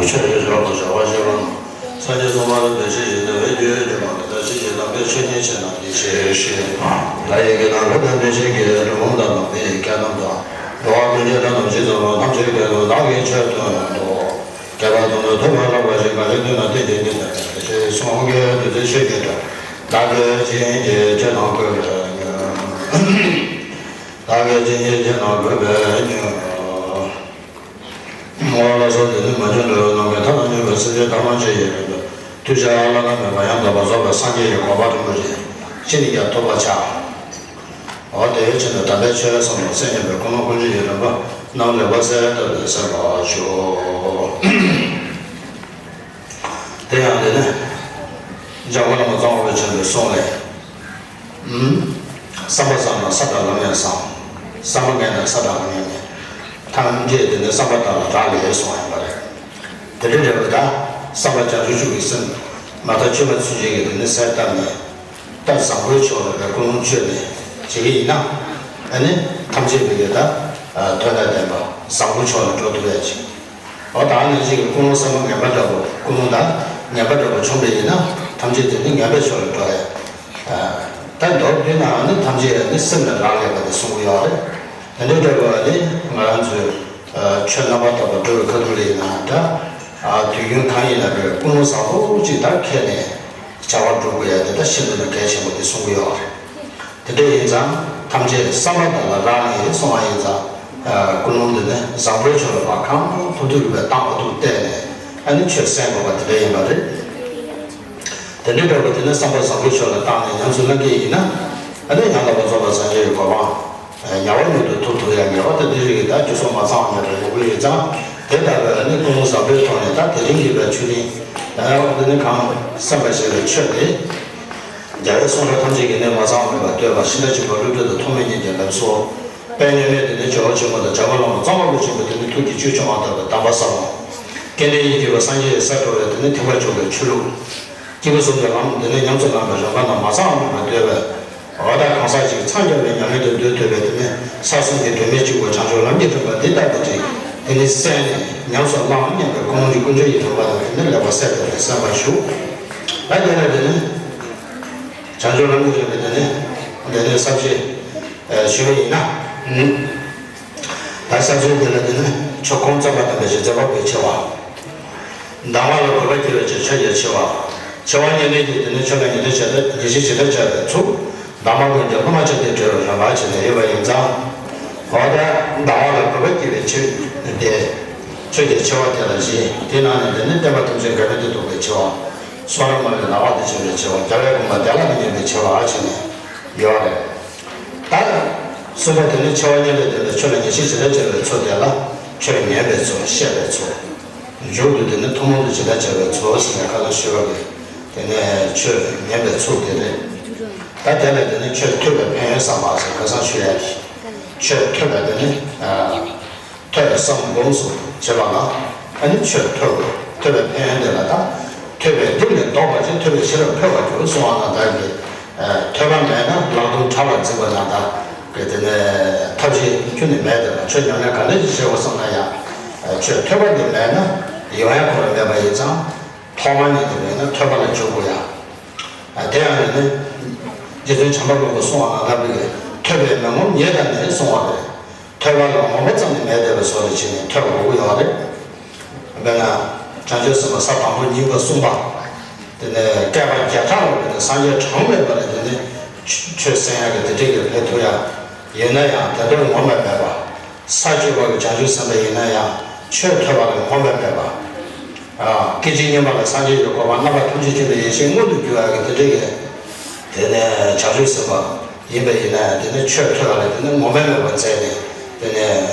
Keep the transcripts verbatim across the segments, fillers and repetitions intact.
ཆོས་ཀྱི་རྒྱལ་པོ་བྱ་བ་བཞི་པ། སངས་རྒྱས་སྲུང་མ་ལ་འདུ་ཤེས་བཞིན་དུ་བའི་རྒྱུད་སྒྲུབ་པ་དེ་དག་ཕྱིན་ཅི་ལོག་པའི་ཆོས་ཉིད་ཕྱིར་ན་དེ་ཤེས་ཤིང་། བདག་ཡིད་ཀྱི་ནང་ལུགས་དང་ལྡན་ཞིང་གི་གྲུབ་ཕུང་དང་ལྡན་པའི་སྐྱེ་རྣམས་དང་། འགྲོ་བ་ཀུན་གྱི་དོན་དམ་ཞིང་བཟོད་པ་ཐམས་ཅད་ཀྱི་དོན་བདག་གིས་ཆོས་སྟོན་ཏོ། བསྐལ་པ་དུ་མར་ཐོས་པ་ལགས་པར་ཞིང་གང་ཞིག་ཐོས་ན་དེ་ཉིད་ནི་ཐོས་པ་ཞེས་གསུངས་ཀྱི་འདུག་ཚུལ་ཤེས་ཀྱི་འདུག་བདག་གིས་ཇི་སྙེད་ཅིག་ཁྱེད་རྣམས་བཀོད་པས་ཉོན། བདག་གིས་ཇི་སྙེད་ཅིག་ཁྱེད་རྣམས་བཀོད་པས་ཉོན། ཨོ་ལགས་སོ། དེ་ནི་མ་བྱོན་འགྲོ་བའི་ནང་གི་ཐ་ན་མྱུར་བའི་སེམས་ཅན་ཐམས་ཅད་ཡི་དོན་དུ་ཐུགས་རྗེ་བླ་ན་མེད་པ་ཡང་དག་པར་རྫོགས་པའི་སངས་རྒྱས་ཀྱི་གོ་འཕང་རིན་པོ་ཆེ་ཅི་ནས་ཀྱང་ཐོབ་པར་བྱ། འོ་དེ་བས་ཕྱིར་ན་དམ་པའི་ཆོས་ཟབ་མོ་སེམས་མཉམ་པའི་ཀུན་སློང་ཀུན་སྤྱོད་ཀྱི་རིམ་པ་རྣམས་ལེགས་པར་གསལ་བཏབ་སྟེ་གསན་པར་ཞུ། དེ་ཡང་དེ་ནི་འཇམ་མགོན་བླ་མ་གཙང་པ་ཆེན་པོའི་གསུང་ལས། ཨུམ། བསམ་པ་བཟང་ན་ས་དང་ལམ་ཡང་བཟང་། བསམ་པ་ངན་ན་ས་དང་ལམ་ཡང་ངན། ཐམས་ཅད་དེ་ནི་བསམ་པ་དག་ལ་རག་ལས་གསུངས་པ་ཡིན་པ་རེད། དེ་འདྲའི་འབྲས་བུ་དག་བསམ་པ་བྱང་ཆུབ་ཀྱི་སེམས་མ་དག་བཅོས་མ་ཚུན་ཆད་ཀྱི་དེ་ནི་གསལ་བཏབ་ནས། ད་བཟང་པོའི་ཕྱོགས་ལ་བའི་ཀུན་སློང་བཅོས་ནས་བྱེད་ཀྱི་ཡིན་ན། ཨ་ནི་ཐམས་ཅད་ཀྱི་ཡོད་ད་དོན་དང་ལྡན་པ་བཟང་པོའི་ཕྱོགས་ལ་འགྲོ་ཐུབ་ཡ་ཅིག་འོ་ད་ནི་གཅིག་གི་ཀུན་སློང་བསམ་པ་ངན་པ་འདྲ་པོ་ཀུན་སློང་དང་ངན་པ་འདྲ་པོ་བྱུང་བ་ཡིན་ན་ཐམས་ཅད་དེ་ནི་ངན་པའི་ཕྱོགས་ལ་འགྲོ་ཡ། ད་མདོར་བསྡུས་ན་ནི་ཐམས་ཅད་ནི་སེམས་ལ་རག་ལས་པ་དེ་གསུང་གི་ཡོད་རེད། དེ་འདྲའི་འདྲ་པོ་ནི་ང་རང་ཚོའི་ཆོས་རྣམ་པར་དག་པ་སྒྲུབ་པའི་ཁ་ཐུག་ལ་ཡིན་ན་འདྲ། དུས་རྒྱུན་གང་ཡིན་ན་བའི་ཀུན་སློང་བཟང་པོ་གཅིག་དང་ཁྱེད་ནས་བྱ་བ་སྒྲུབ་དགོས་ཡ་དེ་ད་ཤིན་ཏུ་ནས་གལ་ཆེན་པོ་དེ་གསུང་གི་ཡོད་རེད། དེ་འདྲ་ཡིན་ཙང་ཐམས་ཅད་བསམ་པ་དག་ལ་རག་ལས་གསུང་བ་ཡིན་ཙང་། ཀུན་སློང་འདི་ནི་བཟང་པོའི་ཕྱོགས་ལ་བ་གང་ཐུབ་ཐུབ་ཀྱི་བའི་ཏང་བ་ཐུབ་བལྟས་ནས་ཨ་ནི་ཆོས་གསན་དགོས་པ་དེ་འདྲ་ཡིན་པ་རེད། དེ་འདྲའི་འདྲ་བ་དེ་ནི་བསམ་པ་བཟང་པོའི་ཕྱོགས་ལ་བཏང་ནས་ཉམས་སུ་བླང་གི་ཡིན་ན་ཨ་ནི་ཡང་དག་པར་རྫོགས་པར་སངས་རྒྱས་ཀྱི་གོ་འཕང་ཉེ་བ་མྱུར་དུ་ཐོབ་ཐུབ་ཡ་ངེས་པ་དེ་འདི་རིགས་ཀྱི་ད་རྒྱུ་སོགས་མ་ཚང་བ་མེད་པའི་ངོ་བོ་ཡོད་ཙང་དེ་ལྟ་བུའི་ཨ་ནི་ཀུན་སློང་བཟང་པོའི་ཐོག་ནས་ད་དེ་རིང་གི་བའི་ཆོས་ནི་ཡང་ཡང་དེ་ནི་གང་སེམས་པ་ཞེས་པའི་ཆོས་དེ། རྒྱལ་བའི་གསུང་སྒྲོས་ཐམས་ཅད་ཀྱི་གནད་མ་ཚང་བ་མེད་པར་བསྟོད་པ་ཤིང་རྟ་ཆེན་པོ་བློ་གྲོས་དང་ཐོགས་མེད་ཉིད་ཀྱི་ལམ་སྲོལ། དཔལ་མཉམ་མེད་དེ་ནི་ཇོ་བོ་ཆེན་པོ་དང་བྱམས་པ་ལྷ་མོ་གཙང་བ་ལུས་ཆེན་པོ་དེ་ནི་ཐུགས་ཀྱི་བཅུད་སྐྱོང་བ་ལྟ་བུའི་གདམས་པ་ཟབ་མོ། སྐལ་ལྡན་དབྱིངས་སྐྱེས་པ་སངས་རྒྱས་ས་འགྲོ་བའི་དེ་ནི་ཐེག་པ་མཆོག་གི་ཆོས་ལུགས། སྐྱེས་བུ་གསུམ་གྱི་ལམ་དེ་ནི་ཉམས་སུ་བླངས་པའི་རིམ་པ་རྣམས་མ་ཚང་བ་མེད་པར་བསྟོད་པས། འོ་ད་གང་ཟག་ཅིག་འཚང་རྒྱ་བའི་ཉམས་ལེན་དུ་འདོད་ཐུབ་པའི་དེ་ནི་ས་གསུམ་གྱི་སྒྲོན་མེ་གཅིག་པུ་བྱང་ཆུབ་ལམ་གྱི་རིམ་པ་འདི་ལྟ་བུ་ཅིག་དེ་ནི་གསན་ནས་ཉམས་སུ་བླང་སྙམ་པའི་ཀུན་སློང་གི་ཀུན་སྤྱོད་ཀྱི་རིམ་པ་དང་དེ་ནི་ལེགས་པར་གསལ་བཏབ་ནས་གསན་པར་ཞུ། ད་དེ་ལ་དེ་ནི། བྱང་ཆུབ་ལམ་གྱི་རིམ་པའི་དེ་ནི་དེ་ནི་ས་བཅད་ཞུ་བ་ཡིན་ན། ད་ས་བཅད་དེ་ལ་དེ་ནི་ཆོས་ཁུངས་བཙུན་པ་དམ་པའི་གཞི་རྩ་བ་པོའི་ཆེ་བ། གདམས་ངག་ལ་གུས་པ་སྐྱེ་བའི་ཕྱིར་ཆོས་ཀྱི་ཆེ་བ། ཆེ་བ་ཉམས་ལེན་གྱི་དེ་ནི་ཆོས་ལ་ཉན་ཐོས་བྱེད་ལྟ་ཉན་ཤེས་བྱེད་ལྟ་བྱ་བའི་ཚུལ། གདམས་པ་ཀུན་གྱི་སློབ་མ་ཆགས་ཏེ་གྲོལ་བའི་རིམ་པ་བྱས་ནས་ཡོད་པ་ཡིན་ཙང་། འོ་ད་གདམས་ངག་ལ་གུས་པ་སྐྱེ་བའི་ཕྱིར་ཏེ། ཆོས་ཀྱི་ཆེ་བ་དེ་ལ་བཞི། དེ་ནང་ནས་དེ་ནི་བསྟན་པ་ཐམས་ཅད་འགལ་མེད་དུ་རྟོགས་པའི་ཆེ་བ། གསུང་རབ་སྨྲ་བའི་ལག་པ་དང་འཆམ་པའི་ཆེ་བ། རྒྱལ་བའི་དགོངས་པ་དེ་ལ་མི་སྙན་པའི་ཆེ་བ་བྱས་ནས་ཡོད་རེད། ད་གསུམ་པ་དེ་ནི་ཆེ་བ་ཉམས་ལེན་དེ་ལ་ཆོས་ལ་ཉན་ཤེས་བྱེད་ལྟ་བྱ་བའི་ཚུལ་དེ་ལ་ཆོས་ཉན་པའི་ཚུལ་བཤད་པའི་ཚུལ། མཇུག་ཏུ་དེ་ནི་ཐུན་མོང་དུ་བྱེད་ལྟ་བྱ་བའི་ཚུལ་ཟེར་ནས་ཁ་སང་ཞུས་པ་གི་དེ་ནས་ཆོས་ཉན་པའི་ཚུལ་དེ་རེད། ད་དེ་ལ་དེ་ནི་ཆོས་ཐོས་པའི་ཕན་ཡོན་བསམ་པ་ཟེར་ཁ་སང་ཞུས་ཡ་གི་ཆོས་ཐོས་པ་དེ་ནི། ཐོས་བསམ་སྒོམ་གསུམ་བྱེད་པ་ལ་ཨ་ནི་ཆོས་ཐོས་དགོས། ཐོས་པའི་ཕན་ཡོན་དེ་ལ་ད་ཐོས་པས་སྒྲིབ་ནས་ལྡོག་པར་བྱེད། ཐོས་པས་ཤེས་རབ་འཕེལ་བར་འགྱུར་གསུང་བ་ན་ད་གི་ཐོས་པ་མེད་ན་ལག་རྡུམ་བྲག་ལ་འཛེགས་པ་ན་ད་གི་དེ་ནས་ཐབས་ཤེས་ཁྱོན་ནས་མེད་དེ་ལ་ཆོས་ཉམས་ལེན་ག་འདྲ་ཞིག་བྱེད་དགོས་བསམ་ན་ཡང་ཆོས་ཐོས་པ་དེ་མེད་ན་ཡོང་ཡ་ཁོ་རང་མེད་པ་ཡིན་ཙང་ཐོག་མ་ཉིད་དུ་མེད་ན་ཐོས་པ་ལ་འཇུག་དགོས་ཡ། དེ་ཡང་ནི་རྗེ་བཙུན་བྱམས་པ་མགོན་པོས་གསུངས་པ་ན་ལབ་པའི་ཐོས་པས་མི་ངོམས་ཉེས་དང་ནི་གསུངས་པ་རེད། ཐོས་པ་ལ་ངོམས་པ་ཙམ་ནི་མེད་བསྡད་པའི་བཟོ་འདྲ་བྱས་ནས་ཐོས་དགོས་ཀྱི་ཡོད་རེད། དཔེར་ན་བྱང་ཆུབ་སེམས་དཔའ་ས་དང་པོ་གཉིས་པ་གསུམ་པ། དེ་ནས་བསྐལ་པ་བརྒྱ་ཕྲག་ལ་དེ་ནས་སངས་རྒྱས་གྲངས་མེད་པ་ལ་དེ་ནས་ཆོས་གསན་ཡག་གི་དེ་འདྲའི་གི་ཕན་ཐོགས་ཡ། ཡིན་ན་ཡང་དེ་འདྲ་ངོམས་པ་མེད་པ། ས་བཅུ་པ་གི་བྱང་ཆུབ་སེམས་དཔའ་ཡིན་ན་ཡང་ཆོས་ཐོས་པ་ལ་ངོམས་པ་མེད་པ། སྐད་ཅིག་སྙན་པ་ལ་སངས་རྒྱས་ཀྱི་གོ་འཕང་རྣམ་པ་ཐམས་ཅད་མཁྱེན་པའི་ཡེ་ཤེས་མངོན་དུ་གྱུར་པ་གི་དེ་འདྲའི་གི་དེ་ནས་བྱང་ཆུབ་སེམས་དཔའ་ཡིན་པ་ཡིན་ན་ཡང་དེ་ནས་ཆོས་ཐོས་པ་ལ་དེ་ནས་ངོམས་པ་མེད་པར་མཛད་ནས་དེ་ནས་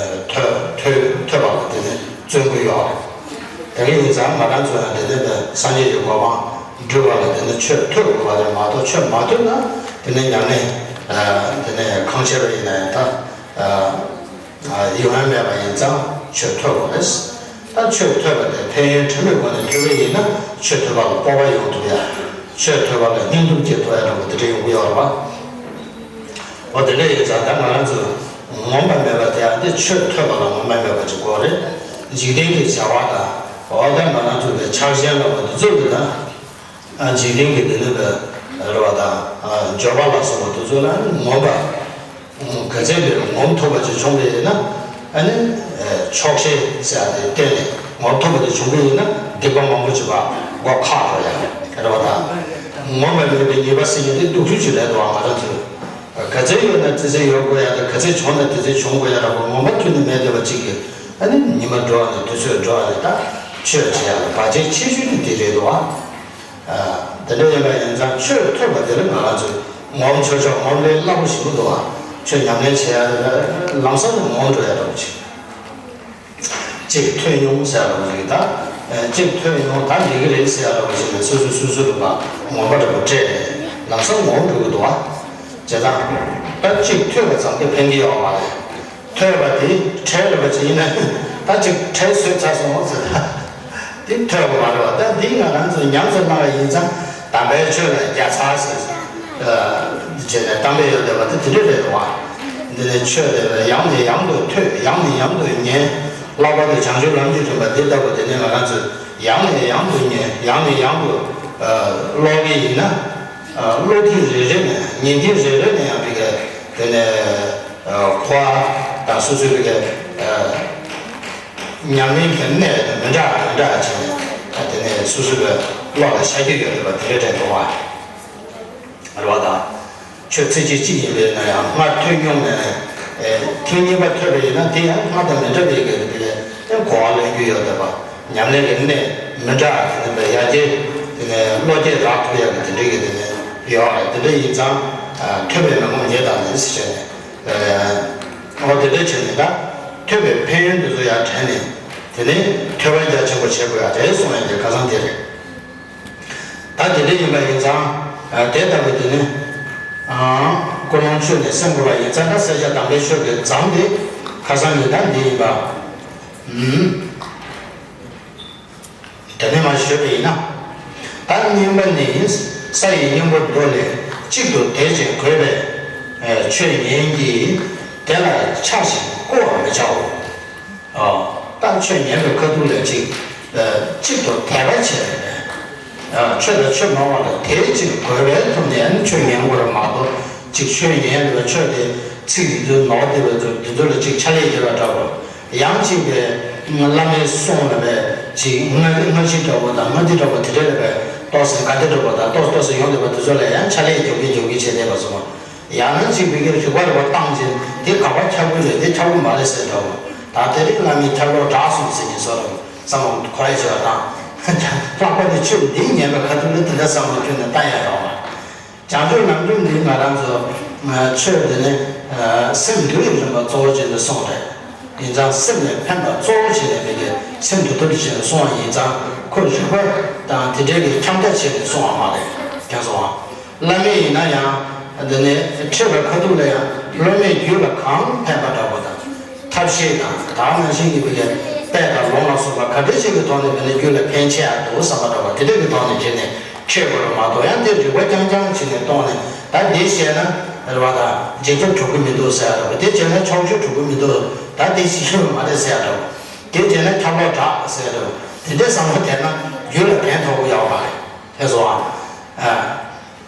ཐོས་ཐོས་ཐོས་པ་ལ་དེ་ནས་བརྩོན་དགོས་ཡོད་རེད། དེ་གི་ཡིན་ཙང་ང་རང་ཚོ་ཡང་དེ་ནས་སངས་རྒྱས་ཀྱི་གོ་འཕང་འགྲུབ་པ་ལ་དེ་ནས་ཆོས་ཐོས་དགོས་པ་རེད་མ་གཏོགས་ཆོས་མ་ཐོས་ན་དེ་ནས་ཉམས་ལེན་དེ་ནས་གང་བྱས་པ་ཡིན་ན་ཡང་ད། ཡིད་དབང་མེད་པ་ཡིན་ཙང་ཆོས་ཐོས་དགོས་རེད། ད་ཆོས་ཐོས་པ་དེ་ཕན་ཡོན་ཕྲ་མོའི་སྒོ་ནས་ཐོས་པ་ཡིན་ན་ཆོས་ཐོས་པ་ལ་སྤོབས་པ་ཡོང་ཐུབ་ཡ། ཆོས་ཐོས་པ་ལ་སྙིང་སྟོབས་སྐྱེ་ཐུབ་ཡ་འདྲ་པོ་དེ་འདྲ་ཡོང་གི་ཡོད་རེད་པ། འོ་དེ་འདྲ་ཡིན་ཙང་ད་ང་རང་ཚོས་ངོམས་པ་མེད་པ་དེ་ཡང་འདི་ཆོས་ཐོས་པ་ལ་ངོམས་པ་མེད་པ་ཅིག་དགོས་རེད། འཇིག་རྟེན་གྱི་བྱ་བ་དང་ འོ་ད་ང་རང་ཚོ་གི་ཕྱག་ཆེན་ལ་བ་དེ་ཚོ་གི་ད། ཨ་འཇིག་རྟེན་གྱི་དེ་ནི་བ་རེད་བ་དང་། ཨ་འབྱོར་པ་ལ་སོགས་པ་དེ་ཚོ་ལ་ངོམས་པ། ག་ཚད་དེར་ངོམས་ཐུབ་པ་ཅིག་བྱུང་བ་ཡིན་ན། ཨ་ནི་ཆོག་ཤེས་ཟེར་ཡ་དེ་བརྟེན་ནས་ངོམས་ཐུབ་པ་དེ་བྱུང་བ་ཡིན་ན་སྡིག་པ་མང་པོ་ཅིག་བ་སྒོ་ཁ་འགྲོ་ཡ་རེད་བ་དང་། ངོམས་པ་མེད་པའི་ཉེས་པ་སེལ་མཁན་དེ་སྡུག་ཚུལ་ཅིག་རེད་འདུག་བ། ང་རང་ཚོས་ག་ཚད་ཡོད་ན་དེ་ཚད་ཡོད་དགོས་ཡ་དང་། ག་ཚད་བྱུང་ན་དེ་ཚད་བྱུང་དགོས་ཡ་འདྲ་པོ་ངོམས་པ་ཁྱོན་ནས་མེད་བསྡད་པ་ཅིག་གིས། ཨ་ནི་ཉི་མ་འགྲོ་བ་ནས་དུས་ཚོད་འགྲོ་བ་ནས་ད་ཆོས་བྱེད་ཡ་ལ་བར་ཆད་ཆེ་ཤོས་དེ་དེ་རེད་འདུག་བ། ཨ་དེ་འདྲ་ཡིན་པ་ཡིན་ཙང་ཆོས་ཐོས་པ་དེ་ལ་ང་རང་ཚོས་ངོམས་ཆོག་ཆོག་ངོམས་ལེན་སླ་པོ་ཞིག་མི་འདུག་བ། ཆོས་ཉམས་ལེན་བྱེད་ཡ་ལ་ལམ་སང་ནས་ངོམས་འགྲོ་ཡ་འདྲ་པོ་ཅིག་གཅིག་ཐོས་མྱོང་ཟེར་ཡ་འདྲ་པོ་ཅིག་ད། ཨ་གཅིག་ཐོས་མྱོང་ད་འགྲིག་གི་རེད་ཟེར་ཡ་འདྲ་པོ་ཅིག་ནས་སོ་སོ་སོ་སོ་རུ་ལ་ངོམས་པ་འདྲ་པོ་སྤྲད་ནས་ལམ་སང་ངོམས་འགྲོ་གི་འདུག་བ། བྱས་ཙང་ད་གཅིག་ཐོས་པ་ཙམ་གྱིས་ཕན་གྱི་ཡོད་མ་རེད། ཐོས་པ་དེ་ཁྲལ་རེད་པ་ཅིག་ཡིན་ན། ད་ཅིག་ཁྲལ་བཟོས་ཚར་སོང་ཟེར། ད་དེ་ཐོས་པ་མ་རེད་བ། ད་འདི་ང་རང་ཚོ་ཉམས་སུ་བླངས་པ་ཡིན་ཙང་དམ་པའི་ཆོས་ལ་བརྒྱ་ཚར་ཟེར། ཨ་བྱས་ནས་གཏམ་དཔེ་ཡོད་བསྡད་པ་དེ་དེ་འདྲ་རེད་བ། འདི་ནས་ཆོས་དེ་ཡང་ནས་ཡང་དུ་ཐོས། ཡང་ནས་ཡང་དུ་ཉན། ལྷག་པར་དུ་བྱང་ཆུབ་ལམ་གྱི་རིམ་པ་འདི་ལྟ་བུ་དེ་ནས་ང་རང་ཚོས་ཡང་ནས་ཡང་དུ་ཉན། ཡང་ནས་ཡང་དུ་ཨ་ཀློག་གི་ཡིན་ན། ཨ་ཀློག་དུས་རེ་རེ་ནས་ཉན་དུས་རེ་རེ་ནས་ཡང་བི་ག་དེ་ནས་ཨ་གོ་བ་དང་སོ་སོའི་བི་ག་ཨ་ཉམས་ལེན་གྱི་གནས་མི་འདྲ་མི་འདྲ་བྱས་ནས། ཨ་དེ་ནས་སོ་སོའི་བློ་ལ་ཤར་རྒྱུ་ཡོད་རེད་པ། དེ་འདྲ་འདྲ་འདུག་བ། རེད་བ་དང་། ཆོས་ཚིག་གཅིག་གཅིག་ཡིན་པས་ན་ཡང་སྔར་ཐོས་མྱོང་ནས། ཨེ་ཐེངས་གཉིས་པ་ཐོས་པ་ཡིན་ན་དེ་ཡང་སྔར་དང་མི་འདྲ་བའི་གི་དེ་ལས་གོ་བ་ལེན་རྒྱུ་ཡོད་བསྡད་པ། ཉམས་ལེན་གྱི་གནས་མི་འདྲ་དེ་ནས་ཡར་རྒྱས། དེ་ནས་བློ་སྐྱེད་རག་ཐུབ་ཡག་གི་དེ་འདྲའི་གི་དེ་ནས་ཡོད་རེད། དེ་འདྲ་ཡིན་ཙང་ཨ་ཐོས་པའི་མི་ངོམས་ཉེས་དང་ལེན་ཟེར་བྱས་ནས། ཨ་འོ་དེ་འདྲ་བྱས་ནས་ད་ཐོས་པའི་ཕན་ཡོན་དེ་ཚོ་ཡར་དྲན་ནས། དེ་ནས་ཐོས་པ་རྒྱ་ཆེན་པོ་བྱེད་དགོས་ཡ་རེད་གསུང་ཡ་དེ་ཁ་སང་དེ་རེད། ད་དེ་འདྲ་ཡིན་པ་ཡིན་ཙང་། ཨ་དེ་ལྟ་བུ་དེ་ནི། ཨ་ཀུན་སློང་ཆོས་ནས་སེམས་འགུལ་བ་ཡིན་ཙང་། ད་བསད་བྱ་དམ་པའི་ཆོས་ཀྱི་རྫམ་དེ་ཁ་སང་གི་ད་འདི་ཡིན་པ། ཨུམ། དེ་ནས་མར་ཞུས་པ་ཡིན་ན། ད་གཉིས་པ་ནི། ས་ཡི་སྙིང་པོ་མདོ་ལས་གཅིག་ཏུ་དད་ཅིང་གུས་པས་ཆོས་ཉན་གྱི། དེ་ལ་ཆགས་ཤིང་བསྐུལ་བར་མི་བྱའོ། ཨོ། ད་ཆོས་ཉན་པའི་ཁ་ཐུག་ལ་ཅིག་ཨ་གཅིག་ཏུ་དད་པ་བྱས་ནས། ཨ་ཆོས་དང་ཆོས་སྨྲ་བ་ལ་དད་ཅིང་གུས་པའི་ཐོག་ནས་ཆོས་ཉན་དགོས་རེད་མ་གཏོགས། ཅིག་ཆོས་ཉན་པའི་ཆོས་དེ་ཚིག་འདི་ནོར་བསྡད་པའི་ཚོ་འདི་ཚོ་ལ་ཅིག་ཕྱག་ལས་རྒྱབ་པ་འདྲ་བོ། ཡང་ཅིག་པའི་བླ་མའི་གསུང་ལ་བས་ཅིག་སྔ་སྔ་ཕྱི་འདྲ་བོ་དང་སྔ་འདི་འདྲ་བོ་དེ་འདྲ་ལ་བས་ཏོག་ཙམ་དགའ་བདེ་འདྲ་བོ་དང་ཏོག་ཏོག་ཙམ་ཡོང་བསྡད་པ་དེ་ཚོ་ལ་ཡང་ཕྱག་ལས་རྒྱབ་གིན་རྒྱབ་གིན་བྱས་བསྡད་པ་སོང་། ཡང་ན་ཅིག་བི་གའི་རིག་པ་རིག་པ་བཏང་ཅིང་དེ་ག་པར་ཁྱབ་ཀྱི་རེད། དེ་ཁྱབ་ཀྱི་མ་རེད་ཟེར་འདྲ་བོ། ད་དེ་རིང་བླ་མའི་ཁྱབ་ལོག་དྲག་སོང་ཟེར་གྱིན་སོ་ར་བསམ་བློ་འཁོར་ཡ་བྱེད་པ་དང་། ལྷག་པར་དུ་ཆོས་འདི་ཉན་པའི་ཁ་ཐུག་ལ་དེ་འདྲ་བསམ་བློ་ཁྱོན་ནས་བཏང་ཡ་ཡོང་བ། བྱང་ཆུབ་ལམ་སྒྲུབ་འདི་ང་རང་ཚོ་ཆོས་འདི་ནི་སེམས་འདུལ་བའི་རིམ་པ་གཙོ་བོ་ཅན་དུ་གསུངས་རེད། ཡིན་ཙང་སེམས་ལ་ཕན་པ་གཙོ་བོ་བྱས་ནས་མི་དགེ་སེམས་འདུལ་ཐབས་བྱས་ནས་གསུངས་པ་ཡིན་ཙང་། ཁོ་རིག་པ་དང་དེ་འདྲའི་གི་ཁྱབ་བརྡལ་བྱས་ནས་གསུངས་པ་མ་རེད། མཁྱེན་སོང་ཨ། བླ་མེད་ཡིན་ན་ཡང་། འདི་ནས་ཁྲིད་པའི་ཁ་ཐུག་ལ་ཡང་སློབ་མའི་རྒྱུད་ལ་གང་ཕན་པ་འདྲ་པོ་དང་། ཐབས་ཤེས་དང་ད་ག་ནང་བཞིན་གྱི་བི་གའི་དཔལ་དང་ལོངས་ལ་སོགས་པ་ག་འདྲ་ཞིག་གི་ཐོག་ནས་བི་ནི་རྒྱུད་ལ་ཕན་ཆེ་ཡག་འདུག་བསམ་པ་འདྲ་པོ་དེ་འདྲ་གི་ཐོག་ནས་བྱས་ནས་ཁྲིད་དགོས་རེད་མ་གཏོགས། ཡང་དེ་རིག་པ་རྐྱང་རྐྱང་བྱས་ནས་གཏོང་ནས། ད་འདི་བཤད་ན་རེད་བ་དང་། བྱིན་རླབས་གྲུབ་ཀྱི་མི་འདུག་ཟེར་ཡག་འདྲ་པོ། དེ་བྱས་ན་ཕྱོགས་ཆོས་གྲུབ་ཀྱི་མི་འདུག་ད་དེ་ཤེས་ཀྱི་མ་རེད་ཟེར་ཡག་འདྲ་པོ། དེ་བྱས་ན་ཁྱབ་ལོག་དྲག་ཟེར་ཡག་འདྲ་པོ། དེ་འདྲའི་བསམ་བློ་དེ་ན་རྒྱུད་ལ་ཕན་ཐོགས་ཀྱི་ཡོད་མ་རེད། ཧེ་སོང་ཨ།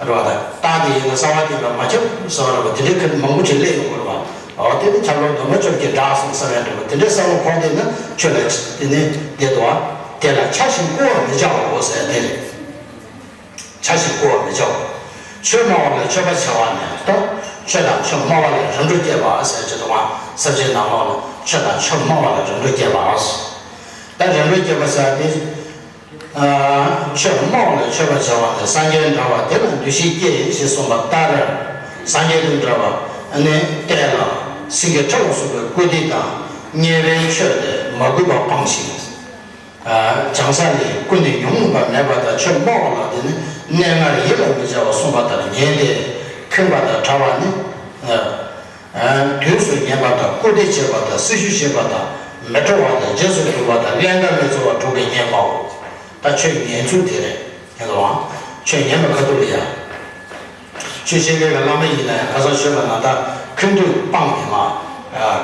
རེད་བ་དང་། རྟགས་དེ་ཡིན་ན་གསང་བ་བསྟན་པ་མ་ཁྱབ་ཟེར་བ་རེད་བ། དེ་འདྲའི་ཁ་མང་པོ་ཅིག་སླེབས་ཡོང་གི་རེད་བ། འོ་དེ་ནི་ཁྱབ་ལོག་སྡོམ་པ་བཅོ་བརྒྱད་དྲག་སོང་བསམ་ཡག་འདྲ་བ། དེ་འདྲའི་བསམ་བློ་འཁོར་བསྡད་ན་ཆོས་ལ་དེ་ནི་བདེ་འདུག་ཨ། དེ་ལ་ཆགས་ཤིང་བསྐུལ་བར་མི་བྱའོ་ཟེར་དེ་རེད། ཆགས་ཤིང་བསྐུལ་བར་མི་བྱའོ། ཆོས་སྨྲ་བ་ལ་མཆོད་པ་བྱ་བ་ནི་ལྟ། ཆོས་དང་ཆོས་སྨྲ་བ་ལ་རིམ་གྲོ་བསྐྱེད་པ་ཟེར་གྱི་འདུག་ཨ། ས་བཅད་ནང་ལོགས་ལ་ཆོས་དང་ཆོས་སྨྲ་བ་ལ་རིམ་གྲོ་བསྐྱེད་པ། ད་རིམ་གྲོ་བསྐྱེད་པ་ཟེར་དེ། ཨ་ཆོས་སྨྲ་བ་ལ་མཆོད་པ་བྱ་བ་ནི། སངས་རྒྱས་འདྲ་བ་དེ་ལ་འདུ་ཤེས་བསྐྱེད་ཅེས་གསུངས་པ་ལྟར། སངས་རྒྱས་དང་འདྲ་བ་ནི་བལྟས་ལ་སེང་གེ་ཁྲི་ལ་སོགས་པའི་བཀུར་སྟི་དང་། མཉེས་པའི་མཆོད་དེ་མ་གུས་པ་སྤངས་ཤིང་། ཨ་བྱང་ས་ལས་ཀུན་ནས་ཉོན་མོངས་པ་མེད་པ་དང་། ཆོས་སྨྲ་བ་ལ་དེ་ནི་གནས་ལྔར་ཡིད་ལ་མི་བྱ་བར་གསུངས་པ་ལྟར་ཉན་ཏེ་ཁེངས་པ་དང་བྲལ་བ་ནི། ཨ་དུས་སུ་ཉན་པ་དང་། བཀུར་སྟི་བྱེད་པ་དང་། སྲི་ཞུ་བྱེད་པ་དང་། མི་ཁྲོ་བ་དང་། རྗེས་སུ་འཇུག་པ་དང་། ཀླན་ཀ་མི་འཚོ་བ་དྲུག་གིས་ཉེན་སྨྲའོ། ད་ཆོས་ཉན་ཚུལ་དེ་རེད། ཡིན་ནོ། ཆོས་ཉན་པའི་ཁ་ཐུག་ལ་ཡ། ཆོས་བཤད་མཁན་གྱི་བླ་མ་ཡིན་ན་ཡང་ཁ་སང་ཞུས་པ་ནང་ལྟར་ཁེངས་དུས་སྤངས་ནས་མ།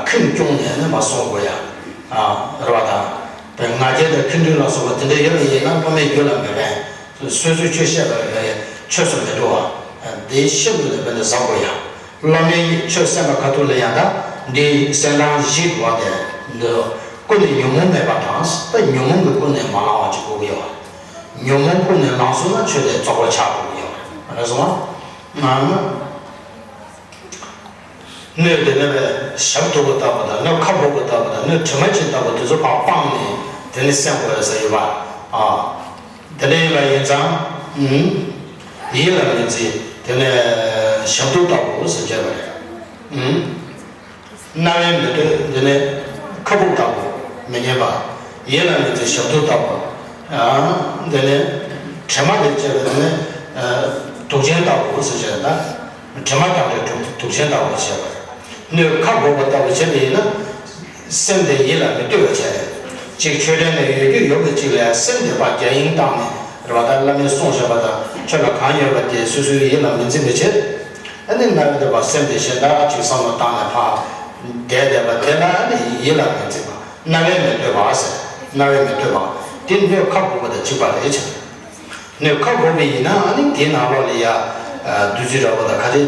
ཁེངས་སྐྱུང་ནས་ནི་མ་གསུང་དགོས་ཡ། རེད་བ་དང་། ང་རྒྱལ་དང་ཁེངས་སྐྱུང་ལ་སོགས་པ་དེ་འདྲ་ཡོད་པ་ཡིན་ན་སློབ་མའི་རྒྱུད་ལ་མི་ཕན། སོ་སོའི་ཆོས་བཤད་པ་ཡང་ཆོས་སུ་མི་འགྲོ་བ། འདི་ཤིན་ཏུ་ནས་དཔེ་ནས་བཟང་པོ་ཡང་། སློབ་མའི་ཆོས་གསན་པ་ཁ་ཐུག་ལ་ཡང་ད་འདི་གསན་སྟངས་བཞི་འདུག་པ། དེ་འདི་ཀུན་ནས་ཉོན་མོངས་མེད་པ་དང་། ད་ཉོན་མོངས་ཀྱི་ཀུན་ནས་མ་བསླངས་པ་ཅིག་དགོས་ཀྱི་ཡོད། ཉོན་མོངས་ཀུན་ནས་བསླངས་སོང་ན་ཆོས་དེ་བཙོག་པ་ཆགས་དགོས་ཀྱི་ཡོད་རེད་སོང་ང་། སྣོད་དེ་ནས་བས་ཞབས་རྡོལ་པོ་ལྟ་བུ་དང་། སྣོད་ཁ་སྦུབ་པོ་ལྟ་བུ་དང་། སྣོད་དྲི་མ་ཅན་ལྟ་བུ་དེ་ཚོ་ཕར་སྤངས་ནས་དེ་ནས་གསན་དགོས་ཟེར་ཡོད་པ། ཨ། དེ་འདྲ་ཡིན་པ་ཡིན་ཙང་། ཨུམ། ཡིད་ལ་མི་འཛིན་དེ་ནས་ཞབས་རྡོལ་ལྟ་བུ་ཟེར་བྱས་པ་རེད། ཨུམ། རྣ་བས་མི་ཐོས་དེ་ནས་ཁ་སྦུབ་ལྟ་བུ་མི་ཉན་པ། ཡིད་ལ་མི་འཛིན་ཞབས་རྡོལ་ལྟ་བུ། ཨ། དེ་ནས་དྲི་མ་དེ་བྱས་པ་དེ་ནས་དུག་ཅན་ལྟ་བུ་ཟེར་བྱས་ན། དྲི་མ་དང་འདྲ་དུག་དུག་ཅན་ལྟ་བུ་བྱས་པ་རེད། སྣོད་ཁ་སྦུབ་པོ་ལྟ་བུ་བྱས་པ་ཡིན་ན། སེམས་དེ་ཡིད་ལ་མི་ལྟོས་པ་བྱས་ནས། གཅིག་ཆོས་དྲན་ནས་ཡོད་རྒྱུ་ཡོད་པའི་གཅིག་ལ་སེམས་དེ་ཕར་རྒྱ་ཡིན་བཏང་ནས་རེད་པ། ད་བླ་མས་གསུངས་བཞག་པ་དང་ཆོས་ལ་གང་ཡོད་པ་དེ་སོ་སོའི་ཡིད་ལ་མི་འཛིན་པའི་ཕྱིར། ཨ་ནི་རྣ་བའི་འདོད་པ་སེམས་དེ་གཞན་དག་ཅིག་བསམ་བློ་བཏང་ནས་ཕར་བསྡད་བསྡད་པ་དེ་ལ་ཨ་ནི་ཡིད་ལ་མི་འཛིན་པ། རྣ་བས་མི་ལྟོས་པ་ཟེར། རྣ་བས་མི་ལྟོས་པ་དེ་སྣོད་ཁ་སྦུབ་པོ་དང་གཅིག་པ་རེད་ཅེས། སྣོད་ཁ་སྦུབ་པ་ཡིན་ན་ཨ་ནི་དེའི་ནང་ལོགས་ལ་ཡ། བདུད་རྩི་འདྲ་བོ་དང་ག་རེ་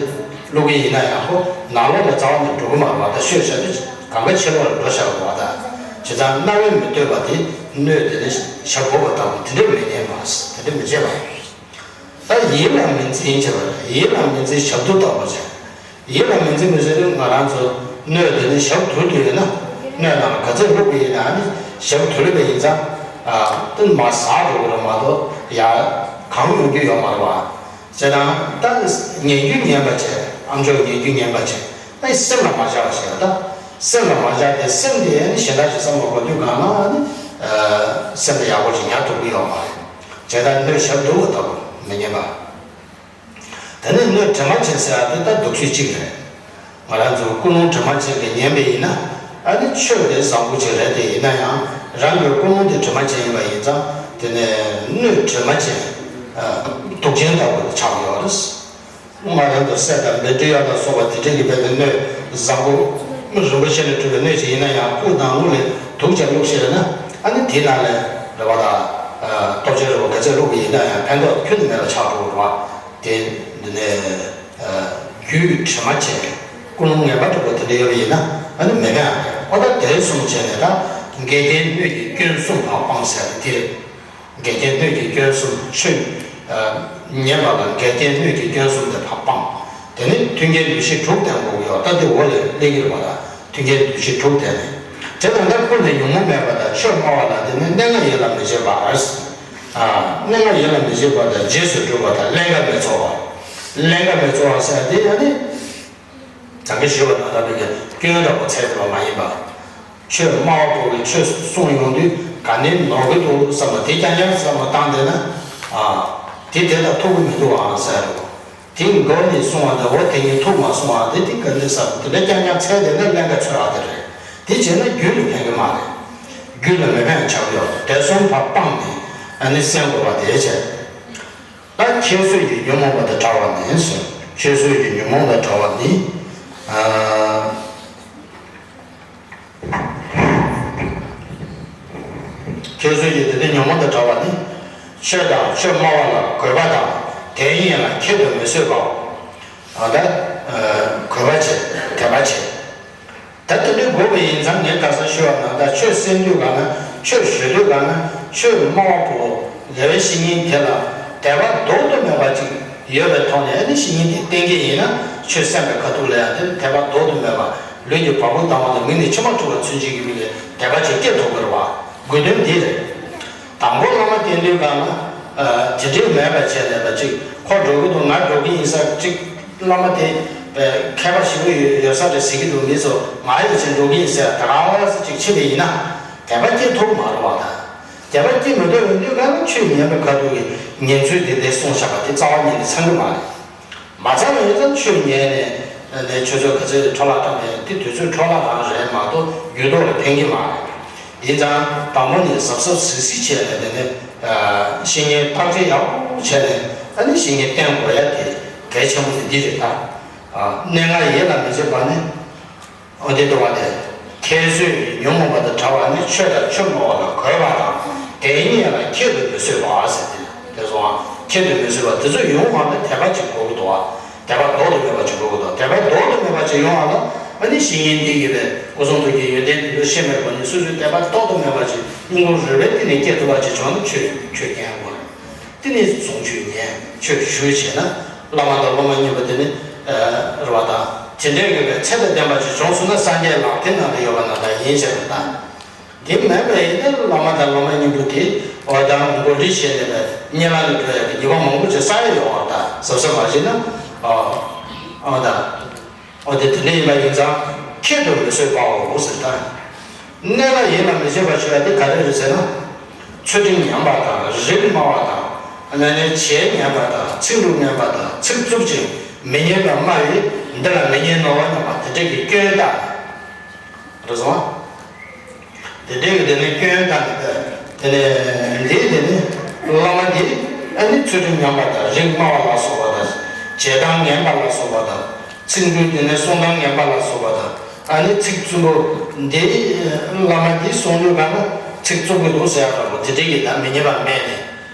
བླུགས་ཀྱི་ཡིན་ན་ཡང་ཧོ་ནང་ལོགས་ལ་རྩ་བ་ནས་འགྲོ་གི་མ་རེད་པ། ད་ཤོད་བྱ་དུས་གང་ག་ཕྱི་ལོགས་ལ་འགྲོ་བྱ་དགོས་པ། ད་བྱས་ཙང་རྣ་བས་མི་ལྟོས་པ་དེ་སྣོད་དེ་ནི་ཞབས་སྦུབ་པ་ལྟ་བུ་དེ་འདྲ་མི་ཉན་པ། དེ་འདྲ་མི་བྱེད་པ། ད་ཡིད་ལ་མི་འཛིན་བྱས་པ་རེད། ཡིད་ལ་མི་འཛིན་ཞབས་རྡོལ་ལྟ་བུ་བྱས། ཡིད་ལ་མི་འཛིན་པའི་ཕྱིར་ང་རང་ཚོ་སྣོད་དེ་ནི་ཞབས་རྡོལ་དུ་ཡོད་ན། སྣོད་ནང་ལ་ག་ཚོད་བླུགས་པ་ཡིན་ན་ནི་ཞབས་རྡོལ་པ་ཡིན་ཙང་། ཨ། དེ་མར་ཟག་འགྲོ་གི་རེད་མ་གཏོགས་ཡར་གང་ཡོང་རྒྱུ་ཡོད་མ་རེད་པ། བྱས་ཙང་ད་ཉན་རྒྱུ་ཉན་པ་བྱས། ཨ་མཆོག་ཉན་རྒྱུ་ཉན་པ་བྱས། ཨ་ནི་སེམས་ལ་མ་བཞག་པ་བྱས། ད་སེམས་ལ་མ་བཞག་སྟེ་སེམས་དེ་ནི་གཞན་དག་ཅིག་བསམ་བློ་འཁོར་དུས་སྒང་ལ་ནི། ཨ། སེམས་ལ་ཡག་པོ་ཅིག་ཉར་ཐུབ་ཀྱི་ཡོད་མ་རེད། བྱས་ཙང་སྣོད་ཞབས་རྡོལ་པ་ལྟ་བུ་མི་ཉན་པ། དེ་ནས་སྣོད་དྲི་མ་ཅན་ཟེར་ཡག་དེ་ད་སྡུག་ཤོས་གཅིག་རེད། ང་རང་ཚོ་ཀུན་སློང་དྲི་མ་ཅན་གྱིས་ཉན་པ་ཡིན་ན། ཨ་ནི་ཆོས་དེ་བཟང་པོ་ཅིག་རེད་དེ། ཡིན་ན་ཡང་རང་གི་ཀུན་སློང་དེ་དྲི་མ་ཅན་ཡིན་པ་ཡིན་ཙང་དེ་ནས་སྣོད་དྲི་མ་ཅན། ཨ། དུག་ཅན་ལྟ་བུ་དེ་ཆགས་ཡོད་རེད། ང་རང་ཚོ་གསེར་དང་མཎྜལ་ཡོག་ལ་སོགས་པ་དེ་འདྲ་གི་བས་ཏེ་སྣོད་བཟང་པོ་རིན་པོ་ཆེ་ལས་གྲུབ་པའི་སྣོད་ཅིག་ཡིན་ན་ཡང་སྐུ་ནང་ལོགས་ལ་དུག་ཅིག་བླུགས་ཤེས་ན། ཨ་ནི་དེ་ནང་ལ་རེད་པ། ད་ལྟོ་ཆས་རིན་པོ་ག་ཚད་བླུགས་པ་ཡིན་ན་ཡང་ཕན་ཐོགས་ཁྱོན་ནས་མེད་པ་ཆགས་འགྲོ་གི་རེད་པ། དེ་འདི་ནས་རྒྱུད་དྲི་མ་ཅན། ཀུན་སློང་ངན་པ་འདྲ་པོ་དེ་འདྲ་ཡོད་པ་ཡིན་ན་ཨ་ནི་མི་ཕན་པ་རེད། ཨོ་ད་དེ་གསུམ་བྱས་ནས་ད་འགལ་རྐྱེན་སྣོད་ཀྱི་སྐྱོན་གསུམ་ཕར་སྤངས་ཟེར་ཏེ་དེ་རེད། འགལ་རྐྱེན་སྣོད་ཀྱི་སྐྱོན་གསུམ། ཆོས་ཉན་པ་ལ་འགལ་རྐྱེན་སྣོད་ཀྱི་སྐྱོན་གསུམ་དེ་ཕར་སྤངས། དེ་ནས་མཐུན་རྐྱེན་འདུ་ཤེས་དྲུག་ལྡན་དགོས་ཀྱི་ཡོད། ད་དེ་འོག་ལ་སླེབས་ཀྱི་རེད་པ། ད་མཐུན་རྐྱེན་འདུ་ཤེས་དྲུག་ལྡན་ནས། དེ་དང་ད་ཀུན་ནས་ཉོན་མོངས་མེད་པ་དང་ཆོས་སྨྲ་བ་ལ་དེ་ནི་གནས་ལྔ་ཡིད་ལ་མི་བྱེད་པ། ཨ། གནས་ལྔ་ཡིད་ལ་མི་བྱེད་པ་དང་རྗེས་སུ་སྒྲུབ་པ་དང་ཀླན་ཀ་མི་འཚོ་བ། ཀླན་ཀ་མི་འཚོ་བ་ཟེར་དེ་ཡང་ནི། ད་གིན་ཞུས་པ་དང་ད་ལྟ་བའི་སྐྱོན་འདྲ་པོ་འཚོལ་ཐུབ་པ་མ་ཡིན་པ། ཆོས་སྨྲ་བ་པོ་གིས་ཆོས་གསུངས་ཡོང་དུས་ག་ནས་ནོར་གི་འདུག་བསམ་པ་དེ་རྐྱང་རྐྱང་བསམ་བློ་བཏང་བསྡད་ན། ཨ། དེ་དེ་དང་ཐུག་གི་མི་འདུག་ཨང་ཟེར་རོ། དེ་མགོ་ནས་གསུངས་པ་དང་འོ་དེ་ཉིད་ཐུག་མ་སོང་བ་དེ་དེ་ག་འདྲ་བསམ་དེ་འདྲ་རྐྱང་རྐྱང་འཚོལ་བསྡད་ན་ཀླན་ཀ་འཚོལ་ཡག་དེ་རེད། དེ་བྱས་ན་རྒྱུད་ལ་ཕན་གི་མ་རེད། རྒྱུད་ལ་མི་ཕན་ཆགས་ཡོད། དེ་གསུམ་ཕར་སྤངས་ནས་ཨ་ནི་གསན་དགོས་པ་དེ་བྱས། ད་ཁྱད་གསོད་ཀྱི་ཉོན་མོངས་པ་དང་བྲལ་བ་ནི་ཟེར། ཁྱད་གསོད་ཀྱི་ཉོན་མོངས་དང་བྲལ་བ་ནི། ཨ། ཁྱད་གསོད་ཀྱི་དེ་ནི་ཉོན་མོངས་དང་བྲལ་བ་ནི། ཆོས་དང་ཆོས་སྨྲ་བ་ལ་གུས་པ་དང་དེ་ཉིད་ལ་ཁྱད་དུ་མི་གསོད་པའོ། ཨ། ད་གུས་པ་བྱེད། དད་པ་བྱེད། ད་དེ་འདྲའི་དགོས་པ་ཡིན་ཙང་ངས་ཁ་སང་ཞུས་པ་ནང་ལྟར་ཆོས་གསན་དུས་གང་ན་ཆོས་ཞུ་དུས་གང་ན་ཆོས་སྨྲ་བ་པོ་ལས་བྱེད་བཤེས་གཉེན་དེ་ལ་དད་པ་ལྡོག་ཏུ་མེད་པ་ཅིག་ཡོད་པའི་ཐོག་ནས་ཨ་ནི་བཤེས་གཉེན་དེ་བསྟེན་གྱི་ཡིན་ན་ཆོས་གསན་པའི་ཁ་ཐུག་ལ་ཡང་དེ་དད་པ་ལྡོག་ཏུ་མེད་པ་ལུས་ཀྱི་བ་སྤུ་ལྡང་བ་དང་མིག་ནས་མཆི་མ་འཁྲུག་པ་ཚུན་ཆད་ཀྱི་མིག་ལས་དད་པ་ཅིག་སྐྱེ་ཐུབ་ཀྱི་རེད་བ། དགོས་དོན་འདི་རེད། དང་པོ་བླ་མ་བསྟེན་དུས་གང་ན། ཨ། དེ་འདྲའི་མེད་པ་བྱས་ནས་པ་ཅིག་ཁོ་འགྲོ་གི་འདུག་ང་འགྲོ་གི་ཡིན་ས་ཅིག་བླ་མ་དེ་མཁས་པ་ཞེ་པོ་ཡོད་ས་རེད་ཟེར་གྱི་འདུག་མི་ཚོ་ང་ཡང་ཅིག་འགྲོ་གི་ཡིན་ཟེར་ད་ག་ས་ཅིག་ཕྱིན་པ་ཡིན་ན་དད་པ་སྐྱེ་ཐུབ་མ་རེད་བ། ད་དད་པ་སྐྱེ་མི་ཐུབ་ཡོང་དུས་གང་ན་ཆོས་ཉན་པའི་ཁ་ཐུག་གི་ཉན་ཚུལ་དེ་འདྲ་གསུངས་བཞག་པ་དེ་རྩ་བ་ཉིད་ནས་ཚང་གི་མ་རེད། མ་ཚང་བ་ཡིན་ཙང་ཆོས་ཉན་ནས་ནས་ཆོས་ཚོགས་ག་ཚོད་འཕྲོ་བརླག་བཏང་ནས་དེ་དུས་ཚོད་འཕྲོ་བརླག་རང་རེད་མ་གཏོགས་རྒྱུད་ཐོག་ལ་ཕན་གྱི་མ་རེད། ཡིན་ཙང་དང་པོ་ནས་གཟབ་གཟབ་གཟིགས་གཟིགས་བྱས་ནས་དེ་ནས་བཤེས་གཉེན་བརྟག་དཔྱད་ཡག་པོ་བྱས་ནས་ཨ་ནི་བཤེས་གཉེན་བསྟེན་དགོས་ཡ་དེ་གལ་ཆེན་པོ་དེ་འདི་རེད་ད། གནས་ལྔ་ཡིད་ལ་མི་བྱེད་པ་ནི། འོ་དེ་འདྲ་བ་དེ། ཁྱད་གསོད་ཉོན་མོངས་པ་དང་བྲལ་བ་ནི་ཆོས་དང་ཆོས་སྨྲ་བ་ལ་གོས་པ་དང་། དེ་ཉིད་ལ་ཁྱད་དུ་མི་གསོད་པ་ཟེར་ཏེ། དེ་སོང་ཁྱད་དུ་མི་གསོད་པ་དེ་ཚོ་ཡོང་བ་ལ་དད་པ་ཅིག་དགོས་ཀྱི་འདུག་བ། དད་པ་ལྡོག་ཏུ་མེད་པ་ཅིག་དགོས་ཀྱི་འདུག་དད་པ་ལྡོག་ཏུ་མེད་པ་ཅིག་ཡོང་བ་ལ་ཨ་ནི་བཤེས་གཉེན་འདི་ཡོད་པས་སྐུ་གསུང་ཐུགས་ཀྱི་ཡོན་ཏན་འདི་ཚོ་ཤེས་མེད་པ་ནི་སོ་སོའི་དད་པ་ལྡོག་ཏུ་མེད་པ་ཅིག་སྙིང་ཁོང་རུས་པའི་གཏིང་ནས་སྐྱེ་ཐུབ་པ་ཅིག་བྱུང་ན་ཆོས་ཆོས་ཀྱང་དགོས། དེ་ནས་གསུང་ཆོས་ཉན་ཆོས་ཞུས་བྱས་ན་བླ་མ་དང་སློབ་མ་གཉིས་པོ་དེ་ནི་རེད་བ་དང་དེ་འདྲའི་ཡོད་པའི་ཚད་དང་ལྡན་པ་ཅིག་བྱུང་སོང་ན་སངས་རྒྱས་ལག་མཐིལ་ནང་ལ་ཡོད་པ་ནང་ལ་ཡིན་ཟེར་བ་དང་། དེ་མེད་པ་ཡིན་ན་བླ་མ་དང་སློབ་མ་གཉིས་པོ་དེ་འོ་དང་མགོ་ལི་བྱས་ནས་པའི་གཉིད་ལམ་ལ་འགྲོ་ཡག་གི་ཉེས་པ་མང་པོ་ཅིག་བསགས་ཡ་ཡོད་བ་དང་གཟབ་གཟབ་མ་བྱས་ན་ཨོ་ཨོ་དང་། འོ་དེ་དེ་འདྲ་ཡིན་པ་ཡིན་ཙང་ཁྱད་དུ་མི་གསོད་པའོ་ཟེར་ད། གནས་ལ་ཡིད་ལ་མི་བྱེད་པ་ཞུ་ཡ་དེ་ག་རེ་རེད་ཟེར་ན། ཚུལ་ཁྲིམས་ཉམས་པ་དང་རིགས་དམའ་བ་དང་། གནས་ནས་བྱས་ངན་པ་དང་ཚིག་འབྲུ་ངན་པ་དང་ཚིག་རྩུབ་ཅིང་མི་སྙན་པ་སྨྲ་བས་འདི་ལ་མི་སྙན་ནོ་སྙམ་པ་དེ་འདྲ་གི་སྐྱོན་དང་། རེད་སོང་། དེ་འདྲའི་གི་དེ་ནི་སྐྱོན་དང་དེ་ནི་འདིའི་དེ་ནི་བླ་མ་འདི་ཨ་ནི་ཚུལ་ཁྲིམས་ཉམས་པ་དང་རིགས་དམའ་བ་ལ་སོགས་པ་དང་བྱེད་སྟངས་ངན་པ་ལ་སོགས་པ་དང་ཚིག་འབྲུ་དེ་ནི་གསུང་སྟངས་ངན་པ་ལ་སོགས་པ་དང་ཨ་ནི་ཚིག་རྩུབ་པོ་འདི་བླ་མ་འདི་གསུང་ལུགས་གང་ན་ཚིག་རྩུབ་པོ་འདུག་ཟེར་ཡག་འདྲ་པོ་དེ་འདྲའི་གི་ད་མི་སྙན་པ་སྨྲས་ནས།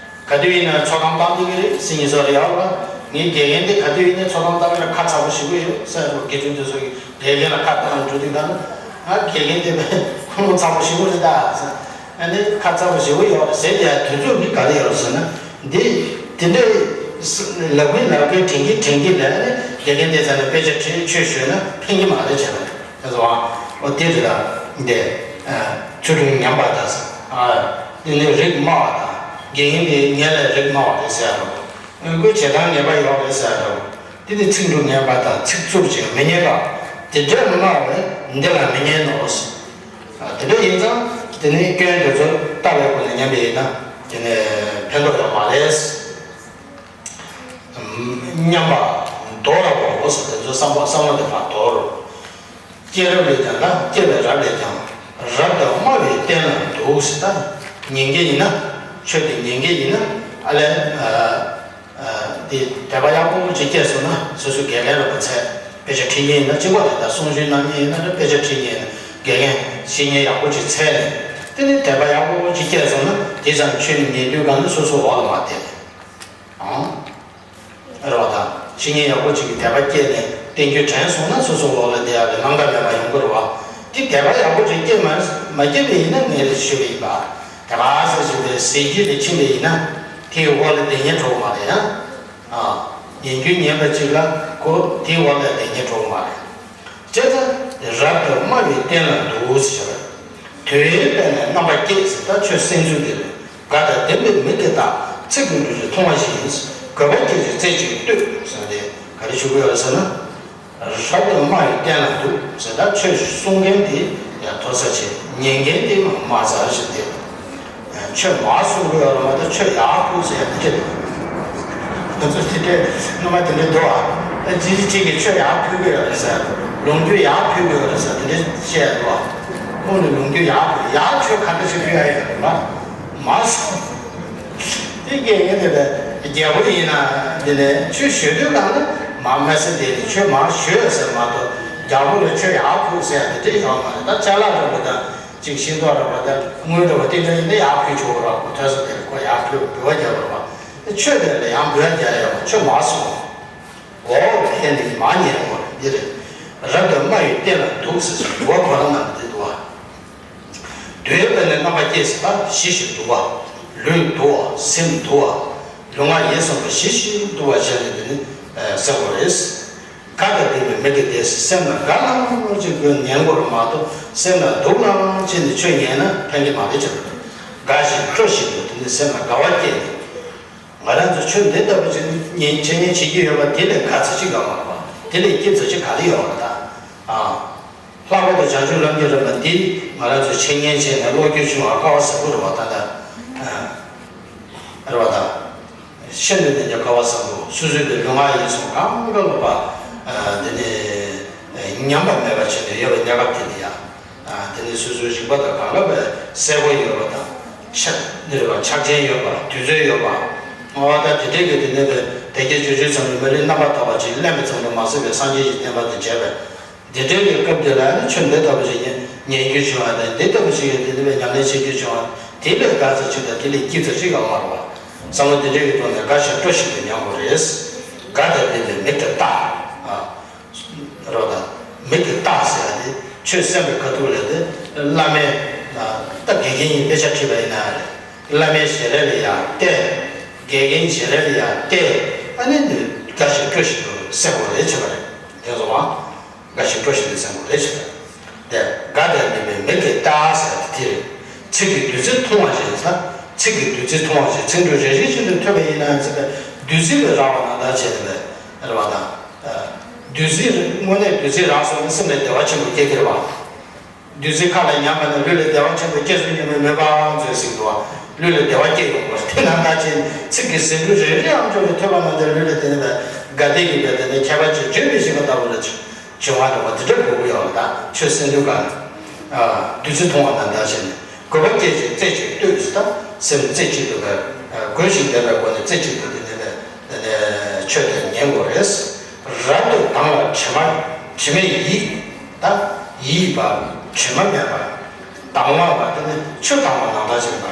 ག་དུས་ཡིན་ན་ཚོགས་གཏམ་བཏང་བསྡད་ཀྱི་རེད་ཟེར་མཁན་ཚོ་རེད་ཡ་བ། ངའི་དགེ་རྒན་དེ་ག་དུས་ཡིན་ན་ཚོགས་གཏམ་བཏང་གི་རེད་ཁ་ཚ་པོ་ཞེ་པོ་ཡོད་ཟེར་རོ། དགེ་ཕྲུག་དེ་ཚོ་གི་དགེ་རྒན་ལ་ཁ་བཏང་འགྲོ་དུས་ད་ནི་ང་དགེ་རྒན་དེ་ཁོང་ཚ་པོ་ཞེ་པོ་རེད་ད་ཟེར། ཨ་ནི་ཁ་ཚ་པོ་ཞེ་པོ་ཡོད་རེད་ཟེར་ཡ་དུས་ཚོད་འདི་ག་རེ་ཡོད་རེད་ཟེར་ན་འདི་དེ་འདྲའི་ལབ་གིན་ལབ་གིན་དྲན་གིན་དྲན་གིན་ལ་ཨ་ནི་དགེ་རྒན་དེ་ཚ་ནི་དཔེ་ཆ་ཁྲིད་ཆོས་ཞུས་ན་ཕན་གྱི་མ་རེད་བྱས་པ་རེད། ཨོ་དེ་རེད་ད། འདི་ཚུལ་ཁྲིམས་ཉམས་པ་དང་། འདི་ནི་རིགས་དམའ་བ་དང་། དགེ་རྒན་དེ་ངེད་ལས་རིགས་དམའ་བ་རེད་ཟེར་ཡ་རོ། ཁོས་བྱེད་སྟངས་ངན་པ་ཡོད་རེད་ཟེར་ཡ་རོ། འདི་ནི་ཚིག་འབྲུ་ངན་པ་དང་ཚིག་རྩུབ་ཅིང་མི་སྙན་པ། དེ་འདྲ་མི་སྨྲ་བས་འདི་ལ་མི་སྙན་ནོ། དེ་འདྲ་ཡིན་ཙང་དེ་ནི་སྐྱོན་དེ་ཚོ་ལྟ་བའི་སྒོ་ནས་ཉམས་པ་ཡིན་ན་དེ་ནི་ཕན་ཐོགས་ཡོད་མ་རེད། སྙམ་པ་དོར་ར་བ་འོ་ཟེར་དེ་ཚོའི་བསམ་པ་བསམ་བློ་དེ་ཕར་དོར། སྐྱེས་རབས་ལས་ཀྱང་ན་སྐྱེས་པའི་རབས་ལས་ཀྱང་རབ་ཏུ་དམའ་བའི་རྟེན་ལ་འདུག་ཟེར་ད། ཉན་མཁན་ཡིན་ན་ཆོས་དེ་ཉན་མཁན་ཡིན་ན་ཨ་ལས་དེ་དད་པ་ཡག་པོ་ཅིག་སྐྱེས་སོང་ན་སོ་སོའི་དགེ་རྒན་ལ་མ་ཚད་དཔེ་ཆ་ཁྲིད་མཁན་ཡིན་ན་གཅིག་པ་རེད་ད། གསུང་ཆོས་གནང་མཁན་ཡིན་ན་དཔེ་ཆ་ཁྲིད་མཁན་ཡིན་ན་དགེ་རྒན་བཤེས་གཉེན་ཡག་པོ་ཅིག་འཚོལ་ནས་དེ་ནི་དད་པ་ཡག་པོ་ཅིག་སྐྱེས་སོང་ན་དེ་ཙམ་ཆོས་ནི་ཉན་དུས་གང་ནི་སོ་སོ་འོག་ལ་མ་བསྡད། ཨང་། རེད་བ་དང་། བཤེས་གཉེན་ཡག་པོ་ཅིག་གིས་དད་པ་སྐྱེས་ནས་བསྟན་རྒྱུན་དྲན་སོང་ན་སོ་སོ་འོག་ལ་བསྡད་ཡག་གི་རྣམ་དག་མེད་པ་ཡོང་གི་རེད་བ། དེ་དད་པ་ཡག་པོ་ཅིག་སྐྱེས་མ་མ་སྐྱེས་པ་ཡིན་ན་ངས་ལས་ཞུས་པ་ཡིན་པ། དད་པ་ཟེར་བཞིན་པའི་ཟས་རྒྱུད་དེ་ཕྱིན་པ་ཡིན་ན་དེའི་འོག་ལ་བསྡད་ཉན་འགྲོ་གི་མ་རེད་ཡ། ཨ། ཉན་རྒྱུན་ཉན་པ་ཅིག་ལ་ཁོ་དེའི་འོག་ལ་བསྡད་ཉན་འགྲོ་གི་མ་རེད། བྱས་ཙང་རབ་ཏུ་དམའ་བའི་རྟེན་ལ་འདུག་ཟེར། དུས་ཡུན་སྤེལ་ནས་རྣམ་པ་བསྐྱེད་ཟེར་ད་ཆོས་གསན་ཚུལ་འདི་རེད། དགའ་དང་ལྡན་པའི་མིག་གིས་བལྟ། ཚིག་གི་འབྲུ་རིགས་མཐོང་བ་བཞིན། དགོས་པ་བསྐྱེད་ཅིང་རྩེ་གཅིག་ཏུ་ཟེར་ཏེ་ག་རེ་ཞུ་གི་ཡོད་རེད་ཟེར་ན། རབ་ཏུ་དམའ་བའི་རྟེན་ལ་འདུག་ཟེར་ད་ཆོས་གསུང་མཁན་དེ་ཡང་མཐོ་ས་ཆེ། ཉན་མཁན་དེ་མ་དམའ་ས་ཞིག་སྟེ། ཆོས་མ་གསུང་གི་ཡོད་རེད་མ་གཏོགས་ཆོས་ཡག་ཕུལ་ཟེར་ཡ་མི་འདུག་ང་ཚོ་དེ་འདྲའི་སྔོན་མ་དེ་འདྲའི་འདུག་ཨ། ཅི་ཅི་ཅིག་གིས་ཆོས་ཡག་ཕུལ་གི་ཡོད་རེད་ཟེར། ལོ་རྒྱུས་ཡག་ཕུལ་གི་ཡོད་རེད་ཟེར་དེ་འདྲའི་བཤད་ཡ་འདུག་ཨ། ཁོང་ནས་ལོ་རྒྱུས་ཡག་ཕུལ་ཡག་ཆོས་ག་འདྲ་ཞིག་ཕུལ་ཡ་ཡོད་རེད་མ་མ་གསུང་། དེ་སྐད་ངས་དེ་ལས་རྒྱལ་པོ་ཡིན་ན་དེ་ནས་ཆོས་ཞུ་དུས་གང་ན་མ་མ་ཟེར་དེ་ནི་ཆོས་མ་ཞུ་ཟེར་མ་གཏོགས་རྒྱལ་པོ་ལ་ཆོས་ཡག་ཕུལ་ཟེར་ཡ་དེ་འདྲ་ཡོད་མ་རེད། ད་ཅ་ལག་འདྲ་པོ་དང་། ཅིག་ཤིང་ཏོག་རེད་པ་དང་དངུལ་འདྲ་པོ་དེ་འདྲ་ཡིན་ན་ཡར་ཕུལ་ཆོག་ར། ཁོ་ཐོས་བསམ་དེ་ཁོ་ཡར་ཕུལ་འབུལ་བ་རྒྱག་ར་བ། ཆོས་དེ་ལ་ཡང་འབུལ་བ་རྒྱག་ཡ་བ་ཆོས་མ་གསུང་། འོ་ཕན་ནི་མ་ཉན་མོ་འདི་རེད། རབ་ཏུ་དམའ་བའི་རྟེན་ལ་འདུག་ཟེར་ཞིང་འོ་ཁོ་རང་རྣམས་འདི་འདུག་བ། དུས་ཡུན་སྤེལ་ནས་རྣམ་པ་བསྐྱེད་ཟེར་ད་ཞི་ཞིང་དུལ་བ། ལུས་དུལ་བ་སེམས་དུལ་བ། ལུས་ངག་ཡིད་གསུམ་པོ་ཞི་ཞིང་དུལ་བ་བྱས་ནས་འདི་ནི་གསལ་པོ་རེད། དགའ་དང་ལྡན་པའི་མི་དགེ་སྡེ་སེམས་ལ་དགའ་སྣང་ཅིག་དགོས་ཉན་དགོས་རུ་མ་གཏོགས་སེམས་ལ་སྡུག་སྣང་ཅིག་ནི་ཆོས་ཉན་ན་ཕན་གྱི་མ་རེད་ཅེས། དགའ་ཞིང་སྤྲོ་ཞིང་དུ་དེ་ནི་སེམས་ལ་དགའ་བ་སྐྱེས་ནས། ང་རང་ཚོ་ཆོས་འདི་ལྟ་བུ་ཅིག་ཉན་འཆད་ཉན་བྱེད་ཀྱི་ཡོད་པ་དེ་ལས་དགའ་ཚོད་ཅིག་ག་མ་རེད་པ། དེ་ལས་སྐྱིད་ཚོད་ཅིག་ག་ལ་ཡོད་རེད་ད། ཨ། ལྷག་པར་དུ་བྱང་ཆུབ་ལམ་གྱི་རིམ་པ་འདི་ང་རང་ཚོས་འཆད་ཉན་བྱས་ནས་བློ་འགྱོད་བྱུང་བ་སྐལ་བ་བཟང་པོ་རེད་པ་ད་ལྟ། ཨ། རེད་པ་ད། ཤིན་ཏུ་ནས་ཀྱང་སྐལ་བ་བཟང་པོ་སོ་སོའི་གི་ལུས་ངག་ཡིད་གསུམ་གང་ག་ལོ་པ། ཨ། འདི་ནི་ཉམས་པ་མེད་པ་བྱས་ནས་ཡོད་པའི་གནས་སྐབས་དེ་ལ་ཡ། ཨ། འདི་ནི་སོ་སོའི་རིག་པ་དང་གང་ག་བས་གསལ་པོ་ཡོད་པ་དང་། ཆ་ནི་རེད་པ་ཆགས་ཅན་ཡོད་པ་དུས་ཚོད་ཡོད་པ། ཨོ་ད་དེ་འདྲའི་གི་དེ་ནས་པའི་དལ་བརྒྱད་འབྱོར་བཅུའི་ཚོགས་ནི་མི་ལུས་རྣམ་པར་དག་པ་ཅིག་ལེན་པའི་ཚོགས་འདུ་མ་ཟད་པའི་སངས་རྒྱས་ཀྱི་བསྟན་པ་དང་མཇལ་བས། དེ་འདྲའི་གི་སྐབས་དེ་ལ་ནི་ཆོས་འདི་ལྟ་བུ་ཞིག་ཉན་ཉན་རྒྱུ་བྱུང་བ་དང་། འདི་ལྟ་བུ་ཞིག་གིས་དེ་ལྟ་བུའི་ཉམས་ལེན་བྱེད་རྒྱུ་བྱུང་བ། དེ་ལས་དགའ་ཚོར་ཅིག་དང་དེ་ལས་སྐྱིད་ཚོར་ཅིག་ག་མ་རེད་བ། བསམ་བློ་དེ་འདྲའི་གི་ཐོག་ནས་དགའ་ཞིང་སྤྲོ་ཞིང་དུ་མྱོང་དགོས་རེད། དགའ་དང་ལྡན་པའི་མིག་གིས་བལྟ། ཨ། རོ་དང་། མིག་གིས་བལྟ་ཟེར་ཡ་དེ་ཆོས་གསན་པའི་ཁ་ཐུག་ལ་དེ་བླ་མས་ད་དགེ་རྒན་གྱིས་དཔེ་ཆ་ཁྲིད་པ་ཡིན་ན་རེད། བླ་མའི་ཞལ་རས་ལ་ཡང་བལྟས། དགེ་རྒན་ཞལ་རས་ལ་ཡང་བལྟས། ཨ་ནི་འདི་དགའ་ཞིང་སྤྲོ་ཞིང་དུ་གསན་དགོས་རེད་བྱས་པ་རེད། དེ་ཚོ་བ། དགའ་ཞིང་སྤྲོ་ཞིང་དུ་གསན་དགོས་རེད་བྱས་པ་རེད། དེ་དགའ་དང་ལྡན་པའི་མིག་གིས་བལྟ་ཟེར་དེ་དེ་རེད། ཚིག་གི་བདུད་རྩི་མཐོང་བ་བཞིན་ཟེར། ཚིག་གི་བདུད་རྩི་མཐོང་བ་བཞིན། ཚིག་འབྲུ་རེ་རེ་བཞིན་དུ་ཐོས་པ་ཡིན་ན་ཟེར་བའི་བདུད་རྩི་གིས་རགས་པ་ནང་ལྟར་བྱས་ནས་རེད་བ་དང་། བདུད་རྩི་དངོས་གནས་བདུད་རྩི་རགས་སོང་ན་སེམས་ལ་བདེ་བ་ཆེན་པོ་སྐྱེ་གི་རེད་བ། བདུད་རྩི་ཁ་ལ་ཉར་བ་ན་ལུས་ལ་བདེ་བ་ཆེན་པོ་སྐྱེ་སྲོལ་ཡོད་མེད་མོས་པའང་མཛོད་ཟིན་འདུག་ལུས་ལ་བདེ་བ་སྐྱེ་ཡོང་བར་དེ་ནང་ལྟར་ཅན་ཚིག་གི་ཟེའུ་འབྲུ་རེ་རེའང་ཅོག་ལ་ཐོས་པ་ན་དེ་ལུས་ལ་དེ་ནི་བས་དགའ་བདེ་གི་བས་དེ་ནི་ཁྱད་པར་ཅན་བརྗོད་མི་ཤེས་པ་ལྟ་བུ་ལ་བྱུང་བ་འདུག་པ་འདི་འདྲ་གོ་གི་ཡོད་ལ། ད་ཆོས་གསན་དུས་ག་ལ་བདུད་རྩི་མཐོང་བ་ན་ལྟར་ཅན་གུས་པ་སྐྱེད་ཅིང་རྩེ་གཅིག་ཏུ་ལྟོས་སུ། ད་སེམས་རྩེ་གཅིག་ཏུ་བས་གུས་ཤིང་དད་པའི་སྒོ་ནས་རྩེ་གཅིག་ཏུ་དེ་ནི་བས་དེ་ནི་ཆོས་དེ་ཉན་དགོས་རེད། རབ་ཏུ་དྭངས་ལ་དྲི་མ་དྲི་མེད་ཡིད། ད་ཡིད་པ་དྲི་མ་མེད་པ། དྭངས་པ་བ་དེ་ནི་ཆུ་དྭངས་པ་ནང་ལྟར་ཅིག་པ།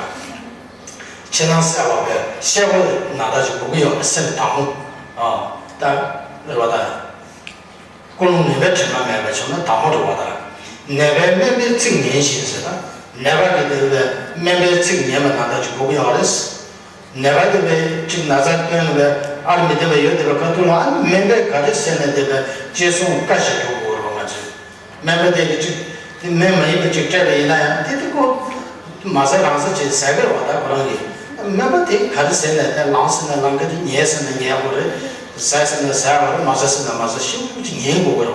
ཕྱི་ནང་གསལ་བ་བས་གཤེར་པོ་ནང་ལྟར་ཅིག་འབུ་གི་ཡོད་པའི་སེམས་དྭངས་པོ། ཨ། ད་རེད་བ་ད། ཀུན་སློང་ངན་པའི་དྲི་མ་མེད་པ་བྱུང་ན་དྭངས་པོ་རེད་བ་ད། ནད་པས་སྨན་པའི་ཚིག་ཉན་བཞིན་ཟེར། ད་ནད་པ་གིས་དེ་བས་སྨན་པའི་ཚིག་ཉན་པ་ནང་ལྟར་ཅིག་འབུ་གི་ཡོད་རེད། ནད་པ་དེ་བས་ཅིག་ན་ཚ་སྟོན་ནས་བས་ཨར་མི་བདེ་བ་ཡོད་བསྡད་པའི་ཁ་ཐུག་ལ་ཨ་ནི་སྨན་པས་ག་རེ་ཟེར་ནས་བསྡད་པའི་ཅེས་གསུངས་བཀའ་ཞིག་སྒྲུབ་དགོས་རེད་བ། ང་ཚོས་སྨན་པ་དེ་གིས་ཅིག་དེ་སྨན་མ་ཡིན་པ་ཅིག་སྤྲད་པ་ཡིན་ན་ཡང་དེ་དེ་ཁོ་མ་ཟ་རང་ཟ་བྱས་ཟ་གི་རེད་བ། ད་ཁོ་རང་གིས་སྨན་པ་དེ་ག་རེ་ཟེར་ནས་དེ་ལངས་ཟེར་ན་ལངས་གི་རེད། ཉལ་ཟེར་ན་ཉལ་དགོས་རེད། ཟ་ཟེར་ན་ཟ་དགོས་རེད། མ་ཟ་ཟེར་ན་མ་ཟ། ཤིན་ཏུ་ཅིག་ཉན་དགོས་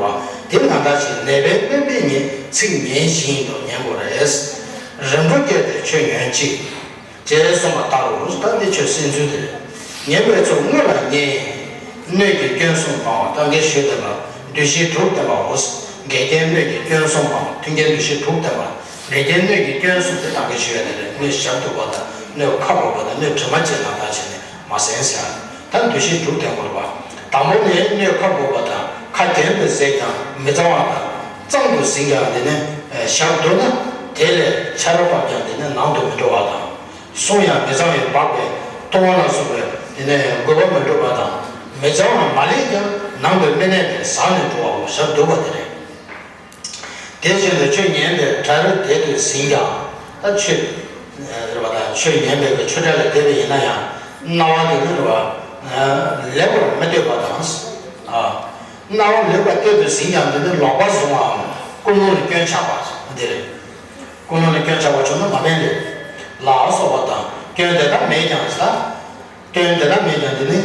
ཀྱི་རེད་བ། དེ་ནང་ལྟར་ཅིག་ནད་པས་སྨན་པའི་ཉན་ཚིག་ཉན་བཞིན་དུ་ཉན་དགོས་རེད། རིམ་གྲོ་བསྐྱེད་དེ་ཆོས་ཉོན་ཅིག་ཅེས་གསུངས་པ་ལྟར་རོ། ད་འདི་ཆོས་གསན་ཚུལ་དེ་རེད། ཉན་པའི་ཚུལ་དངོས་ལ་ཉན། སྣོད་ཀྱི་སྐྱོན་གསུམ་སྤང་བ་ད་གིན་ཞུས་བསྟན་པ་འདུ་ཤེས་དྲུག་བསྟན་པའོ། འགལ་རྐྱེན་སྣོད་ཀྱི་སྐྱོན་གསུམ་སྤང་། མཐུན་རྐྱེན་འདུ་ཤེས་དྲུག་བསྟན་པ། འགལ་རྐྱེན་སྣོད་ཀྱི་སྐྱོན་གསུམ་དེ་ད་གིན་ཞུས་ཡ་དེ་རེད། སྣོད་ཞབས་རྡུགས་པ་དང་སྣོད་ཁ་སྦུབ་པ་དང་སྣོད་གྲིབ་མ་ཅན་ནང་ལྟར་བྱས་ནས་མ་གསན་ཟེར། ད་འདུ་ཤེས་དྲུག་བསྟན་དགོས་རེད་པ། དང་པོ་ནི་སྣོད་ཁ་སྦུབ་པ་དང་ཁ་གྱེན་དུ་གཟེགས་ཀྱང་མི་གཙང་བ་དང་། གཙང་དུ་ཟིན་ཀྱང་དེ་ནི་ཞབས་རྡུགས་ན་དེ་ལས་ཆར་པ་བབས་ཀྱང་དེ་ནི་ནང་དུ་མི་འགྲོ་བ་དང་། བསྲུང་ཡང་མི་གཙང་བས་སྦགས་པའི་ལྟུང་བ་ལ་སོགས་པའི་དེ་ནས་རྒོད་པ་མི་འགྲུབ་པ་དང་། མི་གཙང་བ་མ་ལེགས་ཀྱང་ནང་དུ་མི་གནས་པས་ཟག་ནས་འགྲོ་བའོ། ཞབས་རྡུགས་པ་དེ་རེད། དེ་བཞིན་དུ་ཆོས་ཉན་པའི་གྲལ་དེ་དུ་ཟིན་ཀྱང་། ད་ཆོས་རེད་པ། ད་ཆོས་ཉན་པའི་གི་ཆོས་གྲལ་ལ་བསྡད་པ་ཡིན་ན་ཡང་སྣང་བ་དེ་ནི་རེད་པ། ལེགས་པར་མི་ལྟོས་པ་དང་། ཨ། སྣང་བ་ལེགས་པར་ལྟོས་དུ་ཟིན་ཀྱང་དེ་ནི་ལོག་པར་བཟུང་བའམ་ཀུན་སློང་ལ་སྐྱོན་ཆགས་པ་འདི་རེད། ཀུན་སློང་ལ་སྐྱོན་ཆགས་པ་བྱུང་ན་མ་ཕན་ལས། ལ་སོགས་པ་དང་སྐྱོན་དེ་དག་མེད་ཀྱང་ཟེར། སྐྱོན་དེ་དག་མེད་ཀྱང་དེ་ནི་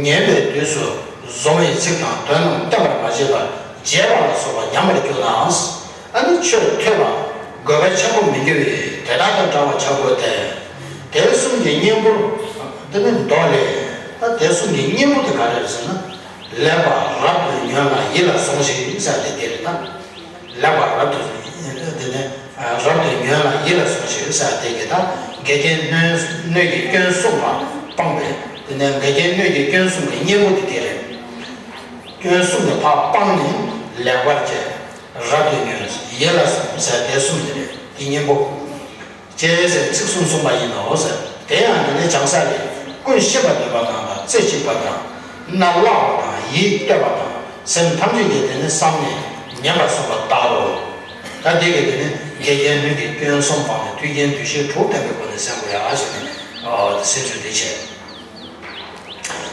ཉན་པའི་དུས་སུ་བཟུང་བའི་ཚིག་དང་དོན་རྣམས་བསྟན་པར་མ་བྱས་པར་བརྗེད་པ་ལ་སོགས་པ་ཉམས་པར་གྱུར་ནའང་། ཨ་ནི་ཆོས་ཐོས་པ་དགོས་པ་ཆེན་པོ་མི་འགྱུར་བས་དེ་དག་དང་བྲལ་བར་བྱ་དགོས་ཏེ། དེ་གསུམ་གྱི་གཉེན་པོ་དེ་ནི་མདོ་ལས། ད་དེ་གསུམ་གྱི་གཉེན་པོ་དེ་ག་རེ་རེད་ཟེར་ན། ལེགས་པར་རབ་ཏུ་ཉོན་ལ་ཡིད་ལ་ཟུངས་ཤིག་ཟེར་ཏེ་དེ་རེད་ད། ལེགས་པར་རབ་ཏུ་དེ་ནས་རབ་ཏུ་ཉོན་ལ་ཡིད་ལ་ཟུངས་ཤིག་ཟེར་ཏེ་གི་ད་འགལ་རྐྱེན་སྣོད་སྣོད་ཀྱི་སྐྱོན་གསུམ་པ་སྤངས་པས་དེ་ནས་འགལ་རྐྱེན་སྣོད་ཀྱི་སྐྱོན་གསུམ་གྱི་གཉེན་པོ་དེ་དེ་རེད། སྐྱོན་གསུམ་དེ་ཕར་སྤངས་ནས་ལེགས་པར་བྱས། རབ་ཏུ་ཉོན་ཡིད་ལ་ཟུངས་ཟེར་དེ་གསུམ་དེ་རེད། དེ་གཉེན་པོ། ཅེས་ཟེར་ཚིག་གསུམ་གསུངས་པ་ཡིན་ནོ་ཟེར། དེ་ཡང་དེ་ནས་བྱང་ས་ལས་ཀུན་ཤེས་པ་འདོད་པ་དང་དང་རྩེ་གཅིག་པ་དང་། རྣ་བླགས་པ་དང་ཡིད་གཏད་པ་དང་སེམས་ཐམས་ཅད་ཀྱིས་དེ་ནི་བསམས་ནས་ཉན་པར་གསུངས་པ་ལྟར་རོ། ད་དེ་གིས་དེ་ནི་འགལ་རྐྱེན་སྣོད་ཀྱི་སྐྱོན་གསུམ་སྤངས་ནས་མཐུན་རྐྱེན་འདུ་ཤེས་དྲུག་བསྟན་པའི་སྒོ་ནས་གསན་དགོས་ཡ་ཞེས་ནས་གསན་ཚུལ་དེ་བྱས།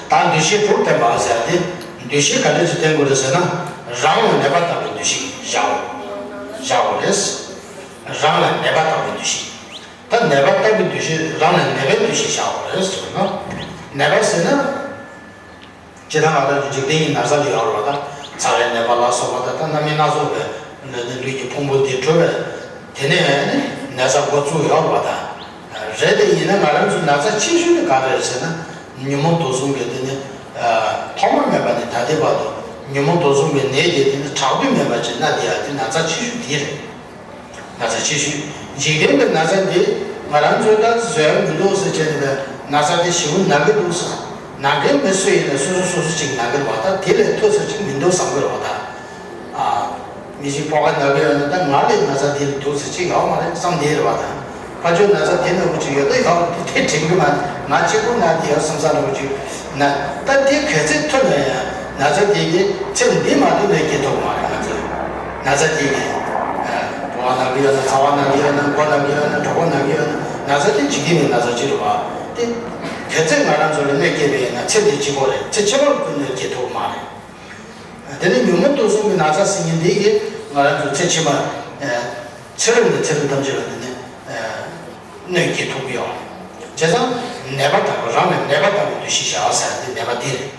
ད་འདུ་ཤེས་དྲུག་བསྟན་པ་ཟེར་ཏེ། འདུ་ཤེས་ག་འདྲ་ཞིག་བསྟན་དགོས་རེད་ཟེར་ན། རང་ལ་ནད་པ་ལྟ་བུའི་འདུ་ཤེས་བཞག་དགོས། བཞག་དགོས་རེད། རང་ལ་ནད་པ་ལྟ་བུའི་འདུ་ཤེས། ད་ནད་པ་ལྟ་བུའི་འདུ་ཤེས་རང་ལ་ནད་པའི་འདུ་ཤེས་བཞག་དགོས་རེད་ཟེར་ན། ནད་པ་ཟེར་ན། སྤྱིར་བཏང་ང་རང་ཚོ་འཇིག་རྟེན་གྱི་ན་ཚ་ལ་ཡོད་རེད་བ། ད་ཚ་བའི་ནད་པ་ལ་སོགས་པ་ད་ལྟ་སྣ་མིན་སྣ་ཚོགས་པའི་ལུས་ཀྱི་ཕུང་པོ་འདི་གྲུབ་པའི་དེ་ནས་ནི་ན་ཚ་འགོ་བཙུགས་ཡོད་རེད་བ། ད་རེད་དེ་ཡིན་ན་ང་རང་ཚོའི་ན་ཚ་ཆེ་ཤོས་ནི་ག་རེ་རེད་ཟེར་ན། ཉོན་མོངས་དུག་གསུམ་གྱི་དེ་ནི་ཐོག་མ་མེད་པ་ནས་ད་ལྟའི་བར་དུ་ཉོན་མོངས་དུག་གསུམ་གྱི་ནད་ཀྱིས་དེ་ནི་དྲག་པོ་མེད་པ་ཅིག་ན་དེ་ཡང་དེ་ན་ཚ་ཆེ་ཤོས་དེ་རེད། ན་ཚ་ཆེ་ཤོས་འཇིག་རྟེན་གྱི་ན་ཚ་འདི་ང་རང་ཚོས་ད་བཟོད་ཡ་མི་འདུག་ཟེར་བྱས་ནས་ན་ཚ་དེ་ཞེ་པོ་ན་གི་འདུག་ཟེར། ན་མཁན་མི་སུ་ཡིན་ན་སོ་སོ་སོ་སོ་ཅིག་ན་གི་རེད་བ། ད་དེ་ལས་ཐོས་ས་ཅིག་མི་འདུག་བསམ་གི་རེད་བ། ད་ཨ། དེ་བཞིན་ཕོ་ཁ་ན་གི་ཡོད་ན་ད་ང་ལས་ན་ཚ་དེ་ལས་སྡུག་ཙམ་ཅིག་ཡོད་མ་རེད་བསམ་དེ་རེད་བ་དང་། ཕ་ཆོས་ན་ཚ་དེ་ན་འུ་ཅིག་ཡོད་ད་ཡོད་དེ་དེ་དྲན་གི་མ་ང་གཅིག་པུ་ན་དེ་ཡོད་བསམ་ས་ན་འུ་ཅིག་ན། ད་དེ་ག་ཚད་ཐུབ་ན་ཡང་ན་ཚ་དེ་གི་ཚེ་འདི་མ་ཐུབ་ན་སྐྱེ་ཐུབ་མ་རེད། ང་ཚོས་ན་ཚ་དེ་གི་ཕོ་བ་ན་གི་ཡོད་ན་ཚ་བ་ན་གི་ཡོད་ན་མགོ་ན་གི་ཡོད་ན་གྲོད་ཁོག་ན་གི་ཡོད་ན་ན་ཚ་དེ་འཇིག་རྟེན་པའི་ན་ཚ་ཅིག་རེད་བ། དེ་ག་ཚད་ང་རང་ཚོ་ལ་གནོད་སྐྱེལ་བ་ཡིན་ན་ཚེ་འདི་གཅིག་པོ་རེད། ཚེ་ཕྱི་མར་ཁོ་གནོད་སྐྱེལ་ཐུབ་མ་རེད། དེ་ནི་ཉོན་མོངས་དུག་གསུམ་གྱི་ན་ཚ་ཟེར་མཁན་འདི་གིས་ང་རང་ཚོ་ཚེ་ཕྱི་མ་ཚེ་རབས་ནས་ཚེ་རབས་ཐམས་ཅད་ལ་དེ་ནི་གནོད་སྐྱེལ་ཐུབ་ཀྱི་ཡོད་རེད། བྱས་ཙང་ནད་པ་ལྟ་བུ་རང་ལ་ནད་པ་ལྟ་བུའི་འདུ་ཤེས་བཞག་ཟེར་དེ་ནད་པ་འདི་རེད།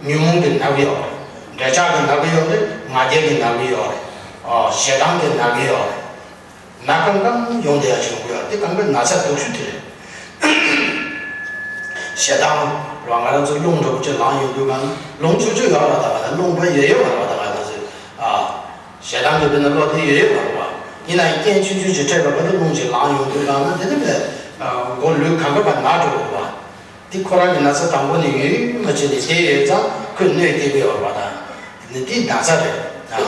ཉོན་མོངས་ཀྱིས་ན་གི་ཡོད་རེད། འདོད་ཆགས་ཀྱིས་ན་གི་ཡོད་རེད། ང་རྒྱལ་གྱིས་ན་གི་ཡོད་རེད། ཨོ་ཞེ་སྡང་གིས་ན་གི་ཡོད་རེད། ན་ཀང་ཀང་ཡོང་བསྡད་ཡ་ཅིག་ཡོང་གི་ཡོད་རེད། དེ་ཀང་ཀའི་ན་ཚ་སྡུག་ཤོས་དེ་རེད། ཞེ་སྡང་རང་ང་རང་ཚོ་རླུང་འདྲ་པོ་ཅིག་ལངས་ཡོང་དུས་གང་ན་རླུང་ཆུ་ཆུ་ཡོད་ར་ད་ག་ན་རླུང་བུ་ཡོད་ཡོད་མ་ར་ད་ག་ན་ཚོས་ཨ། ཞེ་སྡང་གི་དཔེར་ན་བློ་དེ་ཡོད་ཡོད་མ་ར་བ། ཡིན་ན་ཡང་རྐྱེན་ཆུང་ཆུང་ཅིག་འཕྲད་པ་བར་དུ་རླུང་ཅིག་ལངས་ཡོང་དུས་གང་ན་དེ་ནི་བས་མགོ་ལུས་གང་ག་བ་ན་འགྲོ་གི་བ། དེ་ཁོ་རང་གི་ན་ཚ་དང་པོ་ནས་ཡོད་མ་བྱས་ནས་དེ་ཡོད་ཙང་ཁོས་གནོད་སྐྱེལ་གི་ཡོད་ར་བ་དང་། དེ་ནི་དེ་ན་ཚ་རེད། ཨ།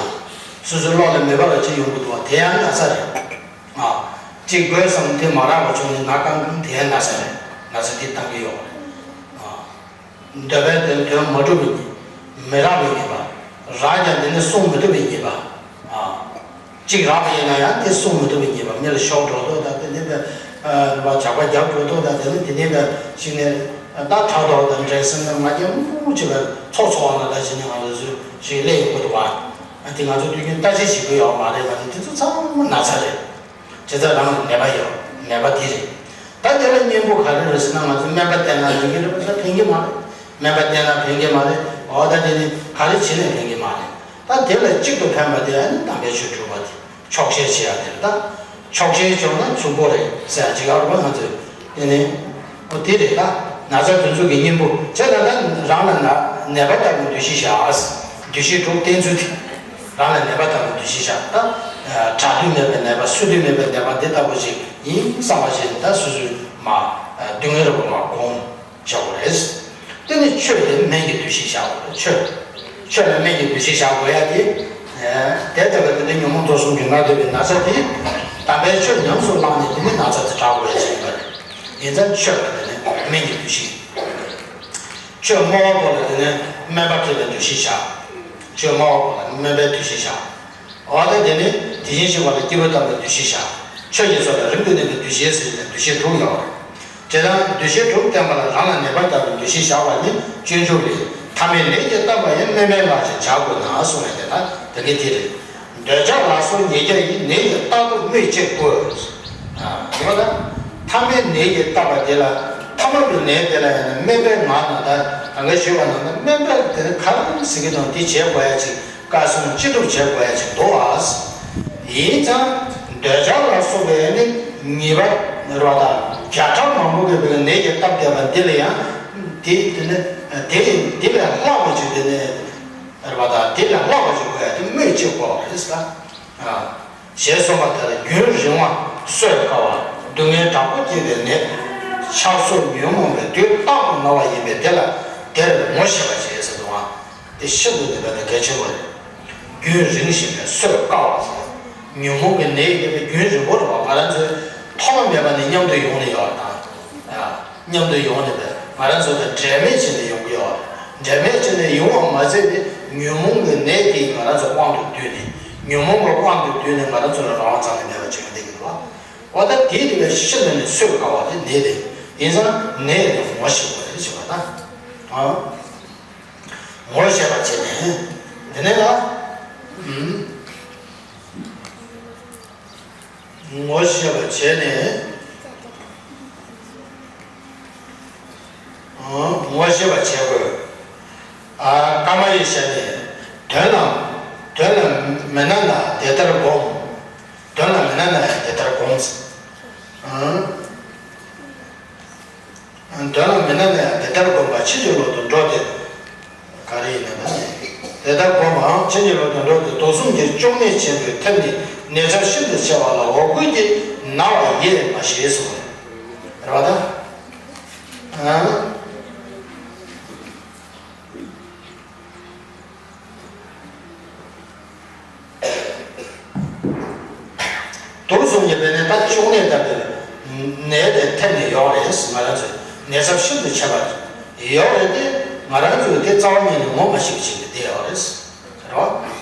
སོ་སོའི་བློ་ལ་མོས་པ་ར་ཅིག་ཡོང་གི་འདུག་བ་དེ་ཡང་ན་ཚ་རེད། ཨ། གཅིག་དགོས་བསམ་དེ་མ་རག་པ་བྱུང་ནས་ན་ཀང་ཀང་དེ་ཡང་ན་ཚ་རེད། ན་ཚ་དེ་བཏང་གི་ཡོད་རེད། ཨ། འདོད་པའི་དོན་དོན་མ་གྲུབ་པའི་ཉེས་པ། མི་རག་པའི་ཉེས་པ། རག་ཀྱང་དེ་ནི་སྲུང་མི་ཐུབ་པའི་ཉེས་པ། ཨ། གཅིག་རག་པ་ཡིན་ན་ཡང་དེ་སྲུང་མི་ཐུབ་པའི་ཉེས་པ། མི་ལ་ཤོག་འགྲོ་ཐོག་དང་དེ་ནི་བས་ཨ་ཇག་པ་རྒྱབ་འགྲོ་ཐོག་དང་དེ་ནི་དེ་ནི་བས་ཤིག་ནས་ད་ཕྲག་དོག་དང་འགྲན་སེམས་དང་ང་རྒྱལ་མང་པོ་ཅིག་ལ་ཚོགས་ཚོགས་པ་ན་ད་ཞིག་ནས་ང་ཚོ་ཚོས་ཞིག་སླེབས་ཡོང་གི་འདུག་བ། ཨ་དེ་ང་ཚོ་དུས་རྒྱུན་ལྟ་ཞིབ་བྱེད་དགོས་ཡོད་མ་རེད་པ། དེ་དེ་ཚོ་ཚང་མ་ན་ཚ་རེད། བྱས་ཙང་རང་ལ་ནད་པ་ཡོད། ནད་པ་འདི་རེད། ད་དེ་ལ་གཉེན་པོ་ག་རེ་རེད་ཟེར་ན་ང་ཚོ་སྨན་པ་བསྟེན་ན་ལེགས་ཀྱི་རེད་པ་ཟེར་ཕན་གྱི་མ་རེད། སྨན་པ་བསྟེན་ན་ཕན་གྱི་མ་རེད། འོ་ད་དེ་ནི་ག་རེ་བྱས་ནས་ཕན་གྱི་མ་རེད། ད་དེ་ལ་གཅིག་ཏུ་ཕན་པ་དེ་ཨ་ནི་དམ་པའི་ཆོས་སྒྲུབ་པ་དེ་ཆོག་ཤེས་བྱེད་ཡ་དེ་རེད་ད། ཆོག་ཤེས་བྱུང་ན་ཆུང་པོ་རེད་ཟེར་ཡ་ཅིག་ཡོད་རེད་པ། ང་ཚོས་དེ་ནི་འོ་དེ་རེད་ད། ན་ཚ་དེ་ཚོ་གི་གཉེན་པོ་བྱས་ན་ད་རང་ལ་ན་ནད་པ་ལྟ་བུའི་འདུ་ཤེས་བཞག་འདུ་ཤེས་དྲུག་བསྟེན་ཚུལ་དེ། རང་ལ་ནད་པ་ལྟ་བུའི་འདུ་ཤེས་བཞག་ད། དྲག་དུས་མེད་པའི་ནད་པ་སོས་དུས་མེད་པའི་ནད་པ་འདི་ལྟ་བུ་ཞིག་ཡིན་བསམ་པ་ཞིག་ད་སོ་སོའི་མ་སྡུག་བསྔལ་རེ་བ་མ་སྒོམ་བྱ་དགོས་རེད། དེ་ནི་ཆོས་དེ་སྨན་གྱི་འདུ་ཤེས་བཞག་དགོས་རེད། ཆོས། ཆོས་ལ་སྨན་གྱི་འདུ་ཤེས་བཞག་དགོས་ཡ་དེ། དེ་ལྟ་བུ་དེ་ནི་ཉོན་མོངས་དུག་གསུམ་གྱིས་ན་སྡོད་པའི་ན་ཚ་དེ། དམ་པའི་ཆོས་ཉམས་སུ་བླངས་ནས་དེ་ནི་ན་ཚ་དེ་དྲག་དགོས་ཡ་ཞིག་ཡིན་པ་རེད། ཡིན་ཙང་ཆོས་ལ་དེ་ནི་སྨན་གྱི་འདུ་ཤེས། ཆོས་སྨྲ་བ་པོ་ལ་དེ་ནི་སྨན་པ་ཁྲིད་པའི་འདུ་ཤེས་བཞག་ཆོས་སྨྲ་བ་པོ་ལ་སྨན་པའི་འདུ་ཤེས་བཞག་འོ་ད་དེ་ནི་དེ་བཞིན་གཤེགས་པ་ལ་སྐྱེས་བུ་དམ་པའི་འདུ་ཤེས་བཞག་ཆོས་ཀྱི་ཚོགས་ལ་རིང་དུ་གནས་པའི་འདུ་ཤེས་ཟེར་ནས་འདུ་ཤེས་དྲུག་ཡོད་རེད། དེ་ལྟར་འདུ་ཤེས་དྲུག་བསྟེན་པ་ལ་རང་ལ་ནད་པ་ལྟ་བུའི་འདུ་ཤེས་བཞག་པ་ནི་སྤྱོད་འཇུག་ལས། ཐ་མལ་ནད་ཀྱིས་བཏབ་པ་ཡང་སྨན་པའི་ལག་ཕྱིས་བྱ་དགོས་ན་གསུངས་པས་དེ་ལྟར་དེ་ག་དེ་རེད། འདོད་ཆགས་ལ་སོགས་ཉེས་བརྒྱ་ཡིས། ནད་ཀྱིས་བཏབ་ཐོག་སྨོས་ཅི་དགོས། ཨ། དེ་ལ་ཐ་མལ་ནད་ཀྱིས་བཏབ་པ་དེ་ལ་ཐ་མལ་གྱི་ནད་དེ་ལ་ཡང་ན་སྨན་པའི་ངག་ནང་ད་གང་ག་ཞུས་པ་ནང་ན་སྨན་པ་དེ་ནི་ག་རེ་ཟེར་གྱི་དང་འདི་བྱེད་དགོས་ཡ་ཅིག་བཀའ་གསུང་ཅི་སྒྲུབ་བྱེད་དགོས་ཡ་ཅིག་འདུག་ཨ། ཡིན་ཙང་འདོད་ཆགས་ལ་སོགས་པའི་ནི་ཉེས་པ་རེད་པ་ད་བརྒྱ་ཕྲག་མང་པོ་གི་བའི་ནད་ཀྱིས་བཏབ་བསྡད་པ་འདི་ལ་ཡང་དེ་དེ་ནི་དེ་དེ་ལས་ལྷག་པ་ཅིག་དེ་ནི། རེད་པ་ད་དེ་ལས་ལྷག་པ་ཅིག་དགོས་ཡ་དེ་སྨོས་ཅི་དགོས་རེད་ཟེར། ཨ། ཞེས་གསུངས་པ་ལྟར་རྒྱུན་རིང་བ་གསོད་དཀའ་བ་སྡུག་བསྔལ་དྲག་པོ་སྐྱེད་པའི་ནད། ཆགས་སོགས་ཉོན་མོངས་པའི་དུས་རྟག་ཏུ་ན་བ་ཡིན་པས་དེ་ལ་དེར་ངོ་ཤེས་པར་བྱེད་ཟེར་འདུག་ཨ། དེ་ཤིན་ཏུ་ནས་བས་ན་གལ་ཆེན་པོ་རེད། རྒྱུན་རིང་ཞིང་ནས་གསོད་དཀའ་བ་ཟེར། ཉོན་མོངས་ཀྱི་ནད་ཡིན་པའི་རྒྱུན་རིང་པོ་རེད་པ། ང་རང་ཚོའི་ཐོག་མ་མེད་པ་ནས་མཉམ་དུ་ཡོང་ནས་ཡོད་པ་དང་། ཨ། མཉམ་དུ་ཡོང་ནས་པས་ང་རང་ཚོ་དང་འབྲལ་མེད་བྱས་ནས་ཡོང་གི་ཡོད་རེད། འབྲལ་མེད་བྱས་ནས་ཡོང་བ་མ་ཟད་དེ་ཉོན་མོངས་ཀྱི་ནད་དེས་ང་རང་ཚོ་དབང་དུ་བསྡུས་ནས་ཉོན་མོངས་ཀྱི་དབང་དུ་བསྡུས་ནས་ང་རང་ཚོ་ལ་རང་དབང་རྩ་ནས་མེད་པ་བྱེད་ཀྱི་འདུག་གི་འདུག་བ། འོ་ད་དེ་དེ་བས་ཤིན་ཏུ་ནས་གསོད་དཀའ་བ་དེ་ནད་དེ་ཡིན་ཙང་ནད་དེ་ངོ་ཤེས་དགོས་རེད་ཟེར་བ་ད། ཨ། ངོ་ཤེས་པ་བྱས་ནས་དེ་ནས་ལ། ཨུམ། ངོ་ཤེས་པ་བྱས་ནས། ཨང་། ངོ་ཤེས་པ་བྱེད་དགོས། ཨ། ཀ་མ་ཡིག་བྱས་ནས། དོན་ལ། དོན་ལ་མི་སྣང་ན་དེ་ལྟར་བསྒོམ། དོན་ལ་མི་སྣང་ན་ཡང་དེ་ལྟར་བསྒོམ། ཨང་། དོན་ལ་མི་སྣང་ན་ཡང་དེ་ལྟར་བསྒོམ་པ་ཕྱིན་ཅི་ལོག་ཏུ་འགྲོ་སྟེ། ག་རེ་ཡིན་ན་ད་ནི། དེ་ལྟར་བསྒོམ་པའང་ཕྱིན་ཅི་ལོག་ཏུ་འགྲོ་སྟེ་དུག་གསུམ་གྱི་གཅོང་ནད་ཆེན་པོའི་ཐབས་ནི་ནད་ཚབས་ཤིན་ཏུ་ཆེ་བ་ལ་འོ་སྐོལ་གྱིས་ན་བ་ཡེ་མ་ཞེས་གསུངས། རེད་པ་ད། ཨང་། ཐེབས་ནས་ཡོད་རེད། ང་རང་ཚོས་ནད་ཚབས་ཤིན་ཏུ་ཆེ་བ་ཡོད་རེད་དེ། ང་རང་ཚོས་དེ་རྩ་བ་ཉིད་ནས་ངོ་མ་ཤེས་པ་ཞིག་ནས་བསྡད་ཡོད་རེད། རེད་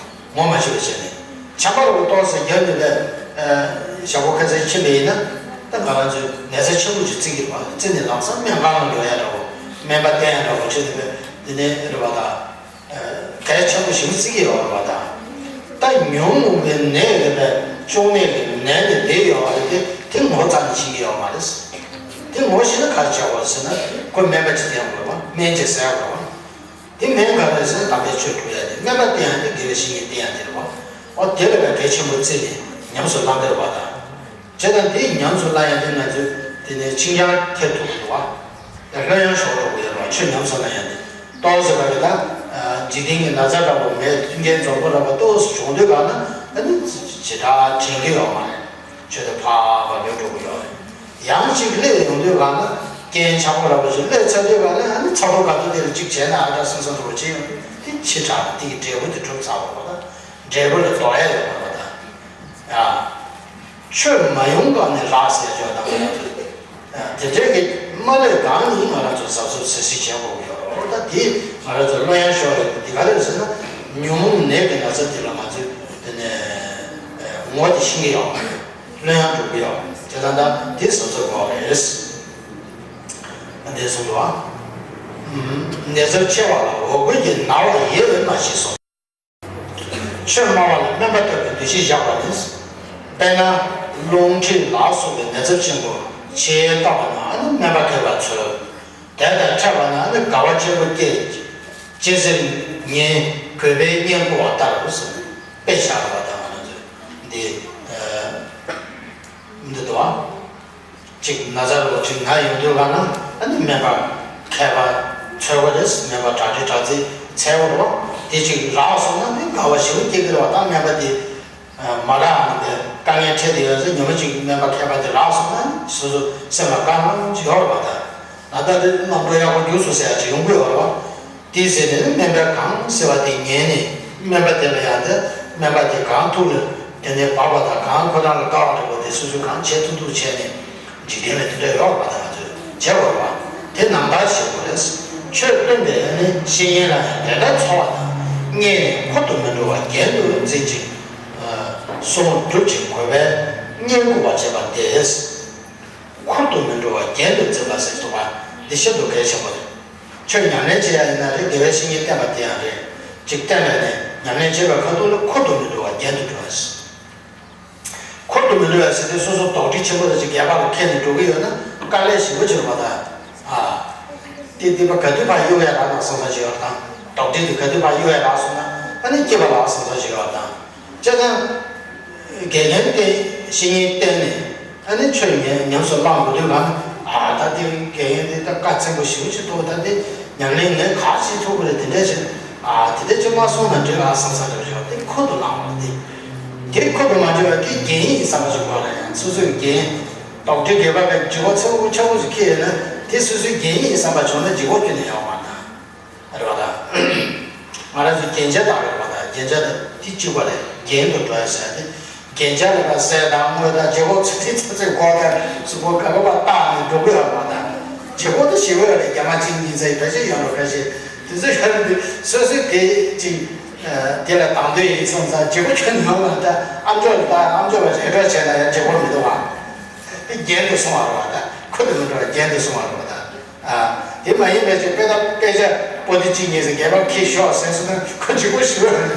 བ། ངོ་མ་ཤེས་པ་བྱས་ནས། ཆམ་པ་རུ་ཏོག་ཙམ་རྒྱབ་ནས་པས། ཞག་པོ་ཁ་སང་ཕྱིན་པ་ཡིན་ན། ད་ང་རང་ཚོས་ནད་ཚབས་ཆེན་པོ་ཅིག་བརྩི་གི་རེད་བ། བརྩིས་ནས་ལམ་སང་སྨན་ཁང་ལ་འགྲོ་ཡ་འདྲ་བོ། སྨན་པ་བསྟེན་ཡ་འདྲ་བོ་བྱས་ནས་པས། འདི་ནས་རེད་བ་ད། གལ་ཆེན་པོ་ཞིག་བརྩི་གི་ཡོད་རེད་བ་ད། ད་ཉུང་ངུ་པའི་ནད་རེད་པས། གཅོང་ནད་ཀྱི་ནད་ནས་བསྡད་ཡོད་པ་རེད་དེ། དེ་ངོ་ཚ་ནས་ཤེས་ཀྱི་ཡོད་མ་རེད། དེ་ངོ་ཤེས་ན་ག་རེ་བྱ་དགོས་ཟེར་ན། ཁོས་སྨན་པ་ཅིག་བསྟེན་དགོས་རེད་བ། སྨན་ཅིག་བཟས་དགོས་རེད་བ། དེ་སྨན་ག་རེ་ཟེར་ན་དམ་པའི་ཆོས་སྒྲུབ་ཡ་དེ། སྨན་པ་བསྟེན་ཡ་དེ་དགེ་བའི་བཤེས་གཉེན་བསྟེན་ཡ་དེ་རེད་བ། འོ་དེ་ལ་བས་གལ་ཆེན་པོ་བརྩིས་ནས་ཉམས་སུ་བླང་གི་རེད་བ་ད། བྱས་ཙང་དེ་ཉམས་སུ་བླང་ཡ་དེ་ང་ཚོས་དེ་ནས་ཆིང་ཡང་ཐེབས་ཐུབ་ཀྱི་འདུག་བ། ལྷོད་ཡངས་ཤོར་འགྲོ་གི་ཡོད་རེད་བ། ཆོས་ཉམས་སུ་བླང་ཡ་དེ། ཏོག་ཙམ་བ་གི་ད། འཇིག་རྟེན་གྱི་ན་ཚ་འདྲ་པོ་མེད། མཐུན་རྐྱེན་འཛོམས་པོ་འདྲ་པོ་ཏོག་ཙམ་བྱུང་དུས་ག་ན་ཨ་ནི་ཇི་ལྟར་དྲན་གྱི་ཡོད་མ་རེད། ཆོས་དེ་ཕར་ཕར་ལུས་འགྲོ་གི་ཡོད་རེད། ཡང་གཅིག་སླེབས་ཡོང་དུས་ག་ན། རྐྱེན་ཆག་པོ་འདྲ་པོ་ཞིག་སླེབས་ཚར་དུས་ག་ན་ཨ་ནི་ཚ་པོ་ག་དུས་དེ་ལ་གཅིག་བྱས་ན་ཨ་འདྲ་བསམ་བསམ་འདྲ་པོ་བྱེད་ཡོང་དུས། དེ་ཕྱི་དྲགས་དེ་གི་འབྲས་བུ་དེ་གྲུབ་ཚར་བ་རེད་བ་ད། འབྲས་བུ་ལ་ལྡོག་ཡ་ཡོད་མ་རེད་བ་ད། ཡ། ཆོས་མ་ཡོང་གོང་ནས་རག་ཟེར་ཆོག་དང་། ང་རང་ཚོ་དེ་འདྲའི་གི་མ་སླེབས་གོང་ནས་ང་རང་ཚོ་གཟབ་གཟབ་གཟབ་གཟབ་བྱེད་དགོས་ཀྱི་ཡོད་རེད། ད་དེ་ང་རང་ཚོ་ལྷོད་ཡངས་ཤོར་རེད། དེ་ག་རེ་རེད་ཟེར་ན། ཉོན་མོངས་ནད་ཀྱི་ན་ཚ་དེ་ལ་ང་ཚོས་དེ་ནས་ངོ་དེ་ཤེས་ཀྱི་ཡོད་མ་རེད། ལྷོད་ཡངས་འགྲོ་གི་ཡོད་རེད། དེ་ལ་ད་དེ་གཟབ་གཟབ་དགོས་རེད། དེ་གསུངས་འདུག་ཨ། ནད་ཚབས་ཆེ་བ་ལ་འོ་སྐོལ་གྱི་ན་བ་ཡལ་བས་མ་ཞི་སོ། ཆོས་སྨྲ་བ་ལ་སྨན་པ་ལྟ་བུའི་འདུ་ཤེས་བཞག་པ་ནི། དཔེར་ན། རླུང་མཁྲིས་ལ་སོགས་པའི་ནད་ཚབས་ཆེན་པོ་ཆེས་ལྟ་བ་ན་ཨ་ནི་སྨན་པ་མཁས་པ་འཚོལ། དེ་དང་འཕྲད་པ་ན་ཨ་ནི་དགའ་བ་ཆེན་པོ་སྐྱེ། ཅི་ཟེར་ཉན་གུས་པས་བསྙེན་བཀུར་བ་ལྟར་ཟེར། དཔེ་བཞག་པ་དང་ང་ཚོས་འདི། འདི་འདུག་ཨ། གཅིག་ན་ཚ་རོ་གཅིག་ན་ཡོང་དུས་ག་ན་ཨ་ནི་སྨན་པ་མཁས་པ་འཚོལ་དགོས་རེད། སྨན་པ་གྲ་སྒྲིག་གྲ་རྩིས་འཚོལ་དགོས་རེད་བ། དེ་གཅིག་རག་སོང་ན་ནི་དགའ་བ་ཞེ་པོ་སྐྱེ་གི་རེད་བ། ད་སྨན་པ་དེ་མ་རག་ནི་དེ་དཀའ་ངལ་འཕྲད་དེ་ཡོད་ཚེ་ཉི་མ་གཅིག་སྨན་པ་མཁས་པ་དེ་རག་སོང་ན་ནི་སོ་སོ་སེམས་ལ་དགའ་སྣང་ཅིག་ཡོད་རེད་བ། ད་ད་ལྟ་དེ་རྣམ་གྲོལ་ཡག་པོ་རྒྱུགས་སོང་ཟེར་ཡ་ཅིག་ཡོང་གི་ཡོད་རེད་བ། དེའི་ཚེ་ནས་སྨན་པས་གང་གསུངས་པ་དེ་ཉན་ནས། སྨན་པ་དེ་ལ་ཡང་དེ་སྨན་པ་དེ་གང་ཐུགས་ལ་དེ་ནས་བབས་པ་དང་། གང་ཁོ་རང་ལ་དགའ་བ་འདྲ་པོ་དེ་སོ་སོས་གང་བྱེད་ཐུབ་ཐུབ་བྱས་ནས། འཇིག་རྟེན་ལ་དེ་འདྲ་ཡོད་པ་དང་ང་ཚོས་བྱེད་དགོས་པ་དེ་ནང་ལྟར་བྱེད་དགོས་རེད། ཆོས་སྟོན་པའི་ཨ་ནི་བཤེས་གཉེན་ལ་ཡང་དེ་ལྟར་འཚོ་བ་དང་། བསྙེན་ནས་འཁོར་དུ་མི་འགྲོ་བ་རྒྱན་དུ་འཛིན་ཅིང་། གསུང་སྒྲུབ་ཅིང་གུས་པས་བསྙེན་བཀུར་བ་བྱེད་པ་སྟེ། འཁོར་དུ་མི་འགྲོ་བ་རྒྱན་དུ་འཛིན་པ་ཟེར་གྱི་འདུག་པ། འདི་ཤིན་ཏུ་གལ་ཆེན་པོ་རེད། ཆོས་ཉམས་ལེན་བྱེད་ཡ་ཡིན་ན་རེད། དགེ་བའི་བཤེས་གཉེན་བསྟེན་པ་དེ་ཡང་རེད། ཅིག་བསྟེན་པ་ནས་ཉམས་ལེན་བྱེད་པའི་ཁ་ཐུག་ལ་འཁོར་དུ་མི་འགྲོ་བ་རྒྱན་དུ་འགྲོ་བ་ཞིག་འཁོར་དུ་མི་འགྲོ་བ་ཟེར་དུས་སོ་སོ་དོགས་འདྲི་ཆེན་པོ་དེ་ཅིག་སྒལ་པ་ལ་འཁྱེར་ནས་འགྲོ་གི་ཡོད་ན་དཀའ་ལས་ཞེ་པོ་ཅིག་རེད་པ་ད། ཨ། དེ་སྡིག་པ་ག་དུས་ཕར་གཡུག་ཡ་རག་ན་བསམ་བསམ་ཞིག་ཡོད་དང་། དོགས་འདྲི་དེ་ག་དུས་ཕར་གཡུག་ཡ་རག་སོང་ན་ཨ་ནི་སྐྱིད་པ་ལ་བསམ་བསམ་ཞིག་ཡོད་དང་། བྱས་ཙང་། དགེ་རྒན་དེ་བཤེས་གཉེན་བསྟེན་ནས་ཨ་ནི་ཆོས་ཉན་ཉམས་སུ་བླང་དགོས་དུས་གང་། ཨ། ད་དེ་དགེ་རྒན་དེ་ད་དཀའ་ཚེགས་པོ་ཞེ་པོ་ཅིག་འདུག་ད་དེ་ཉམས་ལེན་ངས་ག་བྱེད་ཐུབ་ཀྱི་རེད། དེ་འདྲ་བྱས། ཨ། དེ་འདྲ་ཅིག་མ་གསུངས་ན་འགྲིག་ཨ་བསམ་བསམ་འདྲ་བྱས་དེ་འཁོར་དུ་བླངས་པ་དེ། དེ་འཁོར་དུ་མ་འགྲོ་བ་དེ་རྒྱན་ཡིན་བསམ་པ་ཞིག་དགོས་རེད། ཡང་སོ་སོའི་རྒྱན། དོགས་འདྲི་སྒལ་པ་གི་ལྗིད་ཁོག་ཚ་པོ་ཚ་པོ་ཞིག་འཁྱེར་ཡོད་ན་དེ་སོ་སོའི་རྒྱན་ཡིན་བསམ་པ་བྱུང་ན་ལྗིད་ཁོག་ཁྱོན་ནས་ཡོད་མ་རེད། རེད་བ་ད། ང་རང་ཚོ་རྒྱན་ཆ་བཏགས་རེད་བ་ད། རྒྱན་ཆ་དང་དེ་གཅིག་པ་རེད། རྒྱན་དུ་འགྲོ་ཡ་ཟེར་ཏེ། རྒྱན་ཆ་ལ་ད་གསེར་དང་དངུལ་དང་ལྗིད་ཁོག་ཚིག་ཚིག་ཚིག་ཚིག་གོ་དང་གཟུགས་པོ་ག་པ་པ་བཏགས་ནས་འགྲོ་གི་ཡོད་རེད་བ་ད། ལྗིད་ཁོག་ད་ཞེ་པོ་ཡོད་རེད། རྒྱ་མ་གཅིག་གཉིས་ཚེ་ཕལ་ཆེར་ཡོད་རེད། ཕལ་ཆེར་དེ་ཚོ་ཡོད་རེད། དེ་སོ་སོའི་དེ་གཅིག་དེ་ལ་དང་དོད་ཡིན་སོང་ཙང་ལྗིད་ཁོག་ཁྱོན་ནས་ཡོད་མ་རེད་ད། ཨ་མཆོག་ལ་ད་ཨ་མཆོག་ལ་རེ་བྲོ་བྱས་ན་ཡང་ལྗིད་ཁོག་མི་འདུག་བ། དེ་རྒྱན་དུ་སོང་བ་རེད་བ་ད། འཁོར་དུ་མི་འགྲོ་བ་རྒྱན་དུ་སོང་བ་རེད་བ་ད། ཨ། དེ་མ་ཡིན་པའི་ཅིག་དཔེ་ད་དཔེ་ཆ་པོ་ཏི་གཅིག་གཉིས་ཟེར་སྒལ་པ་འཁྱེར་ཤོག་ཟེར་སོང་ན་ཁོ་ལྗིད་ཁོག་ཞེ་པོ་རེད།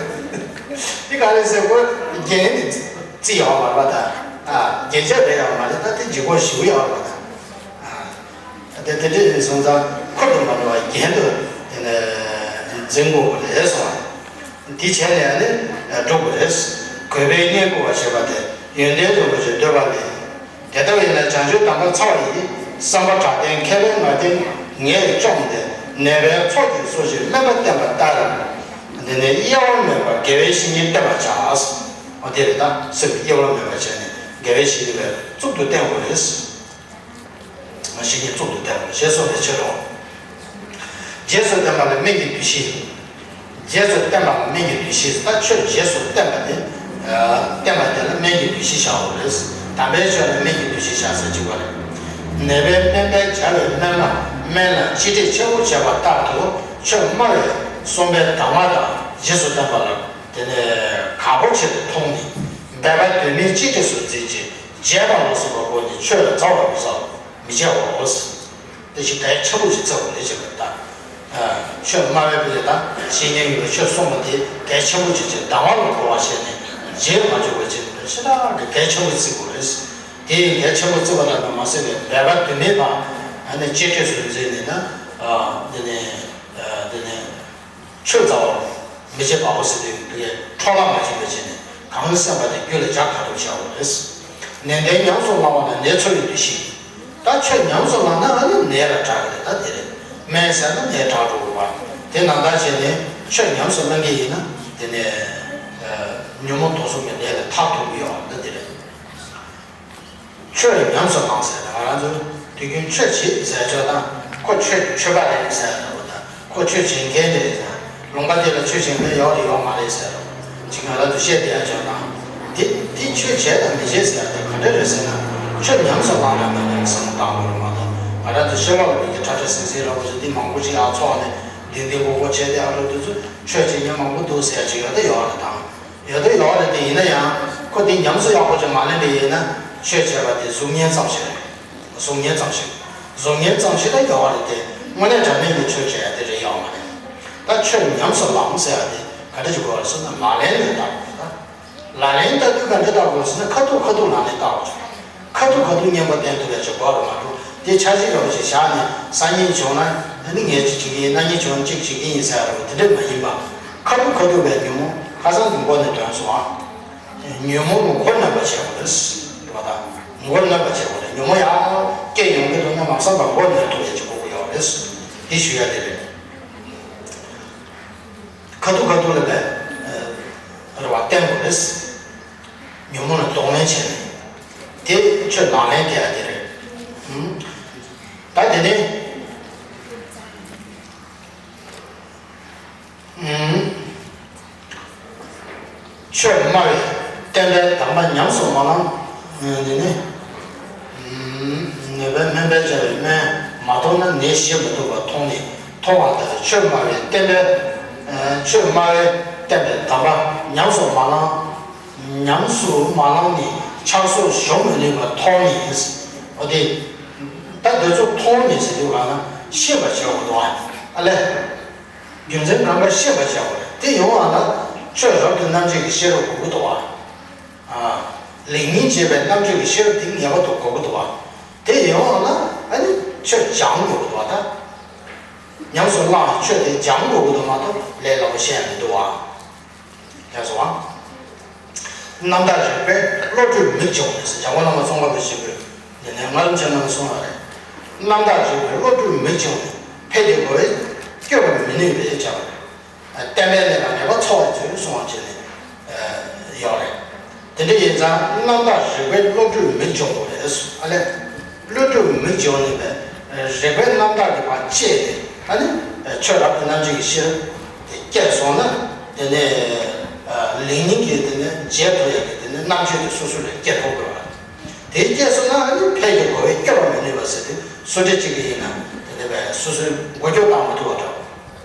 དེ་ག་རེ་ཟེར་ཁོ་རྒྱན་དེ་བརྩི་ཡོད་མ་རེད་བ་ད། ཨ། རྒྱན་ཆ་རེད་ཡོད་མ་རེད་ད། དེ་ལྗིད་ཁོག་ཞེ་པོ་ཡོད་རེད་བ་ད། ཨ། དེ་དེ་འདྲ་ཡིན་སོང་ཙང་འཁོར་དུ་མ་འགྲོ་བ་རྒྱན་དུ་དེ་ནས་འཛིན་དགོས་པ་རེད་གསུངས་པ། འདི་བྱས་ནས་ནི་སྒྲུབ་དགོས་རེད། གུས་པས་བསྙེན་བཀུར་བ་ཞེས་པ་དེ་ཡོན་ཏན་རིན་པོ་ཆེ་འདོད་པ་ལས། དེ་ལྟ་བས་ན་བྱང་ཆུབ་དམ་པ་ཚ་བ་ཡིས། བསམ་པ་དྲག་ལྡན་མཁས་པའི་ངག་འདི་ངས་བཅོམ་སྟེ། ནད་པའི་ཚོགས་ཀྱིས་གསོ་ཞིང་སྨན་པ་བསྟེན་པ་ལྟར། འདི་ནི་གཡེལ་བ་མེད་པར་དགེ་བའི་བཤེས་གཉེན་བསྟེན་པར་བྱ། འོ་དེ་རེད་ད། སེམས་གཡེལ་བ་མེད་པར་བྱས་ནས་དགེ་བའི་བཤེས་གཉེན་པས་གཙུག་ཏུ་བསྟེན་དགོས་རེད། བཤེས་གཉེན་གཙུག་ཏུ་བསྟེན་དགོས་ཞེས་གསུངས་པའི་ཕྱིར་རོ། རྗེས་སུ་བསྟན་པ་ལ་སྨན་གྱི་འདུ་ཤེས། རྗེས་སུ་བསྟན་པ་ལ་སྨན་གྱི་འདུ་ཤེས། ད་ཆོས་རྗེས་སུ་བསྟན་པ་དེ། བསྟན་པ་དེ་ལ་སྨན་གྱི་འདུ་ཤེས་བཞག་དགོས་རེད། དམ་པའི་ཆོས་ལ་སྨན་གྱི་འདུ་ཤེས་བཞག་ཟེར་གྱི་ཡོད་རེད། ནད་པའི་སྨན་པས་སྦྱར་བའི་སྨན་ལ་སྨན་ལ་གཅེས་སྤྲས་ཆེན་པོ་བྱས་པ་ལྟར་དུ་ཆོས་སྨྲ་བས་གསུངས་པའི་གདམས་ངག་དང་རྗེས་སུ་བསྟན་པ་ལ་དེ་ནས་དགའ་པོ་ཆེད་དུ་མཐོང་ནས་འབད་པ་དོན་མེད་གཅེས་སྤྲས་སུ་འཛིན་ཅིང་བརྗེད་པ་ལོག་སོང་བ་སྒོ་ནས་ཆོས་ལ་མཛའ་བར་མི་བྱ་མི་བྱའོ། དེ་ཞིག་གལ་ཆེན་པོ་ཞིག་བརྩི་དགོས་རེད་ཅེས་པ་ལྟར། ཆོས་སྨྲ་བའི་དང་བཤེས་གཉེན་ཡོད་པའི་ཆོས་གསུངས་པ་དེ་གལ་ཆེན་པོ་ཅིག་ཅིག་གདམས་ངག་ལ་གོ་བ་བྱས་ནས་རྗེས་མ་འཇུག་པ་བྱས་ནས་ཞེ་དྲག་གི་གལ་ཆེན་པོ་བརྩི་དགོས་རེད། དེ་ཡི་གལ་ཆེན་པོ་བརྩི་བ་ལྟར་དུ་མ་ཟད་པའི་འབད་པ་དོན་མེད་པ་ཨ་ནི་གཅེས་སྤྲས་སུ་འཛིན་ནས་ན་འདི་ནས་འདི་ནས། ཆོས་མཛའ་བར་མི་བྱེད་པའོ་ཟེར་དུས་དེ་འཕྲོ་བརླག་མ་བྱེད་པ་བྱས་ནས་གང་སེམས་པ་དེ་རྒྱུད་ལ་འཇགས་དགའ་སྟོབས་བྱའོ་རེད། ནན་ཏན་ཉམས་སུ་བླང་བ་ན་ནད་འཚོ་ཡི་འདུ་ཤེས། ད་ཆོས་ཉམས་སུ་བླངས་ན་ཨ་ནི་ནད་ལ་དྲག་གི་རེད། ད་དེ་རེད། སྨན་ཟས་ན་ནད་དྲག་འགྲོ་དགོས་པ། དེ་ནང་ལྟར་བྱས་ནས་ཆོས་ཉམས་སུ་བླང་གི་ཡིན་ན་དེ་ནས་ཉོན་མོངས་དུག་གསུམ་གྱི་ནད་ལས་ཐར་ཐུབ་ཀྱི་ཡོད་པ་ད་དེ་རེད། ཆོས་ཉམས་སུ་བླངས་ཟེར་ན་ང་རང་ཚོ་དུས་རྒྱུན་ཆོས་བྱེད་ཟེར་ཆོག་དང་ཁོ་ཆོས་ཆོས་པ་རེད་ཟེར་ཡ་འདྲ་བོ་དང་ཁོ་ཆོས་བྱེད་མཁན་དེ་རེད་ཟེར། ལུང་པ་དེ་ལ་ཆོས་བྱེད་མཁན་ཡོད་རེད་ཡོད་མ་རེད་ཟེར་རོ། ཅིག་ང་རང་ཚོ་བཤད་བསྡད་ཡ་ཆོག་དང་། དེ་དེ་ཆོས་བྱེད་དང་མི་བྱེད་ཟེར་ཡ་དེ་ག་འདྲ་རེད་ཟེར་ན་ཆོས་ཉམས་སུ་བླངས་ཡ་མེད་ན་བསམ་བློ་བཏང་དགོས་རེད་མ་གཏོགས་ང་རང་ཚོ་ཤེས་པ་ལ་མི་དགེ་ཁྲ་ཁྲ་ཟིང་ཟིང་འདྲ་བོ་ཞིག་འདི་མང་པོ་ཞིག་ཡར་ཚོགས་ནས་འདི་འདི་འགོ་འགོ་བྱས་ཏེ་ཨ་རོ་དེ་ཚོ་ཆོས་བྱེད་མཁན་མང་པོ་འདུག་ཟེར་ཡ་ཅིག་ཡོད་ད་ཡོད་རེད་དང་། ཡོད་དོ་ཡོད་རེད་དེ་ཡིན་ན་ཡང་ཁོ་དེ་ཉམས་སུ་ཡག་པོ་ཅིག་མ་ལེན་པ་ཡིན་ན་ཆོས་བྱས་པ་དེ་གཟུགས་བརྙན་ཙམ་ཞིག་རེད། གཟུགས་བརྙན་ཙམ་ཞིག་གཟུགས་བརྙན་ཙམ་ཞིག་ལ་ཡོད་རེད་དེ་དངོས་གནས་དྲང་གནས་ཀྱི་ཆོས་བྱས་ཡ་དེ་རེད་ཡོད་མ་རེད། ད་ཆོས་ཉམས་སུ་བླང་ཟེར་ཡ་དེ་ག་འདྲ་ཞིག་དགོས་རེད་ཟེར་ན་ལག་ལེན་ལ་བསྟར་དགོས་རེད་ད། ལག་ལེན་བསྟར་དུས་ག་འདྲ་བསྟར་དགོས་རེད་ཟེར་ན་ཁ་ཐུག་ཁ་ཐུག་ལག་ལེན་བསྟར་དགོས་རེད། ཁ་ཐུག་ཁ་ཐུག་མཉམ་པོ་བསྟན་ཐུབ་ཡ་ཅིག་དགོས་རེད་མ་གཏོགས་དེ་འཆར་གཞི་འདྲ་བོ་ཞིག་བཞག་ནས་སང་ཉིན་བྱུང་ན་ཨ་ནི་ངས་ཅིག་བྱེད་ཀྱི་ཡིན། གནངས་ཉིན་བྱུང་ན་ཅིག་བྱེད་ཀྱི་ཡིན་ཟེར་ཡ་འདྲ་བོ་དེ་འདྲ་མ་ཡིན་པ། ཁ་ཐུག་ཁ་ཐུག་པའི་ཉོན་མོངས་ཁ་སང་གི་མགོ་ནས་ཐོན་སོང་ཨ། ཉོན་མོངས་ལ་མགོ་གནོན་པ་བྱེད་དགོས་རེད། རེད་པ་ད། མགོ་གནོན་པ་བྱེད་དགོས་རེད། ཉོན་མོངས་ཡག་སྐྱེ་ཡོང་གི་འདུག་ན་མ་བསམ་པར་མགོ་གནོན་ཐུབ་ཡ་ཅིག་དགོས་ཀྱི་ཡོད་རེད། དེ་ཞུ་ཡ་དེ་རེད། ཁ་ཐུག་ཁ་ཐུག་ལ་བས། རེད་པ་བསྟན་དགོས་རེད། ཉོན་མོངས་ལ་གདོང་ལེན་བྱས་ནས། དེ་ཆོས་ལག་ལེན་བསྟར་ཡ་དེ་རེད། ཧུམ། ད་དེ་ནས། ཆོས་སྨྲ་བས་བསྟན་པའི་གདམས་པ་ཉམས་སུ་མ་བླངས། འདི་ནི། ནད་པས་སྨན་པས་སྦྱར་བའི་སྨན་མ་ཐོབ་ན་ནད་ཞི་མི་ཐུབ་པ་མཐོང་ནས་མཐོང་བ་ལྟར་ཆོས་སྨྲ་བས་བསྟན་པའི། ཆོས་སྨྲ་བས་བསྟན་པའི་གདམས་པ་ཉམས་སུ་མ་བླངས། ཉམས་སུ་མ་བླངས་ནས་ཆགས་སོགས་ཞོག་མི་ནུས་པ་མཐོང་ནས། འོ་དེ། ད་དེ་ཚོ་མཐོང་ནས་ཟེར་དུས་གང་ན་ཤེས་པར་བྱེད་དགོས་འདུག་ཨ། ཨ་ལས། རྒྱུ་མཚན་གང་ག་ཤེས་པར་བྱ་བ་རེད། དེ་ཡོང་བ་ལ་ཆོས་རབ་ཏུ་རྣམ་འབྱེད་ཀྱི་ཤེས་རབ་དགོས་ཀྱི་འདུག་བ། ལེགས་ཉེས་འབྱེད་པའི་རྣམ་དཔྱོད་ཀྱི་ཤེས་རབ་དེ་ངེས་པར་དུ་དགོས་ཀྱི་འདུག་བ། དེ་ཡོང་བ་ལ་ཨ་ནི་ཆོས་སྦྱང་དགོས་ཀྱི་འདུག་བ་ད། ཉམས་སུ་བླངས་ཆོས་དེ་སྦྱང་དགོས་ཀྱི་འདུག་མ་གཏོགས་ལས་སླ་པོ་བཤད་ཡ་མི་འདུག་བ། ལགས་སོ། རྣམ་དག་རིག་པའི་བློ་གྲོས་མིག་བྱུང་ནས་ཟེར་འཇམ་མགོན་བླ་མ་ཙོང་ཁ་པ་ཆེན་པོས་ནས་ནས་ངར་ལྕེ་ནང་གསུངས་པ་རེད། རྣམ་དག་རིག་པའི་བློ་གྲོས་མིག་བྱུང་ནས་ཕས་ཀྱི་གོ་བས་བསྐྱོད་པར་མི་ནུས་པས་ཀྱང་། བསྟན་པའི་གནས་ལ་ངེས་པ་འཚོལ་བར་བྱོས་གསུངས་པ་བྱས་ནས་ཡོད་རེད། དེ་འདྲ་ཡིན་ཙང་རྣམ་དག་རིག་པའི་བློ་གྲོས་མིག་བྱུང་དགོས་རེད་ཨ་ལས། བློ་གྲོས་མིག་བྱུང་ནས་པའི་རིག་པའི་རྣམ་དག་གི་བར་བཅད་དེ་ཨ་ནི་ཆོས་རབ་ཏུ་རྣམ་འབྱེད་ཀྱི་ཤེས་རབ་དེ་སྐྱེས་སོང་ན་དེ་ནས་ལེགས་ཉེས་ཀྱི་དེ་ནས་འབྱེད་ཐུབ་ཡག་གི་དེ་ནས་རྣམ་དཔྱོད་དེ་སོ་སོ་ལ་སྐྱེ་ཐུབ་དགོས་པ། དེ་སྐྱེས་སོང་ན་ཨ་ནི་ཕས་ཀྱི་གོ་བས་བསྐྱོད་པར་མི་ནུས་པ་ཟེར་དུས་སུ་འདྲ་གཅིག་གི་ཡིན་ན་དེ་ནས་པའི་སོ་སོའི་འགུལ་སྐྱོད་བཏང་མི་ཐུབ་པ་འདྲ།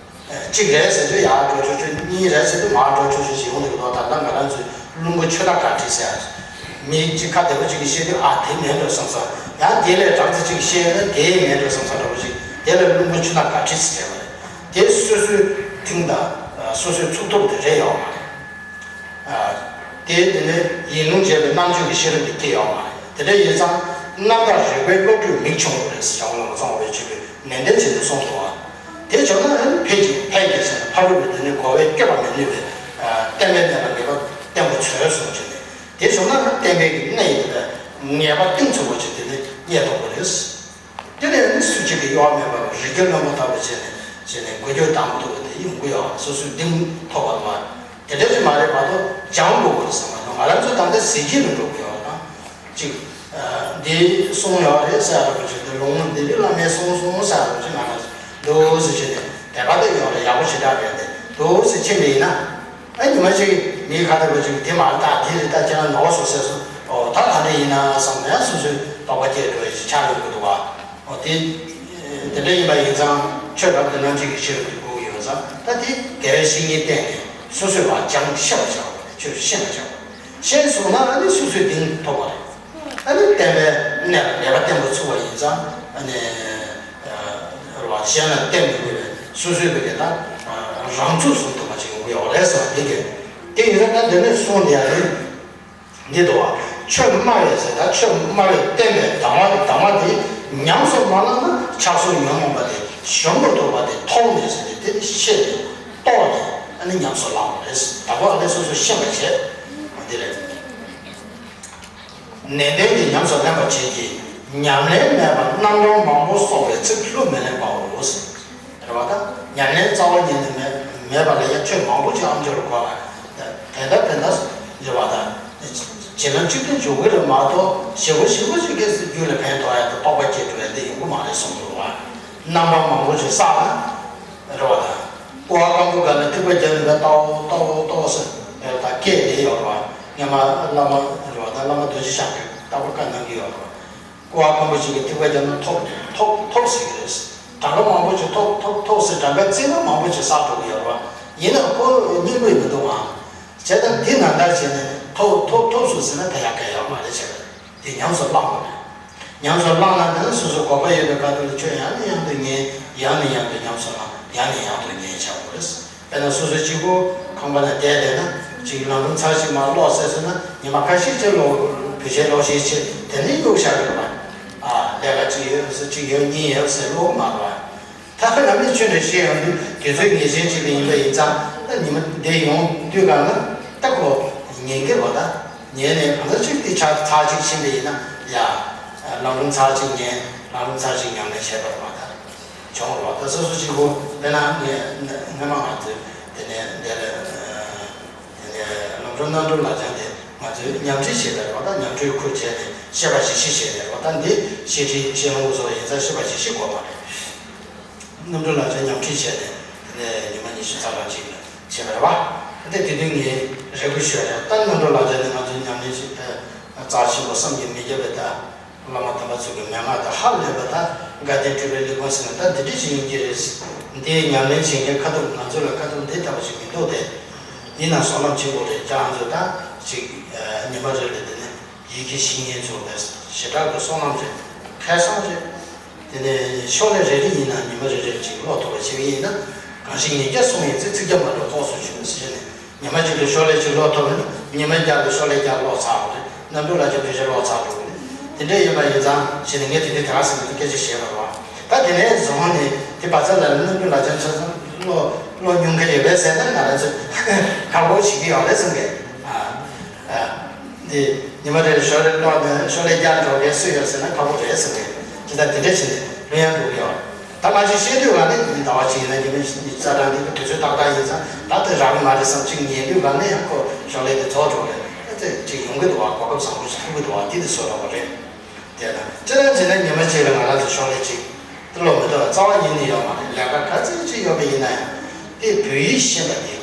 གཅིག་རེད་ཟེར་དུས་ཡར་འགྲོ་ཆོག་ཆོག་གཉིས་རེད་ཟེར་དུས་མར་འགྲོ་ཆོག་ཆོག་ཞིག་ཡོང་འདུག་ལོ། ད་ལྟ་ང་རང་ཚོའི་རླུང་བུ་ཆུ་ནག་ག་ཁྲིད་ཟེར་ཡ། མི་གཅིག་ཁ་བདེ་པོ་གཅིག་གིས་བཤད་དུས་ཨ་དེ་མེད་འགྲོ་བསམ་བསམ། ཡང་དེ་ལས་དྲག་ཙམ་གཅིག་གིས་བཤད་ན་དེ་མེད་འགྲོ་བསམ་བསམ་འདྲ་པོ་ཞིག་དེ་ལ་རླུང་བུ་ཆུ་ནག་ག་ཁྲིད་ཟེར་བ་རེད། དེ་སོ་སོའི་གཏིང་དང་སོ་སོའི་ཚུགས་ཐུབ་དེ་རེད་ཡོད་མ་རེད། དེ་དེ་ནས་ཡིན་ལུགས་འབྱེད་པའི་རྣམ་དཔྱོད་ཀྱི་ཤེས་རབ་དེ་སྐྱེ་ཡོད་མ་རེད། དེ་འདྲ་ཡིན་ཙང་རྣམ་དག་རིག་པའི་བློ་གྲོས་མིག་བྱུང་དགོས་རེད་ཟེར་བྱ་བ་ལ་མ་ཚང་བའི་ཆོས་ཀྱི་ནན་ཏན་བྱས་ནས་གསུངས་འདུག་བ། དེ་བྱུང་ན་ཨ་ནི་ཕས་ཀྱི་ཕས་ཀྱི་ཟེར་ནས་ཕ་རོལ་པོའི་དེ་ནས་གོ་བས་བསྐྱོད་པར་མི་ནུས་པའི་བསྟན་པའི་གནས་ལ་ངེས་པ་བརྟན་པོ་བྱོས་གསུངས་བྱས་ནས་དེ་བྱུང་ན་ཨ་ནི་བསྟན་པའི་གི་གནས་ཡིན་པའི་ངེས་པ་གཏིང་ཚུགས་པོ་ཅིག་དེ་ནས་རྙེད་ཐུབ་ཀྱི་རེད། དེ་ནས་ནི་སུ་གཅིག་གིས་གཡོ་བ་མེད་པར་རི་རྒྱལ་བློན་པོ་ལྟ་བུ་བྱས་ནས་བྱས་ནས་འགུལ་སྐྱོད་བཏང་མི་ཐུབ་པ་དེ་ཡོང་གི་ཡོད། སོ་སོའི་གདེང་ཐོབ་པ་མ་དེ་འདྲ་ཞིག་མ་རེད་མ་གཏོགས་སྦྱང་དགོས་པ་རེད་བསམ་པ་ཡོང་། ང་རང་ཚོ་ད་ལྟ་གཟི་བརྗིད་ལ་འགྲོ་གི་ཡོད་ན་གཅིག་འདི་གསུངས་ཡོད་རེད་ཟེར་ཡ་ར་བ་ཅིག་འདི་ལུང་འདི་འདྲ་བླ་མས་གསུངས་གསུངས་ཟེར་ཡ་ར་བ་ཅིག་ང་རང་ཚོ་འདུག་ཟེར་བྱས་ནས་དད་པ་དེ་ཡོད་རེད། ཡག་པོ་ཞེ་དྲག་རེད་དེ་འདུག་ཟེར་ཕྱིན་པ་ཡིན་ན། ཨ་ཉི་མ་ཅིག་མིའི་ཁ་བརྡ་པ་ཅིག་དེ་མ་རེད་ད་དེ་རེད་ད་ཁྱེད་རང་ནོར་སོང་ཟེར་སོང་། ཨོ་ད་ག་འདྲ་ཡིན་ན་བསམ་ནས་སོ་སོའི་ རྟོགས་པ་སྐྱེ་འགྲོ་བའི་ཆགས་ཡོང་གི་འདུག་བ། འོ་དེ་དེ་འདྲ་ཡིན་པ་ཡིན་ཙང་ཆོས་རབ་ཏུ་རྣམ་འབྱེད་ཀྱི་ཤེས་རབ་ཀྱི་སྒོ་ཡོད་ཙང་ད་དེ་དགེ་བའི་བཤེས་གཉེན་བསྟེན་ནས་སོ་སོས་བ་སྦྱང་ཤེས་པ་བྱ་བ་ཆོས་ཤེས་པ་བྱ་བ་ཤེས་སོང་ན་ཨ་ནི་སོ་སོའི་གདེང་ཐོབ་པ་རེད། ཨ་ནི་བསྟན་པའི་གནས་ལ་ངེས་པ་བརྟན་པོ་ཚུགས་པ་ཡིན་ཙང་ཨ་ནི་རེད་བ། གཞན་ལ་བསྟན་མི་དགོས་པའི་སོ་སོའི་བེ་གེ་ད་རང་ཚུགས་སུ་ཐུབ་པ་ཅིག་ཡོང་གི་ཡོད་རེད་ཟེར་བ་འདི་གས། དེ་ཡིན་ཙང་ད་འདི་ནས་གསུངས་འདི་ཡ་རེད། འདི་འདུག་བ། ཆོས་སྨྲ་བའི་ཟེར་ད་ཆོས་སྨྲ་བའི་བསྟན་པའི་གདམས་པ་གདམས་པ་དེ་ཉམས་སུ་མ་བླངས་ན་ཆགས་སོགས་ཉོན་མོངས་པ་དེ་གཞོམ་དུ་འདོད་པ་དེ་མཐོང་ནས་ཟེར་ཏེ་དེ་ནི་ཤེས་ནས་རྟོགས་ནས་ཨ་ནི་ཉམས་སུ་བླང་བ་རེད། ད་གོ་ཨ་ནི་སོ་སོ་ཤེས་པ་བྱེད་འདི་རེད། ནན་ཏན་གྱིས་ཉམས་སུ་ལེན་པར་བྱེད་ཀྱི། ཉམས་ལེན་མེད་པར་རྣམ་གྲངས་མང་པོ་གསོག་པའི་ཚིག་བློ་མི་ལེན་པའོ། རེད་བ་ད། ཉམས་ལེན་རྩ་བ་ཉིད་ནས་མེད་མེད་པ་ལ་ཡང་ཆོས་མང་པོ་ཅིག་ཨ་མཆོག་ལ་གོ་ལ། བན་ད་བན་ད་རེད་བ་ད། བྱེད་ལམ་གཅིག་ཏུ་འཇུག་གི་རེད་མ་གཏོགས་ཞེ་པོ་ཞེ་པོ་ཅིག་གིས་རྒྱུད་ལ་ཕན་ཐོགས་ཡ་དང་རྟོགས་པ་སྐྱེ་འགྲོ་ཡ་དེ་ཡོང་གི་མ་རེད་གསུངས་འདུག་བ། རྣམ་གྲངས་མང་པོ་ཅིག་བསགས་ན། རེད་བ་ད། ཀོ་བ་སྐམ་པོ་སྒང་ནས་ཐིགས་པ་བརྒྱབ་ནས་ཏའོ་ཏའོ་ཏའོ་ཟེར་རེད་བ་ད་སྐད་དེ་ཡོད་རེད་བ། སྔོན་མ་བླ་མ་རེད་བ་ད་བླ་མ་རྡོ་རྗེ་འཆང་གིས་ལྟ་བུ་བཀའ་གནང་གི་ཡོད་རེད་བ། ཀོ་བ་སྐམ་པོ་ཅིག་གིས་ཐིགས་པ་བརྒྱབ་ན་ཐོབ་ཐོབ་ཐོབ་ཟེར་གི་རེད། གྲངས་ཀ་མང་པོ་ཅིག་ཐོབ་ཐོབ་ཐོབ་ཟེར་གྲངས་ཀ་བརྩིས་ན་མང་པོ་ཅིག་བསགས་འགྲོ་གི་ཡོད་རེད་བ། ཡིན་ནའང་ཁོ་སྙིང་པོ་ཡིན་མི་འདུག་ཨང་། བྱས་ཙང་འདི་ནང་ལྟར་བྱས་ནས་ཐོབ་ཐོབ་ཐོབ་སོང་ཟེར་ན་ད་ཡག་ག་ཡོད་མ་རེད་བྱས་པ། དེ་ཉམས་སུ་བླང་དགོས་རེད། ཉམས་སུ་བླངས་ན་དེ་ནི་སོ་སོའི་གོ་སྐབས་ཡོད་པའི་ཁ་ཐུག་ལ་ཆོས་ཡང་ནས་ཡང་དུ་ཉན། ཡང་ནས་ཡང་དུ་ཉམས་སུ་བླངས། ཡང་ནས་ཡང་དུ་ཉན་བྱ་དགོས་རེད། དཔེར་ན་སོ་སོ་གཅིག་པུ་ཁང་པ་ན་བསྡད་བསྡད་ན་ཅིག་ལམ་རིམ་ཚར་གཅིག་མར་ཀློག་ཟེར་ཟེར་ན་ཉི་མ་ཁ་ཤས་ཅིག་ཀློག་བོད་ཆས་ཀློག་ཤེས་ཆེ་དེ་ནས་གཡུག་བཞག་གི་རེད་པ། ཨ་ལས་ཀ་གཅིག་ཡོད་ཟེར་གཅིག་ཡོད་གཉིས་ཡོད་ཟེར་ཀློག་མ་རེད་པ། ད་ཁ་ལམ་ནས་ཆོས་འདྲ་བཤད་ཡོང་དུས་དུས་ཚོད་ངེས་ཅན་ཅིག་ལ་ཡིན་པ་ཡིན་ཙང་ད་ཉི་མ་འདི་ཡོང་དུས་གང་ན་ད་ཁོ་ཉན་གི་རེད་པ། ད་ཉན་ནས་གང་ལྟར་ཅིག་དེ་ཆ་ཚར་གཅིག་ཕྱིན་པ་ཡིན་ན་ཡ་ལམ་རིམ་ཚར་གཅིག་ཉན། ལམ་རིམ་ཚར་གཅིག་ཉམས་ལེན་བྱས་པ་རེད་པ། ད་བྱུང་རེད་པ། ད་སོ་སོ་གཅིག་པུ་དཔེར་ན་ངས་སྔ་མ་ང་ཚོས་དེ་ནས་འདི་ལ་དེ་ནས་ལམ་སྒྲོན་རྣམ་གྲོལ་ལག་བཅངས་དེ་ང་ཚོས་ཉམས་ཁྲིད་བྱས་པ་རེད་པ། ད་ཉམས་ཁྲིད་ཁུར་བྱས་ཏེ་བཤད་པ་ཞིག་ཤེས་བྱས་ཏེ་རེད་པ། ད་འདི་བཤད་ཁྲིད་བཤད་ལུང་སོགས་ཡིན་ཙང་བཤད་པ་ཞིག་ཤེས་དགོས་པ་རེད། རྣམ་གྲོལ་ལག་བཅངས་ཉམས་ཁྲིད་བྱས་ཏེ་དེ་ནས་ཉི་མ་ཉི་ཤུ་རྩ་གྲངས་ཅིག་ལ་བྱས་པ་རེད་པ། ད་དེ་དུས་ངས་རེ་སྐུལ་ཞུ་ཡ་རེད། ད་རྣམ་གྲོལ་ལག་བཅངས་ནི་ང་ཚོས་ཉམས་ལེན་བྱེད་པའི་རྩ་ཆེན་པོ་བསམ་གྱིས་མི་ཁྱབ་པའི་ད། བླ་མ་དམ་པ་ཚོ་གི་མན་ངག་དང་ཧ་ལས་པ་དང་དགའ་ལྡན་སྤྲུལ་པའི་གླེགས་བམ་ཟེར་ན་ད་འདི་འདྲ་ཞིག་ཡིན་གྱི་རེད། འདིའི་ཉམས་ལེན་བྱེད་མཁན་ཁ་ཐུག་ང་ཚོ་ལ་ཁ་ཐུག་འདི་ལྟ་བུ་ཞིག་མི་འདུག་སྟེ། ཡིན་ནའང་བསོད་ནམས་ཆེན་པོ་རེད། ཀྱང་ང་ཚོ་ད་ཅིག་ཉི་མ་རེ་ལ་འདི་ནས་ཡི་གེ་བཤེས་གཉེན་ཚོ་ལས་ཞེ་དྲག་གི་བསོད་ནམས་རེད། ཁ་སང་རེད། དེ་ནས་ཤོག་ལྷེ་རེ་རེ་ཡིན་ན་ཉི་མ་རེ་རེ་ཅིག་ཀློག་ཐུབ་པ་བྱེད་ཀྱི་ཡིན་ན་གང་ཞིག་ཉིས་བརྒྱ་སོང་ཡིན་ཚེ་ཚིག་བརྒྱ་མ་འགྲོ་ཐོག་སུ་བྱུང་ཟེར་ནས། ཉི་མ་གཅིག་ལ་ཤོག་ལྷེ་གཅིག་ཀློག་ཐུབ་ན་ཉི་མ་བརྒྱ་ལ་ཤོག་ལྷེ་བརྒྱ་ཀློག་ཚར་བ་རེད། རྣམ་གྲོལ་ལག་བཅངས་བོད་ཆས་ཀློག་ཚར་འགྲོ་གི་རེད། དེ་འདྲ་ཡིན་པ་ཡིན་ཙང་ཞེས་ནས་ངས་དེ་དུས་དེ་ག་ཟེར་ནས་སྐད་ཆ་བཤད་པ་རེད་བ། ད་དེ་ནས་བཟུང་ནས་དེ་བར་མཚམས་ལ་རྣམ་གྲོལ་ལག་བཅངས་ཆ་ཚང་ཀློག་ཀློག་མྱོང་མཁན་ཡོད་པས་ཟེར་ན་ང་རང་ཚོས་ཁག་པོ་བྱེད་ཀྱི་ཡོད་རེད་བསམ་གི། ཨ་ཨ་འདི་ཉི་མ་རེར་ཤོག་ལྷེ་ཀློག་ནས་ཤོག་ལྷེ་བརྒྱ་འགྲོ་མཁན་སུ་ཡོད་ཟེར་ན་ཁག་པོ་རེད་བསམ་གི། ཇི་ལྟར་དེ་འདྲ་བྱས་ནས་ཀློག་ཡང་འགྲོ་གི་ཡོད། ད་མ་གཞི་བཤད་དུས་ག་ནས་ཉིན་ཟླ་བ་གཅིག་ཡིན་ན་ཉི་མ་ཉི་ཤུ་རྩ་གྲངས་འདི་གི་དུས་ཚོད་ཏག་ཏག་ཡིན་ཙང་ད་དེ་རག་གི་མ་རེད་བསམ་གཅིག་ཉན་དུས་ག་ནས་ཡང་ཁོ་ཤོག་ལྷེ་དེ་རྫོགས་འགྲོ་རེད། ཨ་ཙི་གཅིག་ཡོང་གི་འདུག་བ། གོ་སྐབས་བཟང་པོ་ཞིག་ཐོབ་ཀྱི་འདུག་བ། འདི་དེ་བཟོ་འདྲ་བ་རེད། དེ་ན་སྤྱིར་བཏང་བྱས་ན་ཉི་མ་གཅིག་ལ་ང་རང་ཚོ་ཤོག་ལྷེ་གཅིག་དེ་ཀློག་མི་ཐུབ་པ་རྩ་བ་ཉིད་ནས་ཡོད་མ་རེད། ལས་ཀ་ག་ཚོད་ཅིག་ཡོད་པ་ཡིན་ན་ཡང་དེ་བོད་ཡིག་ཤེས་པ་དེ་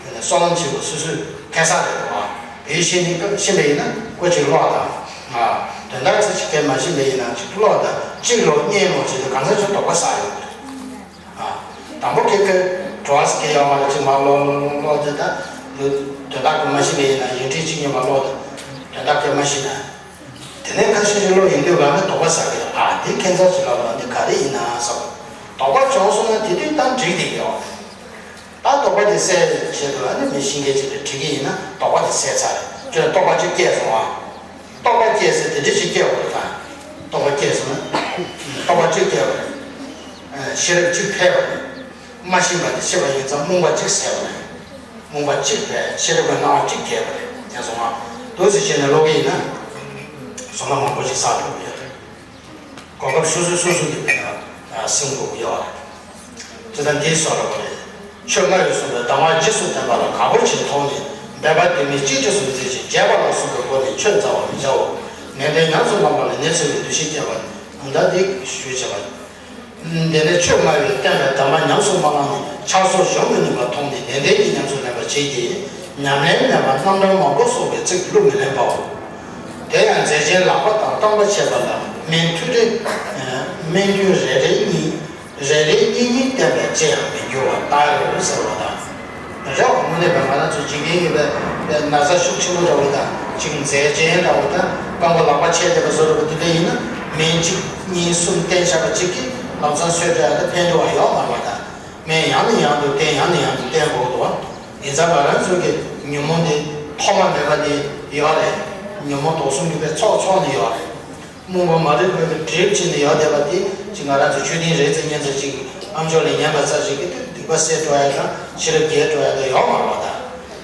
དེ་ནས་བསོད་ནམས་ཆེན་པོ་སོ་སོའི་ཁེ་ས་རེད་འདུག་བ། བོད་ཡིག་ཤེས་ནི་སྐབས་ཤེས་པ་ཡིན་ན་ཀོ་གཅིག་ཀློག་དང་། ཨ་དོན་དག་ཚིག་གཅིག་གས་མ་ཤེས་པ་ཡིན་ན་གཅིག་ཀློག་དང་གཅིག་ཀློག་གཉིས་ཀློག་བྱས་ཏེ་གང་ཟག་ཚོ་དོགས་པ་ཟ་ཡོང་གི་རེད། ཨ་དང་པོ་ཁེ་ཁེ་བྲོ་བ་ཟེར་མཁན་ཡོད་མ་རེད། གཅིག་མར་ཀློག་ཀློག་ཀློག་ཀློག་དེ་ད་དོན་དག་གི་མ་ཤེས་པ་ཡིན་ན་ཡིག་ཕྲེང་གཅིག་གཉིས་མར་ཀློག་དང་དོན་དག་གས་མ་ཤེས་ན། དེ་ནས་ཁ་ཤས་ཤིག་ཀློག་ཡོང་དུས་ག་ནས་དོགས་པ་ཟ་གི་རེད། ཨ་འདི་ཁྱད་མཚར་ཞིག་ལབ་ལ་འདི་ག་རེ་ཡིན་ན་བསམ། དོགས་པ་བྱུང་སོང་ན་དེ་དུས་ད་འགྲིག་བསྡད་ཀྱི་ཡོད་རེད། ད་དོགས་པ་དེ་སེལ་ཆེད་དུ་ཨ་ནི་མི་ཤེས་མཁན་ཅིག་ལ་དྲི་གི་ཡིན་ན་དོགས་པ་དེ་སེལ་ཚར་རེད། ཁྱོད་རྟོགས་པ་གཅིག་སྐྱེས་སོང་ཨ། རྟོགས་པ་སྐྱེས་ཟེར་དེ་འདྲ་ཞིག་སྐྱེས་པ་རེད་ད། རྟོགས་པ་སྐྱེས་སོང་ན། རྟོགས་པ་གཅིག་སྐྱེས་པ་རེད། ཤེས་རབ་གཅིག་འཕེལ་བ་རེད། མ་ཤེས་པ་དེ་ཤེས་པ་ཡིན་ཙང་རྨོངས་པ་གཅིག་སེལ་བ་རེད། རྨོངས་པ་གཅིག་འཕེལ། ཤེས་རབ་ཀྱི་སྣང་བ་གཅིག་རྒྱས་པ་རེད། དེ་སོང་ང་། འདུག་སེ་བྱས་ནས་ཀློག་གི་ཡིན་ན། བསོད་ནམས་མང་པོ་ཞིག་བསགས་འགྲོ་གི་ཡོད་རེད། གོ་སྐབས་སོ་སོས་སོ་སོ་གི་བེད་ན་སེམས་འགུག་ཡོད་རེད། ཅི་ལྟར་འདིའི་བཟོ་འདྲ་བ་རེད། ཆོས་སྨྲ་བའི་གསུངས་པའི་གདམས་ངག་རྗེས་སུ་བསྟན་པ་ལ་དགའ་པོ་ཆེར་མཐོང་ནས་འབད་པ་དེ་མིན་གཅིག་རྗེས་སུ་མཛད་ཅིང་རྒྱས་པ་ལ་གསུངས་པའི་སྒོ་ནས་ཆོས་མཛའ་བར་མི་བྱའོ། ནན་ཏན་ཉམས་སུ་བླངས་པ་ལ་ནི་འཚེ་བའི་འདུ་ཤེས་སྐྱེ་བ་ནི་ད་འདི་ཞུས་བྱས་པ། དེ་ནས་ཆོས་སྨྲ་བའི་བསྟན་པའི་གདམས་པ་ཉམས་སུ་མ་བླངས་ནས་ཆགས་སོགས་གཞོམ་མི་ནུས་པ་མཐོང་ནས་ནན་ཏན་གྱིས་ཉམས་སུ་ལེན་པར་བྱེད་ཀྱི། ཉམས་ལེན་མེད་པར་རྣམ་གྲངས་མང་པོ་གསོག་པའི་ཚིག་བློ་མི་ལེན་པའོ། དེ་ཡང་མཛད་ཆེན་ལག་པ་དང་རྐང་པ་ཕྱེད་པ་ལ་ སྨན་མཐུན་རེ། སྨན་མཐུན་རེ་རེ་གཉིས། རེ་རེ་གཉིས་གཉིས་བསྟེན་པས་ཅི་ཡང་མི་འགྱུར་བ་ལྟར་ཟེར་བ་དང་། རེད་བ། དངོས་གནས་པའི་ང་རང་ཚོ་འཇིག་རྟེན་ཡིན་པའི་ན་ཚ་ཤུགས་ཆེན་པོ་འདྲ་བོ་དང་གཅིག་མཛེ་ཅན་འདྲ་བོ་དང་རྐང་པ་ལག་པ་ཆད་བསྡད་པ་བཟོ་འདྲ་བོ་དེ་འདྲ་ཡིན་ན་སྨན་གཅིག་གཉིས་གསུམ་བསྟེན་བཞག་པ་གཅིག་གིས་ལམ་སང་གསོས་འགྲོ་ཡ་དང་ཕན་ཐོགས་པ་ཡོད་མ་རེད་བ་དང་། སྨན་ཡང་ནས་ཡང་དུ་བསྟེན། ཡང་ནས་ཡང་དུ་བསྟེན་དགོས་འདུག་བ། ཡིན་ཙང་ང་རང་ཚོ་གི་ཉོན་མོངས་དེ་ཐོག་མ་མེད་པ་ནས་ཡོད་རེད། ཉོན་མོངས་དུག་གསུམ་གྱི་པའི་ཚོགས་ཚོགས་ནས་ཡོད་རེད། རྨོངས་པ་མ་རིག་པ་གི་གྲིབ་བྱས་ནས་ཡོད་བསྡད་པ་དེ་ཅིག་ང་རང་ཚོ་ཆོས་ལྡན་རེ་ཙམ་གཉིས་ཙམ་ཅིག་ཨ་མཆོག་ལ་ཉན་པ་ཙམ་ཞིག་གིས་དེ་སྡིག་པ་སེལ་འགྲོ་ཡ་དང་ཤེས་རབ་རྒྱས་འགྲོ་ཡ་དང་ཡོད་མ་རེད་བ་དང་།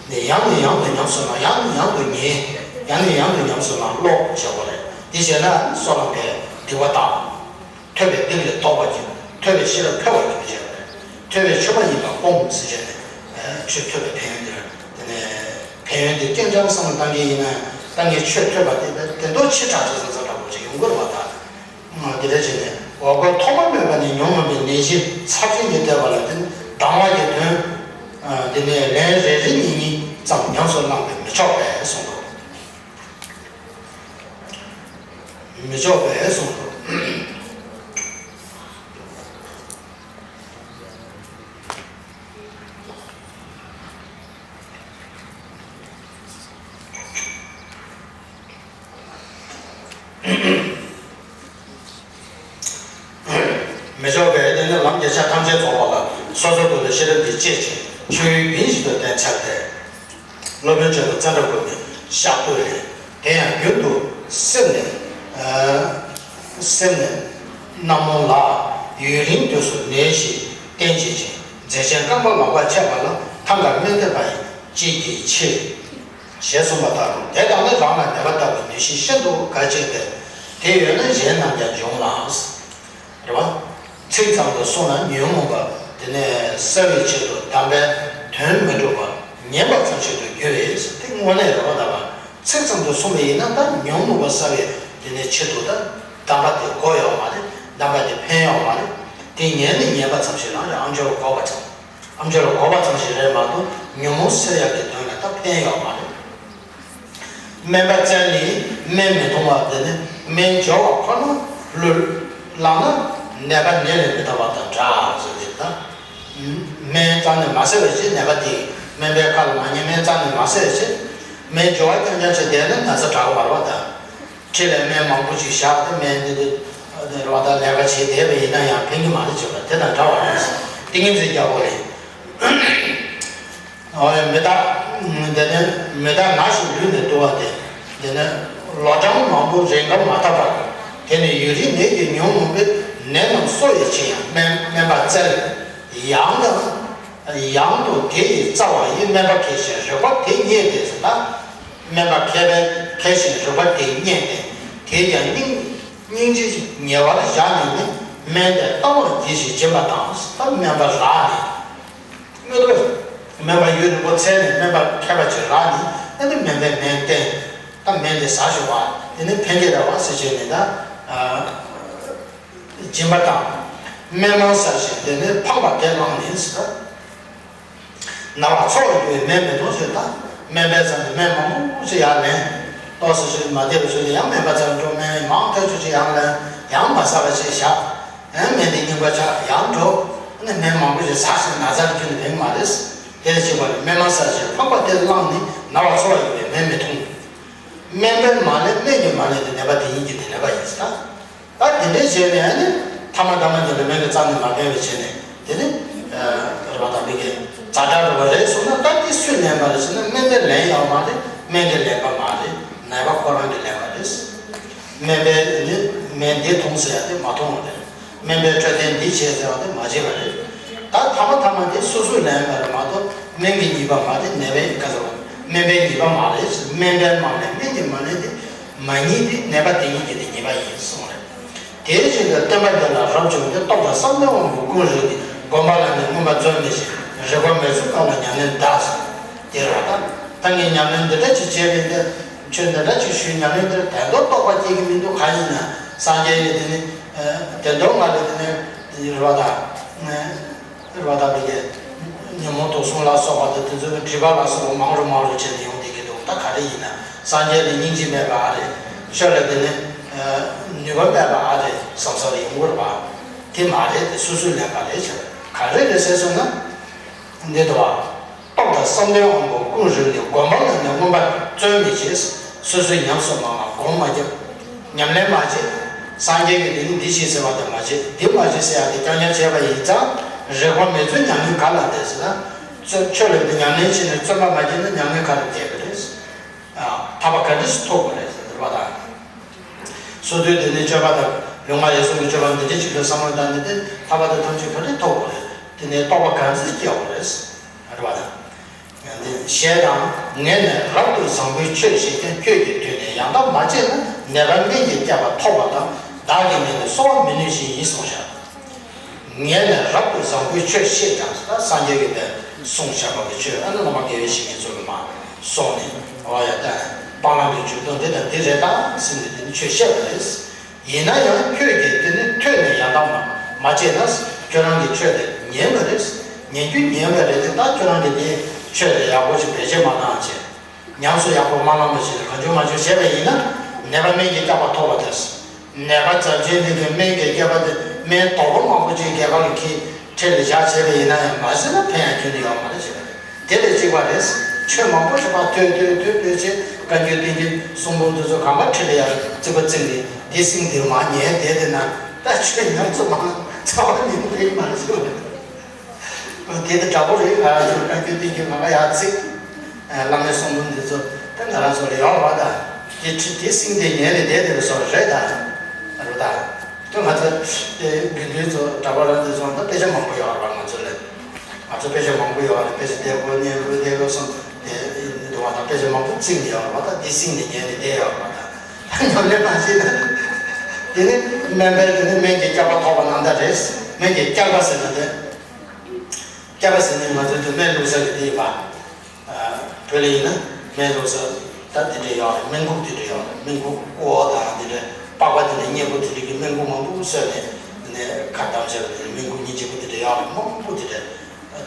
ནས་ཡང་ནས་ཡང་དུ་ཉམས་སུ་བླང་། ཡང་ནས་ཡང་དུ་ཉན། ཡང་ནས་ཡང་དུ་ཉམས་སུ་བླང་ཀློག་བྱེད་དགོས་རེད། དེ་བྱས་ན་སོ་ལ་བའི་སྡིག་པ་དག་ཐོས་པའི་སྡིག་ལས་ལྡོག་པར་འགྱུར། ཐོས་པའི་ཤེས་རབ་འཕེལ་བར་འགྱུར་བྱས་པ་རེད། ཐོས་པས་ཆོས་པ་ཡིན་པ་སྤོང་ཟེར་བྱས་ནས་ཆོས་ཐོས་པའི་ཕན་ཡོན་འདིར་དེ་ནས་ཕན་ཡོན་འདི་སྐྱེངས་འགྲམ་བསམ་བློ་བཏང་མཁན་ཡིན་ན་ད་ངས་ཆོས་ཐོས་པ་དེ་དེ་མདོ་ཕྱི་དྲགས་ཚོད་ཚོད་ཚོད་འདྲ་པོ་ཅིག་ཡོང་གི་རེད་བ་ད། དེ་འདྲ་བྱས་ནས་འོ་སྐོལ་ཐོག་མ་མེད་པ་ནས་ཉོན་མོངས་པའི་ནད་གཞི་ཚབས་ཆེན་གྱིས་བསྡད་པ་ལ་བརྟེན་སྡང་བ་གི་དོན། དེ་ནས་ལན་རེ་རེ་གཉིས་གཉིས་ཙམ་ཉམས་སུ་བླངས་པས་མི་ཆོག་པས་གསུངས་འདུག་མི་ཆོག་པས་གསུངས་འདུག་མི་ཆོག་པས་དེ་ནི་ལམ་གྱི་ཆ་ཐམས་ཅད་རྫོགས་པ་ལ་སོ་སོ་སྒོ་ནས་ཤེས་རབ་ཀྱིས་དཔྱད་ཅིང་ཆོས་ཡུལ་ཡིན་བཞིན་དུ་བསྟེན་འཆར་ཏེ། སློབ་དཔོན་ཆེན་པོ་ཙནྡྲ་གོ་མི་ཤཱཀ་ཏུ་ལས། དེ་ཡང་རྒྱུན་དུ་སེམས་ནས་སེམས་ནས་རྣམ་རློམ་ལ་ཡུན་རིང་དུས་སུ་ནད་ཞིག་བསྟེན་བྱེད་ཅིང་མཛེ་ཅན་རྐང་པ་ལག་པ་ཆད་པ་ལ་ཐང་ག་སྨན་བསྟེན་པ་ཡི་དཔྱད་ཀྱི་ཕྱིར། ཞེས་གསུངས་པ་ལྟར་རོ། དེ་ལྟ་ན་རང་ལ་ནད་པ་ལྟ་བུའི་ནད་གཞི་ཤིན་ཏུ་འགའ་ཆེ་སྟེ། དེ་ཡོད་ན་གཞན་རྣམས་ཀྱང་འབྱུང་ལ། རེད་བ། ཚིག་ཙམ་དུ་གསུངས་ན་ཉོན་མོངས་པ་དེ་ནས་བསལ་བའི་ཆེད་དུ་དམ་པའི་དོན་མི་འགྲུབ་པ་ཉན་པ་ཙམ་ཞིག་ཏུ་འགྱུར་བས་དེ་དངོས་གནས་རེད་བ་ལྟ་བ། ཚིག་ཙམ་དུ་གསུངས་པ་ཡིན་ན་ད་ཉོན་མོངས་པ་བསལ་བའི་དེ་ནས་ཆེད་དུ་ད་གདམས་པ་དེ་དགོས་ཡོད་མ་རེད། གདམས་པ་དེ་ཕན་ཡོད་མ་རེད། དེ་ཉན་ནས་ཉན་པ་ཙམ་ཞིག་རང་རེད། ཨ་མཆོག་ལ་དགོས་པ་ཙམ། ཨ་མཆོག་ལ་དགོས་པ་ཙམ་ཞིག་རེད་མ་གཏོགས་ཉོན་མོངས་སེལ་ཡག་གི་དོན་ལ་ད་ཕན་ཡོད་མ་རེད། སྨན་པ་བཙལ་ནས་སྨན་མི་འཐུང་བ་དེ་ནི་སྨན་སྦྱོར་བ་ཁོ་ན་བླུད་བླངས་ན་ནད་པ་ནད་ལས་མི་ཐར་བ་དང་འདྲ་ཟེར་ཏེ་ད། སྨན་རྩ་ནས་མ་སེལ་བའི་ཕྱིར་ནད་པ་དེ་སྨན་པའི་ཁ་ལ་མ་ཉན། སྨན་རྩ་ནས་མ་སེལ་བའི་ཕྱིར་སྨན་སྦྱོར་བ་རྐྱང་རྐྱང་བྱས་བསྡད་ན་ན་ཚ་དྲག་གི་མ་རེད་བ་ད། ཁྲིད་ལ་སྨན་མང་པོ་ཞིག་བཞག་སྟེ་སྨན་འདི་འདི་རེད་བ་ད་ལས་ཀ་བྱེད་བསྡད་པ་ཡིན་ན་ཡང་ཕན་གྱི་མ་རེད་བྱས་པ་དེ་དང་འདྲ་བ་རེད། ཏིང་ངེ་འཛིན་རྒྱག་དགོས་རེད། འོ་ཡ་མི་རྟག་དེ་ནས་མི་རྟག་ན་ཞིག་ལུས་ནས་དུ་བ་དེ། དེ་ནས་ལོ་གྲངས་མང་པོ་རིང་ག་མ་ཐག་པར། དེ་ནས་ཡུན་རིང་ནད་ཀྱི་ཉོན་མོངས་པའི་ནད་རྣམས་གསོ་བའི་ཕྱིར་ཡང་སྨན་སྨན་པ་བཙལ། ཡང་དང་ཡང་དུ་དེ་ཡི་རྩ་བ་ཡི་སྨན་པ་མཁས་ཤིང་རིག་པ་དེ་རྙེད་དེ་ཟེར་ན། སྨན་པ་མཁས་པས་མཁས་ཤིང་རིག་པ་དེ་རྙེད་དེ། དེས་ཀྱང་སྙིང་སྙིང་རྗེ་ཉེ་བར་བཞག་ནས་ནི་སྨན་དེ་བཏང་བར་གྱིས་ཤིག་སྦྱིན་པ་དང་ད་སྨན་པ་རག་ནས། དངོས་སུ་སྨན་པ་ཡུན་རིང་པོ་འཚོལ་ནས་སྨན་པ་མཁས་པ་ཅིག་རག་ནས་ཨ་ནི་སྨན་པས་སྨན་བསྟེན། ད་སྨན་དེ་ཟ་ཤོག་པ་དེ་ནི་ཕན་གྱི་རེད་བ་ཟེར་བྱས་ནས་ད་སྦྱིན་པ་དང་། སྨན་མང་ཟ་ཞིང་དེ་ནི་ཕངས་པ་དེ་བླངས་ནས་ཟེར། ན་བ་འཚོ་བར་འགྱུར་བའི་སྨན་མི་འཐུང་ཟེར་ད། སྨན་པའི་རྩ་ནས་སྨན་མང་པོ་ཞིག་ཡར་ལེན། ཏོག་ཙམ་ཞིག་མ་བདེ་བ་བཟོས་ནས་ཡང་སྨན་པ་རྩར་འགྲོ། སྨན་མང་ཐག་ཆོད་ཅིག་ཡང་ལེན། ཡང་མ་ཟ་བ་ཞིག་བཞག་ཡང་སྨན་དེ་རྙིང་པ་ཆགས་ཡང་འགྲོ། ཨ་ནི་སྨན་མང་པོ་ཞིག་ཟ་ཞིང་ན་ཚར་རྒྱུ་ནི་ཕན་མ་རེད། དེ་ལ་བྱེད་པ་ནི་སྨན་མ་ཟ་ཞིང་ཕངས་པ་དེ་བླངས་ནས་ན་བ་འཚོ་བར་འགྱུར་བའི་སྨན་མི་འཐུང་། སྨན་པས་མ་ལེན་སྨན་གྱིས་མ་ལེན་ཏེ་ནད་པ་དེ་ཉིད་ཀྱི་དེ་ནད་པ་ཡིན་ཟེར། ད་དེ་འདྲའི་བྱས་ནས་ཨ་ནི་ཐ་མ་ཐ་མ་དེ་ལ་སྨན་གྱི་རྩ་ནས་མ་ཕན་པའི་བྱས་ནས་དེ་ནི་རེད་བ་དམ་པའི་གི་ཛ་དྲག་རེད་བ་རེད་གསུངས་ན། ད་དེ་སུས་ལེན་པ་རེད་ཟེར་ན་སྨན་པས་ལེན་ཡོད་མ་རེད། སྨན་དེ་ལེན་པ་མ་རེད། ནད་པ་ཁོ་རང་གིས་ལེན་པ་རེད། སྨན་པས་ནི་སྨན་འདི་འཐུང་ཟེར་ཡ་དེ་མ་འཐུང་བ་རེད། སྨན་པས་འཕྲོད་བསྟེན་འདི་བྱས་ཟེར་བ་དེ་མ་བྱས་པ་རེད། ད་ཐ་མ་ཐ་མ་དེ་སོ་སོས་ལེན་པ་རེད་མ་གཏོགས་སྨན་གྱི་ཉེས་པ་མ་རེད། ནད་པའི་ག་ཟེར་བ་སྨན་པའི་ཉེས་པ་མ་རེད། སྨན་པས་མ་ལེན་སྨན་གྱིས་མ་ལེན་དེ་མ་ཉེས་ཏེ་ནད་པ་དེ་ཉིད་ཀྱི་དེ་ཉེས་པ་ཡིན་གསུངས་རེད། དེ་བཞིན་དུ་བསྟན་པ་འདི་ལ་རབ་བྱུང་སྟེ་སྟོབས་དང་བསམ་གཏན་དབང་པོ་ཀུན་རིག་སྟེ་སྒོམ་པ་ལ་ནི་མངོན་པར་རྫོགས་མི་ཤེས། རིག་པ་མི་ཚུགས་སྐབས་ལ་ཉམས་ལེན་གདའ་ཟེར། དེ་རེད་བ་ད། ད་ངས་ཉམས་ལེན་འདི་འདྲ་ཅིག་བྱས་པས་འདི་ཆོས་འདི་འདྲ་ཅིག་ཞུས། ཉམས་ལེན་འདིར་དོན་དུ་རྟོགས་པ་སྐྱེ་གི་མི་འདུག་གང་ཡིན་ན་སངས་རྒྱས་ཀྱི་དེ་ནི་དོན་དུ་ང་ལ་དེ་ནི་རེད་བ་ད། རེད་བ་ད་འདི་གའི་ཉོན་མོངས་དུག་གསུམ་ལ་སོགས་པ་དང་དེ་ཚོའི་སྒྲིབ་པ་ལ་སོགས་པ་མང་རུ་མང་རུ་བྱས་ནས་ཡོང་བསྡད་ཀྱི་འདུག་ད་ག་རེ་ཡིན་ན་སངས་རྒྱས་ལ་སྙིང་རྗེ་མེད་པ་ཨ་རེད། ཆོས་ལ་དེ་ནི་ ནུས་པ་མེད་པ་ཨ་རེད་བསམ་ས་རེད་ཡོང་གི་རེད་པ། དེ་མ་རེད་དེ་སོ་སོའི་ལས་ཀ་རེད་ཟེར། ག་རེ་རེད་ཟེར་སོང་ན། འདི་འདུག་བ། སྟོབས་དང་བསམ་གཏན་དབང་པོ་ཀུན་རིག་ནས། སྒོམ་པ་ལ་ནི་མངོན་པར་བརྩོན་མི་བྱེད། སོ་སོས་ཉམས་སུ་མ་བླངས་སྒོམ་མ་བརྒྱབ། ཉམས་ལེན་མ་བྱེད། སངས་རྒྱས་ཀྱིས་དེ་ནི་འདི་བྱེད་ཟེར་བ་དེ་མ་བྱེད། འདི་མ་བྱེད་ཟེར་ཡ་དེ་རྐྱང་རྐྱང་བྱས་པ་ཡིན་ཙང་རིགས་པ་མེད་ཚུལ་ཉམས་ལེན་ག་ལ་འདས་ཟེར་ན། ཆོས་ལ་འདི་ཉམས་ལེན་བྱས་ནས་བརྩོན་པ་མ་བྱས་ན་ཉམས་ལེན་ག་ལ་འདས་པ་རེད། ཐར་པ་ག་འདྲས་སུ་ཐོབ་དགོས་རེད་ཟེར་བ་དང་། སོ་སོའི་དེ་ནས་སྤྱོད་པ་དང་ལུང་མ་རེ་ཟུང་གི་སྤྱོད་པ་འདི་འདྲའི་ཅིག་ལ་བསམ་བློ་བཏང་ནས་དེ་ཐར་པ་དང་ཐམས་ཅད་ག་འདྲས་ཐོབ་དགོས་རེད། དེ་ནས་རྟོགས་པ་ག་འདྲས་སྐྱེ་དགོས་རེད་ཟེར་བ་དང་། ཞེས་དང་། ངས་ནི་རབ་ཏུ་བཟང་པོའི་ཆོས་བཤད་ཀྱང་། ཁྱོད་ཀྱི་དུས་ནས་ཡང་དག་མ་དཔྱད་ན། ནད་པ་སྨན་གྱིས་བསྐྱབས་པ་ཐོབ་པ་དང་། བདག་གིས་ནི་གསོ་བ་མི་ནུས་ཤིང་ཡིན་གསུངས་ཤག་ངས་ནི་རབ་ཏུ་བཟང་པོའི་ཆོས་བཤད་ཀྱང་། ད་སངས་རྒྱས་ཀྱིས་དེ་གསུངས་བཞག་པ་གི་ཆོས་ཨ་ནི་བླ་མ་དགེ་བའི་བཤེས་གཉེན་ཚོ་གིས་མར་གསུངས་ནས། འོ་ཡ་ད་སྤང་བླང་གི་འཇུག་ལྡོག་འདི་དང་འདི་རེད་ད་ཟེར་ནས་དེ་ནི་ཆོས་བཤད་པ་རེད། ཡིན་ན་ཡང་ཁྱོད་ཀྱིས་དེ་ནི་ཐོས་ནས་ཡང་དག་མ་མ་དཔྱད་ན། ཁྱོད་རང་གིས་ཆོས་དེ་ཉན་པ་རེད། ཉན་རྒྱུ་ཉན་པ་རེད་དེ། ད་ཁྱོད་རང་གིས་དེ་ཆོས་དེ་ཡག་པོ་ཞིག་བེད་སྤྱོད་མ་བཏང་བྱས། ཉམས་སུ་ཡག་པོ་མ་བླངས་པ་ཞིག་ལ་གང་བྱུང་མང་བྱུང་བྱས་པ་ཡིན་ན། ནད་པ་སྨན་གྱིས་བསྐྱབས་པ་ཐོབ་པ་དེ། ནད་པ་ཚབས་ཆེན་དེ་གའི་སྨན་གྱིས་བསྐྱབས་པ་དེ། སྨན་དོ་པོ་མང་པོ་ཅིག་རྒྱ་གར་ལ་འཁྱེར་ཁྲིད་ལ་བཞག་བྱས་པ་ཡིན་ན་ཡང་མ་ཟིན་ན་ཕན་ཡང་ཁྱོན་ནས་ཡོད་མ་རེད་ཟེར་བ་རེད། དེ་ལས་གཅིག་པ་རེད། ཆོས་མང་པོ་ཞིག་ཕར་ཐོས་ཐོས་ཐོས་ཐོས་བྱས། བཀའ་འགྱུར་བསྟན་འགྱུར་གསུང་འབུམ་འདི་ཚོ་གང་ག་ཁྲིད་ལ་ཡར་བརྩིགས་པ་བརྩིགས་ནས་འདི་ཟིན་འདིར་མ་ཉན་བསྡད་བསྡད་ན། ད་ཆོས་ཉམས་སུ་མ་བླངས་ཚར་བ་ཉིད་རེད་མ་རེད་ཟེར་བ་རེད། དེ་དང་འདྲ་པོ་རེད། ང་རང་ཚོ་བཀའ་འགྱུར་བསྟན་འགྱུར་ང་ང་ཡར་བརྩིགས། བླ་མའི་གསུང་འབུམ་འདི་ཚོ་ད་ང་རང་ཚོ་ལ་ཡོད་རེད་པ། ད་དེ་ཁྲིད་དེ་ཟིན་དེ་ཉན་ནས་བསྡད་བསྡད་པའི་བཟོ་འདྲ་རེད་ད། རེད་ད། དེ་ང་ཚོ་དེ་དགེ་འདུན་ཚོ་གྲྭ་པ་རང་ཚོ་ཚོ་ད་དཔེ་ཆ་མང་པོ་ཡོད་རེད་པ། ང་ཚོ་ལ་ང་ཚོ་དཔེ་ཆ་མང་པོ་ཡོད་རེད། དཔེ་ཆ་དེ་གོ་གཉེན་པོ་དེ་གོ་སོང་དེ་འདུག་པ། ད་དཔེ་ཆ་མང་པོ་བརྩིགས་ནས་ཡོད་རེད་པ། ད་དེ་ཟིན་ནས་ཉན་ནས་བསྡད་ཡོད་རེད་པ། ད་ད་ཉམས་ལེན་མ་བྱས་ན། དེ་ནི་སྨན་པས་དེ་ནི་སྨན་གྱིས་བསྐྱབས་པ་ཐོབ་པ་ནང་ལྟར་རེད། སྨན་གྱིས་བསྐྱབས་པ་ཟེར་ན་དེ། བསྐྱབས་པ་ཟེར་ནི་ང་ཚོའི་དུ་སྨན་བླུགས་ས་གི་དེ་ཡིན་པ། བོད་ལ་ཡིན་ན་སྨན་བླུགས་ས་ད་དེ་འདྲ་ཡོད་རེད། སྨན་ཁུག་དེ་འདྲ་ཡོད་རེད། སྨན་ཁུག་ཀོ་བ་དང་དེ་འདྲ་པགས་པ་དེ་འདྲ་མཉེན་པོ་དེ་འདྲ་གི་སྨན་ཁུག་མང་པོ་བཟོས་ནས་དེ་ནས་ཁ་བསྡམས་བྱས་པ་དེ་འདྲ་སྨན་ཁུག་སྙིང་རྗེ་པོ་དེ་འདྲ་ཡོད་རེད། མང་པོ་དེ་འདྲ་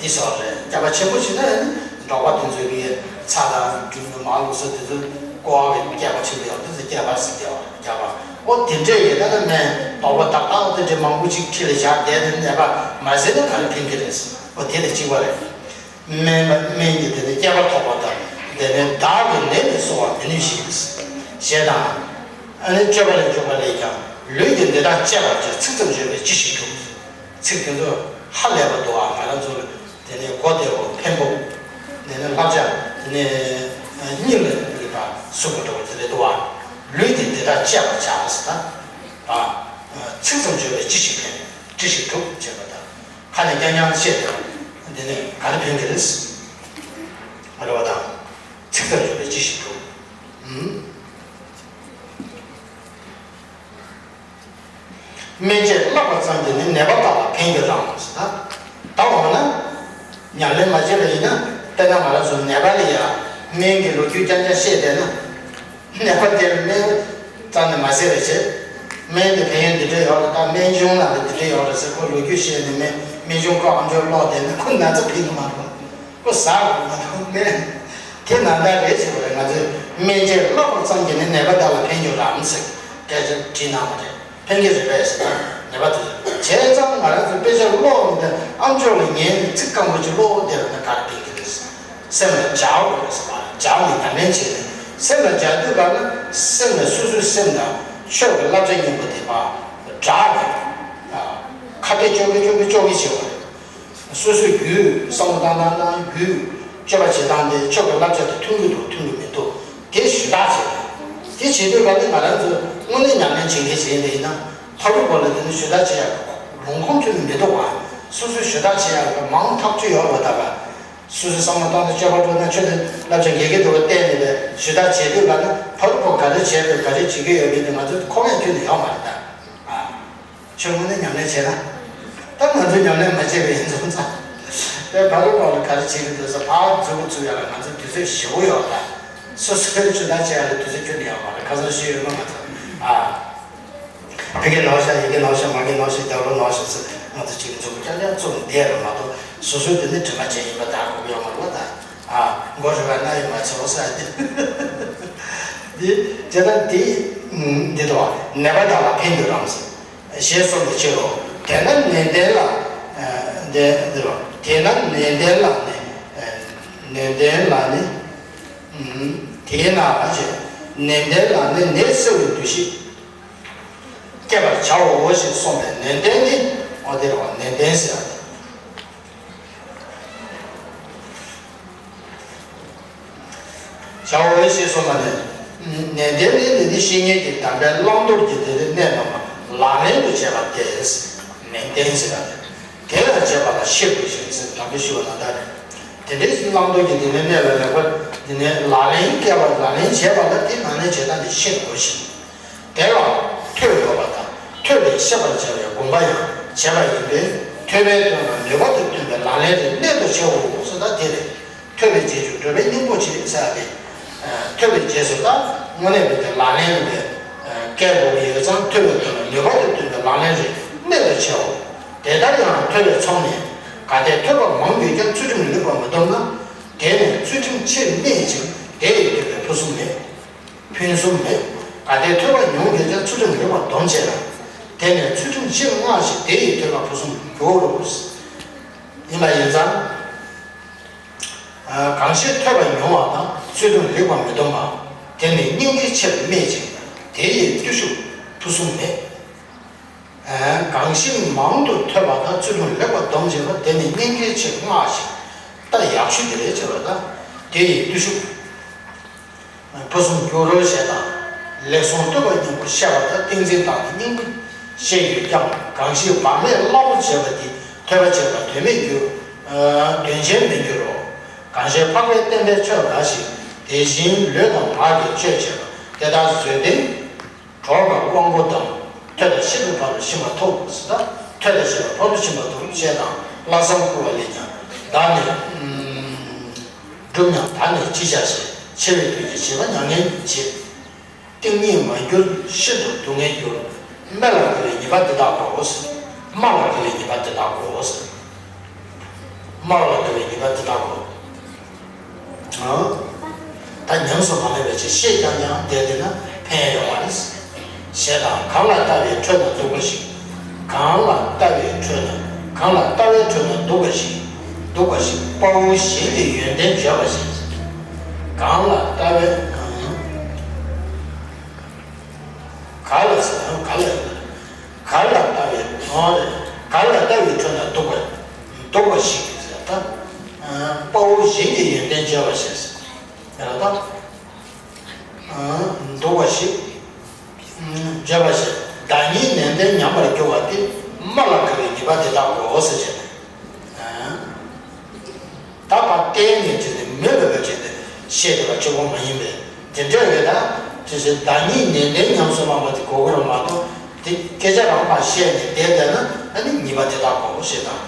དེ་སོགས་རེད། བསྐྱབས་པ་ཆེན་པོ་ཞིག་ན་ཡང་འབྲོག་པ་དེ་ཚོ་གི་ཚྭ་དང་རྒྱུ་མ་བླུགས་ས་དེ་ཚོ་ཀོ་བ་གི་བསྐྱབས་པ་ཆེན་པོ་ཡོད། དེ་ཚོ་བསྐྱབས་པ་ཟེར་གྱི་ཡོད་རེད། བསྐྱབས་པ་འོ་དེ་འདྲས་ཡོད། ད་ལྟ་སྨན་དོག་པོ་ཏག་ཏག་དེ་འདྲས་མང་པོ་ཅིག་ཁྲིད་ལ་བཞག་བསྡད་དེ་ནད་པ་མ་ཟིན་ན་ག་རེ་ཕན་གྱི་རེད། འོ་དེ་ལ་གཅིག་པ་རེད། སྨན་པ་སྨན་གྱིས་དེ་ནས་བསྐྱབས་པ་ཐོབ་པ་དང་། དེ་ནས་བདག་གི་ནད་ནི་གསོ་བར་མི་ནུས་ཤིང་། ཞེས་དང་། ཨ་ནི་སྤྱོད་པ་ལས་འཇུག་པ་ལས་ཀྱང་། ལུས་ཀྱི་འདི་དག་དཔྱད་པར་བྱ། ཚིག་ཙམ་བརྗོད་པས་ཅི་ཞིག་འགྲུབ། ཚིག་དེ་ཚོ་ཧ་ལས་པ་འདུག་ཨ། ང་རང་ཚོ་ལ་དེ་ནས་གོ་བདེ་བོ་ཕན་པོ། དེ་ནས་བསླབ་བྱ་དེ་ནས་སྙིང་ལ་ལུས་པ་ཟུག་པ་འདྲ་བོ་དེ་རེད་འདུག་ཨ། ལུས་ཀྱི་འདི་དག་དཔྱད་པར་བྱ་ཟེར་ད། ཨ། ཚིག་ཙམ་བརྗོད་པས་ཅི་ཞིག་ཕན། ཅི་ཞིག་འགྲུབ་ཅེས་པ་དང་། ཁ་ནས་རྐྱང་རྐྱང་བཤད་དེ་འདི་ནི་ག་རེ་ཕན་གྱི་རེད། རེད་པ་དང་། ཚིག་ཙམ་བརྗོད་པས་ཅི་ཞིག་འགྲུབ། ཨུམ། སྨན་དཔྱད་བཀླགས་པ་ཙམ་གྱིས་ནི་ནད་པ་དག་ལ་ཕན་གྱི་རང་ཟེར་ད། ད་འོ་ན། ཉམས་ལེན་མ་བྱས་པ་ཡིན་ན་དཔེར་ན་ང་རང་ཚོ་ནད་པ་ལ་ཡང་སྨན་གྱི་ལོ་རྒྱུས་རྐྱང་རྐྱང་བཤད་བསྡད་ན། ནད་པ་དེར་སྨན་ཙམ་ནས་མ་ཟད་པའི་ཕྱིར། སྨན་དེ་ཕན་ཡོན་འདི་འདྲ་ཡོད་རེད། ད་སྨན་གཞུང་ནང་ལ་འདི་འདྲ་ཡོད་རེད་ཟེར་ཁོ་ལོ་རྒྱུས་བཤད་ནས་སྨན་སྨན་གཞུང་ཁོ་ཨམ་ཅོག་ཀློག་བསྡད་ན་ཁོ་ན་ཚ་ཕན་གི་མ་རེད། ཁོ་ཟ་དགོས་མ་གཏོགས་སྨན་དེ་ནང་ལྟར་རེད་ཟེར་བ་རེད། ང་ཚོས་སྨན་དཔྱད་བཀླགས་པ་ཙམ་གྱིས་ནི་ནད་པ་དག་ལ་ཕན་གྱི་རང་ཟེར་སྐད་ཆ་དྲིས་གནང་བ་རེད། ཕན་གྱི་རེད་པས་ཟེར་ན་ནད་པ་དེ་ཚོ་བྱས་ཙང་ང་རང་ཚོ་དཔེ་ཆ་ཀློག་ནས་ཨམ་ཅོག་ལ་ཉན་ནས་ཚིག་སྐམ་པོ་ཅིག་ཀློག་བསྡད་པ་ན་ག་རེ་ཕན་གྱི་རེད། སེམས་ལ་འཇགས་དགོས་ཟེར་བ། འཇགས་ནས་ཉམས་ལེན་བྱས་ནས་སེམས་ལ་འཇགས་དུས་ག་ན་སེམས་ལ་སོ་སོའི་སེམས་དང་ཆོས་ཀྱི་བསླབ་བྱ་སྙིང་པོ་དེ་བ་སྦྲགས་ནས་ཁ་གཏད་གཅོག་གི་གཅོག་གི་གཅོག་གི་བྱེད་དགོས་རེད། སོ་སོའི་རྒྱུད་བསམ་བློ་བཏང་སྟངས་དང་རྒྱུད་སྤྱོད་པ་བྱེད་སྟངས་དེ་ཆོས་ཀྱི་བསླབ་བྱ་དང་མཐུན་གྱི་འདུག་མཐུན་གྱི་མི་འདུག་དེ་ཞུ་དག་བྱེད་དགོས། དེ་བྱེད་དུས་ག་ནས་ང་རང་ཚོ་དངོས་གནས་ཉམས་ལེན་བྱེད་མཁན་ཞིག་ཡིན་པ་ཡིན་ན་ཕ་རོལ་པོ་ལ་དེ་ནི་ཞུ་དག་བྱེད་ཡག་ལུང་ཁུངས་ཁྱོན་ནས་མི་འདུག་བ། སོ་སོས་ཞུ་དག་བྱེད་ཡག་མང་ཐག་ཆོད་ཡོད་རེད་པ། ད་ག་སོ་སོའི་བསམ་བློ་བཏང་ནས་སྤྱོད་པ་སྤྲོ་ན་ཆོས་དེ་བསླབ་བྱ་འགལ་གྱི་འདུག་བ་བལྟས་ནས་ཞུ་དག་བྱེད་དུས་ག་ནས་ཕ་རོལ་པོ་ག་རེ་བྱས་པས་ག་རེ་བྱེད་ཀྱི་ཡོད་མེད་དེ་ང་ཚོ་མཁོ་བས་ཁྱོན་ནས་ཡོད་མ་རེད་ད། ཨ། ཁྱོད་དངོས་གནས་ཉམས་ལེན་བྱས་ན། ད་ང་ཚོ་ཉམས་ལེན་མ་བྱས་པའི་ཡིན་ཙང་ཙང་། དེ་ཕ་རོལ་པོ་ལ་ག་རེ་བྱེད་ཀྱི་འདུག་ཟེར་ཕར་མཛུབ་གུ་བཙུགས་ཡག་ལ་ང་ཚོ་དུས་ཚོད་ཞེ་པོ་ཡོད་ད། སོ་སོའི་ཞུ་དག་བྱེད་ཡག་ལ་དུས་ཚོད་ཁྱོན་ནས་ཡོད་མ་རེད། ཁ་སང་ཞུས་ཡོད་ན་ང་ཚོ། ཨ། ཕ་གི་ནང་བཞིན་ཡ་གི་ནང་བཞིན་མ་གི་ནང་བཞིན་རྒྱབ་ལོགས་ནང་བཞིན་ཟེར་ང་ཚོ་གཅིག་མཛུབ་གུ་རྐྱང་རྐྱང་བཙུགས་ནས་བསྡད་རེད་མ་གཏོགས་སོ་སོའི་དེ་ནི་དྲི་མ་བྱས་ཡིན་པ་ད་གོ་གི་ཡོད་མ་རེད་པ་ད། ཨ། མགོ་རུལ་བ་སྣ་ཡིས་མ་ཚིག་པ་ཟེར་དེ། འདི་བྱས་ན་དེ་ འདི་དང་ནད་པ་དག་ལ་ཕན་འདོད་རམ་ཞེས་གསུངས་པའི་ཕྱིར་རོ། དེས་ན་ནན་ཏན་ལ། འདི་འདི་རོ། དེས་ན་ནན་ཏན་ལ་ནི། ནན་ཏན་ལ་ནི། དེས་ན་ཞེས་ནན་ཏན་ལ་ནི་ནད་སེལ་བའི་འདུ་ཤེས་བསྐྱེད་པར་བྱའོ་ཞེས་གསུངས་པའི་ནན་ཏན་ནི། འོ་དེ་རོ། ནན་ཏན་ཟེར་བ་དེ། བྱའོ་ཞེས་གསུངས་པ་ནི། ནན་ཏན་ནི་ནི་ནི་བཤེས་གཉེན་གྱི་དམ་པའི་བླང་དོར་གྱི་དེ་ནི་གནས་རྣམས་ལག་ལེན་དུ་བྱེད་པ་སྟེ། ནན་ཏན་ཟེར་བ་དེ། དེ་ལ་བྱེད་པ་ལ་ཤེས་དགོས་ཤིང་ཟེར་དམ་པའི་ཞུ་བ་ན་ད་རེད། དེ་འདྲའི་བླང་དོར་གྱི་དེ་ནི་གནས་ལ་ལེགས་པར་དེ་ནི་ལག་ལེན་བཀལ་བ་ལག་ལེན་བྱེད་པ་ལ་དེ་ནང་ནས་བྱེད་སྟངས་དེ་ཤེས་དགོས་ཤིང་། དེ་ལ་ཐོས་དགོས་པ་དང་ཐོས་པས་ཤེས་པར་བྱ་བའི་དགོངས་པ་ཡང་བྱས་པ་ཡིན་པས། ཐོས་པའི་དོན་ལ་ནུས་པ་དང་བསྟུན་པའི་ལག་ལེན་རེ་གནད་དུ་ཆེའོ་ཟེར་ད་དེ་རེད། ཐོས་པའི་རྗེས་སུ་འགྲོ་བའི་སྙིང་པོ་བྱེད་ཟེར་བ་དེ། ཐོས་པའི་རྗེས་སུ་ད་དངོས་གནས་པའི་དེ་ལག་ལེན་རེ་བཀལ་དགོས་ཀྱི་ཡོད་ཙང་ཐོས་པའི་དོན་ལ་ནུས་པ་དང་བསྟུན་པའི་ལག་ལེན་རེ་གནད་དུ་ཆེའོ། དེ་ལྟར་ཡང་ཐོས་པས་ཚོམས་ནས་གལ་ཏེ་ཐོས་པ་མང་ཡོད་ཀྱང་ཚུལ་ཁྲིམས་ལེགས་པར་མི་སྡོམ་ན། དེ་ནས་ཚུལ་ཁྲིམས་ཆེར་སྨྲས་ཤིང་དེ་ཡིས་ཐོས་པའི་ཕུན་སུམ་མེད། ཕུན་སུམ་མེད། གལ་ཏེ་ཐོས་པ་ཉུང་ཡོད་ཀྱང་ཚུལ་ཁྲིམས་ལེགས་པར་སྡོམ་བྱས་ན། དེ་ནས་ཚུལ་ཁྲིམས་ཆེར་བསྔགས་ཤིང་དེ་ཡིས་ཐོས་པ་ཕུན་སུམ་འགྱུར་རོ། ཡིན་པ་ཡིན་ཙང་། གང་ཞིག་ཐོས་པ་ཉུང་བ་དང་ཚུལ་ཁྲིམས་ལེགས་པར་མི་སྡོམ་པ། དེ་ནི་སྙིང་གའི་ཆེར་སྨྲས་ཤིང་དེ་ཡི་བརྟུལ་ཞུགས་ཕུན་སུམ་མེད། གང་ཞིག་མང་དུ་ཐོས་པ་དང་ཚུལ་ཁྲིམས་ལེགས་པར་སྡོམ་བྱེད་པ་དེ་ནི་སྙིང་གའི་ཆེར་བསྔགས་ཤིང་ད་ཡག་ཤོས་དེ་རེད་ཅེས་པ་དང་དེ་ཡི་བརྟུལ་ཞུགས་ཕུན་སུམ་འགྱུར་རོ་ཞེས་དང་། ལེགས་གསུངས་བསྟོད་པ་སྙིང་པོ་བཤད་པ་དང་ཏིང་འཛིན་བཏང་སྟེ་སྙིང་པོ་བཤད་ཡོད་ཀྱང་གང་ཞིག་བག་མེད་སླ་པོར་བྱེད་པ་དེ་ཐོས་པ་བྱེད་པ་དོན་མེད་འགྱུར། དོན་ཆེན་མི་འགྱུར་རོ། གང་ཞིག་འཕགས་པའི་བསྟན་པའི་ཆོས་འགའ་ཞིག་དེ་བཞིན་ལུས་དང་ངག་གི་ཆོས་བྱེད་པ་དེ་དག་བཟོད་དེ། གྲོགས་དང་དབང་པོ་དང་ཐོས་དང་ཤེས་པའི་བར་དུ་ཕྱིན་པ་ཐོབ་ཟེར། ད་ཐོས་དང་ཤེས་པའི་བར་དུ་ཕྱིན་པ་ཐོབ་ཞེས་དང་ལྷག་བསམ་བསྐུལ་བ་ལས་ཀྱང་བདག་ནི་སྒྲུབ་སྙམ་བདག་ནི་ཅི་བྱ་ཞེས་འཆི་བའི་དུས་ཀྱི་བྱིས་པ་མྱ་ངན་བྱེད། གཏིང་རྙེད་མ་གྱུར་ཤིན་ཏུ་སྡུག་བསྔལ་འགྱུར། སྨན་ལ་དགའ་བའི་ཉེས་པ་འདི་དག་གོ། རྨ་ལ་དགའ་བའི་ཉེས་པ་འདི་དག་གོ། རྨ་ལ་དགའ་བའི་ཉེས་པ་འདི་དག་གོ། ད་ཉམས་སུ་མ་ལེན་པའི་ཕྱིར་ཤེས་ཀྱང་ཀྱང་བསྡད་དེ་ན་ཕན་ཡོད་མ་རེད། ཞེས་དང་གང་ལ་ལྟ་བའི་ཁྲོད་ན་འདུག་པ་ཞིག་གང་ལ་ལྟ་བའི་ཁྲོད་ན་གང་ལ་ལྟ་བའི་ཁྲོད་ན་འདུག་པ་ཞིག་འདུག་པ་ཞིག་དཔའ་བོ་གཞན་གྱི་ཡོན་ཏན་བརྗོད་པ་ཞིག་གང་ལ་ལྟ་བའི་གང་ག་ལ་ཟེར་ན་ག་ལ་ཡིན། ག་ལ་ལྟ་བའི་ཨོ་རེད། ག་ལ་ལྟ་བའི་ཁྲོད་ན་འདུག་པ་འདུག་པ་ཞིག་ཟེར་ད། དཔའ་བོ་གཞན་གྱི་ཡོན་ཏན་བརྗོད་པ་ཞིག་ཟེར་ད། འདུག་པ་ཞིག་བརྗོད་པ་ཞིག་བདག་ཉིད་ནན་ཏན་ཉམས་པར་འགྱུར་བ་སྟེ་རྨ་ལ་དགའ་བའི་ཉེས་པ་དེ་དག་གོ་ཟེར་བྱས་ནས། ད་ཕར་བལྟས་ནས་བྱས་ནས་མི་འོས་པ་བྱས་ནས་བཤད་བསྡད་པ་གཅིག་པོ་མ་ཡིན་པས་དེ་འདྲ་རེད། ད་དེ་བཞིན་བདག་ཉིད་ནན་ཏན་ཉམས་སུ་བླངས་པ་དེ་གོ་དགོས་རེད་མ་གཏོགས་དེ་སྐད་ཆ་རང་ཕར་བཤད་ནས་བསྡད་བསྡད་ན་ཨ་ནི་ཉེས་པ་དེ་དག་གོ་ཞེས་དང་།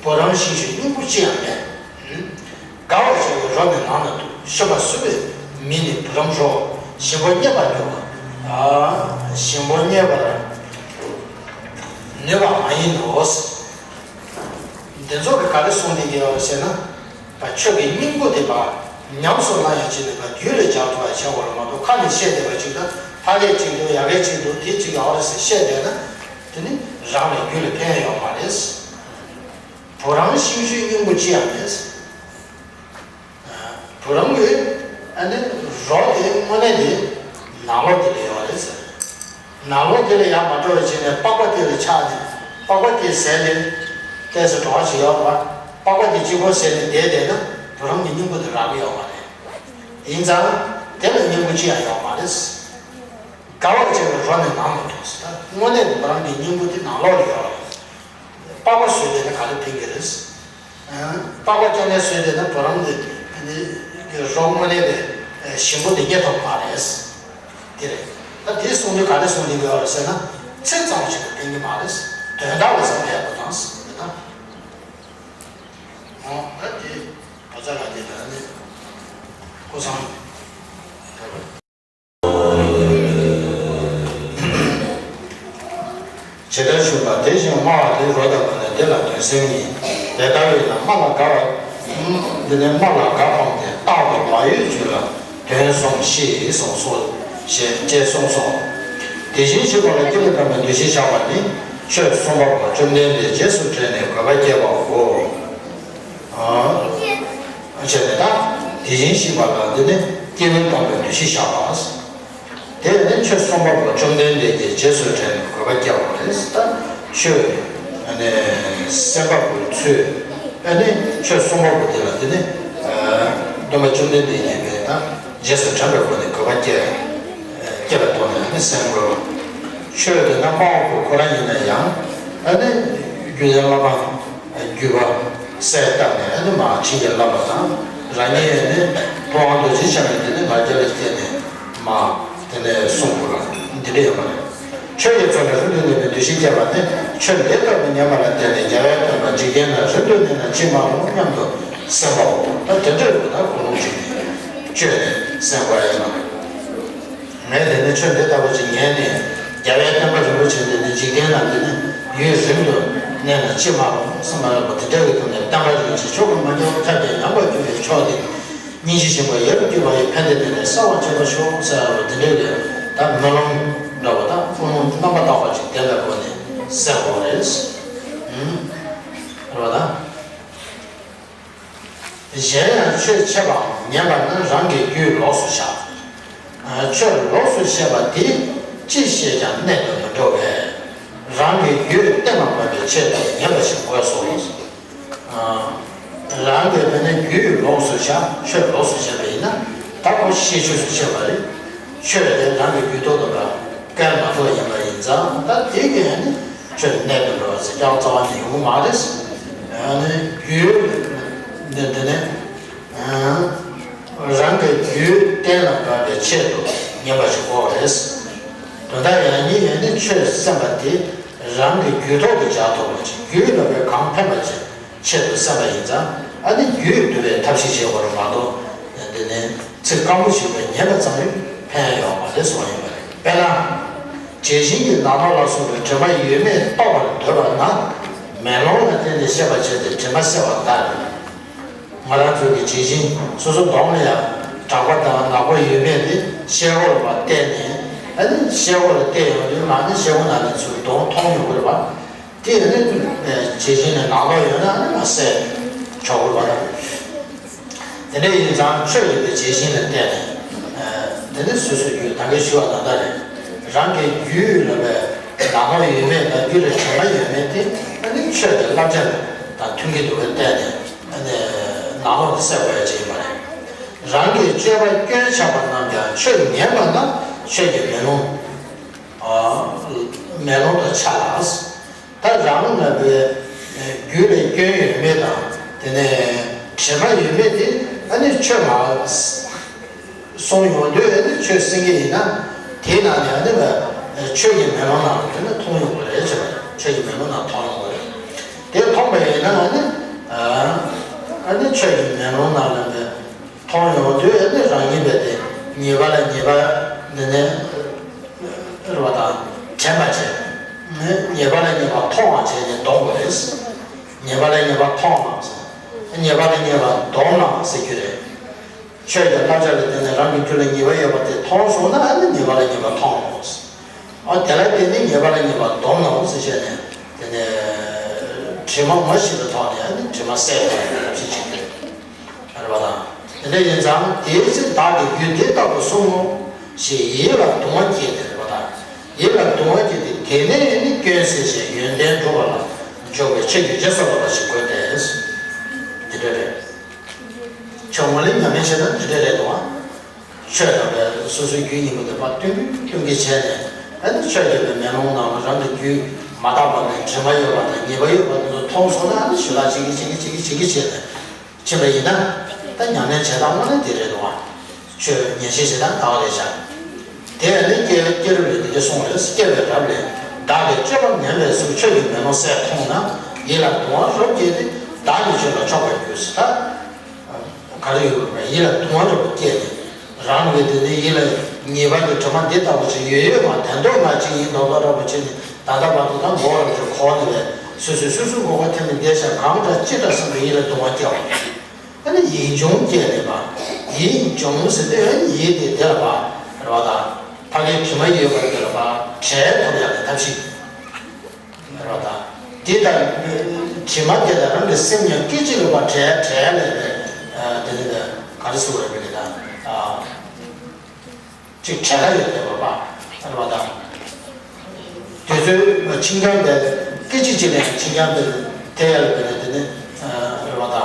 བུ་རམ་ཤིང་གཞུས་སྙིང་པོ་ཅི་ཡང་མེད། དགའ་བར་བྱ་བའི་རོ་ནི་ནང་ན་འདུག་ཤོབ་པ་བཟོད་པའི་མི་ནི་བུ་རམ་རོ། ཞིམ་པོ་རྙེད་པར་ནུས་པ། ཞིམ་པོ་རྙེད་པར་ནུས་པ་མ་ཡིན་ནོ། འདི་ཚོ་གི་ག་རེ་གསུངས་བསྡད་ཀྱི་ཡོད་རེད་ཟེར་ན། ད་ཆོས་ཀྱི་སྙིང་པོ་དེ་ཕར་ཉམས་སུ་བླང་ཡག་ཅིག་ནི་ཕར་རྒྱུད་ལ་སྦྱར་ཐུབ་པ་བྱེད་དགོས་རེད་མ་གཏོགས་ཁ་ནས་བཤད་བསྡད་པ་ཅིག་དང་ཕ་སྐད་ཅིག་འདུག་ཡ་གད་ཅིག་འདུག་དེ་ཅིག་ཡོད་རེད་ཟེར་བཤད་བསྡད་ན་དེ་ནི་རང་ལ་རྒྱུད་ལ་ཕན་ཡོད་མ་རེད། བུ་རམ་ཤིང་གཞུས་སྙིང་པོ་ཅི་ཡང་མེད། བུ་རམ་གྱི་ཨ་ནི་རོ་དེ་དངོས་གནས་དེ་ནང་ལོགས་དེ་ལ་ཡོད་རེད་ཟེར། ནང་ལོགས་དེ་ལ་ཡང་མ་འགྲོ་བའི་ཆེད་ནས་པགས་པ་དེ་ལ་ཆགས་ནས་པགས་པ་དེ་ཟད་ནས་ཏོག་ཙམ་གྲོགས་ཤིག་ཡོད་པ། པགས་པ་དེ་གཅིག་པོ་ཟད་ནས་བསྡད་བསྡད་ན་བུ་རམ་གྱི་སྙིང་པོ་དེ་རག་གི་ཡོད་མ་རེད། ཡིན་ཙང་དེ་ལ་སྙིང་པོ་ཅི་ཡང་ཡོད་མ་རེད། དགའ་བར་བྱ་བའི་རོ་ནི་ནང་ན་འདུག་ཟེར། ད་དངོས་གནས་བུ་རམ་གྱི་སྙིང་པོ་དེ་ནང་ལོགས་ལ་ཡོད་རེད། པགས་པ་བཟོས་བསྡད་ན་ག་རེ་ཕན་གྱི་རེད། པགས་པ་སྐྱོན་ནས་བཟོས་བསྡད་ན་བུ་རམ་དེ་རོ་དངོས་གནས་པའི་ཞིམ་པོ་དེ་རྙེད་ཐུབ་མ་རེད། དེ་རེད། ད་དེ་གསུང་དུས་ག་རེ་གསུང་བསྡད་ཀྱི་ཡོད་རེད་ཟེར་ན་ཚིག་ཙམ་ཞིག་ལ་ཕན་གྱི་མ་རེད། དོན་དག་ལ་བསམ་ཡག་པོ་དང་ཟེར་ད། ད་དེ་བུ་ཚ་ལ་དེ་ལ་ནི་སྐུ་གསུམ། ཇི་ལྟར་ཞུས་པ་དེ་བཞིན་སྨྲ་བ་དེ་རོ་དང་བུ་ནི་འདི་ལ་དོན་གསུམ་ཡིན། དེ་ལྟ་བས་ན་སྨྲ་ལ་དགའ་བ། འདི་ནི་སྨྲ་ལ་དགའ་སྤངས་ཏེ་རྟག་ཏུ་བག་ཡོད་རྒྱུད་ལ་དོན་གསུམ་ཤེས་གསུངས་སོ། ཞེས་ཅེས་གསུངས་སོ། དེ་བཞིན་གཤེགས་པ་ལ་སྐྱེ་བོས་བསྟན་པའི་འདུ་ཤེས་བཞག་པ་ནི། ཆོས་གསུངས་པ་པོ་བཅོམ་ལྡན་འདས་རྗེས་སུ་དྲན་ནས་དགོས་པ་བསྐྱེད་པའོ། ཨ་བྱས་ནས་ད། དེ་བཞིན་གཤེགས་པ་ལ་འདི་ནི་སྐྱེ་བོས་བསྟན་པའི་འདུ་ཤེས་བཞག་པ། དེ་ནི་ཆོས་གསུངས་པ་པོ་བཅོམ་ལྡན་འདས་ཀྱིས་རྗེས་སུ་དྲན་ནས་དགོས་པ་བསྐྱེད་པ་རེད། ད་ཆོས་ཨ་ནི་གསན་པ་པོའི་ཚུལ། ཨ་ནི་ཆོས་གསུངས་པ་པོ་དེ་ལ་དེ་ནི་སྟོན་པ་བཅོམ་ལྡན་འདས་ཀྱིས་ད་རྗེས་སུ་དྲན་པའི་སྒོ་ནས་དགོས་པ་བསྐྱེད། བསྐྱེད་པའི་ཐོག་ནས་ཨ་ནི་གསན་དགོས། ཆོས་དེ་ན་སྨྲ་བ་པོ་ཁོ་རང་ཡིན་ན་ཡང་ཨ་ནི་རྒྱུ་ལྡན་བླ་མ། བརྒྱུད་པ་གསལ་བཏབ་ནས་ཨ་ནི་མར་ཕྱིན་གྱི་བསླབ་པ་དང་། རང་ཉིད་ནི་ཐུབ་དབང་རྡོ་རྗེ་འཆང་གི་དེ་ནི་ང་རྒྱལ་ལ་སྐྱེས་ནས་མར་དེ་ནས་གསུང་དགོས་པ་འདི་འདྲ་ཡོད་པ་རེད། ཆོས་ཀྱི་ཕྱོགས་ནས་རིང་དུ་གནས་པའི་འདུ་ཤེས་བསྐྱེད་པ་ནི་ཆོས་འདི་ལྟ་བུ་ཉན་པ་ལ་བརྟེན་ནས་རྒྱལ་བའི་བསྟན་པ་འཇིག་རྟེན་ན་རིང་དུ་གནས་ན་ཅི་མ་རུང་སྙམ་དུ་གསན་པའོ། ད་དེ་འདྲ་ཡོད་པ་ད་ཁོ་རང་ཅིག་ནས་བཅོས་ནས་གསན་དགོས་ཡ་ཡིན་པ་རེད། ངས་དེ་ནས་ཆོས་འདི་ལྟ་བུ་ཅིག་ཉན་ནས་རྒྱལ་བའི་བསྟན་པ་རིན་པོ་ཆེ་འདི་ནི་འཇིག་རྟེན་ན་འདི་ནི་ཡུན་རིང་དུ་གནས་ན་ཅི་མ་རུང་བསམ་པ་ལ་གོ་དེ་འདྲ་བའི་ཐོག་ནས་བསྟན་པ་རིན་ཆེན་མཆོག་གི་མ་ཉམས་ཐབས་ཀྱིས་ཉམས་པར་གྱུར་པའི་ཕྱོགས་དེ་སྙིང་རྗེ་ཆེན་པོ་ཡབ་ཀྱི་བ་ཡི་ཕན་བདེ་དེ་ནས་གསལ་བར་བྱེད་པར་ཤོག་ཟེར་བ་དེ་འདྲ་བའི་ད་སྨོན་ལམ་འདྲ་བ་དང་ཀུན་སློང་རྣམ་པར་དག་པ་ཅིག་དེ་ལ་གོ་ནས་གསལ་དགོས་རེད། ཨུམ། རེད་བ་ད། གཞན་ཡང་ཆོས་འཆད་པའམ་ཉན་པ་ནི་རང་གི་རྒྱུད་ལོགས་སུ་བཞག་ཆོས་ལོགས་སུ་བཤད་པ་དེ་ཅི་བཤད་ཀྱང་གནད་དུ་མི་འགྲོ་བས། རང་གི་རྒྱུད་གཏན་ལ་དབབ་པའི་ཆེད་དུ་ཉན་པ་ཞིག་དགོས་སོ། རང་གི་དེ་ནི་རྒྱུད་ལོགས་སུ་བཞག་ཆོས་ལོགས་སུ་བཤད་པ་ཡིན་ན་ད་ཁོ་ཤེས་ཆོས་སུ་བཤད་པ་རེད། ཆོས་དེ་རང་གི་རྒྱུད་ཐོག་ཏུ་བཀལ་མ་ཐུབ་པ་ཡིན་པ་ཡིན་ཙང་ད་དེ་གས་ནི་ཆོས་གནད་དུ་འགྲོ་བ་ཟེར་ཀྱང་རྩ་བ་ནས་ཡོང་གི་མ་རེད། ཨ་ནི་རྒྱུད་འདི་འདི་ནི་རང་གི་རྒྱུད་གཏན་ལ་དབབ་པའི་ཆེད་དུ་ཉན་པ་ཞིག་དགོས་རེད། དོན་དག་ཡང་ཉིད་ཡང་ནི་ཆོས་གསན་པ་དེ་རང་གི་རྒྱུད་ཐོག་ཏུ་འཇགས་ཐུབ་པ་ཅིག་རྒྱུད་ལ་བའི་གང་ཕན་པ་ཅིག་ཆེད་དུ་བསམ་པ་ཡིན་ཙང་ཨ་ནི་རྒྱུད་བསྡུ་བའི་ཐབས་ཤེས་བྱེད་དགོས་རེད་མ་གཏོགས། འདི་ནི་ཚིག་སྐམ་པོ་ཞིག་ལ་ཉན་པ་ཙམ་ལས་ཕན་ཡོད་མ་རེད་གསུངས་ཡོད་པ་རེད། དཔེར་ན། ཇི་བཞིན་གྱི་ནག་ནོག་ལ་སོགས་པའི་དྲི་མ་ཡོད་མེད་རྟོགས་པར་འདོད་པ་ན། མེ་ལོང་ལ་བརྟེན་ནས་ཤེས་པར་བྱས་ཏེ་དྲི་མ་སེལ་བ་ལྟར། ང་རང་ཚོ་གི་ཇི་བཞིན་སོ་སོ་གདོང་ལ་ཡང་གྲང་པ་དང་ནག་པོ་ཡོད་མེད་དེ་ཤེལ་སྒོ་ལ་བལྟས་ནས་ཨ་ནི་ཤེལ་སྒོ་ལ་བལྟས་ཡོང་དུས་ང་ནི་ཤེལ་སྒོ་ནང་ནས་ཚུར་གདོང་མཐོང་ཡོང་གི་རེད་པ། དེ་ནི་ཇི་བཞིན་ནས་ནག་ནོག་ཡོད་ན་ནི་མ་སེལ་ཆོག་གི་རེད་པ། དེ་འདྲ་ཡིན་ཙང་ཆོས་ཀྱི་དེ་ཇི་བཞིན་ལ་བལྟས་ནས། དེ་ནི་སོ་སོའི་རྒྱུད་ད་གིན་ཞུ་བ་ད་ལྟ་རེད། རང་གི་རྒྱུད་ལ་བའི་ནག་ནོག་ཡོད་མེད་དང་རྒྱུད་ལ་དྲི་མ་ཡོད་མེད་དེ་ཨ་ནི་ཆོས་ཀྱི་བསླབ་བྱ་དང་མཐུན་གྱི་འདུག་གས་བལྟས་ནས་ཨ་ནི་ནག་ནོག་དེ་སེལ་དགོས་ཡ་ཅིག་ཡིན་པ་རེད། རང་གི་སྤྱོད་པ་སྐྱོན་ཆགས་པ་རྣམས་ཀྱང་ཆོས་ཉན་པ་ན་ཆོས་ཀྱི་མེ་ལོང་། མེ་ལོང་དུ་འཆར་ལ། ད་རང་ལ་བའི་རྒྱུད་ལ་སྐྱོན་ཡོད་མེད་དང་དེ་ནས་དྲི་མ་ཡོད་མེད་དེ་ཨ་ནི་ཆོས་མ་གསུངས་ཡོང་དུས་ཨ་ནི་ཆོས་གསན་གྱི་ཡིན་ན་དེའི་ནང་ནས་ཨ་ནི་ཆོས་ཀྱི་མེ་ལོང་ནང་དེ་ནི་མཐོང་ཡོང་གི་རེད་ཅེས་པ་ཆོས་ཀྱི་མེ་ལོང་ནང་མཐོང་ཡོང་གི་རེད། དེ་མཐོང་པ་ཡིན་ན་ཨ་ནི་ཨ་ནི་ཆོས་ཀྱི་མེ་ལོང་ནང་ལ་མཐོང་ཡོང་དུས་ཨ་ནི་རང་ཉིད་པས་དེ་ཉེས་པ་ལ་ཉེས་པ་འདི་ནས་རེད་པ་དང་དྲན་པ་བྱས། ཉེས་པ་ལ་ཉེས་པ་མཐོང་བ་བྱས་ནས་འདོམས་དགོས་རེད། ཉེས་པ་ལ་ཉེས་པ་མཐོང་བ། ཉེས་པ་ལ་ཉེས་པ་འདོམས་ན་ཟེར་རྒྱུ་རེད། ཆོས་ཀྱི་བསླབ་བྱ་ལ་བརྟེན་ནས་རང་གི་རྒྱུད་ལ་ཉེས་པ་ཡོད་པ་དེ་མཐོང་སོང་ན་ཨ་ནི་ཉེས་པ་ལ་ཉེས་པ་མཐོང་ངོ་། ཨ་དེ་ལ་བརྟེན་ནས་ཉེས་པ་ལ་ཉེས་པ་འདོམས་ནའོ་ཟེར་བྱས་ནས་དེ་ནས་དྲི་མ་ངོ་ཤེས་པའི་ཐོག་ནས་ཨ་ནི་དྲི་མ་སེལ་དགོས་པའི་ཐབས་ཤེས་བྱེད་དགོས་རེད་པ་དང་། དེ་འདྲ་ཡིན་ཙང་དེའི་ཚེ་བདག་གིས་རྒྱུད་འདི་ལྟ་བུ་གསུངས་ངོ་ཞེས་ཡིད་ལ་གདུང་བ་སྐྱེས་ཏེ་རེད་པ་དང་། ཡིད་ལ་གདུང་བ་སྐྱེས་ཏེ་དེ་ནས་ནི་སྐྱོན་སེལ་ཞིང་ཡོན་ཏན་སྒྲུབ་པ་ལ་འཇུག་པའི་ཆོས་ཀྱི་རྗེས་སུ་སློབ་པ་ཞིག་དགོས་ཏེ། དེ་འདྲ་རེད། ཆོས་ངོ་ལ་ཉམས་ལེན་བྱེད་ན་འདི་འདྲ་རེད་དོ། ཆོས་དང་བའི་སོ་སོའི་རྒྱུད་གཉིས་པོ་དེ་ཕར་བསྟུན་བསྟུན་གྱི་བྱས་ནས་ཨ་ནི་ཆོས་ཀྱི་བའི་མེ་ལོང་ནང་ལ་རང་གི་རྒྱུད་མ་དག་པ་ནས་དྲི་མ་ཡོད་པ་དང་ཉེས་པ་ཡོད་པ་དེ་ཚོ་མཐོང་སོང་ན་ཨ་ནི་ཞུ་ལག་བྱེད་ཀྱི་བྱེད་ཀྱི་བྱེད་ཀྱི་བྱེད་ཀྱི་བྱས་ནས་ཕྱིན་པ་ཡིན་ན་ད་ཉམས་ལེན་བྱེད་སྟངས་དངོས་གནས་དེ་རེད་དོ། ཆོས་ཉན་བཤད་བྱེད་སྟངས་དག་རེད་ཤག་དེ་ཡང་ནི་སྐྱེ་སྐྱེ་རབས་ལས་འདི་སྐད་གསུངས་རེད། སྐྱེ་བའི་རབས་ལས་བདག་གི་སྤྱོད་པ་ངན་པའི་གཟུགས་ཆོས་ཀྱི་མེ་ལོང་གསལ་མཐོང་ན་ཡིད་ལ་གདུང་བ་རབ་སྐྱེས་ཏེ་བདག་ནི་ཆོས་ལ་ཕྱོགས་པར་གྱུར་ཟེར། ད་ག་རེ་ཡོད་པ་ཡིད་ལ་གདུང་བ་རབ་སྐྱེས་ཏེ་རང་གི་དེ་ནི་ཡིད་ལ་ཉེས་པ་གི་དྲི་མ་འདི་ལྟ་བུ་ཅིག་ཡོད་ཡོད་མ་དེ་མདོག་ང་ཅིག་ཡིན་མདོག་མདོག་རབ་པོ་བྱས་ནས་ད་ལྟ་བར་དུ་ད་མགོ་རབ་ཅིག་གོག་ནས་བས་སོ་སོས་སོ་སོའི་མགོ་སྐོར་ཐེབས་ནས་བསྡད་ཤག་གང་འདྲ་ཅི་འདྲ་བསམ་པའི་ཡིད་ལ་གདུང་བ་སྐྱེ་བ། ཨ་ནི་ཡིད་འབྱུང་སྐྱེས་ནས་པ། ཡིད་འབྱུང་ཟེར་དུས་ཨ་ནི་ཡིད་དེ་དེ་ལ་པ་རེད་པ་དང་ ཕ་གིའི་དྲི་མ་ཡོད་པ་དེ་ལ་ཕར་བྲལ་ཐོབ་ཡག་གི་ཐབས་ཤེས་རེད་པ། ད་དེ་ལྟར་དྲི་མ་དེ་དང་རང་གི་སེམས་ཉིད་སྐད་ཅིག་ལ་ཕར་བྲལ་བྲལ་ལས་པའི་དེ་ནི་ག་རེ་ཟེར་བ་རེད་པས་ད། ཅིག་བྲལ་ཡོད་པའི་རེད་པ། རེད་པ་ད། དུས་ཚོད་ཕྱིན་ཀྱང་བས་སྐད་ཅིག་གཅིག་ལ་ཡང་ཕྱིན་ཀྱང་བས་དེ་ཡར་ལ་བས་ནས་དེ་ནི་རེད་པ་ད།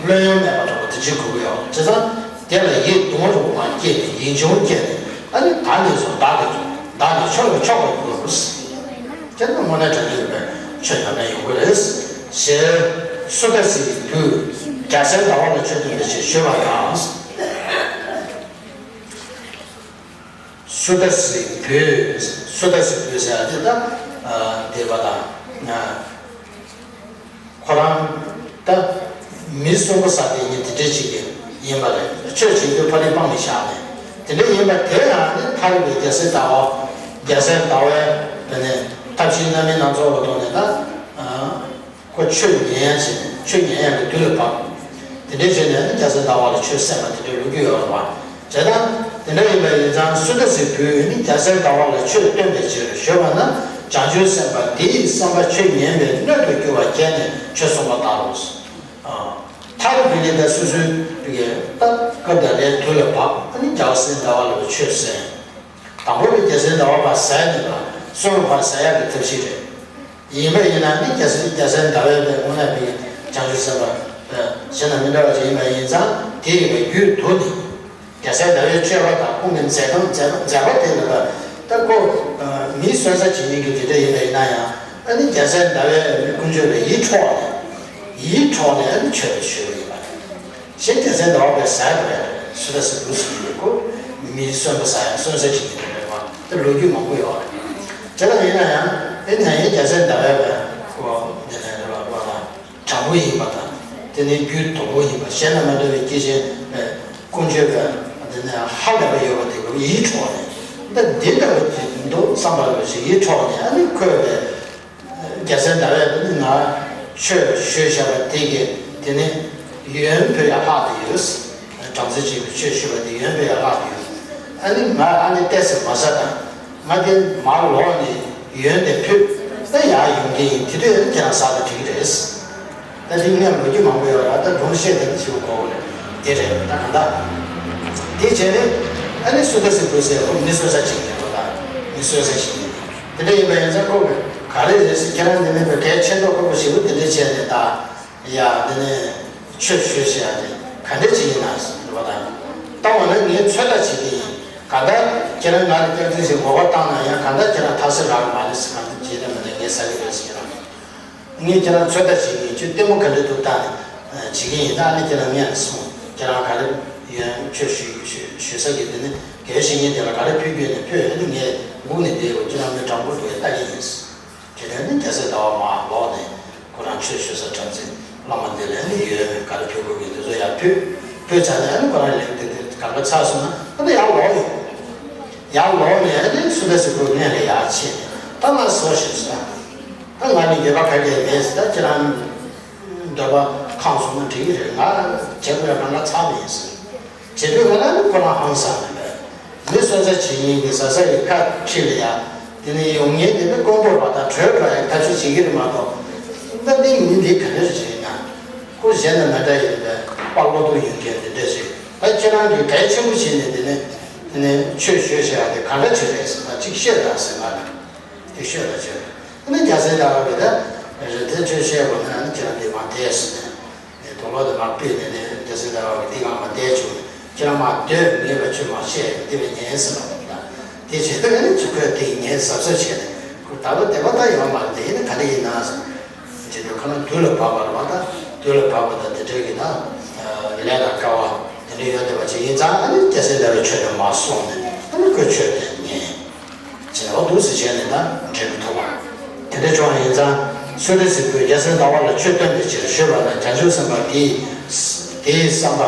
བློན་ཡང་མེད་པ་འདྲ་པོ་དེ་བྱེད་དགོས་ཀྱི་ཡོད། བྱས་ཙང་དེ་ལ་ཡིད་གདུང་བ་རུ་མ་སྐྱེས་ནས་ཡིད་འབྱུང་སྐྱེས་ནས་ཨ་ནི་བདག་ནི་སོ་བདག་གི་བདག་ནི་ཆོག་ནི་ཆོག་པར་འགྱུར། དེ་ནི་དངོས་གནས་དྲང་གནས་ཡོད་པའི་ཆོས་ཉམས་ལེན་ཡོང་གི་རེད། ཞེས་སུ་དཱ་སིའི་བུས་རྒྱལ་སྲས་ཟླ་བ་ལ་ཆོས་སྟོན་པའི་ཕྱིར་ཞུས་པ་དང་། སུ་དཱ་སིའི་བུས། སུ་དཱ་སིའི་བུས་ཟེར་ཡ་དེ་ད་འདས་པ་དང་། ཁོ་རང་ད་མི་གསོན་པོ་ཟ་དེ་ཉིད་དེ་འདྲས་ཅིག་ཡིན་པ་རེད། ཆོས་བྱེད་རྒྱུ་ཕ་རི་སྤང་ནས་བཞག་ནས་དེ་འདྲས་ཡིན་པ་དེ་ཡང་ནི་ཐར་པའི་རྒྱལ་སྲས་ཟླ་བ་རྒྱལ་སྲས་ཟླ་བའི་བུ་ནས་ཐབས་ཤེས་རྣམ་སྨིན་སྣ་ཚོགས་ལ་ཐོག་ནས་ད། ཁོ་ཆོས་ཉན་ཡ་བྱས་ནས་ཆོས་ཉན་ཡ་གི་དུས་ལ་བབ། དེ་འདྲའི་བྱས་ནས་ནི་རྒྱལ་སྲས་ཟླ་བ་ལ་ཆོས་གསན་པ་དེ་འདྲའི་ལོ་རྒྱུས་ཡོད་རེད་པ། བྱས་ཙང་དེ་འདྲ་ཡིན་པ་ཡིན་ཙང་སུ་དཱ་སིའི་བུས་ནི་རྒྱལ་སྲས་ཟླ་བ་ལ་ཆོས་སྟོན་པའི་ཕྱིར་ཞུས་པ་ན་བྱང་ཆུབ་སེམས་དཔའ་དེ་ཡི་བསམ་པ་ཆོས་ཉན་པའི་སྣོད་དུ་གྱུར་པ་མཁྱེན་ནས་ཆོས་གསུངས་པ་ལྟར་རོ། ཐར་པའི་ནི་ད་སོ་སོའི་སྐབས་དང་ལས་དུས་ལ་བབ། ཨ་ནི་རྒྱལ་སྲས་ཟླ་བ་ལ་ཆོས་གསན། དང་པོ་ནི་རྒྱལ་སྲས་ཟླ་བ་ཕར་ཟད་ནས་ལ་གསོན་པོ་ཕར་ཟད་ཡག་གི་ཐབས་ཤེས་རེད། ཡིན་པ་ཡིན་ན་ནི་རྒྱལ་སྲས་རྒྱལ་སྲས་ཟླ་བའི་དངོས་གནས་པའི་བྱང་ཆུབ་སེམས་དཔའ་གཞན་དང་མི་འདྲ་བ་ཅིག་ཡིན་པ་ཡིན་ཙང་དེ་ཡིན་པའི་རྒྱུད་དུ་ནི་རྒྱལ་སྲས་ཟླ་བའི་སྤྱོད་པ་དང་ཁོང་གི་མཛད་སྒོ་མཛད་པ་དེ་ལ་ད་ཁོ་མི་གསོན་ས་བྱེད་མཁན་གྱི་དེ་འདྲ་ཡིན་པ་ཡིན་ན་ཡང་ཨ་ནི་རྒྱལ་སྲས་ཟླ་བའི་ཀུན་སྤྱོད་པའི་ཡིད་འཕྲོག་ནས་ཡིད་འཕྲོག་ནས་ཨ་ནི་ཆོས་ལ་ཞུགས་པ་ཡིན་པ་རེད། ཞེས་རྒྱལ་སྲས་ཟླ་བ་པས་ཟ་ཡ་དོ་ཡ་སུ་དཱ་སི་བུས་ཟེར་གྱི་ཡོད་ཁོ། མི་གསོན་པོ་ཟ་ཡ་གསོན་ས་ཅིག་ཡིན་པ་རེད་པ། དེ་ལོ་རྒྱུས་མང་པོ་ཡོད་རེད། དེ་ལ་ཡིན་ན་ཡང་ཨེ་ནས་ཡིན་རྒྱལ་སྲས་ཟླ་བ་པས་ཁོ་འདི་ནས་རེད་པ་པ་ལ་དྲང་པོ་ཡིན་པ་དང་དེ་ནས་རྒྱུད་དོག་པོ་ཡིན་པ་གཞན་དང་མ་འདྲ་བའི་སྐྱེས་ཆེན་པས་ཀུན་སྤྱོད་པས་དེ་ནས་ཧ་ལས་པ་ཡོད་པ་དེ་ལ་ཡིད་འཕྲོག་ནས་འདི་འདི་འདྲ་བ་ཅིག་འདུག་བསམ་པ་ལ་ཞིག་ཡིད་འཕྲོག་ནས་ཨ་ནི་ཁོས་པས། རྒྱལ་སྲས་ཟླ་བས་ནི་ང་ཆོས་ཞུས་བཞག་པ་དེ་གས་དེ་ནི་ཡོན་ཕུལ་ཡ་ལྷག་ཏུ་ཡོད། བྲམ་ཟེ་གཅིག་གིས་ཆོས་ཞུས་པ་དེ་ཡོན་ཕུལ་ཡ་ལྷག་ཏུ་ཡོད། ཨ་ནི་ང་ཨ་ནི་ཏོག་ཙམ་མར་ཟ་དང་། ང་དེ་མར་ལོག་ནས་ཡོན་དེ་ཕུལ། ད་ཡར་ཡོང་གི་ཡིན། དེ་དུས་ཨ་ནི་ཁྱེད་རང་ཟ་དང་འགྲིག་གི་རེད། ད་དེ་ངས་ལོ་རྒྱུས་མང་པོ་ཡོད་ལ་ད་སྒྲུང་བཤད་དེ་ནི་ཞིག་གོ་གི་རེད། དེ་རེད་ད་གང་ལྟར། དེ་བྱས་ནས་ཨ་ནི་སུ་དཱ་སི་བུས་ཟེར་ཁོ་མི་གསོན་ས་ཅིག་ཡིན་པ་དང་མི་གསོན་ས་ཅིག་ཡིན། དེ་འདྲ་ཡིན་པ་ཡིན་ཙང་ཁོ་གིས་ག་རེ་རེད་ཟེར། ཁྱེད་རང་འདི་ནས་པའི་གལ་ཆེ་མདོག་ཁ་པོ་ཞེ་པོ་དེ་འདྲ་བྱས་ནས་ད་ཡ་འདི་ནས་ཆོས་ཞུས་ཟེར་ཡ་དེ་ག་འདྲ་ཅིག་ཡིན་ན་ཟེར་བ་དང་། ད་འོ་ན་ངས་ཚོད་ལྟ་བྱེད་ཀྱི་ཡིན། ག་ད་ཁྱེད་རང་ང་ལ་སྐྱག་རྫུན་ཞིག་འགོག་པ་བཏང་ན་ཡང་ག་ད་ཁྱེད་རང་ཐ་སི་རག་གི་མ་རེད་ཟེར། ག་འདི་བྱེད་ན་མི་འདྲ་ངས་ཟ་གི་རེད་ཟེར་ཡ། ངས་ཁྱེད་རང་ཚོད་ལྟ་བྱེད་ཀྱི་ཡིན། ཁྱོད་ལྟད་མོ་ག་འདྲ་འདུག་ལྟ་ནས་བྱེད་ཀྱི་ཡིན། ད་ཨ་ནི་ཁྱེད་རང་ངས་ནས་སོང་། ཁྱེད་རང་ག་རེ་ཡོན་ཆོས་ཞུ་ཞུ་ཞུ་ས་གི་དེ་ནི་དགེ་བའི་བཤེས་གཉེན་དེ་ལ་ག་རེ་ཕུལ་རྒྱུ་ནས་ཕུལ། ཨ་ནི་ངས་སྒུག་ནས་བསྡད་ཡོད། ཁྱེད་རང་མི་དྲང་པོ་འདུག་ལྟ་གི་ཡིན། དེ་ནས་ནི་རྒྱལ་སྲས་ཟླ་བ་མར་ལོག་ནས་ཁོ་རང་ཆོས་ཞུ་ས་བྲམ་ཟེ་བླ་མ་འདི་ལ་ནི་ཡོན་ག་རེ་ཕུལ་དགོས་ཀྱི་འདི་ཚོ་ཡར་ཕུལ། ཕུལ་ཚར་ནས་ཨ་ནི་ཁོ་རང་ལེགས་དེ་དེ་གང་ག་ཚར་སོང་ན་ཨ་ནི་ཡར་ལོག་ཡོང་། ཡར་ལོག་ནས་ཨ་ནི་སུ་དཱ་སི་བུ་སྔོན་ལ་ཡར་ཕྱིན་ནས་ད་ང་བཟོ་ཞིག་ཟེར། ད་ང་ནི་འགྱོད་པ་ག་གེ་མེད་ཟེར། ད་ཁྱེད་རང་འདོད་པ་ཁེངས་སོང་ན་འགྲིག་གི་རེད། ང་བྱེད་དགོས་ཡ་གང་ག་ཚར་བ་ཡིན་ཟེར། བྱེད་དུས་ང་ལ་ནི་ཁོ་རང་ཧང་སངས་མེད་པས། མི་གསོན་ས་བྱེད་མཁན་གྱི་ཟ་ས་ཡི་ཁ་ཁྲིད་ལ་ཡ། དེ་ནས་ཡོང་མཁན་དེ་ནི་དཀོན་པོ་རེད་པ། ད་བྲོས་འགྲོ་ཡ་ཐབས་ཤེས་བྱེད་ཀྱི་རེད་མ་གཏོགས། ད་འདི་མི་འདི་ག་འདྲ་ཞིག་ཡིན་ན། ཁོ་གཞན་དང་མ་འདྲ་ཡིན་པས་དཔའ་བློ་སྟོབས་ཡོད་མཁན་དེ་འདྲ་ཞིག་ད་ཁྱེད་རང་གིས་གལ་ཆེན་པོ་བྱས་ནས་དེ་ནས་དེ་ནས་ཆོས་ཞུས་བཞག་ཡ་དེ་ག་འདྲ་ཅིག་རེད་ཟེར། ད་ཅིག་བཤད་དང་ཟེར་ང་ལ། དེ་ཤོད་ལ་ཆོད། ཨ་ནི་རྒྱལ་སྲས་ཟླ་བ་པས་ད་རེད་དེ་ཆོས་བཤད་དགོས་ན་ཨ་ནི་ཁྱེད་རང་འདི་མར་བསྡད་ཟེར་ནས། དུག་ལོག་དེ་མར་ཕུད་ནས་ནས་རྒྱལ་སྲས་ཟླ་བ་པས་འདི་གང་མར་བསྡད་བཅུག་ཁྱེད་རང་མར་སྡོད། ངས་ལ་ཆོས་མར་བཤད། འདི་བས་ཉན་ཟེར་ལ་འོང་ད། དེ་བྱས་ད་ཨ་ནི་ཆུ་ཁོས་དེ་ཉན་གཟབ་གཟབ་བྱས་ནས་ཁོ་ད་ལོ་བསྡད་པ་ད་ཡོང་མ་རེད། དེ་ཡིན་ན་ག་འདྲ་ཡིན་ན་ཟེར། བྱེད་དུས་ཁོ་རང་དུས་ལ་བབ་པ་རེད་པ། ད་དུས་ལ་བབ་པ་དང་དེ་འདྲའི་གི་ད་ལས་དང་སྐལ་བ་དེ་འདྲ་ཡོད་བསྡད་པ་ཅིག་ཡིན་ཙང་ཨ་ནི་རྒྱལ་སྲས་ཟླ་བས་ཆོས་དེ་མར་གསུངས་ནས་ཨ་ནི་ཁོས་ཆོས་དེ་ཉན། བྱས་འོ་འདུག་སེ་བྱས་ནས་ད་འབྲས་བུ་ཐོབ་པ། དེ་འདྲ་བྱུང་བ་ཡིན་ཙང་སུ་དཱ་སི་བུས་རྒྱལ་སྲས་ཟླ་བ་ལ་ཆོས་སྟོན་པའི་ཕྱིར་ཞུས་པ་ན་བྱང་ཆུབ་སེམས་དཔའ་དེའི་དེའི་བསམ་པ་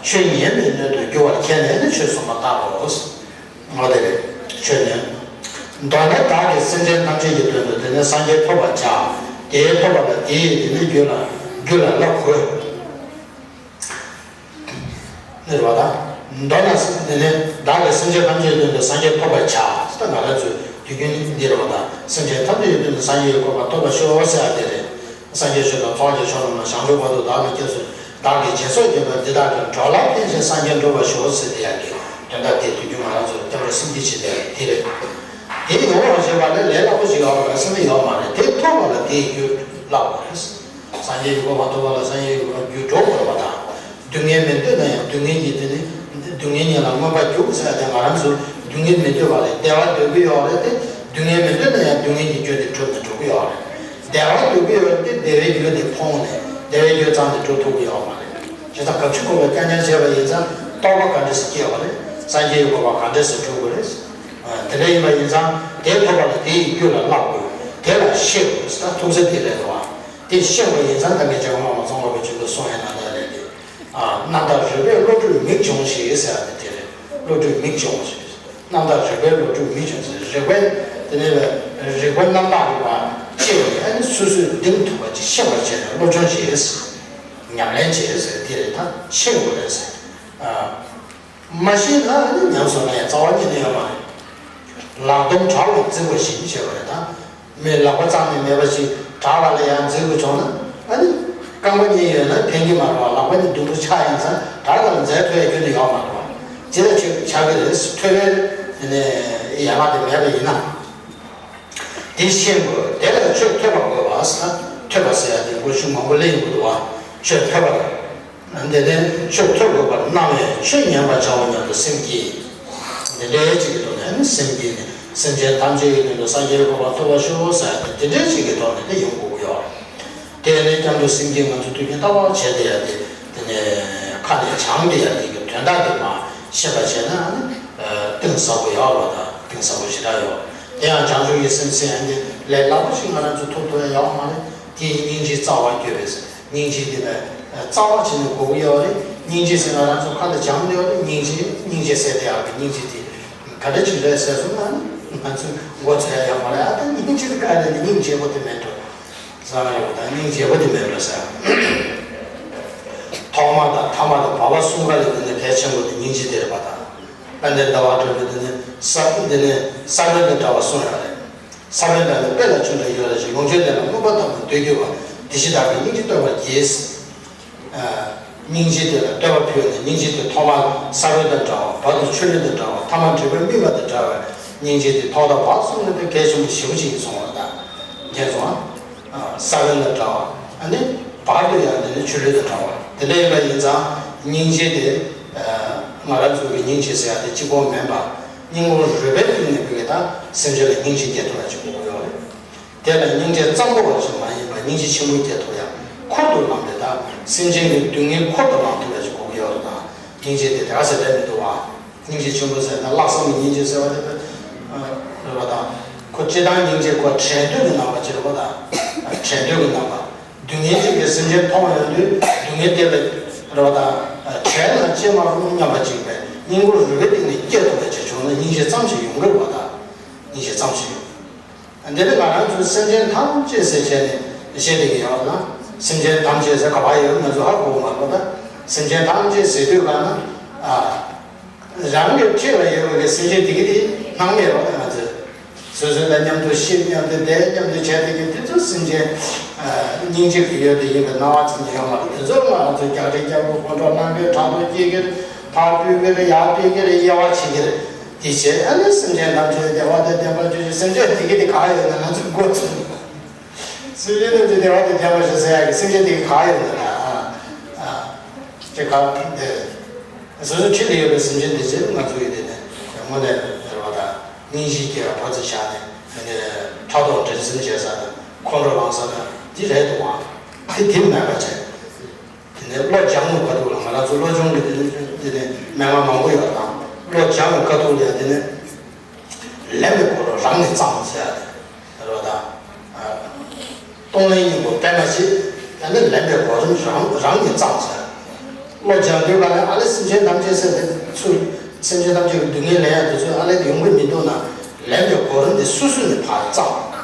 ཆོས་ཉན་པའི་སྣོད་དུ་འགྱུར་བར་མཁྱེན་ནས་ནི་ཆོས་གསུངས་པ་ལྟར་རོ། འོ་དེ་རེད། ཆོས་ནི། མདོར་ན་བདག་གིས་སེམས་ཅན་ཐམས་ཅད་ཀྱི་དོན་དུ་དེ་ནས་སངས་རྒྱས་ཐོབ་པར་བྱ། དེའི་ཐོབ་པ་ལ་དེའི་དེ་ནི་རྒྱུད་ལ་རྒྱུད་ལ་བསླབ་དགོས། ནི་རེད་པ། ད་ མདོར་ན་འདི་ནི་བདག་གིས་སེམས་ཅན་ཐམས་ཅད་ཀྱི་དོན་དུ་སངས་རྒྱས་ཐོབ་པར་བྱ། ད་ང་རང་ཚོའི་དུས་རྒྱུན་འདི་རེད་པ། ད་སེམས་ཅན་ཐམས་ཅད་ཀྱི་དོན་དུ་སངས་རྒྱས་ཀྱི་གོ་འཕང་ཐོབ་པར་ཤོག་ཟེར་ཡ་དེ་རེད། སངས་རྒྱས་ཆོས་དང་ཚོགས་ཀྱི་མཆོག་རྣམས་ལ། བྱང་ཆུབ་བར་དུ་བདག་ནི་སྐྱབས་སུ། བདག་གིས་སྦྱིན་སོགས་བགྱིས་པ་འདི་དག་གིས། འགྲོ་ལ་ཕན་ཕྱིར་སངས་རྒྱས་འགྲུབ་པར་ཤོག་ཟེར་དེ་ཡ་གི་དོན་དག་དེ་དུས་རྒྱུན་ང་རང་ཚོ་སྐྱབས་འགྲོ་སེམས་བསྐྱེད་བྱེད་དེ་དེ་རེད། དེ་ཡོང་བར་བྱེད་པ་ལས་ལས་སླ་པོ་ཞིག་ཡོད་པ་སེམས་ཡོད་མ་རེད། དེ་ཐོབ་པ་ལ་དེའི་རྒྱུ་བསླབ་དགོས་རེད། སངས་རྒྱས་ཀྱི་གོ་འཕང་ཐོབ་པ་ལ་སངས་རྒྱས་ཀྱི་གོ་འཕང་རྒྱུ་འགྲོ་དགོས་པ་དང་། སྡུག་བསྔལ་མི་འདོད་ན་ཡང་སྡུག་བསྔལ་གྱི་དེ་ནི་སྡུག་བསྔལ་ཉིད་ལ་མངོན་པར་རྒྱུག་ཟེར་ཡ་དེ་ང་རང་ཚོ་སྡུག་བསྔལ་མི་འདོད་པ་རེད། བདེ་བ་འདོད་ཀྱི་ཡོད་རེད་དེ། སྡུག་བསྔལ་མི་འདོད་ན་ཡང་སྡུག་བསྔལ་གྱི་རྒྱུ་དེ་སྒྲུབ་ནས་འགྲོ་གི་ཡོད་རེད། བདེ་བ་འདོད་ཀྱི་ཡོད་རེད་དེ་བདེ་བའི་རྒྱུ་དེ་ཕོངས་ནས་བདེ་བའི་རྒྱུ་ཙམ་དེ་སྒྲུབ་ཐུབ་ཀྱི་ཡོད་མ་རེད། བྱས་ཙང་གབ་ཆུ་བསྐོལ་བ་རྐྱང་རྐྱང་བྱས་པ་ཡིན་ཙང་རྟོགས་པ་ག་འདྲས་སེ་སྐྱེ་བ་རེད། སངས་རྒྱས་ཀྱི་གོ་འཕང་ག་འདྲས་སེ་འགྲུབ་དགོས་རེད། དེ་འདྲ་ཡིན་པ་ཡིན་ཙང་དེ་ཐོབ་པ་ལ་དེ་ཡི་རྒྱུ་ལ་བསླབ་དགོས། དེ་ལ་ཤེས་དགོས་ཟེར་ཐུགས་སྲས་དེ་རེད་དོ། དེ་ཤེས་པ་ཡིན་ཙང་ད་ངས་རྗེ་ཁོང་བླ་མ་ཙོང་ཁ་པའི་ཆོས་ལུགས་གསུང་ཡ་ན་ད་རེད་དེ། རྣམ་དག་རིག་པའི་བློ་གྲོས་མིག་སྦྱོངས་ཤིག་ཟེར་ཡ་དེ་དེ་རེད། བློ་གྲོས་མིག་སྦྱོངས་ཤིག་རྣམ་དག་རིག་པའི་བློ་གྲོས་མིག་སྦྱོངས་ཤིག་རིག་པའི་དེ་ནས་རིག་པའི་རྣམ་དག་རིག་པ་སྐྱེས་ནས་ཨ་ནི་སོ་སོས་འདེམས་ཐུབ་པ་ཅིག་ཤེས་པར་བྱས་ནས་སློབ་སྦྱོང་བྱེད། ཉམས་ལེན་བྱེད་ཟེར་དེ་རེད། ད་ཤེས་དགོས་རེད་ཟེར། མ་ཤེས་ན་ཨ་ནི་ཉམས་སུ་ལེན་རྩ་བ་ཉིད་ནས་ཡོད་མ་རེད། ལག་རྡུམ་བྲག་ལ་བརྫིས་པ་བཞིན་བྱས་པ་རེད་ད། མི་ལག་པ་རྩ་ནས་མེད་པ་ཞིག་བྲག་ལ་ལ་ཡང་འཛེག་དགོས་བྱུང་ན་ཨ་ནི་རྐང་པ་གཉིས་ཡོད་ན་ཕན་གྱི་མ་རེད་བ། ལག་པ་གཉིས་དུམ་བུ་ཆག་ཡིན་ཙང་བྲག་ལ་འཛེག་ཐུབ་ཡ་ཁྱོན་ནས་ཡོད་མ་རེད་བ། ཇི་ལྟར་ཆོས་ཆགས་ཀྱི་རེད། ཐོས་པའི་དེ་ནས་ཡན་ལག་དེ་མེད་པ་ཡིན་ན། དེ་ཤེས་དགོས། དེ་ལ་ཆོས་ཐོས་པ་དགོས་པ་ཟེར། ཐོས་པ་ཟེར་ཡ་དེ་ལོ་ཤུགས་མང་པོ་སླེབས་ཡོང་གི་འདུག་བ། ཆོས་ཐོས་པ་དང་། དེ་ནས་ཆོས་ཐོས་དགོས་པར་སྣང་བས་ཆོས་ཉན་པར་བྱའོ་སྙམ་དུ་སེམས་བསྐྱེད། འདི་འདྲའི་ཅིག་གི་ཐོག་ནས་ནི་སེམས་བསྐྱེད་ནས་སེམས་ཅན་ཐམས་ཅད་ཀྱི་དོན་དུ་སངས་རྒྱས་གོ་འཕང་ཐོབ་པར་ཤོག་ཟེར་ཡ་དེ་འདི་འདྲའི་ཅིག་གི་ཐོག་ནས་ནི་ཡོང་དགོས་ཀྱི་ཡོད་རེད། དེ་ནས་སྐྱབས་འགྲོ་སེམས་བསྐྱེད་ང་ཚོ་དུས་རྒྱུན་ལྟ་བ་བྱས་བསྡད་ཡ་དེ་དེ་ནས་ཁ་ནས་བྱང་བསྡད་ཡ་དེ་གི་དོན་དག་དེ་མ་ཤེས་པ་བྱས་ན་ནི་གཏིང་ཟབ་པོ་ཡོད་རེད་བ། ད་གཏིང་ཟབ་པོ་ཞེ་དྲག་ཡོད། དེ་ཡང་བྱང་ཆུབ་ཀྱི་སེམས་ཟེར་ཡ་འདི་ལས་སླ་པོ་ཞིག་ང་རང་ཚོ་ཐོབ་ཐུབ་ཡ་ཡོད་མ་རེད། དེ་སྙིང་རྗེའི་རྩ་བ་བསྐྱེད་པས། སྙིང་རྗེ་དེ་ལ་རྩ་བ་བྱས་ནས་དགོས་ཀྱི་ཡོད་རེད། སྙིང་རྗེ་ཟེར་ན་རང་ཚོ་ཁ་ལ་སྦྱངས་བསྡད་ཡོད་རེད། སྙིང་རྗེ་སྙིང་རྗེ་ཟེར་དེ་ཡག་གི་སྙིང་རྗེ་དེ་ག་འདྲ་ཅིག་རེད་ཟེར་སོང་ན་ང་ཚོས་མགོ་ཚོས་ཡ་ཡོད་མ་རེད། ཨ་ད་སྙིང་རྗེ་དེ་ག་རེད། སྙིང་རྗེ་པོ་དེ་མེད་འགྲོ་བསམ་ཡོད། ད་སྙིང་རྗེ་པོ་དེ་མེད་འགྲོ་ཟེར། ཐོག་མ་དང་ཐ་མ་དང་བར་པ་གསུམ་ཀ་ལ་དེ་ནི་གལ་ཆེན་པོ་དེ་སྙིང་རྗེ་དེ་རེད་པ། ད་དཔལ་ལྡན་ཟླ་བ་གྲགས་པས་དེ་ནི་ས་དེ་ནི་ས་བོན་དང་འདྲ་བ་གསུངས་ཡོད་རེད། ས་བོན་དང་ནི་དཔེ་ལ་ཆུ་འདྲ་ཡོད་རེ་ཞིག་ལོངས་སྤྱོད་ལྡན་ལ་མངོན་པར་བརྟགས་པར་འདོད་གྱུར་པ། དེ་ཕྱིར་བདག་གིས་སྙིང་རྗེ་བསྟོད་པར་བགྱི། སྙིང་རྗེ་དེ་ལ་བསྟོད་པ་ཕུལ་ནས་སྙིང་རྗེ་དེ་ཐོག་མར་ས་བོན་དང་འདྲ་བ། བར་དུ་ཆུ་རླུང་དང་འདྲ་བ། ཐ་མར་འབྲས་བུ་སྨིན་པ་དང་འདྲ་བའི་སྙིང་རྗེ་དེ་ཐོག་དང་བར་གསུམ་ནས་དཔེ་གལ་ཆེན་པོ་ཞེ་པོ་ཅིག་ཡིན་གསུངས་པ་དང་། མཁྱེན་སོང་ཨ། ས་བོན་དང་འདྲ་བ། ཨ་ནི་བར་དུ་ཡང་དེ་ནི་ཆུ་རླུང་དང་འདྲ་བ། དེ་འདྲ་ཡིན་པ་ཡིན་ཙང་སྙིང་རྗེ་དེ་ང་རང་ཚོ་གི་སྙིང་རྗེ་ཟེར་ཡ་དེ་གཅིག་པོ་མིན་པ། སྙིང་ཁོང་རུས་པའི་གཏིང་ནས་བུད་ཀྱི་ད་སེམས་ཅན་ལ་སྙིང་རྗེ་སྐྱེ་ཐུབ་པ་ཅིག་དགོས་ཀྱི་ཡོད་རེད། དེ་ལ་སྙིང་རྗེ་ཙམ་པོ་བ་ཞིག་མ་ཡིན་པར་སྙིང་རྗེ་ཆེན་པོ་སྐྱེ་ཐུབ་ཡ། འཁུར་དུ་བླངས་པའི་ད་སེམས་ཅན་གྱི་སྡུག་བསྔལ་འཁུར་དུ་བླངས་ཐུབ་པ་ཅིག་དགོས་ཀྱི་ཡོད་རེད། ད་སྙིང་རྗེ་དེ་དེ་ག་ཟེ་རེད་མི་འདུག་བ། སྙིང་རྗེ་ཆེན་པོ་ཟེར་ན་ལྷག་བསམ་གྱི་སྙིང་རྗེ་ཟེར་བ་དེ་རེད་བ། ད་ཁོ་སྤྱིར་བཏང་སྙིང་རྗེ་ཁོ་དྲན་འདོད་ཀྱི་རྣམ་པ་ཅིག་རེད་བ། ད་དྲན་འདོད་ཀྱི་རྣམ་པ། སྡུག་བསྔལ་ཅིག་གིས་སེམས་ཅན་མཐོང་ཡོང་དུས་སྡུག་བསྔལ་དེ་ལ་རེད་བ། ད་དྲན་ན་ཅི་མ་རུང་སྙམ་པ་ཅིག་པའི་སྙིང་ཁོང་རུས་པའི་གཏིང་ནས་སྐྱེ་ཐུབ་པ་ཅིག་བྱུང་ན་སྙིང་རྗེ་ཙམ་ཞིག་ཡོང་གི་རེད་བ། ད་སྙིང་རྗེ་ཙམ་ཞིག་ཡོང་། འདི་ནི་ང་རང་ཚོའི་སེམས་ཅན་ཐམས་ཅད་ཟེར་བྱས་ནས་བཤད་བསྡད་ཀྱི་ཡོད་ལ། སེམས་ཅན་ཐམས་ཅད་ཟེར་ག་པར་ཡོད་ང་ཚོ་ཧ་གོ་མ་གོ། ད་སེམས་ཅན་ཐམས་ཅད་ཟེར་དུས་གང་ན། ཨ། རང་གི་འཁྲིས་ལ་ཡོད་པའི་སེམས་ཅན་དེ་གི་དེ་སྣང་མེད་རོགས་ང་ཚོས། སོ་སོ་དང་མཉམ་དུ་ཤི་མཉམ་དུ་བསྡད་མཉམ་དུ་བྱས་བསྡད་ཀྱི་དེ་ཚོ་སེམས་ཅན་སྙིང་རྗེ་གི་ཡོད་དེ་ཡིན་པའི་སྣང་བ་ཙམ་ཡང་མ་རེད། དེ་ཚོ་ང་རང་ཚོ་རྒྱག་རེས་རྒྱག་གི་ཁོང་ཁྲོ་ལངས་གི་ཕྲག་དོག་སྐྱེ་གི་ཕར་ཕུད་གི་རེད། ཡར་ཕུད་གི་རེད། དབྱེ་བ་ཕྱེ་གི་རེད། དེ་བྱས་ཨ་ནི་སེམས་ཅན་ཐམས་ཅད་བདེ་བ་དང་ལྡན་པར་གྱུར་ཅིག་སེམས་ཅན་དེ་གི་དེ་ག་ཡོད་ན་ང་ཚོ་མགོ་ཚོས། སེམས་ཅན་ཐམས་ཅད་བདེ་བ་དང་ལྡན་པར་ཤོག་ཟེར་ཡ་གི་སེམས་ཅན་དེ་གི་ག་ཡོད་ན་ད་ཨ་ཨ་ཅེ་ག་དེ། སོ་སོའི་འཁྲིས་ལ་ཡོད་པའི་སེམས་ཅན་དེ་ཚོས་ང་ཚོ་ཡི་དེ་ནས་དངོས་གནས་རེ་བ་དང་སྙིང་རྗེ་སྐྱེ་བ་ཕར་ཚུར་བཞག་ནས་དེ་ནས་ཕྲག་དོག་འགྲན་སེམས་བྱེད་ས་དང་ཁོང་ཁྲོ་ལངས་ས་དང་འདི་རེད་འདུག་བ། དེ་དེ་མེད་པ་བྱས། དེ་ནས་བློ་སྦྱང་ནུས་ག་ཐུབ་ལ་ང་རང་ཚོ་བློ་སྦྱོང་གི་དེ་ནས་དེ་ནས་མན་ངག་མང་པོ་ཡོད་དང་བློ་སྦྱང་ནུས་ག་ཐུབ་ལ་ཡ་དེ་ནས། ལེན་པའི་གོ་རིམ་རང་ནས་བརྩམས་ཟེར་ཡ་དེ་རེད་བ། ད་གཏོང་ལེན་གཉིས་པོ་དཔེ་མ་བྱེད། ཡང་ན་ལེན་པའི་གོ་རིམ་རང་རང་ནས་བརྩམས་ཟེར། བློ་སྦྱང་དུས་ག་ལ་ཨ་ལེ་སེམས་ཅན་ཐམས་ཅད་ཟེར་དེ་ཚུར་སེམས་ཅན་ཐམས་ཅད་ཀྱི་སྡུག་བསྔལ་ལེན་ཡ་དེ་ཚོ་ཨ་ལེ་ཡོང་གི་མི་འདུག་ན། ལེན་པའི་གོ་རིམ་དེ་སོ་སོ་ནས་ཕར་བརྩམས།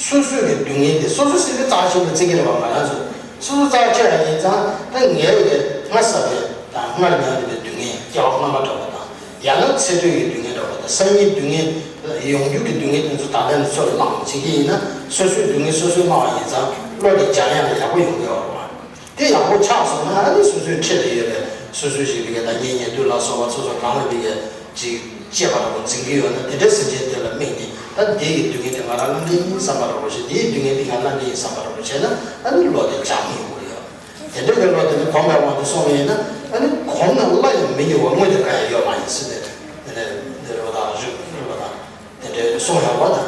སོ་སོ་གི་སྡུག་བསྔལ་དེ་སོ་སོ་སེམས་ཀྱི་རྩ་ཆེན་པོ་བརྩི་གི་རེད་བ། ང་རང་ཚོ་སོ་སོ་རྩ་ཆེ་བ་ཡིན་ཙང་ད་ངའི་གི་སྔར་བསགས་པའི་དང་སྔར་མྱངས་བསྡད་པའི་སྡུག་བསྔལ་སྐྱེ་བ་སྔ་མ་འདྲ་བ་དང་། ཡང་ན་ཚེ་སྟོད་ཀྱི་སྡུག་བསྔལ་འདྲ་པོ་དང་སང་ཉིན་སྡུག་བསྔལ་ཡོང་རྒྱུ་གི་སྡུག་བསྔལ་དེ་ཚོ་ད་ལྟ་ནས་ཚུར་བླངས་བྱེད་ཀྱི་ཡིན་ན། སོ་སོའི་སྡུག་བསྔལ་སོ་སོས་བླངས་པ་ཡིན་ཙང་བློ་དེ་འཇམ་ཡང་ཡག་པོ་ཡོང་གི་ཡོད་རེད་བ། དེ་ཡག་པོ་ཆགས་སོང་ན་ཨ་ནི་སོ་སོའི་འཁྲིས་ལ་ཡོད་པའི་སོ་སོའི་ཞིག་བི་གའི་ད་གཉེན་ཉེ་དུ་ལ་སོགས་པ་སོ་སོ་གང་ལ་བི་གའི་ཅིག་གཅེས་པ་འདྲ་པོ་འཛིན་གྱི་ཡོད་ན། དེ་འདྲའི་སེམས་ཅན་དེ་ལ་དམིགས་ནས་ད་འདི་ཡི་སྡུག་བསྔལ་དེ་ང་རང་བླང་གི་ཡིན་བསམ་པ་འདྲ་པོ་བྱས། འདི་ཡི་སྡུག་བསྔལ་དེ་ང་བླང་གི་ཡིན་བསམ་པ་འདྲ་པོ་བྱས་ན་ཨ་ནི་བློ་དེ་འཇམ་ཡོང་གི་ཡོད། དེ་འདྲ་གི་བློ་དེ་ནི་གོམས་པའི་དབང་དུ་སོང་བ་ཡིན་ན་ཨ་ནི་གོམས་ན་སླར་ཡང་མི་ཉེ་བ་དངོས་དེ་གང་ཡང་ཡོད་མ་ཡིན་ཟེར་ཏེ། དེ་ནས་འདི་རེད་པ་དང་། རིགས་རེད་པ་དང་། དེ་འདྲའི་གསུང་ཡག་པོ་དང་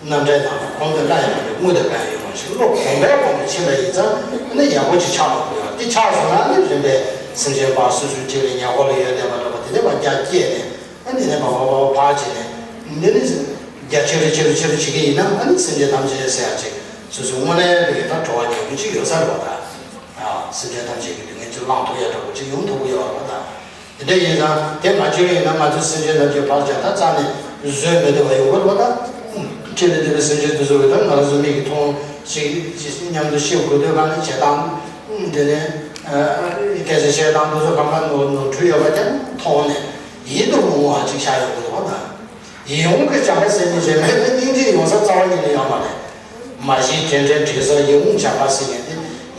རྣམ་འགྲེལ་དང་གོམས་པའི་སླར་ཡང་མི་ཉེ་བ་དངོས་དེ་གང་ཡང་ཡོད་མ་ཞིག་བློ་གོམས་པའི་དབང་དུ་ཕྱིན་པ་ཡིན་ཙང་ཨ་ནི་ཡག་པོ་ཅིག་ཆགས་འགྲོ་གི་ཡོད། དེ་ཆགས་སོང་ན་ཨ་ནི་རིམ་པས་སེམས་ཅན་པ་སོ་སོའི་འཁྲིས་ལ་ཉེ་འཁོར་ལ་ཡོད་བསྡད་པ་འདྲ་པོ་དེ་འདྲ་པ་རྒྱ་སྐྱེས་ནས། ཨ་ནི་ནས་བ་བ་བ་བ་བྱས་ནས། འདི་ནི་རྒྱ་ཆེ་རུ་ཆེ་རུ་ཆེ་རུ་བྱེད་ཀྱི་ཡིན་ན་ཨ་ནི་སེམས་ཅན་ཐམས་ཅད་ཟེར་ཡག་ཅིག་སོ་སོའི་དངོས་གནས་པའི་ད་གྲོལ་བ་ཉེ་རུ་ཅིག་ཡོད་ས་རེད་པ་ད། ཨ། སེམས་ཅན་ཐམས་ཅད་ཀྱི་སྡུག་བསྔལ་ཅིག་བླང་ཐུབ་ཡག་འདྲ་པོ་ཅིག་ཡོང་ཐུབ་ཀྱི་ཡོད་རེད་པ་ད། དེ་འདྲ་ཡིན་ཙང་དེ་མ་བྱུང་ཡིན་ན་ང་ཚོའི་སེམས་ཅན་ཐམས་ཅད་ཕར་བཞག་ད་རྩ་ནས་བཟོད་མི་ཐུབ་པ་ཡོང་གི་རེད་པ་ད། འཁྲིས་ལ་བསྡད་པའི་སེམས་ཅན་དེ་ཚོ་གི་ད་ང་རང་ཚོ་མིག་གིས་མཐོང་ཞིག་མཉམ་དུ་ཤི་དགོས་དུས་གང་ནས་བྱེད་སྟངས་དེ་ནས་སྐད་ཆ་བཤད་སྟངས་དེ་ཚོ་གང་ག་ནོར་ནོར་འཁྲུལ་ཡོད་པ་ཀྱང་མཐོང་ནས་ཡིད་དུ་མི་འོང་བ་ཅིག་ཤར་ཡོང་གི་འདུག་པ་ད། ཡིད་འོང་གི་བྱམས་པ་ཟེར་མཁན་ཞིག་མེད་ན་སྙིང་རྗེ་ཡོང་ས་རྩ་བ་ཉིད་ནས་ཡོད་མ་རེད། མ་གཞི་དྲན་དྲན་དྲན་ས་ཡིད་འོང་བྱམས་པ་ཟེར་མཁན་དེ་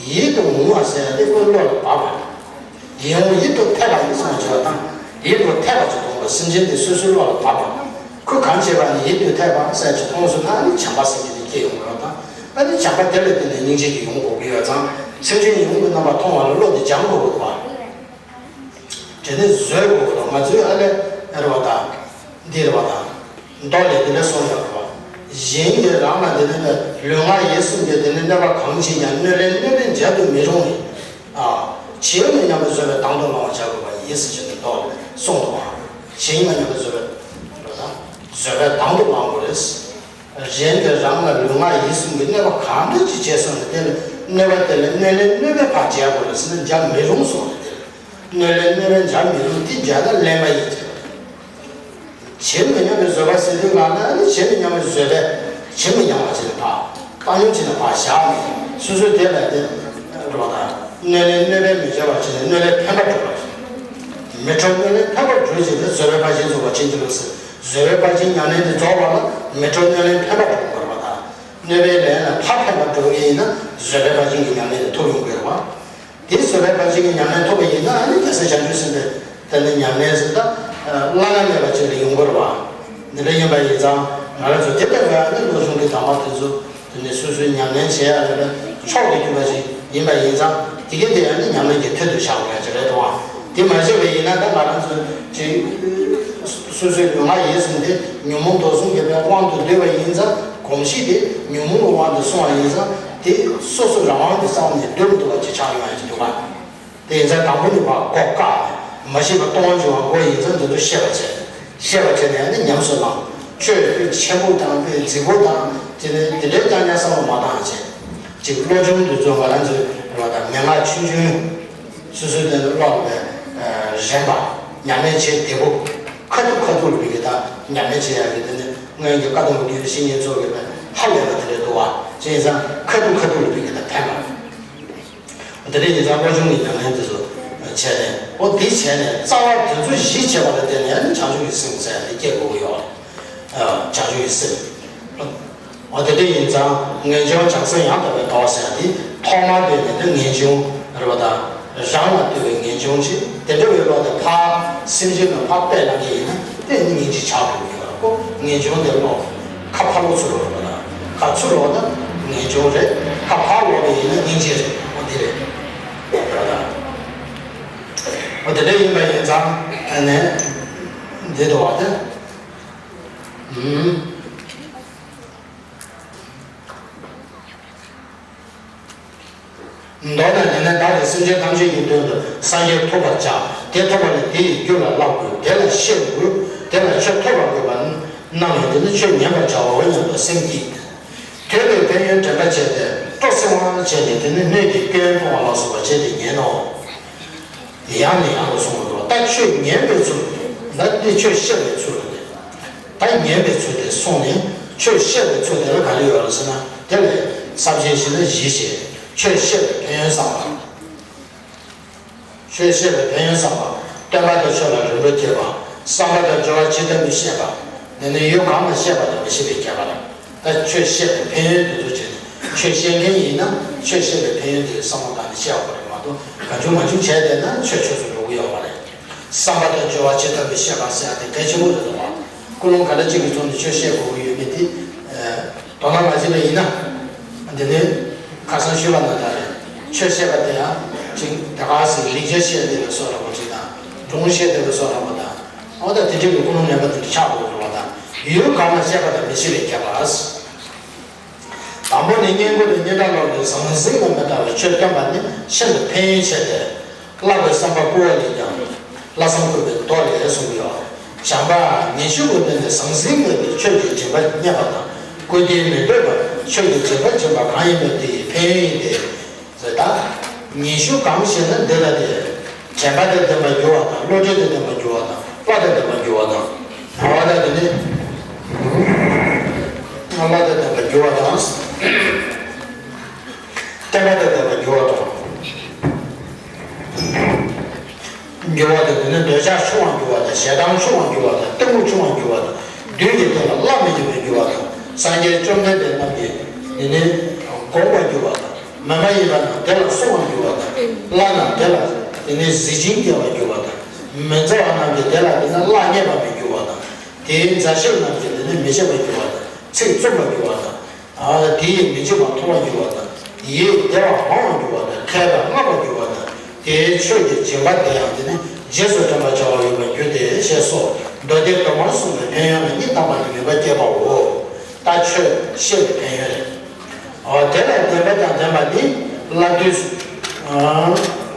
ཡིད་དུ་འོང་བ་ཟེར་ཡ་དེ་ཁོའི་བློ་ལ་བབས་པ། ཡིད་འོང་ཡིད་དུ་འཐད་པ་ཡིན་གསུངས་བྱས་པ་དང་། ཡིད་དུ་འཐད་པ་ཅིག་མཐོང་བ། སེམས་ཅན་དེ་སོ་སོའི་བློ་ལ་བབས་པ། ཁོས་གང་བྱས་པ་ནི་ཡིད་དུ་འཐད་པ་ཟེར་ཅིག་མཐོང་སོང་ན་ཨ་ནི་བྱམས་པ་ཟེར་མཁན་དེ་སྐྱེ་ཡོང་གི་ཡོད་དང་། ཨ་ནི་བྱམས་པ་དེ་ལ་བརྟེན་ནས་སྙིང་རྗེ་ཅིག་ཡོང་དགོས་ཀྱི་ཡོད་ཙང་། སེམས་ཅན་ཡིད་འོང་གི་རྣམ་པ་མཐོང་བ་ལ་བློ་དེ་སྦྱང་དགོས་ཀྱི་འདུག་པ། དེ་ནས་བཟོད་དགོས་ཀྱི་འདུག་ང་ཚོའི་ཨ་ལས་ཨ་རེད་པ་དང་། འདི་རེད་པ་དང་། མདོ་ལས་དེ་འདྲ་གསུངས་ཡོད་རེད་པ། གཞན་གྱིས་རང་ལ་དེ་ནི་ལུས་ངག་ཡིད་གསུམ་གྱི་དེ་ནི་གནོད་པ་གང་བྱེད་ཀྱང་གནོད་ལན་གནོད་པས་འཇལ་དུ་མི་རུང་བས། ཨ། ཇི་ཡང་མི་སྙམ་པའི་བཟོད་པས་དང་དུ་བླང་བར་བྱ་དགོས་པ་ཡིན་ཟེར་བྱས་ནས་མདོ་ལས་གསུངས་འདུག་པ། ཇི་ཡང་མི་སྙམ་པའི་བཟོད་པས་རེད་པ་དང་། བཟོད་པས་དང་དུ་བླང་དགོས་རེད། གཞན་གྱིས་རང་ལ་ལུས་ངག་ཡིད་གསུམ་གྱི་གནོད་པ་གང་འདྲ་ཅིག་བྱས་སོང་ན་དེ་ལ་གནོད་པ་དེ་ལ་གནོད་ལན་གནོད་པས་ཕར་འཇལ་དགོས་རེད་ཟེར་ན་འཇལ་མི་རུང་གསུངས་རེད་དེ། གནོད་ལན་གནོད་པས་འཇལ་མི་རུང་། དེ་འཇལ་ན་གླེན་པ་ཡིན་ཟེར་བ་རེད། ཇི་མི་སྙམ་པའི་བཟོད་པ་ཟེར་དུས་ལ་ན་ནི་ཇི་མི་སྙམ་པའི་བཟོད་པས་ཇི་མི་སྙམ་པ་བྱས་ནས་ཕར་བཏང་སྙོམས་བྱས་ནས་ཕར་བཞག་ནས་སོ་སོའི་དེ་ལ་དེ་འགྲོ་དང་། གནོད་ལན་གནོད་པས་མི་འཇལ་བར་བྱས་ནས་གནོད་ལན་ཕན་པར་སྒྲུབ་པ་ཞིག་མི་འཕྲོག་གནོད་ལན་ཕན་པར་སྒྲུབ་ཅིང་བཟོད་པའི་ཕར་ཕྱིན་རྫོགས་པར་བྱིན་གྱིས་རློབས་ཟེར། བཟོད་པའི་ཕར་ཕྱིན་ཉམས་ལེན་དེ་རྫོགས་པ་ལ་མི་འཕྲོག་གནོད་ལན་ཕན་པར་སྒྲུབ་དགོས་པ་དང་། གནོད་པའི་ལན་ལ་ཕར་ཕན་པར་སྒྲུབ་ཀྱི་ཡིན་ན་བཟོད་པའི་ཕར་ཕྱིན་གྱི་ཉམས་ལེན་དེ་ཐོབ་ཡོང་དགོས་པ། དེ་བཟོད་པའི་ཕར་ཕྱིན་གྱི་ཉམས་ལེན་ཐོབ་པ་ཡིན་ན་ཨ་ནི་རྒྱལ་སྲས་བྱང་ཆུབ་སེམས་དཔའི་དེ་ནི་ཉམས་ལེན་ཟེར་ད་བླ་ན་མེད་པ་ཅིག་ལ་ཡོང་དགོས་པ། འདི་འདྲ་ཡིན་པ་ཡིན་ཙང་ང་རང་ཚོ་དེ་ལྟ་བུའི་ཨ་ནི་བློ་སྦྱོང་གི་གདམས་པ་དེ་ཚོ། དེ་ནས་སོ་སོའི་ཉམས་ལེན་བྱེད་ཡ་ལ་མཆོག་ཏུ་གྱུར་པ་ཞིག་ཡིན་པ་ཡིན་ཙང་དེ་ག་དེ་ཡང་ནི་ཉམས་ལེན་གྱི་མཐུ་དུ་བཞག་དགོས་ཡ་ཅིག་རེད་དོ། དེ་མ་བྱས་པ་ཡིན་ན་ད་ང་རང་ཚོ་ཅིག་སོ་སོའི་ལུས་ངག་ཡིད་གསུམ་དེ་ཉོན་མོངས་དུག་གསུམ་གྱི་དབང་དུ་བསྡུས་པ་ཡིན་ཙང་གོམས་གཤིས་དེ་ཉོན་མོངས་ཀྱི་དབང་དུ་སོང་བ་ཡིན་ཙང་དེ་སོ་སོ་རང་དབང་གི་ས་བོན་ནས་སྡོད་མི་ཐུབ་པ་ཅིག་ཆགས་ཡོང་ཡ་ཅིག་འདུག་ག་དེ་ཡིན་ཙང་དང་པོ་ནི་བ་མགོ་བཀག་ནས་མ་ཤེས་པ་སྟོང་པ་འབྱུང་བ་མགོ་ཡིན་ཙང་འདི་ཚོ་ཤེས་པ་བྱས། ཤེས་པ་བྱས་ནས་ནི་ཉམས་སུ་བླང་། ཆོས་དཔེ་ཆེན་པོ་དང་དཔེ་རྫིག་པོ་དང་དེ་ནས་དེ་འདྲའི་རྐྱང་རྐྱང་བསམ་བློ་མ་བཏང་བྱས། ཅིག་བློ་སྦྱོང་འདི་ཚོ་ང་རང་ཚོའི་རེ་བ་དང་མན་ངག་ཆུང་ཆུང་། སོ་སོའི་དོན་དུ་བློ་ལ་དཔེ་རན་པ། ཉམས་ལེན་བྱེད་བདེ་པོ། ཁ་ཐུག་ཁ་ཐུག་ལ་བི་གི་ད་ཉམས་ལེན་བྱེད་ཡག་གི་དེ་ནི་སྔོན་གྱི་བཀའ་གདམས་པ་རྒྱུད་བཤེས་གཉེན་ཚོ་གི་དཔེ་ཧ་ལས་པ་དེ་འདྲ་འདུག་བ། བྱས་ཙང་ཁ་ཐུག་ཁ་ཐུག་ལ་བི་གི་ད་ཕན་པ། དེ་འདྲ་ཡིན་ཙང་བློ་སྦྱོང་གི་ཉམས་ལེན་དེ་ཚོ་བྱས་ནས། འོ་འདི་བྱས་ནས་རྩ་བ་དེ་ཚོ་གཞི་བྱས་པ་ལ་བརྟེན་ནས་ནི་བྱང་ཆུབ་ཀྱི་སེམས་ཟེར་ཡ་དེ་སྐྱེ་དགོས་ཀྱི་ཡོད་རེད། བྱང་ཆུབ་ཀྱི་སེམས། འོ་དེ་འདྲ་ཡིན་ཙང་ངེས་འབྱུང་བྱང་སེམས་ཡང་དག་པའི་མདོ་ཟེར་ཡ་དེ་ཐོག་མར་འདོད་ནས་ནི་ངེས་འབྱུང་རེད་པ་དང་། རང་ལ་ལྟོས་པའི་ངེས་འབྱུང་ཅིག་དེ་འདྲ་བའི་བློ་དེ་ཕར་སེམས་ཅན་ལ་ཕར་སྤེལ་གནང་གི་ཡིན་ན་དེ་ནི་སྙིང་རྗེ་ཆགས་འགྲོ་གི་ཡོད་རེད་ཁོ། ངེས་འབྱུང་དེ་ལོག་ཁ་ཕར་ལོག་ཚུར་ལོག་རེད་པ་དང་། ཁ་ཚུར་ལོག་ན་ངེས་འབྱུང་རེད། ཁ་ཕར་ལོག་པ་ཡིན་ན་སྙིང་རྗེ་རེད། འོ་འདི་རེད། འོ་དེ་འདྲ་ཡིན་པ་ཡིན་ཙང་ཨ་ནི་འདི་འདུག་བ་དེ། ཨུམ། མདོར་ན་ཉེ་གནས་བདག་གིས་སེམས་ཅན་ཐམས་ཅད་ཀྱི་དོན་དུ་སངས་རྒྱས་ཐོབ་པར་བྱ། དེ་ཐོབ་པ་ལ་དེ་ཡི་རྒྱུ་ལ་བསླབ་དགོས། དེ་ལ་བཤད་དགོས། དེ་ལ་ཆོས་ཐོབ་པར་འགོད་པ་རྣམས་ཡང་དེ་ནི་ཆོས་ཉན་པར་བྱའོ་སྙམ་དུ་སེམས་བསྐྱེད། དད་པའི་ཕན་ཡོན་དྲན་པར་བྱས་ཏེ་སྤྲོ་སེམས་དབང་བྱས་ནས་དེ་ནི་སྣོད་ཀྱི་སྐྱོན་སྤོང་བ་ལ་སོགས་པ་བྱས་ཏེ་ཉན་ནོ། ཡང་ནས་ཡང་དུ་གསུང་བར་འགྲོ། ད་ཆོས་ཉན་པའི་ཚུལ། ད་འདི་ཆོས་བཤད་པའི་ཚུལ་རེད། ད་ཉན་པའི་ཚུལ་དེ་གསུངས་ནས་ཆོས་བཤད་པའི་ཚུལ་དེ་ལ་ག་རེ་ཡོད་རེད་ཟེར་ན། དེ་ལས་ས་བཅད་བཞི་ན་བཞི་བྱས། ཆོས་བཤད་པའི་ཕན་ཡོན་བསམ་པ། ཆོས་བཤད་པའི་ཕན་ཡོན་བསམ་པ། སྟོན་པ་དང་ཆོས་ལ་རིམ་གྲོ་བསྐྱེད་པ། བསམ་པ་དང་སྦྱོར་བ་ཇི་ལྟ་བུའི་བཤད་པ། འདི་ནི་ཡུལ་གང་ལ་བཤད་པ་དང་མི་བཤད་པའི་ཁྱད་པར། ད་ཆོས་བཤད་པའི་ཕན་ཡོན་དེ་ཚོ་བྱས་ནས་ཆོས་བཤད་མཁན་ཡིན་ན་ཆོས་བཤད་པའི་ཕན་ཡོན་དེ་བསམ་བློ་བཏང་ནས་བཤད་དགོས་རེད་མ་གཏོགས་གང་བྱུང་མང་བྱུང་བྱས་བསྡད་ན་ཆོས་ཆོས་སུ་འགྲོ་གི་ཡོད་མ་རེད། བསམ་པ་དང་སྦྱོར་བ་ཇི་ལྟ་བུའི་བཤད་པ་ཟེར་ཡ་དེ་གལ་ཆེན་པོ་རེད་འདུག་བ། ཀུན་སློང་ག་འདྲ་ཅིག་གི་ཐོག་ནས་ཆོས་བཤད་དགོས་ཀྱི་ཡོད་མེད་དེ། དོ་སྣང་མ་བྱས་པ་ཡིན་ན། འདི་ནི་ཁ་སང་ཞུས་པ་ནང་ལྟར་རེད། ཆོས་བཤད་པ་དེ་ཡང་ཅིག་དེ་ག་སེ་ལེགས་སྦྱར་བཤད་བསྡད་པའི་བཟོ་འདྲ་པོ་ཅིག་དང་སྒྲུང་བཤད་བསྡད་པའི་བཟོ་འདྲ་པོ་དང་། འོ་ད་དེ་འདྲའི་ཀུན་སློང་ངན་པ་དེ་འདྲ་ཆགས་དགོས་རེད་བ་དང་། ཡུལ་གང་ལ་བཤད་པ་དང་མི་བཤད་པའི་ཁྱད་པར། དང་པོ་ནི་སྙན་བཀུར་དང་སྙན་གྲགས་ལོག་པའི་ཟང་ཟིང་ལ་མི་ལྟ་བའི་ཆོས་སྟོན་པ་ནི་ཤིན་ཏུ་ཕན་ཡོན་ཆེ་སྟེ། བསླབ་པའི་བསམ་པ་བསྐུལ་བ་ལས་ཀྱང་། བསླབ་བསམ་བསྐུལ་བའི་མདོ་ལས་གསུངས་ཡོད། བྱམས་པ་ཉན་ཤུགས་ཀྱི་སྟེང་ནས་ཟང་ཟིང་མེད་པའི་ཆོས་ཀྱི་སྦྱིན་པ་རྙེད་པ་དང་། བསྐུལ་ལྡན་མི་འདོད་པར་ཆོས་ཀྱི་སྦྱིན་པ་སྦྱིན་པ་གང་ཡིན་པ་དེ་ཡི་ཕན་ཡོན་ཡིན་ཏེ། ཟེར་ད། ཉན་ཤུགས་གང་ཞེ་ན་འདི་ལ་སྟེ། དྲན་པ་དང་ལྡན་པར་འགྱུར་བ་དང་བློ་གྲོས་དང་ལྡན་པར་འགྱུར་བ་དང་བློ་དང་ལྡན་པར་འགྱུར་བ་དང་། བྱ་བ་དང་དེ་ནི། བློ་དང་ལྡན་པར་འགྱུར་བ་དང་། བསྟན་པ་དང་ལྡན་པར་འགྱུར་བ་དང་། འགྱུར་བ་དང་དེ་ནི་འདོད་ཆགས་ཆུང་བར་འགྱུར་བ་དང་ཞེ་སྡང་ཆུང་བར་འགྱུར་བ་དང་གཏི་མུག་ཆུང་བར་འགྱུར་བ་དང་བདུད་ཀྱི་སྟེང་ལ་བླ་མེད་ཀྱི་མི་འགྱུར་བ་དང་སངས་རྒྱས་བཅོམ་ལྡན་འདས་རྣམས་ཀྱིས་དེ་ནི་དགོངས་པར་འགྱུར་བ་དང་། མི་མ་ཡིན་པ་རྣམས་དེ་ལ་སྲུང་བར་འགྱུར་བ་དང་། བླ་རྣམས་དེ་ལ་དེ་ནི་གཟི་བྱིན་སྐྱེ་བར་འགྱུར་བ་དང་། མི་མཛའ་བ་རྣམས་ཀྱིས་དེ་ལ་དེ་ནི་བླ་མཉེས་པར་མི་འགྱུར་བ་དང་། དེའི་མཛའ་བཤེས་རྣམས་ཀྱིས་དེ་ནི་མི་ཕྱེད་པར་འགྱུར་བ་དང་། ཚིག་བཙུམ་པར་འགྱུར་བ་དང་། དེ་ཡིས་མི་འཇིགས་པ་མཐོང་བར་འགྱུར་བ་དང་། ཡིད་བདེ་བ་མང་བར་འགྱུར་བ་དང་། མཁས་པས་བསྔགས་པར་འགྱུར་བ་དང་། དེའི་ཆོས་ཀྱི་སྦྱིན་པ་དེ་ཡང་དེ་ནི་རྗེས་སུ་དྲན་པར་བྱ་བ་ཡོད་པར་འགྱུར་ཏེ་ཞེས་སོགས་མདོ་སྡེ་དུ་མར་གསུངས་པའི་ཕན་ཡོན་ལ་གཉིས་བཏང་བ་ནི་ངེས་པ་བསྐྱེད་པའོ། ད་ཆོས་བཤད་པའི་ཕན་ཡོན་རེད། འོ་དེ་ལ་བདེན་པ་དང་ལྡན་པ་ནི་བསླབ་བཏུས།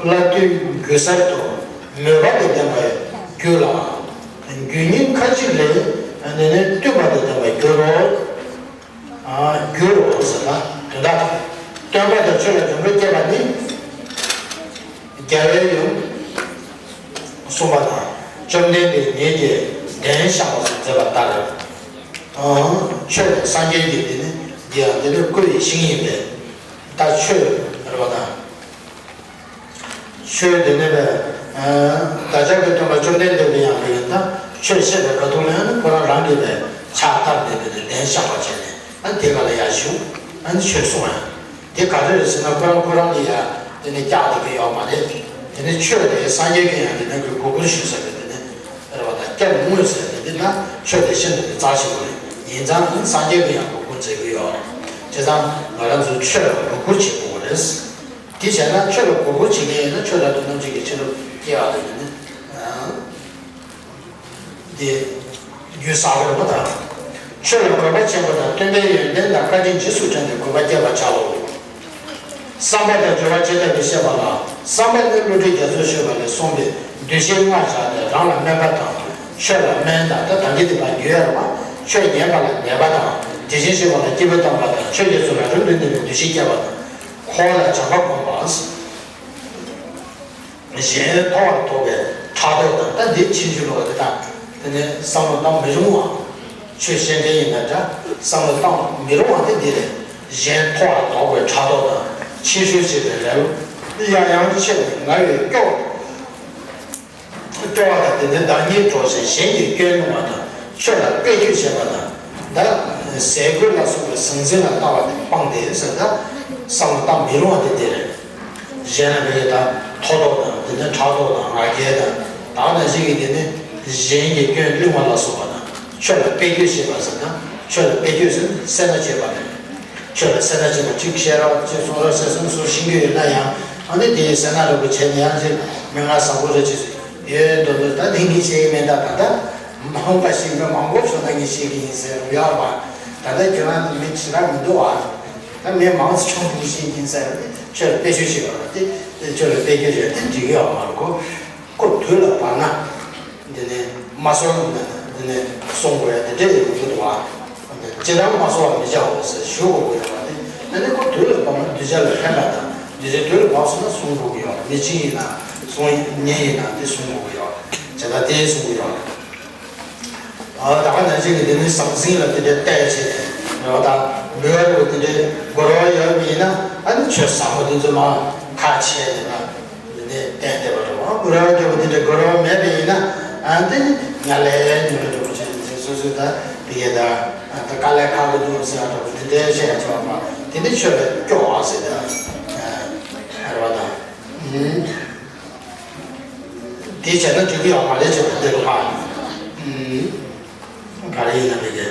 བསླབ་བཏུས་རྒྱུ་གསར་དུ་མོས་པ་དང་ལྡན་པའི་རྒྱུད་ལ། རྒྱུ་ཉིད་ཁ་ཅིག་ལས་ནི་ནི་བཏུས་པ་དང་ལྡན་པའི་རྒྱུ་རོ། རྒྱུ་རོ་ཟེར་ན་དོན་དག་སྟོན་པ་དང་ཆོས་ལ་འཇུག་པའི་སྐྱེས་པ་ནི། རྒྱལ་བའི་ཡུམ་གསུངས་པ་དང་བཅོམ་ལྡན་འདས་ཉིད་ཀྱིས་གདན་བཞག་པ་སོགས་མཛད་པ་ལྟར། ཆོས་དང་སངས་རྒྱས་ཀྱི་དེ་ནི་འདི་ཡང་དེ་ནི་སྐུ་ཡི་ཞིང་ཡིན་པས། ད་ཆོས་རེད་པ་དང་། ཆོས་དེ་ནི་བདག་ཅག་གི་སྟོན་པ་བཅོམ་ལྡན་འདས་ཀྱི་ཡང་གི་ཡིན་ད་ཆོས་བཤད་པའི་ཁ་ཐུག་ལ་ཡང་ཁོ་རང་རང་གི་བས་ཕྱག་བཏབ་སྟེ་དེ་ནི་གདན་བཞག་པ་བྱས་ནས་ཨ་དེ་ག་ལ་ཡར་བཞུགས་ཨ་ནི་ཆོས་གསུང་ཡང་། དེ་ག་རེ་རེད་ཟེར་ན་ཁོ་རང་ཁོ་རང་གི་ཡ་དེ་ནི་སྐྱག་དེ་གི་ཡོད་མ་རེད། དེ་ནི་ཆོས་དེ་སངས་རྒྱས་ཀྱི་ཡང་དེ་ནི་གི་གུས་བཀུར་ཞུ་ས་རེད་དེ་ནི་རེད་བ་དང་སྐྱབས་དངོས་ཟེར་དེ་འདི་ན་ཆོས་དེ་ཤིན་ཏུ་གི་རྩ་ཆེན་པོ་རེད། ཡིན་ཙང་ནི་སངས་རྒྱས་ཀྱི་ཡང་གུས་བཀུར་མཛད་ཀྱི་ཡོད་རེད། བྱས་ཙང་ང་རང་ཚོ་ཆོས་ལ་གུས་བཀུར་བྱེད་དགོས་རེད། དེ་བྱས་ན་ཆོས་ལ་གུས་བཀུར་བྱེད་མཁན་ཡིན་ན་ཆོས་ལ་དོ་སྣང་བྱེད་ཀྱི་ཕྱིར་སྐྱེ་བ་དེ་ནི། དེ། རྒྱུ་ཟག་པའི་ངོ་དང་། ཆོས་ལ་གུས་པ་ཆེན་པོ་དང་སྟོན་པའི་ཡོན་ཏན་དང་བཀའ་དྲིན་རྗེས་སུ་དྲན་ཏེ་གུས་པ་བསྐྱེད་པར་བྱའོ། བསམ་པ་དང་སྦྱོར་བ་ཇི་ལྟ་བུའི་བཤད་པ་ལ། བསམ་པ་ནི་བློ་གྲོས་རྒྱ་མཚོས་ཞུས་པ་ལས་གསུངས་པའི་འདུ་ཤེས་ལྔ་བཞག་སྟེ་རང་ལ་སྨན་པ་དང་། ཆོས་ལ་སྨན་དང་ད་ད་གིན་དེ་བར་འགྱུར་ཡ་རེད་བ། ཆོས་ཉན་པ་ལ་ནད་པ་དང་དེ་བཞིན་གཤེགས་པ་ལ་སྐྱེས་བུ་བལྟམས་པ་དང་ཆོས་རྗེས་སུ་རབ་རིམ་དུ་གནས་པའི་འདུ་ཤེས་བསྐྱེད་པ་དང་། འཁོར་ལ་བྱམས་པ་བསྒོམ་པ། གཞན་མཐོང་བར་དོགས་པའི་ཕྲག་དོག་དང་ད་འདི་ཕྱིན་ཅི་ལོག་དེ་དང་དེ་ནས་བསམ་བློ་བཏང་མི་རུང་བ། ཆོས་བཤད་མཁན་ཡིན་ན་འདྲ་བསམ་བློ་བཏང་མི་རུང་བ་དེ་འདི་རེད། གཞན་མཐོང་བར་དོགས་པའི་ཕྲག་དོག་དང་ཕྱིར་བཤོལ་བྱེད་པའི་རེ་བ་ཡང་ཡང་ཆེ་བའི་ང་བའི་སྐྱོ་སྐྱོ་བ་དང་དེ་ནས་བདག་ཉིད་འཕྲོག་བྱེད་གཞན་གྱི་སྐྱོན་སྣང་བ་དང་ཆོས་ལ་བེད་སྤྱོད་བྱེད་པ་དང་ད་ཟས་གོས་ལ་སོགས་པའི་ཟང་ཟིང་ལ་ལྟ་བ་དེ་སྤངས་ཏེ་ཟེར་ད་བསམ་བློ་བཏང་མི་རུང་བ་དེ་འདི་རེད། གཞན་ལ་བས་ད་ཕྲག་དོག་དང་དེ་ནས་ཕྲག་དོག་དང་ང་རྒྱལ་དང་ད་ནང་བཞིན་གྱི་དེ་ནི་གཞན་གྱི་སྐྱོན་བསླུ་བ་ལ་སོགས་པ་དང་ཆོས་ལ་བེད་སྤྱོད་བྱེད་པ་ཟེར་ན་ཆོས་ལ་བེད་སྤྱོད་ཟེར་ན་སེར་སྣ་བྱེད་པ་རེད། ཆོས་ལ་སེར་སྣ་བྱེད་པ་གཅིག་བཤད་རོགས་གཅིག་གསུང་རོགས་ཟེར་བསམ་སོ་ཤེས་ཀྱི་ཡོད་ན་ཡང་ཨ་ནི་དེ་ཡི་སེར་སྣ་འདྲ་པོ་བྱས་ནས་ཡང་ཅིག་མི་ང་བཟང་པོ་རེད་ཅེས་ཡོད་མདོག་མདོག་ད་དེ་ངས་བཤད་ཀྱི་མེད་ད་ད་ལྟ་མང་པ་ཞིག་མི་མང་པོ་བྱུང་ན་ངས་བཤད་ཀྱི་ཡིན་ཟེར་ཡོད་པ་ད་ལྟ་ཁྱོད་རང་མི་ཇི་ལྟར་མི་འདུག་བ། ད་མི་མང་ཙམ་བྱུང་ངས་བཤད་ཀྱི་ཡིན་ཟེར་ནས་ཆོས་ལ་བེད་སྤྱོད་བྱེད་པ་ལ་དེ་ཆོས་ལ་བེད་སྤྱོད་བྱས་དེ་འགྲིག་གི་ཡོད་མ་རེད་གོ། ཁོ་དུས་ལ་བབ་ན། འདི་ནས་མ་གསོལ་ན་འདི་ནས་གསུང་དགོས་ཡ་དེ་འདྲས་ཡོང་གི་འདུག་བ། སྤྱིར་བཏང་མ་གསོལ་བ་མི་བྱའོ་ཟེར་ཞུ་དགོས་ཀྱི་ཡོད་པ་དེ་ཨ་ནི་ཁོ་དུས་ལ་བབ་ན་གདུལ་བྱ་ལ་ཕན་པ་དང་གདུལ་བྱ་དུས་ལ་བབ་སོང་ན་གསུང་དགོས་ཀྱི་ཡོད་མི་གཅིག་ཡིན་ན་གསུང་ཉིན་ཡིན་ན་དེ་གསུང་དགོས་ཀྱི་ཡོད་བྱས་ད་དེ་གསུང་གི་ཡོད། ད་ག་ནང་བཞིན་གྱི་དེ་ནི་ཟང་ཟིང་ལ་དེ་འདྲའི་བལྟས་བྱས་ནས་རེད་བ་དང་མི་བ་རེ་བ་དེ་འདྲའི་དགོས་རོགས་ཡོད་པ་ཡིན་ན་ཨ་ནི་ཆོས་ཟབ་མོ་དེ་ཚོ་མ་ཁ་ཕྱེ་ནས་ན་དེ་ནས་བསྟན་བསྡད་པ་རེད་བ། དགོས་རོགས་ཡོད་པ་དེ་འདྲའི་དགོས་རོགས་མེད་པ་ཡིན་ན་ ཨ་དེ་ནི་ཉ་ལས་ཉོ་རེ་འགྲོ་བ་བྱས་ནས་སོ་སོའི་ད་དེ་གའི་ད་ད་དཀའ་ལས་ཁག་གི་འདུག་ཟེར་ཡ་འགྲོ་བ་དེ་འདྲའི་བཤད་ཡ་ཆོག་པ་དེ་ནི་ཆོས་ལ་སྐྱོ་བ་ཟེར་ད་ཧར་བ་དང་། དེ་བྱས་ན་འགྲིག་གི་ཡོད་མ་རེད་ཅེས་པ་འདི་རུ་ཧ། ག་རེ་ཡིན་ན་མི་དགེ།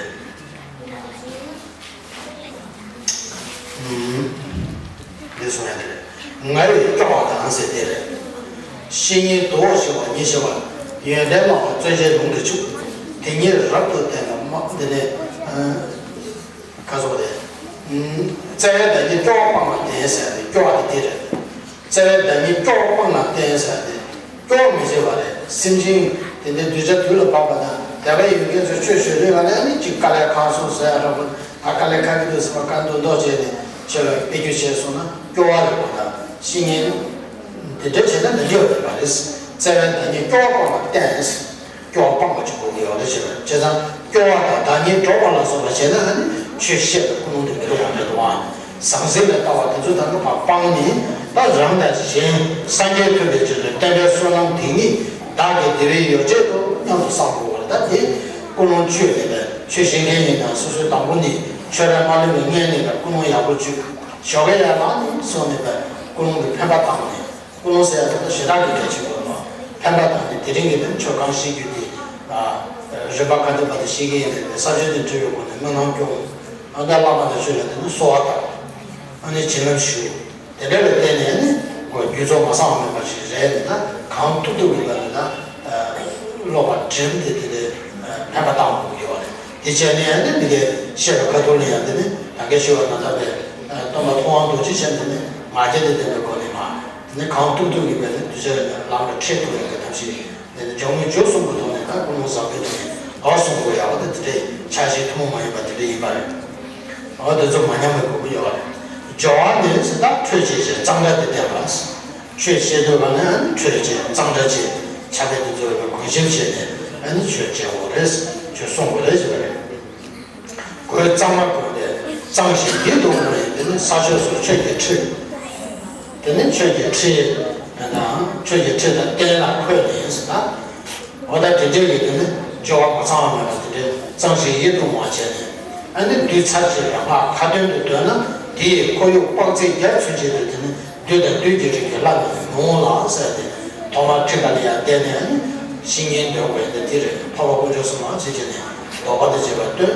འདི་གསུང་ཡ་དེ་རེད། ང་ཡི་སྐྱོ་བ་དང་ཟེར་དེ་རེད། བཤེས་གཉེན་དུ་བ་ཞི་བ་ཉེ་ཞི་བ། ཡོན་ཏན་མང་བ་བརྩོན་བཅས་ལུང་གིས་ཕྱུག་དེ་ཉིད་རབ་ཏུ་བསྟེན་པ་མ་འདི་ནས། ཁ་སོགས་ཏེ། བརྩེ་བའི་བདག་ཉིད་སྐྱོ་བ་སྤངས་ལ་བསྟེན་ཟེར་ཏེ་སྐྱོ་བ་དེ་དེ་རེད། བརྩེ་བའི་བདག་ཉིད་སྐྱོ་བ་སྤངས་ལ་བསྟེན་ཟེར་ཏེ་སྐྱོ་བ་མི་བྱེད་པ་རེད། སེམས་ཅན་དེ་འདྲའི་གདུལ་བྱ་དུས་ལ་བབ་པ་དང་དད་པ་ཡོད་མཁན་ཚོས་ཆོས་ཞུ་དུས་ང་ལ་ནི་ཅིག་དཀའ་ལས་ཁག་སོང་ཟེར་ཡ་རོགས་ད་དཀའ་ལས་ཁག་གི་འདུག་ཟེར་བ་བཀའ་འདུག་འདོགས་བྱས་ནས་ཆོས་ལ་དཔེ་བསྒྱུར་བྱས་སོང་ན་སྐྱོ་བ་རེད་པ། ད་བཤེས་གཉེན་དེ་འདྲ་བྱས་ན་འདི་འདྲ་ཡོད་པ་རེད། བརྩེ་བའི་བདག་ཉིད་སྐྱོ་བ་སྤངས་ལ་བསྟེན། སྐྱོ་བ་སྤངས་པ་ཅིག་དགོས་ཀྱི་ཡོད་རེད་ཟེར་བ། བྱས་ཙང་སྐྱོ་བ་དང་བདག་ཉིད་འགྲོགས་པ་ལ་སོགས་པ་བྱས་ན་ཨ་ནི་ཆོས་བཤད་པའི་ཀུན་སློང་དེ་མི་འགྲོ་བ་མི་འདུག་ཨ། ཟང་ཟིང་ལ་ལྟ་བ་དེ་ཚོ་ད་ནི་ཕར་སྤངས་ནས་ད་རང་དང་གཞན་སངས་རྒྱས་ཐོབ་པའི་ཆེད་དུ་བསྟན་པའི་བསོད་ནམས་དེ་ཉིད་བདག་གི་བདེ་བའི་ཡོ་བྱད་དུ་སྙམ་དུ་བསམ་དགོས་པ་རེད། ད་དེ་ཀུན་སློང་ཆོས་དེ་ལ་ཆོས་བཤད་མཁན་ཡིན་ན་སོ་སོའི་དང་པོ་ནས་ཆོས་ར་མ་ལུས་པའི་གནས་ནས་ཀུན་སློང་ཡག་པོ་བཅུག་ཞོགས་ཀས་ཡར་ལངས་ནས་སོང་ནས་ཀུན་སློང་གི་འཕེན་པ་བཏང་ནས། ཀུན་སློང་ཟེར་ཡ་ད་ལྟ་ཞེ་དྲག་གི་གལ་ཆེན་པོ་རེད། ཕན་པ་དང་ནི་དེ་རིང་གི་ནི་ཆོས་གང་ཤེས་རྒྱུ་དེ། རིམ་པ་ག་དུས་བར་དུ་ཤེས་ཀྱི་ཡིན་པས་ས་བཅད་དེ་འཁྲིད་པའི་སྒོ་ནས་སྨོན་ལམ་སྐྱོང་། ཨ་ད་བླ་མ་དང་ཆོས་ལ་དེ་ནི་གསོལ་བ་བཏབ། ཨ་ནི་བྱིན་རླབས་ཞུ། དེ་འདྲ་ལ་བརྟེན་ནས་ནི་ཁོ་རྒྱུ་ཚོགས་མ་ཚང་བ་མེད་པ་ཞིག་རེད། ད་གང་ཐུབ་ཐུབ་ཀྱི་བར་དུ་ད་བློ་བ་སྒྲིམ་སྟེ་དེ་ལས་ཕན་པ་བཏང་དགོས་ཀྱི་ཡོད་རེད། དེ་བྱས་ནས་ནི་མི་དེ་བཤད་པའི་ཁ་ཐུག་ལ་ཡང་དེ་ནི་ད་གིན་ཞུས་པ་ནང་ལྟར་དེ་སྟོན་པ་ཐུབ་དབང་རྡོ་རྗེ་འཆང་དེ་ནི་ང་རྒྱལ་དང་ལྡན་པའི་སྒོ་ནས་མ། དེ་ནས་གང་ཐུབ་ཐུབ་ཀྱིས་བས་ནས་གདུལ་བྱ་ལ་ལམ་ལ་ཁྲིད་ཐུབ་ཡག་གི་ཐབས་ཤེས། དེ་ནས་སྦྱོར་དངོས་རྒྱུ་གསུམ་གྱི་ཐོག་ནས་ད་ཀུན་སློང་བཟང་པོའི་ཐོག་ནས་འོ་གསུང་དགོས་ཡག་པ་དེ་དེ་འདྲའི་ཆ་ཤས་ཐུན་མོང་མ་ཡིན་པ་དེ་འདྲ་ཡིན་པ་རེད། འོ་དེ་ཚོ་མ་ཉམས་པའི་དགོས་ཀྱི་ཡོད་རེད། སྦྱོར་བ་ནི་ཟེར་ན་ཁྲོད་ཅེས་བྱས་གཙང་སྦྲ་དེ་བསྟན་པ། ཆོས་བཤད་དུས་ག་ནས་ཁྲོད་ཅེས་གཙང་སྦྲ་ཅེས་ཕྱག་དཔེ་དེ་ཚོ་ལ་གོམས་ཞིབ་བྱས་ནས་ཨ་ནི་ཆོས་བྱེད་དགོས་རེད། ཆོས་གསུང་དགོས་རེད་ཟེར་བ་རེད། གོས་གཙང་མ་གོན་ཏེ་གཙང་ཞིང་ཡིད་དུ་འོང་བའི་དེ་ནི་ས་ཕྱོགས་སུ་ཆོས་ཀྱི་ཁྲི། དེ་ནི་ཆོས་ཀྱི་ཁྲི་དང་ཆོས་ཀྱི་ཁྲི་དང་སྟན་ལ་འཁོད་ནས་ཟེར་ན། འོ་ད་དེ་འདྲའི་གི་དེ་ནི་སྦྱོར་བ་མ་ཚང་བ་མེད་པ་དེ་འདྲའི་གཙང་ཞིང་ཡིད་དུ་འོང་བ་བྱས་ནས་ཨ་ནི་བདུད་ཚར་གཅིག་ལ་སྔགས་ཁ་ཏོན་དུ་འདོན་ན་དེ་ཡི་ཁོར་ཡུག་དཔག་ཚད་བརྒྱ་ཚུན་ཆད་དུ་དེ་ནི། བདུད་དང་བདུད་ཀྱི་རིགས་ཀྱི་བླ་ན་མི་འོང་ལ་ཟེར་ཏེ། ཐོག་མར་ཁྲི་ཀ་ལ་ཡར་བསྟན་ནས་ཨ་ནི་བཤེས་གཉེན་འདོན་དགོས་ཏེ་དེ་རེད། འཕགས་པ་དཀོན་མཆོག་གསུམ་ལ་ཚིག་བྱས་ནས་དོགས་པ་དང་བཅས་པ་སྟོན།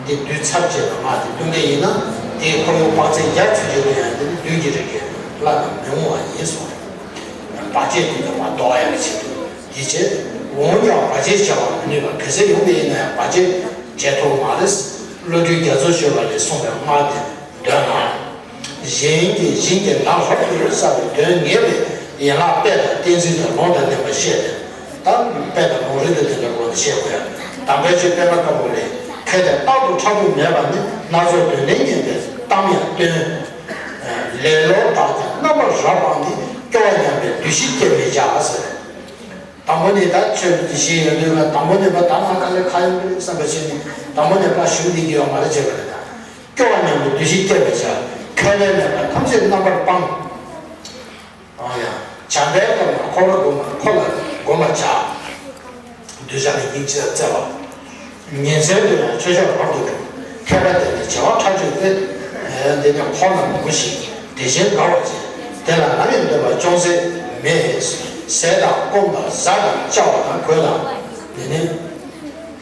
དེ་བདུད་ཚར་བཅད་པ་ལ་སྔགས་དེ་བཏོན་པ་ཡིན་ན་དེའི་ཁོར་ཡུག་དཔག་ཚད་བརྒྱ་ཚུན་ཆད་དུ་ཡང་དེ་ནི་བདུད་ཀྱི་རིགས་ཀྱི་བླ་ན་མི་འོང་བ་ཡིན་གསུངས། བར་ཆད་དེ་ཚོ་མ་ཟློག་ཡག་གི་ཆེད་དུ་དེ་བྱས། འོན་ཀྱང་བར་ཆད་བྱ་བར་མི་ནུས་པ་གལ་སྲིད་ཡོང་པ་ཡིན་ན་ཡང་བར་ཆད་བྱེད་ཐུབ་མ་རེད། བློ་གྲོས་རྒྱ་མཚོ་ཆོད་པ་ལས་གསུངས་པའི་སྔགས་དེ་འདོན་ལ། གཞན་གྱིས་གཞན་གྱི་ལག་རབ་ཏུ་བསགས་པའི་དོན་ངེས་པའི་ཡན་ལག་དཔེ་དང་གཏན་ཚིགས་དང་ལུང་དང་ལྡན་པ་བཤད་དེ། ད་དཔེ་དང་ལུང་རིགས་དང་ལྡན་པའི་སྒོ་ནས་བཤད་དགོས་ཡ། དམ་པའི་ཆོས་པད་མ་དཀར་པོ་ལས། གལ་ཏེ་རྟག་ཏུ་ཕྲག་དོག་མེད་པ་ནི། སྣ་ཚོགས་དོན་ལྡན་སྙམ་པའི་གཏམ་ཡང་བཏོན། ལེ་ལོ་དག་ཀྱང་རྣམ་པར་རབ་སྤངས་ཏེ། སྐྱོ་བ་སྙམ་པའི་འདུ་ཤེས་སྐྱེ་མི་བྱ་ཟེར། དང་པོ་ནི་ད་ཆོས་ཀྱི་ཞིག་ཡོད་དུས་ང་དང་པོ་ནས་ཕར་ད་ང་དཀའ་ལས་ཁག་ཡོང་གི་རེད་བསམ་པ་བྱས་ནས་དང་པོ་ནས་ཕར་ཞུགས་བསྡད་ཀྱི་ཡོད་མ་རེད་བྱས་པ་རེད་ད། སྐྱོ་བ་སྙམ་པའི་འདུ་ཤེས་སྐྱེ་བར་བྱ། ཁས་ལེན་མེད་པར་ཐམས་ཅད་རྣམ་པར་སྤངས། ཨང་ཡ། བྱམས་པའི་སྟོབས་ལ་འཁོར་བ་སྒོམ་པར་འཁོར་ལ་སྒོམ་པར་བྱ། གདུལ་བྱ་ལ་སྙིང་རྗེ་བརྩེ་བ། ཉིན་མཚན་དུ་ཡང་ཆོས་མཆོག་རབ་ཏུ་བསྒོམ། མཁས་པ་དེ་ནི་བྱེ་བ་ཕྲག་བཅུ་སྟེ། འདི་ནི་འཁོར་རྣམས་མགུ་ཞིང་དེ་བཞིན་དགའ་བར་བྱེད། དེ་ལ་ནམ་ཡང་འདོད་པ་ཅུང་ཟད་མེད། ཟས་དང་སྐོམ་དང་བཟའ་དང་བཅའ་བ་དང་གོས་དང་། འདི་ནི་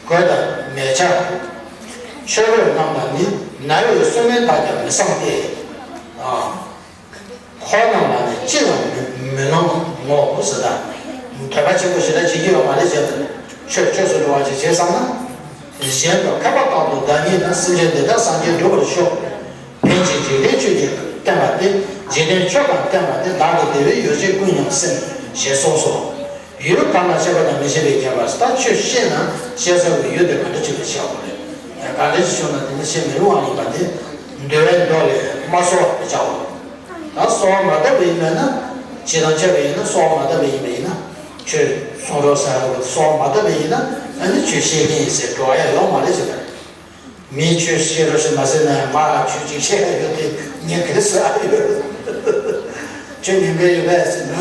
གོས་དང་མལ་ཆ། མཆོད་རོགས་རྣམས་དང་ནི་ན་བའི་གསོལ་སྨན་དག་ཀྱང་མི་བསམ་སྟེ། འཁོར་རྣམས་ལ་ནི་ཅི་ཡང་མི་མི་སྣང་ངོ་ཟེར་ད། འདོད་པ་ཆེན་པོ་ཞེ་དྲག་བྱེད་ཀྱི་ཡོད་མ་རེད་བྱས་ཏེ། ཆོས་བཅོས་སུ་འགྲོ་བ་ཅིག་བྱེད་བསམ་ན། གཞན་དུ་ཁྱབ་པ་རྟག་ཏུ་བདག་ཉིད་དང་། སེམས་ཅན་འདི་དག་སངས་རྒྱས་འགྲུབ་པར་ཤོག་ཕན་ཕྱིར་འཇིག་རྟེན་ཆོས་ཀྱིས་བསྟན་པ་སྟེ། འཇིག་རྟེན་ཆོས་གང་བསྟན་པ་དེ། བདག་གི་བདེ་བའི་ཡོ་བྱད་ཀུན་སྙམ་སེམས། ཞེས་གསུངས་སོ། ཡུལ་གང་ལ་སྐྱེས་པ་དང་མི་སྐྱེས་པའི་ཁྱད་པར་ད་ཆོས་ཤེས་ན་ཤེས་ཚར་བའི་ཡུལ་དེ་ག་འདྲ་ཅིག་ལ་ཤེས་དགོས་རེད། ག་འདྲ་ཅིག་བྱུང་ན་དེ་ནི་ཤེས་མི་རུང་བ་ཡིན་པ་དེ་འདོད་པའི་མདོ་ལས་མ་གསོལ་བ་མི་བྱའོ། ད་གསོལ་བ་མ་བཏབ་པ་ཡིན་པས་ན། ཇི་ལྟར་བྱས་པ་ཡིན་ན་གསོལ་བ་མ་བཏབ་པ་ཡིན་པ་ཡིན་ན། ཆོས་གསུང་རོགས་ཟེར་བ་གསོལ་བ་མ་བཏབ་པ་ཡིན་ན་ཨ་ནི་ཆོས་ཤེས་མཁན་ཡིན་ཟེར་འགྲོ་བ་ཡང་ཡོང་མ་རེད་ཟེར་བ་རེད། མིས་ཆོས་ཤེས་རོགས་ཞེས་མ་ཟེར་ན་ཡང་ང་ཆོས་ཅིག་ཤེས་ཡ་ཡོད་དེ་ངས་ག་རེ་ཟེར་ཡ་ཡོད། ཆོས་ཉན་མཁན་ཡོད་པས་ཟེར་ནོ།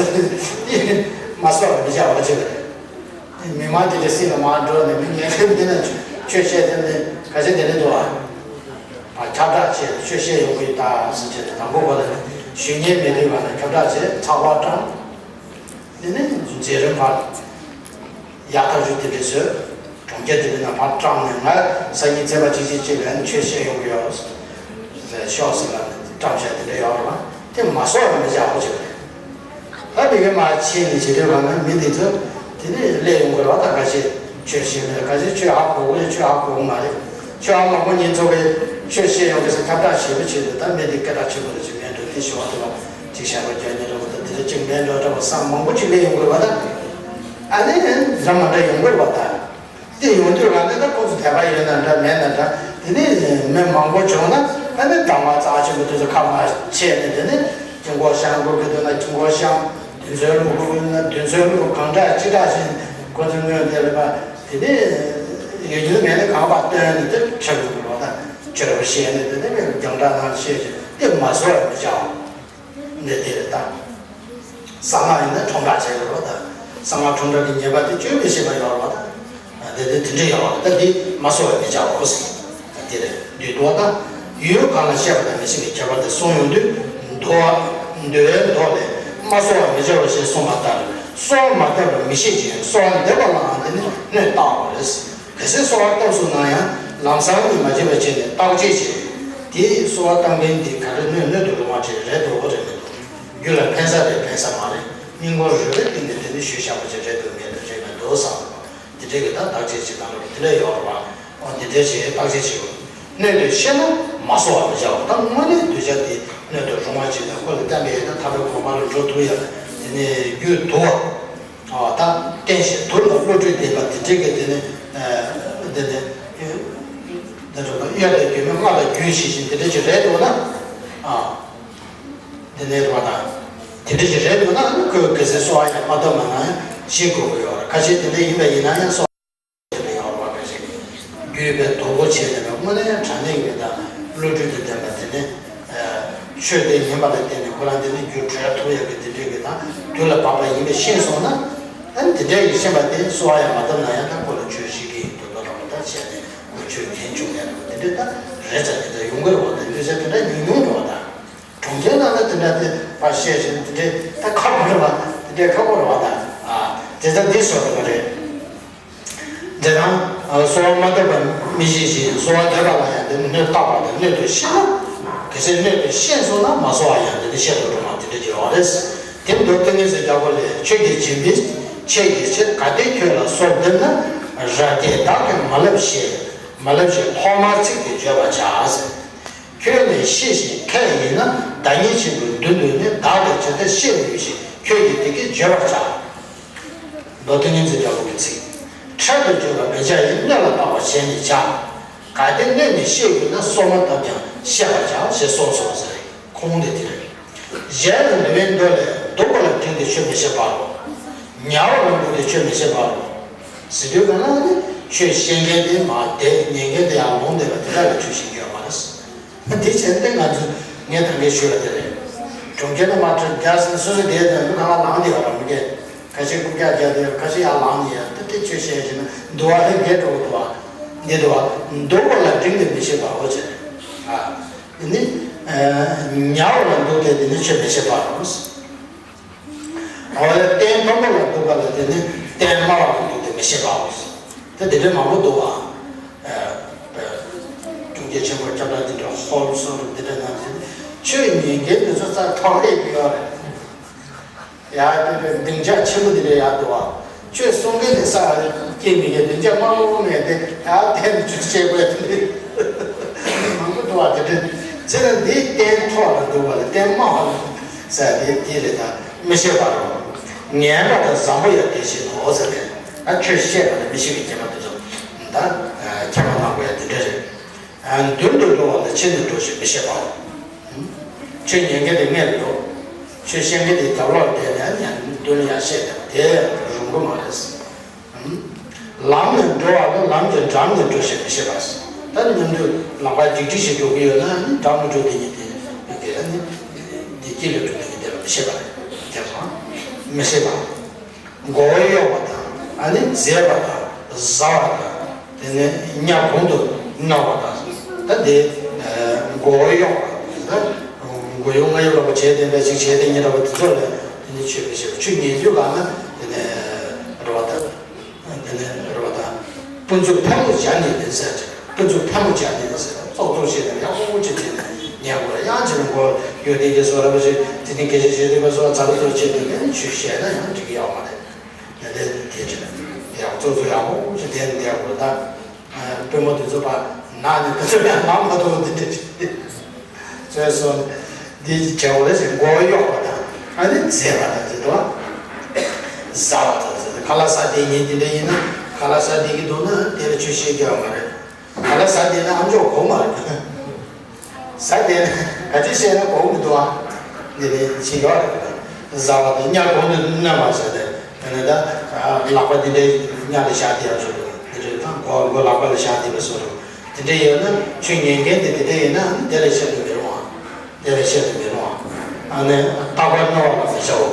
མ་གསོལ་བ་མི་བྱ་བ་ཅིག་རེད། མི་མང་དེ་འདྲ་སྲིད་ལ་མར་འགྲོ་ནས་མི་ངན་པའི་མི་ལ་ཆོས་བཤད་དེ་ནི་ག་ཚད་དེ་འདྲ་འདུག་ཨ། ཁྱབ་བསྒྲགས་བྱས་ཆོས་བཤད་ཡོང་གི་ཡོད་ད་ཟེར་བྱས་ནས་དང་པོ་གོ་ལ་ཞུ་མཁན་མེད་དུས་ག་ནས་ཁྱབ་བསྒྲགས་བྱས་ཚགས་པར་བཀྲམ། དེ་ནས་མཛད་རིམ་བར་ཡག་ཐག་ཆོད་དེ་འདྲ་བཟོས། གྲོང་ཁྱེར་དེ་འདྲ་ནང་ཕར་བཀྲམ་ནས་ང་སང་ཉིན་ཚེས་པ་གཅིག་གཅིག་གཅིག་ལ་ནི་ཆོས་བཤད་ཡོང་གི་ཡོད་ཟེར་ཤོག་ཟེར་ལ་བཀྲམ་བྱས་དེ་འདྲ་ཡོད་རེད་བ། དེ་མ་བཟོ་བ་མི་བྱ་བོ་ཅིག་རེད། ད་མི་གེ་མ་ཕྱིན་ནས་བྱེད་དུས་ག་ན་མི་འདི་ཚོ་དེ་ནས་སླེབས་ཡོང་དགོས་རེད་བ། ད་ཁ་ཤས་ཆོས་བཤད་མེད། ཁ་ཤས་ཆོས་ཧ་གོ་གི་རེད། ཆོས་ཧ་གོ་གི་མ་རེད། ཆོས་ཧ་མ་གོ་མཁན་ཚོ་གིས་ཆོས་བཤད་ཡོང་གི་ཟེར་ཁྱབ་བསྒྲགས་བྱེད་པ་བྱེད་དུས་ད་མི་འདི་སྐད་གྲགས་ཆེན་པོ་རེད་ཅིག་མེད་འགྲོ། དེ་ཞུ་བ་དེ་ལ་ཅིག་བཤད་པ་རྒྱག་མཁན་རེད་བ། ད་དེ་འདྲ་ཅིག་མེད་འགྲོ་འདྲ་བ་བསམ། མང་པོ་ཅིག་སླེབས་ཡོང་དགོས་རེད་བ། ད་ཨ་ནི་འདྲ་མ་འདྲ་ཡོང་དགོས་རེད་བ། ད། དེ་ཡོང་དུས་ང་ཚོ་ད་ཁོ་ཚོ་དད་པ་ཡོད་ན་འདྲ་མེད་ན་འདྲ། དེ་ནས་མི་མང་པོ་བྱུང་ན་ཨ་ནི་གདམས་ངག་རྩ་ཆེན་པོ་དེ་ཚོ་ཁ་མ་ཕྱེ་ནས། དེ་ནས་དཀྱིལ་འཁོར་བཤམས་དགོས་ཀྱི་འདུག་ན་དཀྱིལ་འཁོར་བཤམས། དུས་མཚོན་ལུགས་དགོས་ན་དུས་མཚོན་ལུགས། གང་འདྲ་ཅི་འདྲ་ཞིག་ཁོ་ཚོ་སྔོན་དེ་ལ་པ་དེ་ནས་ཡོད་རྒྱུ་མེད་ན་གང་པ་བཏོན་ནས་དེ་ཆགས་ཡོང་གི་རེད་བ། ད་ཆོས་རབ་བཤད་ནས་དེ་ནས་རྒྱང་བསྒྲགས་ནང་བཤད་ཅིག་དེ་མ་བཟོ་བར་མི་བྱའོ། འདི་དེ་རེད་ད། གསང་སྔགས་ཡིན་ན་ཁྲོམ་བསྒྲགས་བྱས་ཡོད་རེད་ད། གསང་སྔགས་ཁྲོམ་བསྒྲགས་ཀྱི་ཉེས་པ་དེ་བཅོས་མི་ཤེས་པ་ཡོད་རེད་ད། དེ་དེ་དེ་འདྲ་ཡོད་རེད་ད། འདི་མ་བཟོ་བར་མི་བྱའོ་ཟེར། དེ་རེད་འདི་འདུག་ད། ཡུལ་གང་ལ་བཤད་པ་དང་མི་བཤད་པའི་ཁྱད་པར་དེ་གསུངས་ཡོང་དུས། མདོ་མདོའི་མདོ་ལས། མ་གསོ་བར་མི་བྱ་བར་ཞེས་གསུངས་པ་ལྟར། གསོ་བ་མ་བཏབ་པར་མི་བཤད་ཅིང་གསོ་བ་འདེབས་པ་ལའང་དེ་ནི་སྣོད་བཏགས་པ་རེད། གལ་སྲིད་གསོ་བ་བཏབ་སོང་ན་ཡང་ལམ་སང་ནི་མ་བྱེད་པ་བྱས་ནས་བརྟག་དཔྱད་བྱས། དེས་གསོ་བ་བཏབ་མཁན་འདི་ག་རེ་སྣོད་སྣོད་དུ་རུང་བ་ཅིག་རེད་འདུག་རེད་མི་འདུག་རྒྱུ་ལ་ཕན་ས་རེད་ཕན་ས་མ་རེད། སྙིང་ཁོང་རུས་པའི་གཏིང་ནས་དེ་ནི་ཞུས་བཞག་པ་ཅིག་རེད་འདུག་མེད་འདུག་རེད་མི་འདུག་བསམ། དེ་འདྲའི་གི་ད་བརྟག་དཔྱད་བྱེད་སྟངས་ལ་དེ་འདྲ་ཡོད་རེད་བ། འོ་དེ་འདྲ་བྱས་བརྟག་དཔྱད་བྱེད་དགོས། སྣོད་དུ་ཤེས་ན་མ་གསོ་བར་མི་བྱའོ། ད་དངོས་གནས་གདུལ་བྱ་དེ་སྣོད་དུ་རུང་བ་ཅིག་དང་ཁོ་ལ་བསྟན་པའི་ཡོད་ན་ཐར་པའི་གོ་འཕང་ལ་འགྲོ་ཐུབ་ཡ། དེ་ནས་རྒྱུ་དུ་བ། ཨ་ད་བསྟན་ཞིང་དུ་ལ་བློ་གྲོས་ལྡན་པ་དེ་འདྲའི་གི་དེ་ནི་དེ་ནི་དེ་འདྲ་གཡོ་ལ་རྒྱུས་མེད་སྔགས་ལ་རྒྱུན་ཞིག་ཅིང་དེ་འདྲ་ཅིག་རེད་འདུག་ན། ཨ་དེ་ནས་རེད་བ་དང་། དེ་འདྲ་ཅིག་རེད་འདུག་ན་ཁོས་གལ་སྲིད་གསོ་བ་ཡང་མ་བཏབ་ན་ན་ཡང་ཤི་དགོས་ཀྱི་ཡོད་རེད། ཁ་ཤས་དེ་འདྲ་ཡིན་པ་ཡིན་ན་ཡང་གསོ་བ་ཡོད་རེད་བ། ཁ་ཤས་རྒྱུས་པའི་དོ་པོ་བྱས་ནས་དངོས་གནས་དྲང་གནས་ཀྱི་དང་བློ་གྲོས་དང་ལྡན་པ་དེ་ནི། ཆོས་དེ་ཉན་པ་ལ་བརྟེན་ནས་ཁོ་རང་དེ་ནི་རྒྱུ་གྲོལ་ཐུབ་ཡག་གི་དེ་འདྲའི་གི་དང་དུས་ལ་བབ་པ་ཡིན་པས་ཤེས་སོང་ན། ཨ་ནི་དེ་འདྲའི་གི་ཤེས་པ་དེ་གསོ་བ་ཡང་མ་བཏབ་ན་ཡང་ད་ཁོ་ལ་ཆོས་ཤེས་ཀྱི་ཡིན་འདུག་ད་རང་ད་བྱས་ནས་ཁོ་ཆོས་ཉན་བཅུག་ནས་དེ་འདྲའི་ད་རེ་ཙམ་དེ་འདྲ་ཡོང་གི་རེད་བ། ད་སྐད་ཆ་དེ་འདྲ་ཉུང་ཉུང་རེད་བ། ད་གྲོང་ཁྱེར་ནང་ལ་དེ་འདྲ་དེ་ཕར་བཤད་བཞིན་དེ་འདྲའི་ད་ཁག་པོ་རེད་བ། དེ་འདྲའི་ཁག་པོ་རེད་བ། ད་ཨ་དེ་ད་འདི་བཟོ་འདྲ་མ་རེད། དེ་དང་། གསོ་བ་མ་བཏབ་པར་མི་བྱེད་ཅིང་གསོ་བ་འདེབས་པ་ལ་ཡང་དེ་ནི་སྣོད་བཏགས་པ་དང་སྣོད་དུ་ཤེས་ན། གལ་སྲིད་སྣོད་དུ་ཤེས་སོང་ན་མ་གསོ་བ་ཡང་དེ་ནི་བཤད་དུ་རུང་བ་དེ་འདྲ་ཅིག་ཡོད་རེད། དེ་མདོ་ཏིང་ངེ་འཛིན་རྒྱལ་པོ་ལས། ཁྱོད་ཀྱིས་སྦྱིན་པའི་ཆེད་ཀྱི་ཕྱིར། གལ་ཏེ་ཁྱོད་ལ་གསོ་འདེབས་ན། ར་རྒྱས་བདག་གིས་མ་བསླབས་ཞེས། མ་བསླབས་ཞེས་ཐོག་མར་ཚིག་དེ་བརྗོད་པར་བྱ། ཁྱོད་ནི་ཤེས་ཤིང་མཁས་ཡིན་ན། བདག་ཉིད་ཆེན་པོའི་མདུན་དུ་ནི། བདག་ལས་ཇི་ལྟར་ཤེས་ནུས་ཤིང་། ཁྱོད་ཀྱིས་དེ་སྐད་བརྗོད་པར་བྱ། མདོ་ཏིང་ངེ་འཛིན་རྒྱལ་པོ་གི་ཚིག་འཕྲལ་དུ་བརྗོད་པ་མི་བྱ་ཡིན། སྣོད་ལ་བཏགས་པ་བྱས་ནས་བྱ། གལ་ཏེ་སྣོད་ནི་ཤེས་ཡོད་ན། གསོ་མ་བཏབ་ཀྱང་ཤེས་པར་བྱ་ཞེས་གསུངས་སོ་ཟེར། ཁུངས་དེ་དེ་རེད། གཞན་ལ་འདུལ་བའི་མདོ་ལས། སྡུག་པ་ལ་བསྒྲིགས་ཏེ་ཆོས་མི་བཤད་པའོ། ཉར་བ་ལ་འདུག་སྟེ་ཆོས་མི་བཤད་པའོ། ཟེར་དུས་ག་ལ་ནི་ཆོས་བཤད་མཁན་དེ་མར་བསྡད། ཉན་མཁན་དེ་ཡར་ལོངས་བསྡད་པ་དེ་དག་ལ་ཆོས་བཤད་རྒྱུ་ཡོད་མ་རེད། དེ་བྱས་ཏེ་ང་ཚོས་ངས་ད་གིན་ཞུས་པ་དེ་རེད། གྲོང་ཁྱེར་ནང་མར་ཁྲིད་རྒྱག་ཟིན་ན་སོ་སོ་བསྡད་ན་ལུས་གང་ལ་ལངས་བསྡད་ཡོད་རེད་མི་སྐད། ཁ་ཤས་རྐུབ་བཀྱག་བརྒྱབ་བསྡད་ཡོད། ཁ་ཤས་ཡར་ལངས་ནས་ཡར་དེ་དེ་ཆོས་བཤད་བྱས་ན་འདུལ་བ་ལྷན་རྒྱས་འགྲོ་གི་འདུག་བ། འདི་འདུལ་བ་སྡུག་པ་ལ་བསྒྲིགས་ཏེ་མི་བཤད་པའོ་ཟེར། ཨ་དེ་ནི་ཉར་བ་ལ་འདུག་སྟེ་དེ་ནི་ཆོས་མི་བཤད་པའོ། འོ་ཡ། སྟན་མཐོན་པོ་ལ་འདུག་པ་ལ་དེ་ནི་སྟན་དམའ་བ་ལ་འདུག་སྟེ་མི་བཤད་པའོ། ད་དེ་འདྲ་མང་པོ་འདུག་བ། ཨ་ཨ་གྲོང་ཁྱེར་ཆེན་པོར་ཁྱབ་བསྒྲགས་འདི་འདྲ་ཧོལ་སོལ་འདི་འདྲ་གནང་ཚེ་ཆོས་ཉན་མཁན་དེ་ཚོ་རྩ་ཐོག་ལས་ཀྱི་ཡོད་རེད། ཡ་དེ་འདྲ་སྡིངས་ཆ་ཆེན་པོ་འདི་འདྲ་ཡར་འདུག་བ། ཆོས་གསུང་མཁན་དེ་ས་སྐྱེ་མི་དགེ་སྡིངས་ཆ་དམའ་མོ་མེད་དེ་ཡར་ཐེན་ཆུ་ཆེ་པོ་ཡ་དེ་འདྲ་མང་པོ་འདུག་བ། དེ་འདྲ་ཚེ་ན་འདིའི་སྟན་མཐོ་བ་ལ་འདུག་པ་ལ་སྟན་དམའ་བ་ལ་ཟེར་དེ་དེ་རེད། ད་མི་ཤེས་པ་རོ། ངན་པ་དང་བཟང་པོ་ཡང་དེ་བཞིན་ནོ་ཟེར་ནས་ད་ཆོས་བཤད་པ་ལ་མི་ཤེས་པའི་སྐྱེས་པ་དེ་ཚོ་ད་ཁྱད་པར་མང་པོ་ཡང་དེ་འདྲ་རེད། མདུན་དུ་འགྲོ་བ་ལ་ཕྱི་ནས་འགྲོ་ཞེས་མི་བཤད་པའོ། ཆོས་ཉན་མཁན་དེ་སྔོན་ལ་འགྲོ། ཆོས་བཤད་མཁན་དེ་རྒྱབ་ལོགས་ལ་བསྡད་ནས་ཡང་མདུན་ལ་ཡར་བཤད་བསྡད་པ་དེ་རུང་གི་མ་རེད། ལམ་ནས་འགྲོ་བ་ལ་ལམ་གྱི་འགྲམ་ནས་འགྲོ་ཞེས་མི་བཤད་པ། ད་ནི་མཉམ་དུ་ལམ་ཁ་འཇིགས་སྐྲག་བྱེད་འགྲོ་གི་ཡོད་ན་ནི་འགྲམ་ནས་འགྲོ་བསྡད་མཁན་དེ་དེ་ནི་དེ་དཀྱིལ་ལ་འགྲོ་བསྡད་མཁན་དེ་ལ་མི་བཤད་པ་རེད། དེ་ཚོ་མི་བཤད་པ། མགོ་བོ་གཡོགས་པ་དང་ ཨ་ནི་མཛེས་པ་དང་བཟའ་བ་དང་། དེ་ནས་གཉའ་གོང་དུ་གནོན་པ་དང་། ད་དེ་མགོ་བོ་གཡོགས་པ། ད་མགོ་གཡོག་རྔ་ཡབ་ལོག་པ་བྱས་ཏེ་འབད་ཅིག་བྱས་ཏེ་ཉེ་འདྲ་བ་དེ་ཚོ་ལ་དེ་ནི་ཆོས་མི་བྱེད་པ། ཆོས་ཉན་རྒྱུ་གང་ན་དེ་ནས་རེ་བ་དང་། དེ་ནས་རེ་བ་དང་། སྤུ་མཛུབ་ཐལ་མོ་སྦྱར་ནས་ལེན་ཟེར་ཅིག་སྤུ་མཛུབ་ཐལ་མོ་སྦྱར་ནས་ལེན་ཟེར། ཙོག་ཙོག་བྱས་ནས་ཡག་པོ་ཅིག་བྱས་ནས་ཉན་དགོས་རེད། ཡང་ཅིག་ལ་མགོ་གཡོགས་ཏེ་དེ་སོ་ར་བ་ཞིག་དེ་ནི་སྐད་ཆ་བཤད་དུས་པ་སོ་ཛ་ར་ཙོག་བྱས་དུས་ནས་ཆོས་བཤད་ན་ཡང་འགྲིག་གི་ཡོད་མ་རེད། དེ་ལས་དེ་ཆེ་ཡག་ཙོག་ཙོག་ཡག་པོ་ཅིག་བསྡད་ནས་བསྡད་དགོས་ད། པུས་མོ་དེ་ཚོ་ཕར་ནག་ནས་དེ་ཚོ་ཡང་ནག་མ་ཐུབ་དེ་འདྲ་ཞིག་བཟོས་སོང་། འདི་བྱས་པ་རེད་ཟེར། མགོ་གཡོགས་པ་དང་ཨ་ནི་མཛེས་པ་དང་ཟེར་དུས། བཟའ་བ་དང་ཟེར། ཁ་ལག་ཟ་བསྡད་མཁན་དེ་འདྲ་ཡིན་ན། ཁ་ལག་ཟ་བསྡད་ཀྱི་འདུག་ན་དེ་ལ་ཆོས་བཤད་རྒྱུ་ཡོད་མ་རེད། ཁ་ལག་ཟ་བསྡད་ན་ཨ་མཆོག་གོ་མ་རེད། ཟ་བསྡད་ན་ག་ཚོད་བཤད་ན་གོ་མི་འདུག་ཨ། འདི་ནི་ཞིག་ཡོད་རེད། བཟའ་བ་དང་གཉའ་གོང་དུ་གནོན་པ་ཟེར་ཏེ། དེ་ནས་ད་ལག་པ་འདི་འདྲའི་གཉའ་ལ་བཞག་བསྡད་ཡག་ཚོ་འདི་འདྲའི་དང་མགོ་མགོ་ལག་པ་ལ་བཞག་བསྡད་པ་སོགས་འདི་འདྲའི་ཡོད་ན། ཆོས་ཉན་མཁན་དེ་འདི་འདྲའི་ཡིན་ན་དེ་ལ་བཤད་དུ་མི་རུང་ཨ། དེ་ལ་བཤད་དུ་མི་རུང་ཨ། ཨ་ནི་རྟག་པར་གནོད་པ་ལ་མི་བྱའོ།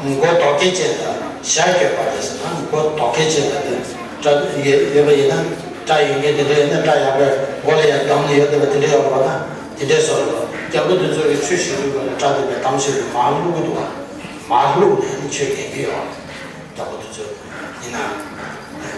མགོ་དོག་སྐད་ཅན་དང་ཞྭ་གྱོན་པ་རེད་ཟེར་ན། མགོ་དོག་སྐད་ཅན་དང་དེ་སྐྲ་ཡོད་ཡོད་པ་ཡིན་ན། སྐྲ་ཡོད་མཁན་དེ་འདྲ་ཡིན་ན་སྐྲ་ཡག་པོ་མགོ་ལ་ཡང་བསྡམས་ནས་ཡོད་བསྡད་པ་དེ་འདྲ་ཡོད་པ་དང་དེ་འདྲའི་བཟོ་འདྲ། རྒྱལ་པོ་དེ་ཚོ་གིས་ཆོས་བཤད་དུས་སྐབས་ལ་སྐྲ་དེ་བསྡམས་བྱས་ནས་མར་བླུག་གི་འདུག་བ། མར་བླུག་ནས་ནི་ཆོས་ཉན་གྱི་ཡོད་བ། རྒྱལ་པོ་དེ་ཚོ་ཡིན་ན།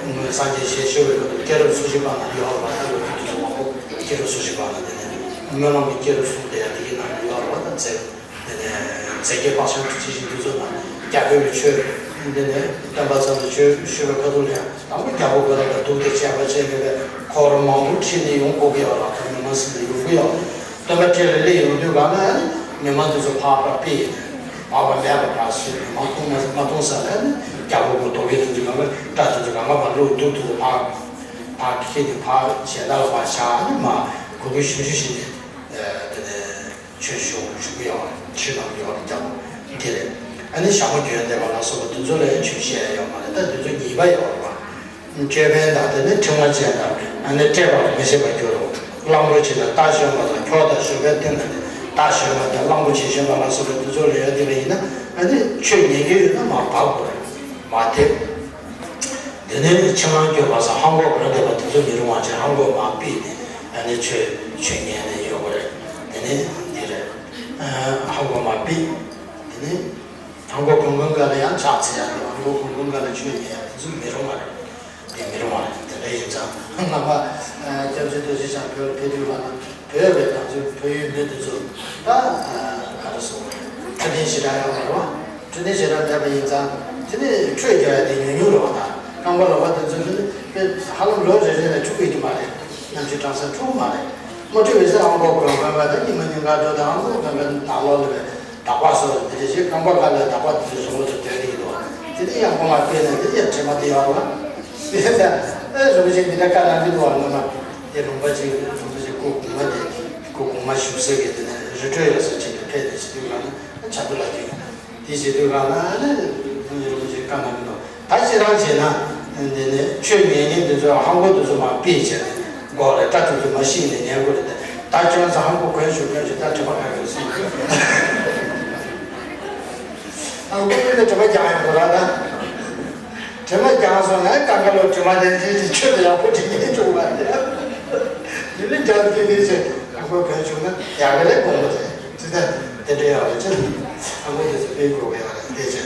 སྔོན་སངས་རྒྱས་ཞལ་བཞུགས་པའི་སྐབས་སུ་སྐྱེས་རབས་སུམ་ཅུ་པ་ན་ཡོད་རེད་བ། ད་ལོ་དེ་ཚོ་མང་པོ་སྐྱེས་རབས་སུམ་ཅུ་པ་ན་དེ་ནས་སྨོན་ལམ་གྱི་སྐྱེས་རབས་གསུངས་བསྡད་ཡ་དེ་གི་ནང་ལ་ཡོད་རེད་བ། ད་མཛད། དེ་ནས་མཛད་བརྒྱད་དཔག་བྱང་ཁྲི་བཞི་འདི་ཚོ་ནང་རྒྱ་བོད་ཀྱི་ཆོས། དེ་ནས་སྟོན་པ་ཚང་ལ་ཆོས་ཞུ་བའི་ཁ་ཐུག་ལ་ཡང་དང་པོ་རྒྱལ་པོ་ཁོ་རང་ལ་འདུག་སྟེ་བྱས་པ་བྱས་ཡོད་པའི་འཁོར་མང་པོ་ཁྲིད་ནས་ཡོང་དགོས་ཀྱི་ཡོད་ལ། ད་མི་མང་སྲིད་ལ་ཡོང་གི་ཡོད། སྟོན་པ་ཁྲིད་ལ་སླེབས་ཡོང་དུས་གང་ན་མི་མང་དེ་ཚོ་ཕར་ཕར་ཕུད། མར་པ་མེད་པ་ཕར་བཟོས། མི་མང་མཐོང་མ་མ་མཐོང་ས་ལ་ནི་རྒྱལ་པོ་ཁོ་དོག་གེ་དེ་ཚོ་གང་ག་སྐྲ་དེ་ཚོ་གང་ག་ཕར་བླུགས། དུག་དེ་ཚོ་ཕར་ཕར་ཁྱེར་ཏེ་ཕར་གཞན་དག་ལ་ཕར་བཞག་ནས་མར་གུ་གུལ་ཞུམ་ཞུམ་བྱས་ནས། དེ་ནས། ཆོས་ཞུ་ཞུ་གི་ཡོད་རེད། ཆོས་གནང་གི་ཡོད་རེད། རྒྱལ་པོ་འདི་རེད། ཨ་ནི་ཞྭ་མོ་གྱོན་བསྡད་པ་ལ་སོགས་པ་དེ་ཚོ་ལ་ཡང་ཆོས་བཤད་ཡ་ཡོད་མ་རེད། ད་དེ་ཚོ་ཉེས་པ་ཡོད་རེད་བ། ཅོད་པན་དང་དེ་ནས་ཕྲེང་བ་ཅན་དང་། ཨ་ནི་བཀྲེས་པར་མི་བྱེད་པར་འགྱུར་རོ། གླང་པོ་ཆེ་དང་རྟ་ཞོན་པ་དང་། ཁྱོག་དང་ཞོན་པའི་སྟེང་ན་ནི་རྟ་ཞོན་པ་དང་གླང་པོ་ཆེ་ཞོན་པ་ལ་སོགས་པ་དེ་ཚོ་ལ་ཡང་དེ་འདྲ་ཡིན་ན། ཨ་ནི་ཆོས་ཉན་གྱི་ཡོད་ན་མར་བབས་དགོས་རེད། མར་ཐེབས། དེ་ནས་ཕྱི་ནང་སྐྱོད་པ་སོགས་ཧ་གོ་གོན་བསྡད་པ་དེ་ཚོ་མི་རུང་བ་བྱས། ཧ་གོ་མར་ཕུད་ནས་ཨ་ནི་ཆོས་ཆོས་ཉན་ནས་ཡོད་དགོས་རེད། དེ་ནས་འདི་རེད། ཧ་གོ་མར་ཕུད། དེ་ནས་ཧ་གོ་གོན་གོན་ག་ལ་ཡང་ཕྱག་འཚལ་ཡ་དང་། ཧ་གོ་གོན་གོན་ག་ལ་ཆོས་ཉན་ཡ་དེ་ཚོ་མི་རུང་བ་རེད། དེ་མི་རུང་བ་རེད། དེ་འདྲ་ཡིན་ཙང་སྔ་མ་སྐྱབས་རྗེ་རྡོ་རྗེ་འཆང་བོད་ལ་ཕེབས་དུས་ག་ལ། བོད་པའི་དང་ཚུལ་བོད་ཡུལ་མི་དེ་ཚོ་ད་ག་རེ་ཟེར་དགོས་རེད། འཕྲོད་བསྟེན་ཞེ་དྲག་ཡོད་མ་རེད་བ། འཕྲོད་བསྟེན་ཞེ་དྲག་མེད་པ་ཡིན་ཙང་དེ་ནས་ཁྲོད་རྒྱག་ཡ་དེ་ཉུང་ཉུང་རེད་བ། ད་རྐང་པ་ལག་པ་དེ་ཚོ་དེ་ནི་དཔེ་ཧ་ལམ་ལོ་རེ་རེ་ལ་འཁྲུ་གི་ཡོད་མ་རེད། ནམ་རྒྱུན་གྲང་ས་འཁྲུ་གི་མ་རེད། དམག་འཁྲུག་བྱེད་སའི་ཧ་གོ་གོན་གོན་པ་དང་། ཉི་མ་ཉིན་གང་འགྲོ་དང་ཧ་གོ་གོན་པ་ནང་ལོགས་ལ་བའི་དག་པ་སོགས་དེ་འདྲ་ཞིག་རྐང་པ་ཁ་ལ་དག་པ་དེ་ཚོ་བཟོ་བོ་ཚོ་དོན་དེ་ཡིན་འདུག་བ། དེ་ནི་ཡང་ཁོ་མ་དཔེ་ན་དེ་ཡང་དྲི་མ་དེ་ཡོད་རེད་བ། དེ་ཚོ་ཨེ་རིན་པོ་ཆེ་འདི་འདྲ་བཀའ་གནང་གི་འདུག་བ། སྔོན་མ་དེ་ལུང་པ་ཅིག་ལུང་པ་ཅིག་སྐུ་གོང་མ་དེ། སྐུ་གོང་མ་བཞུགས་སའི་གི་དེ་ནས་རི་ཁྲོད་ཡོད་ས་ཅིག་ཏུ་ཕེབས་ཏེ་བྱེད་དུས་གང་ན་ཕྱག་ཏུ་ལ་རྒྱུག་དེ་བྱེད་དུས་གང་ན་ཨ་ནི་རིན་པོ་ཆེ་བཀའ་གནང་གི་འདུག་ད་ཁྱེད་རང་བྱས་ན་འདི་ནས་ཆོས་ཉན་མཁན་འདི་ཚོ་ཧ་གོ་འདི་ཚོ་མར་ཕུད་བྱས་ནས་མགོ་ལ་སྐྲ་དེ་ཚོ་མར་བཤིག་ནས་ཉན་དགོས་རེད་དེ། ད་ཁྱོད་རང་ཚོ་ཧ་གོ་གོན་ཞུ་གོན་ཞུ། ད་དྲི་མ་ག་གེ་སོང་། ཧ་གོ་ཡོད་ན་དྲི་མ་རྒྱག་ཡོང་གི་རེད་ད། དྲི་མ་རྒྱག་སོང་ན་གང་ག་ལོ་དྲི་མ་དེ་དེ་དེ་ཆོས་དེ་ཡག་པོ་དྲི་ཉན་བྱུང་བ་རེད། ཡིན་ནའི་རྒྱག་དེ་དེ་ཚེ་ཧ་གོ་གོན་བྱུང་ན་ཡག་གི་རེད། དགོངས་པ་རེད། ཅི་ད་དེ་འདྲ་ཡག་རེད། ཅི་ཧ་གོ་དེ་ཚོ་དཔེ་དགོས་ཀྱི་ཡག་རེད་དེ་ཚེ།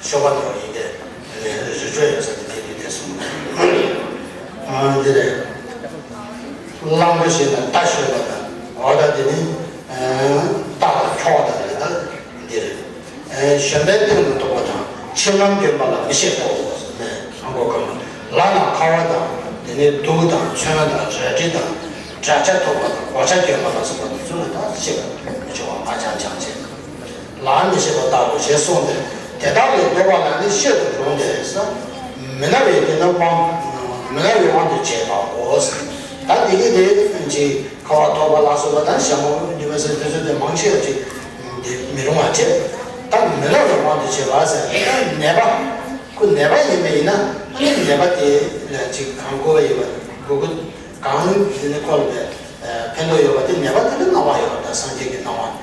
ཤོ་པ་ནོར་ཡིན་ཏེ། རི་ཁྲོད་ཡོད་ས་དེ་དེ་དུས་དེ་སོང་། ཨ་འདི་རེད། གླང་པོ་ཆེ་དང་རྟ་ཞོན་པ་དང་། འོ་ད་དེ་ནི་རྟ་དང་ཁྱོག་དང་རེད། ད་འདི་རེད། ཞོན་པའི་སྟེང་དུ་གཏོགས་པ་དང་། ཕྱི་ནང་སྐྱོན་པ་ལ་མི་བྱེད་དོ། ནས་ཧ་གོ་ག་མ། ལ་ན་ཁ་བ་དང་། དེ་ནས་དུག་དང་མཚོན་དང་རལ་གྲི་དང་། དྲ་ཆ་ཐོགས་པ་དང་། གོ་ཆ་གྱོན་པ་ལ་སོགས་པ་དེ་ཚོ་ལ་ད་བཤད་པ་མི་ཆོག་པ། ཨ་ཅང་ཅང་བྱེད། ལ་མི་བྱེད་པ་ལྟ་བུ་ཞེས་གསུངས་ཏེ། དེ་དག་ལས་ལྡོག་པ་ལ་ནི་བཤད་དུ་རུང་སྟེ་ཟེར། མི་ན་བའི་དེ་ན་དབང་། མི་ན་བའི་དབང་དུ་བྱས་པའོ། ད་འདི་གི་དེ་ཅིག་ཁ་བ་ཐོགས་པ་ལ་སོགས་པ་དང་། ཞྭ་མོ་ཉི་མ་ཟེར་དེ་ཚོ་དེ་མང་ཆེ་བ་ཅིག་དེ་མི་རུང་བ་བྱེད། ད་མི་ན་བའི་དབང་དུ་བྱས་པ་ཟེར། ད་ནད་པ་ཁོ་ནད་པ་ཡིན་པ་ཡིན་ན། ཨ་ནི་ནད་པ་དེ་ལ་ཅིག་གང་དགོས་པ་ཡིན་པ། དགོས་མཁོ་གང་དེ་ནི་ཁོ་ལ་ཕན་ཐོགས་ཡོད་པ་དེ་ནད་པ་དེ་ལ་གནང་བ་ཡོད་པ་དང་། སངས་རྒྱས་ཀྱི་གནང་བ།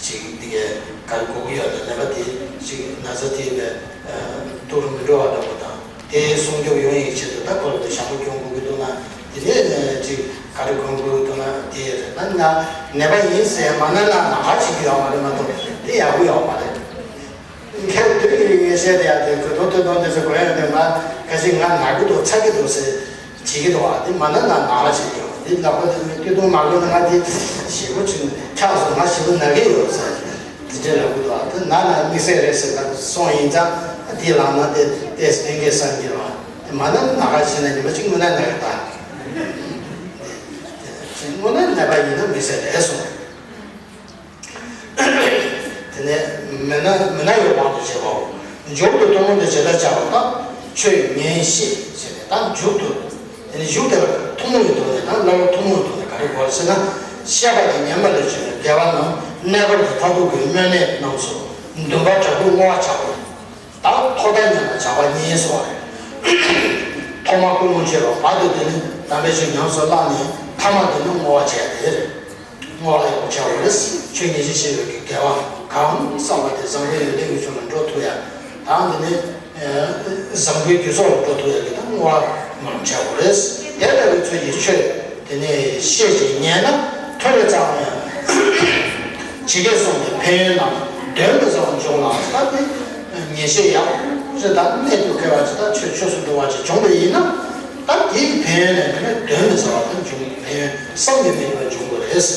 ཅིག་འདི་གའི་ག་རེ་དགོས་ཀྱི་ཡོད་ན། ནད་པ་དེ་ཅིག་ན་ཚ་དེ་བས་སྡུག་རུ་མི་འགྲོ་བ་འདྲ་པོ་དང་། དེ་སྲུང་སྐྱོབ་ཡོང་ཡག་ཆེད་དུ་ད་ཁོ་ལ་དེ་ཞྭ་མོ་གྱོན་དགོས་ཀྱི་འདུག་ན། དེ་ནས་ཅིག་ག་རེ་གོན་དགོས་ཀྱི་འདུག་ན། དེ་རེད་ན་ན་ནད་པ་ཡིན་ཟེར་མ་ན་ན་ན་ག་བྱེད་ཀྱི་ཡོད་མ་རེད་མ་གཏོགས་དེ་ཡག་པོ་ཡོད་མ་རེད། མཁལ་དུས་ཀྱི་ངེས་ཤེས་དེ་ཡང་དེ་གོས་ཐུང་སྟོད་ཐུང་དེ་ཚོ་གོན་ཡག་དེ་ང་ཁ་ཤས་ང་ན་གི་འདུག་ཚ་གི་འདུག་ཟེར་བྱེད་ཀྱི་འདུག་བ། དེ་མ་ན་ན་ན་བྱེད་ཀྱི་ཡོད། དེ་ལག་པ་དེ་ནི་སྟོད་ཐུང་མ་གོན་ན་ང་དེ་ཞེ་པོ་ཅིག་འཁྱག་སོང་། ང་ཞེ་པོ་ན་གི་ཡོད་ཟེར་དེ་འདྲའི་ལབ་གི་འདུག་བ། དེ་ན་ན་དམིགས་བསལ་རེད་ཟེར་ད་སོང་ཡིན་ཙང་དེ་ལབ་ན་དེ་དེ་སྟོན་གི་བསམ་གྱི་རེད་བ། དེ་མ་ན་ན་ག་བྱེད་ན་ཉི་མ་གཅིག་སྔོན་ན་ན་གི་ད་སྔོན་ན་ནད་པ་ཡིན་ན་དམིགས་བསལ་རེད་གསུངས། དེ་ནས་མི་སྣ་མི་སྣ་ཡི་དབང་དུ་བྱས་པའོ། མཇུག་ཏུ་ཐུན་མོང་དུ་ཇི་ལྟར་སྦྱར་བ་དང་། ཆོས་ཉན་བཤད་ཟེར་ནས་ད་མཇུག་ཏུ། དེ་ནས་མཇུག་དེ་ལ་ཐུན་མོང་གི་ཐོག་ནས་དང་བསླབ་པ་ཐུན་མོང་གི་ཐོག་ནས་ག་རེ་དགོས་ཟེར་ན། བཤད་པ་དང་ཉན་པ་ལས་བྱུང་བའི་དགེ་བ་རྣམས་གནས་སྐབས་ཀྱི་མཐར་ཐུག་གི་སྨོན་གནས་རྣམས་སུ་འདུན་པ་དྲག་པོས་བསྔོ་བ་བྱའོ། ད་ཐོག་མཐའ་ཉམས་པར་བྱ་བ་གཉིས་སོགས་རེད། ཐོག་མར་ཀུན་སློང་བྱེད་པ་བར་དུ་དེ་ནི་དམ་པའི་ཆོས་ཉམས་སུ་བླངས་ནས་ཐ་མ་དེ་ནི་བསྔོ་བ་བྱས་ཏེ་རེད། བསྔོ་བ་ཡག་པོ་བྱ་དགོས་རེད། ཆོས་ཉན་བཤད་བྱེད་པའི་དགེ་བ་གང་བསགས་པ་དེ་བཟང་པོའི་ཡོན་ཏན་གྱི་ཕྱོགས་ལ་འགྲོ་ཐུབ་ཡ། ད་དེ་ནི་བཟང་པོའི་རྒྱུ་ཚོགས་ལ་འགྲོ་ཐུབ་ཡ་གི་ད་བསྔོ་བ་མང་བྱ་དགོས་རེད། དེ་ལྟ་བུའི་ཚུལ་གྱིས་ཆོས་དེ་ནས་ཤེས་ཤིང་ཉན་ན་ཐོས་རེ་ཙམ་ཡང་། ཇི་སྐད་གསུངས་པའི་ཕན་ཡོན་རྣམས་དོན་དུ་གསལ་བར་འབྱུང་ལ། ད་དེ་ཉན་བཤད་ཡག་པོ་ཅིག་དང་གནད་དུ་འཁེལ་བ་ཅིག་དང་ཆོས་ཆོས་སུ་འགྲོ་བ་ཅིག་བྱུང་བ་ཡིན་ན། ད་དེའི་ཕན་ཡོན་ནི་དོན་དུ་གསལ་བ་དང་འབྱུང་བའི་ཕན་ཡོན་བསམ་གྱིས་མི་ཁྱབ་པ་འབྱུང་དགོས་རེད།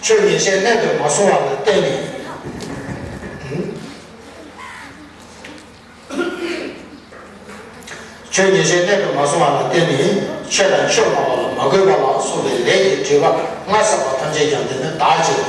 ཆོས་ཉན་བཤད་གནད་དུ་མ་སོང་བ་ལ་བརྟེན་ནས། ཆོས་ཉན་བཤད་གནད་དུ་མ་སོང་བ་ལ་བརྟེན་ནས་ཆོས་དང་ཆོས་སྨྲ་བ་ལ་མ་གུས་པ་ལ་སོགས་པའི་ལས་ཀྱི་སྒྲིབ་པ་ལྔ་བསགས་པ་ཐམས་ཅད་ཀྱང་དེ་ནི་དག་ཅིང་།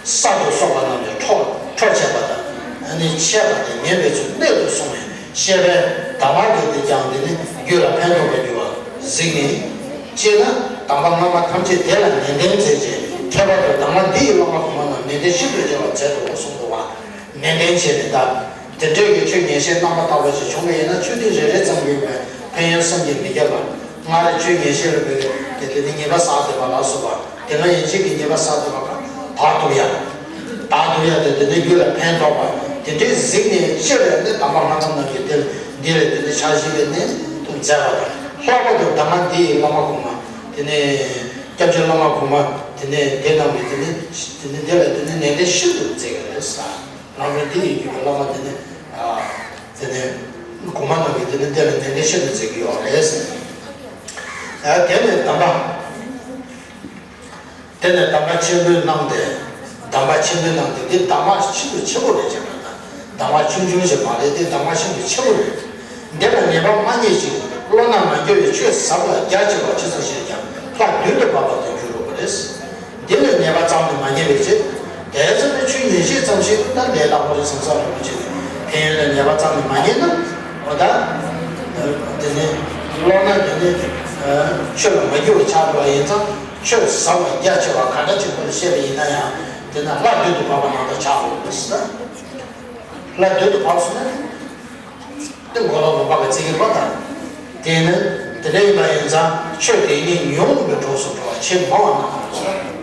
གསར་དུ་གསོག་པ་རྣམས་ཀྱང་འཕྲོ་འཕྲོ་བཅད་པ་དང་། ཨ་ནི་འཆད་པ་དང་ཉན་པའི་ཚུལ་གནད་དུ་སོང་བའི་བཤད་པའི་གདམས་ངག་གིས་དེ་ཀྱང་དེ་ནི་རྒྱུད་ལ་ཕན་ཐོགས་པར་འགྱུར་བ་གཟིགས་ནས། ཅེ་ན། གདམས་པ་སྔ་མ་ཐམས་ཅད་དེ་ལ་ནན་ཏན་མཛད་ཅིང་། ཁྱད་པར་དུ་གདམས་ངག་འདི་ཡི་བླ་མ་གོང་མ་རྣམས་ནན་ཏན་ཤིན་ཏུ་རྒྱས་པར་མཛད་དོ་གསུངས་འདུག་བ། ནན་ཏན་བྱས་ནས་ད། དེ་འདྲའི་གི་ཆོས་ཉན་བཤད་རྣམ་པར་དག་པ་ཞིག་བྱུང་བ་ཡིན་ན། ཆོས་དེ་རེ་རེ་ཙམ་གྱིས་ཕན་ཡོན་བསམ་གྱིས་མི་ཁྱབ་པ། སྔར་ཆོས་ཉན་བཤད་ལ་བས་དེ་དེ་ནི་ཉེས་པ་བསགས་བསྡད་པ་ལ་སོགས་པ། དེ་སྔ་ཡན་ཆད་ཀྱི་ཉེས་པ་བསགས་བསྡད་པ་གང་དག་ཐུབ་ཡ། དག་ཐུབ་ཡ་དེ་དེ་འདྲའི་རྒྱུད་ལ་ཕན་ཐོགས་པ། དེ་འདྲའི་གཟིགས་ནས་ཅེ་ན་དེ་གདམས་པ་སྔ་མ་རྣམས་ཀྱིས་དེ་འདི་ལས་དེ་འདྲའི་ཕྱག་བཞེས་པའི་གནས་དུ་མཛད་པ་དང་། ལྷག་པར་དུ་གདམས་ངག་འདི་ཡི་བླ་མ་གོང་མ་དེ་ནས་སྐྱབས་རྗེ་བླ་མ་གོང་མ་དེ་ནས་དེ་རྣམས་ཀྱིས་དེ་ནས་དེ་ནས་དེ་ལ་དེ་ནས་ནན་ཏན་ཤིན་ཏུ་མཛད་ཀྱི་རེད་ཟེར། རང་གི་འདི་ཡི་རྒྱུད་ཀྱི་བླ་མ་དེ་ནི། ཨ། དེ་ནི་གོང་མ་རྣམས་ཀྱིས་དེ་ནི་དེ་ལ་ནན་ཏན་ཤིན་ཏུ་མཛད་ཀྱི་ཡོད་རེད། ཨ། དེ་ནས་གདམས་པ། དེ་ནས་གདམས་པ་ཆེན་པོའི་གནང་སྟེ། གདམས་པ་ཆེན་པོའི་གནང་སྟེ་འདི་གདམས་ངག་ཤིན་ཏུ་ཆེན་པོ་རེད་ཅེས་པ་དང་། གདམས་ངག་ཆུང་ཆུང་ཞིག་མ་རེད། འདི་གདམས་ངག་ཤིན་ཏུ་ཆེན་པོ་རེད། འདི་ལ་ངེས་པ་མ་རྙེད་ཅིང་བློ་སྣ་མ་འགྱུར་བའི་ཆོས་ཟབ་ལ་རྒྱ་ཆེ་བ་ཇི་ཙམ་ཞིག་ཀྱང་ལྷ་རྡུལ་དུ་འབབ་པ་དང་འགྱུར་རོ་རེད། འདི་ལ་ངེས་པ་ཙམ་དུ་མ་ངེས་པའི་ཕྱིར། དེ་ཙམ་གྱིས་ཆོས་ཉན་བཤད་ཙམ་ཞིག་ཏུ་ད་ལས་སླ་པོ་རེད་བསམ་བསམ་རེད་པ་ཅིག་ཕན་ཡོན་ལ་ངེས་པ་ཙམ་དུ་མ་ངེས་ན། འོ་ད། དེ་ནི་བློ་སྣ་དེ་ནི་ཆོས་ལ་མ་འགྱུར་བ་ཆགས་འགྲོ་བ་ཡིན་ཙང་། ཆོས་ཟབ་པ་རྒྱ་ཆེ་བ་ག་འདྲ་ཅིག་ཁོ་ལ་བཤད་པ་ཡིན་ན་ཡང་། དེ་ན་ལྷ་རྡུལ་དུ་འབབ་པ་ནང་དུ་ཆགས་འགྲོ་བ་ཟེར་ན། ལྷ་རྡུལ་དུ་འབབ་སོང་ན། དེ་མགོ་ལོག་ལུང་པ་གི་ཚིག་གི་པ་དང་། དེ་ནི་དེ་འདྲ་ཡིན་པ་ཡིན་ཙང་ཆོས་དེ་ཉིད་ཉོན་མོངས་པའི་གྲོགས་སུ་འགྲོ་བ་ཆེས་མང་བ་རྣམས་ལ་སོགས།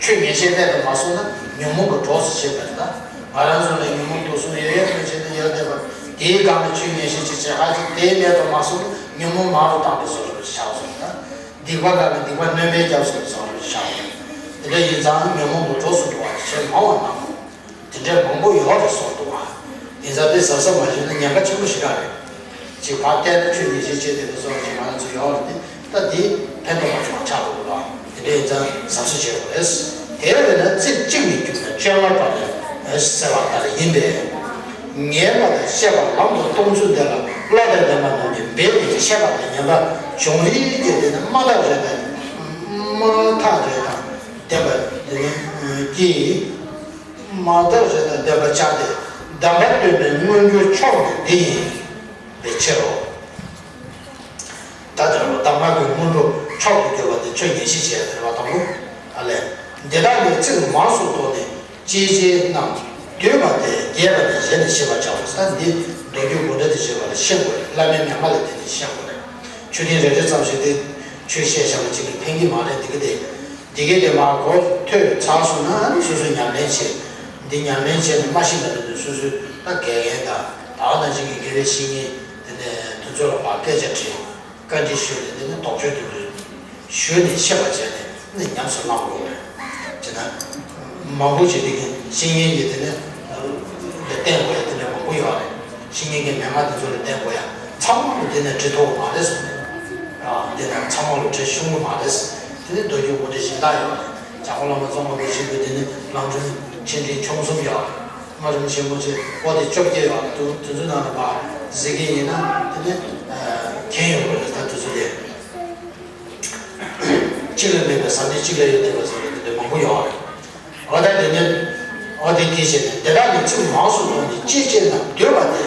ཆོས་ཉན་བཤད་གནད་དུ་མ་སོང་ན་ཉོན་མོངས་ཀྱི་གྲོགས་སུ་བྱེད་པ་རེད་ད། ང་རང་ཚོ་ལ་ཉོན་མོངས་དུག་གསུམ་ཡོད་ཡོད་མ་བྱས་ན་ཡོད་བསྡད་པ། དེའི་སྒང་ལ་ཆོས་ཉན་བཤད་ཅིག་བྱས་ཧ་ཅིག་དེའི་གནད་དུ་མ་སོང་ན་ཉོན་མོངས་མང་རུ་བཏང་པའི་བཟོ་འདྲ་ཅིག་ཆགས་སོང་ད། སྡིག་པ་ལ་ནི་སྡིག་པ་སྣོན་པའི་སྐྱབས་སུ་བཟོ་འདྲ་ཅིག་ཆགས་སོང་། དེ་འདྲ་ཡིན་ཙང་ཉོན་མོངས་ཀྱི་གྲོགས་སུ་འགྲོ་བ་ཆེས་མང་བ་རྣམས། དེ་འདྲའི་མང་པོ་ཡོད་རེད་གསུངས་འདུག་བ། ཡིན་ཙང་དེ་གཟབ་གཟབ་མ་བྱས་ན་ཉེན་ཁ་ཆེན་པོ་ཞིག་རེད། ཅིག་ཕར་བལྟས་ན་ཆོས་ཉན་བཤད་བྱེད་བསྡད་པའི་བཟོ་འདྲ་ཅིག་ང་རང་ཚོ་ཡོད་རེད་དེ། ད་འདི་ཕན་ཐོགས་མ་བྱུང་བ་ཆགས་འགྲོ་གི་རེད། དེ་འདྲ་ཡིན་ཙང་གཟབ་གཟབ་བྱེད་དགོས་རེད། དེ་བས་ན་ཚིག་གཅིག་ནས་བརྒྱུད་ནས་བཅོ་ལྔ་བར་ལ་ཟེར་བ་ལྟར་ཡིན་པས། ཉན་པ་དང་བཤད་པ་ལམ་དུ་གཏོང་ཚུལ་འདི་ལ་བློ་དང་ལྡན་པ་རྣམས་ཀྱིས་འབད་དེ་འཆད་པ་དང་ཉན་པ་བྱུང་རིགས་ཀྱི་དེ་ནི་མ་ཐག་རེ་དང་། མ་ཐག་རེ་དང་ལྡན་པ་དེ་ནི་ཀྱིས། མ་ཐག་རེ་དང་ལྡན་པར་བྱ་སྟེ། གདམས་པ་སྟོན་པའི་མངོན་གྱུར་མཆོག་ནི་འདི་ཡིན་པའི་ཕྱིར་རོ། ད་དེ་ལ་གདམས་ངག་གི་སྔོན་འགྲོ་མཆོག་ཏུ་གྱུར་པ་དེ་ཆོས་ཉན་བཤད་བྱེད་ཡ་དེ་རེད་པ། དང་པོ། ཨ་ལས། འདི་དག་ནི་ཚིག་མངས་སུ་བསྟོད་ནས་ཅི་བྱེད་རྣམས་བསྡུས་པ་སྟེ། རྒྱས་པ་ནི་ཞལ་ནས་ཤེས་པར་བྱའོ། ད་འདི་མདོ་རྒྱུད་དགོངས་འགྲེལ་དུ་བྱས་པ་ལ་ཤེས་དགོས་རེད། བླ་མའི་མན་ངག་ལ་བརྟེན་ནས་ཤེས་དགོས་རེད། ཆོས་ཐུན་རེ་རེ་ཙམ་ཞིག་དེ་ཆོས་བཤད་བཞག་པ་གཅིག་གིས་ཕན་གྱི་མ་རེད། འདི་གི་དེ། དེ་གས་དེ་མར་གོ་ཐོས་ཚར་སོང་ན་ཨ་ནི་སོ་སོས་ཉམས་ལེན་བྱེད། འདི་ཉམས་ལེན་བྱས་ནས་མ་ཤེས་པ་དེ་ཚོ་སོ་སོས་ད་དགེ་རྒན་དང་ད་ག་ནང་བཞིན་གྱི་དགེ་བའི་བཤེས་གཉེན་དེ་ནས་དེ་ཚོ་ལ་ཕར་སྐད་ཆ་དྲིས། བཀའ་འདྲི་ཞུས་ནས་དེ་ནས་དོགས་གཅོད་དེ་ཚོ་ཞུས་ནས་ཤེས་པ་བྱས་ནས་ནི་ཉམས་སུ་བླང་དགོས་རེད། བྱས་ན་མང་པོ་ཞིག་དེ་གི་བཤེས་གཉེན་གྱི་དེ་ནས་ལ་བསྟེན་དགོས་ཡ་དེ་འདྲ་མང་པོ་ཡོད་རེད། བཤེས་གཉེན་གྱི་མན་ངག་དེ་ཚོ་ལ་བསྟེན་དགོས་ཡ་ཚང་མ་ལ་དེ་ནས་འབྲི་ཐུབ་པ་མ་རེད་གསུངས་ནས། དེ་ནས་ཚང་མ་ལ་འབྲི་ཤོང་གི་མ་རེད། དེ་ནས་མདོ་རྒྱུད་དབུ་མཐའ་གཞན་དག་ཡོད་རེད། འཇམ་མགོན་བླ་མ་ཙོང་ཁ་པ་ཆེན་པོའི་དེ་ནས་ལམ་རིམ་ཆེ་འབྲིང་ཆུང་གསུམ་ཡོད་རེད། སྨྲ་རིམ་ཆེན་པོ་ཆེ་པོ་ཏི་བཅོ་བརྒྱད་ཡོད་རེད། དེ་དེ་ཚོའི་ནང་ལ་མར་གཟིགས་ཀྱི་ཡིན་ན་དེ་ནས་མཁྱེན་ཡོང་གི་རེད། ད་དེ་ཚོ་ལས། གཅིག་ལ་མེད་པའི་ཟབ་གནད་གཅིག་ལ་ཡོད་བསྡད་པ་ཟེར་བའི་དེ་འདྲ་མང་པོ་ཡོད་རེད། འོ་ད་དེ་ནས་འོ་དེ་དེ་བྱས་ནས་དེ་དག་ནི་ཚིག་མང་སུ་བཏོན་ཏེ་ཅི་བྱེད་ན་འདོད་པ་དེ་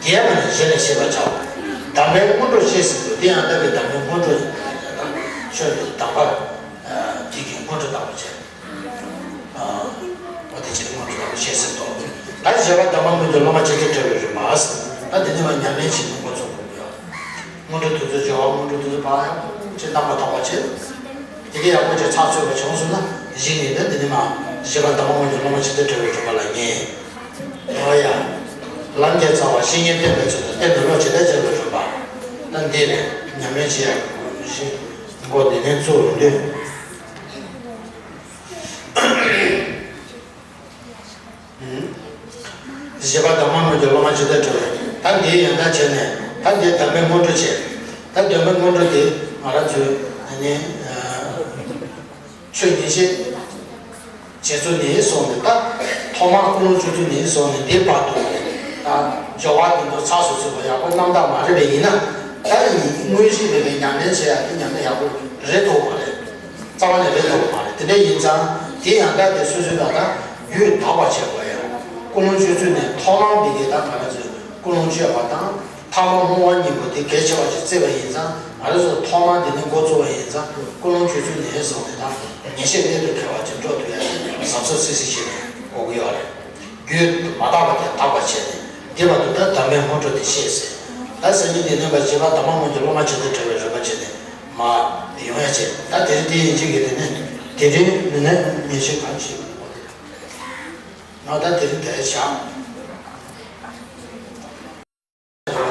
རྒྱས་པ་ནས་གཞི་ལ་ཤེས་པར་བྱའོ། གདམས་པའི་སྔོན་འགྲོ་བཤད་ཟིན་ཏོ། དེ་ཡང་དག་གི་གདམས་པའི་སྔོན་འགྲོ་ཡིན་པ་ལ་ཡང་དག་ཤོད་དེ་གདམས་པ་དེ་གི་སྔོན་འགྲོ་ལྟ་བུ་བྱས། འོ་དེ་བྱས་ནས་སྔོན་འགྲོ་ལྟ་བུ་བཤད་ཟིན་ཏོ། ད་བཞི་པ་གདམས་པ་སྔོན་གྱི་སློབ་མ་ཇི་ལྟར་བགྲོད་པའི་རིམ་པ། ད་དེ་ནས་མར་ཉམས་ལེན་བྱེད་ནས་འགོ་ཚུགས་དགོས་ཀྱི་ཡོད། སྔོན་འགྲོ་དེ་ཚོ་སྦྱོར་བ་སྔོན་འགྲོ་དེ་ཚོ་ཕར་ཡག་པོ་ཅིག་རྣམ་པར་དག་པ་བྱེད། དེ་ག་ཡག་པོ་ཅིག་ཚགས་ཚུད་པ་བྱུང་སོང་ན་གཞི་ནས་ད་འདི་ནས་མར་བཞི་པ་གདམས་པ་སྔོན་གྱི་སློབ་མ་ཇི་ལྟར་བགྲོད་པའི་རིམ་པ་ལ་ངེས། འོ་ཡ། ལམ་ཁྱད་མཚར་བ་བཤེས་གཉེན་བསྟེན་པའི་ཚུལ་དང་བསྟེན་པའི་བློ་ཇི་ལྟར་འཆར་བའི་རིམ་པ། ད་འདི་རེད། ཉམས་ལེན་བྱེད་ཡག་གི་མགོ་འདི་ནས་བཙུགས་ཡོང་དུས། བཞི་པ་གདམས་པ་སྔོན་གྱི་སློབ་མ་ཇི་ལྟར་བགྲོད། ད་འདིའི་ཡང་དག་བྱས་ནས་ད་འདིའི་གདམས་པའི་སྔོན་འགྲོ་བྱས། ད་གདམས་པའི་སྔོན་འགྲོ་དེ་ང་རང་ཚོས་ནི་ཆོས་ཉན་བཤད་བྱེད་ཚུལ་ནས་བཟུང་ནས་ད་ཐོག་མར་ཀུན་སློང་བཅོས་ཚུལ་ནས་བཟུང་ནས་འདིའི་བར་དུ་ད་སྦྱོར་བ་འདི་ཚོ་ཚགས་སུ་ཚུད་པ་ཡག་པོ་རྣམ་དག་མ་རེད་པས། ཡིན་ན་ད་ཡིན་དངོས་གཞི་མེད་པའི་ཉམས་ལེན་བྱེད་ཡག་དེ་ཉམས་ལེན་ཡག་པོ་རེད་ཐུབ་མ་རེད། རྩ་བ་ནས་རེད་ཐུབ་མ་རེད། དེ་འདྲ་ཡིན་ཙང་དེ་ཡང་དག་དེ་སོ་སོའི་ནང་ད་རྒྱུད་དག་པ་བྱེད་དགོས་ཡ། ཀུན་སློང་བཅོས་ཚུལ་ནས་ཐོག་མར་འདི་གའི་ད་ག་རེ་ཟེར་ཀུན་སློང་བཅོས་པ་དང་ཐ་མ་བསྔོ་བ་གཉིས་པོ་དེ་གལ་ཆེ་བ་ཞིག་བརྩིས་པ་ཡིན་ཙང་ང་རང་ཚོ་ཐོག་མར་འདི་ནས་འགོ་བཙུགས་པ་ཡིན་ཙང་ཀུན་སློང་བཅོས་ཚུལ་ནས་བཟུང་ནས་ད་ངེས་ཤེས་གནད་དུ་འཁེལ་བ་ཅིག་འགྲོ་ཐུབ་ཡ་གཟབ་གཟབ་སིག་སིག་བྱེད་དགོས་ཀྱི་ཡོད་རེད། རྒྱུད་མ་དག་པ་དེ་དག་པ་བྱས་ནས་དེ་བར་དུ་ད་གདམས་པའི་སྔོན་འགྲོ་དེ་ཤེས་ཟེར། ད་སང་ཉིན་དེ་ནས་མར་བཞི་པ་གདམས་པ་སྔོན་གྱི་སློབ་མ་ཇི་ལྟར་བགྲོད་པའི་རིམ་པ་བྱས་ནས་མར་ཡོང་ཡ་བྱས། ད་དེ་རིང་དེ་ཡིན་གཅིག་གི་དེ་ནས་དེ་རིང་མི་ནས་ཉིན་ཤས་གང་ཞིག་ང་ད་དེ་རིང་དེ་བྱ།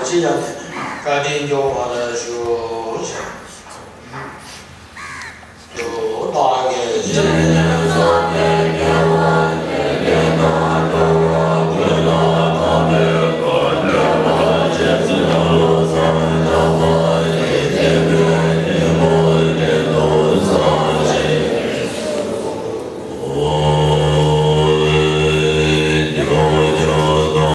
ཅི་ཡང་དེ་བཀའ་དྲིན་སྐྱོང་བར་ཞུ་ཞེས།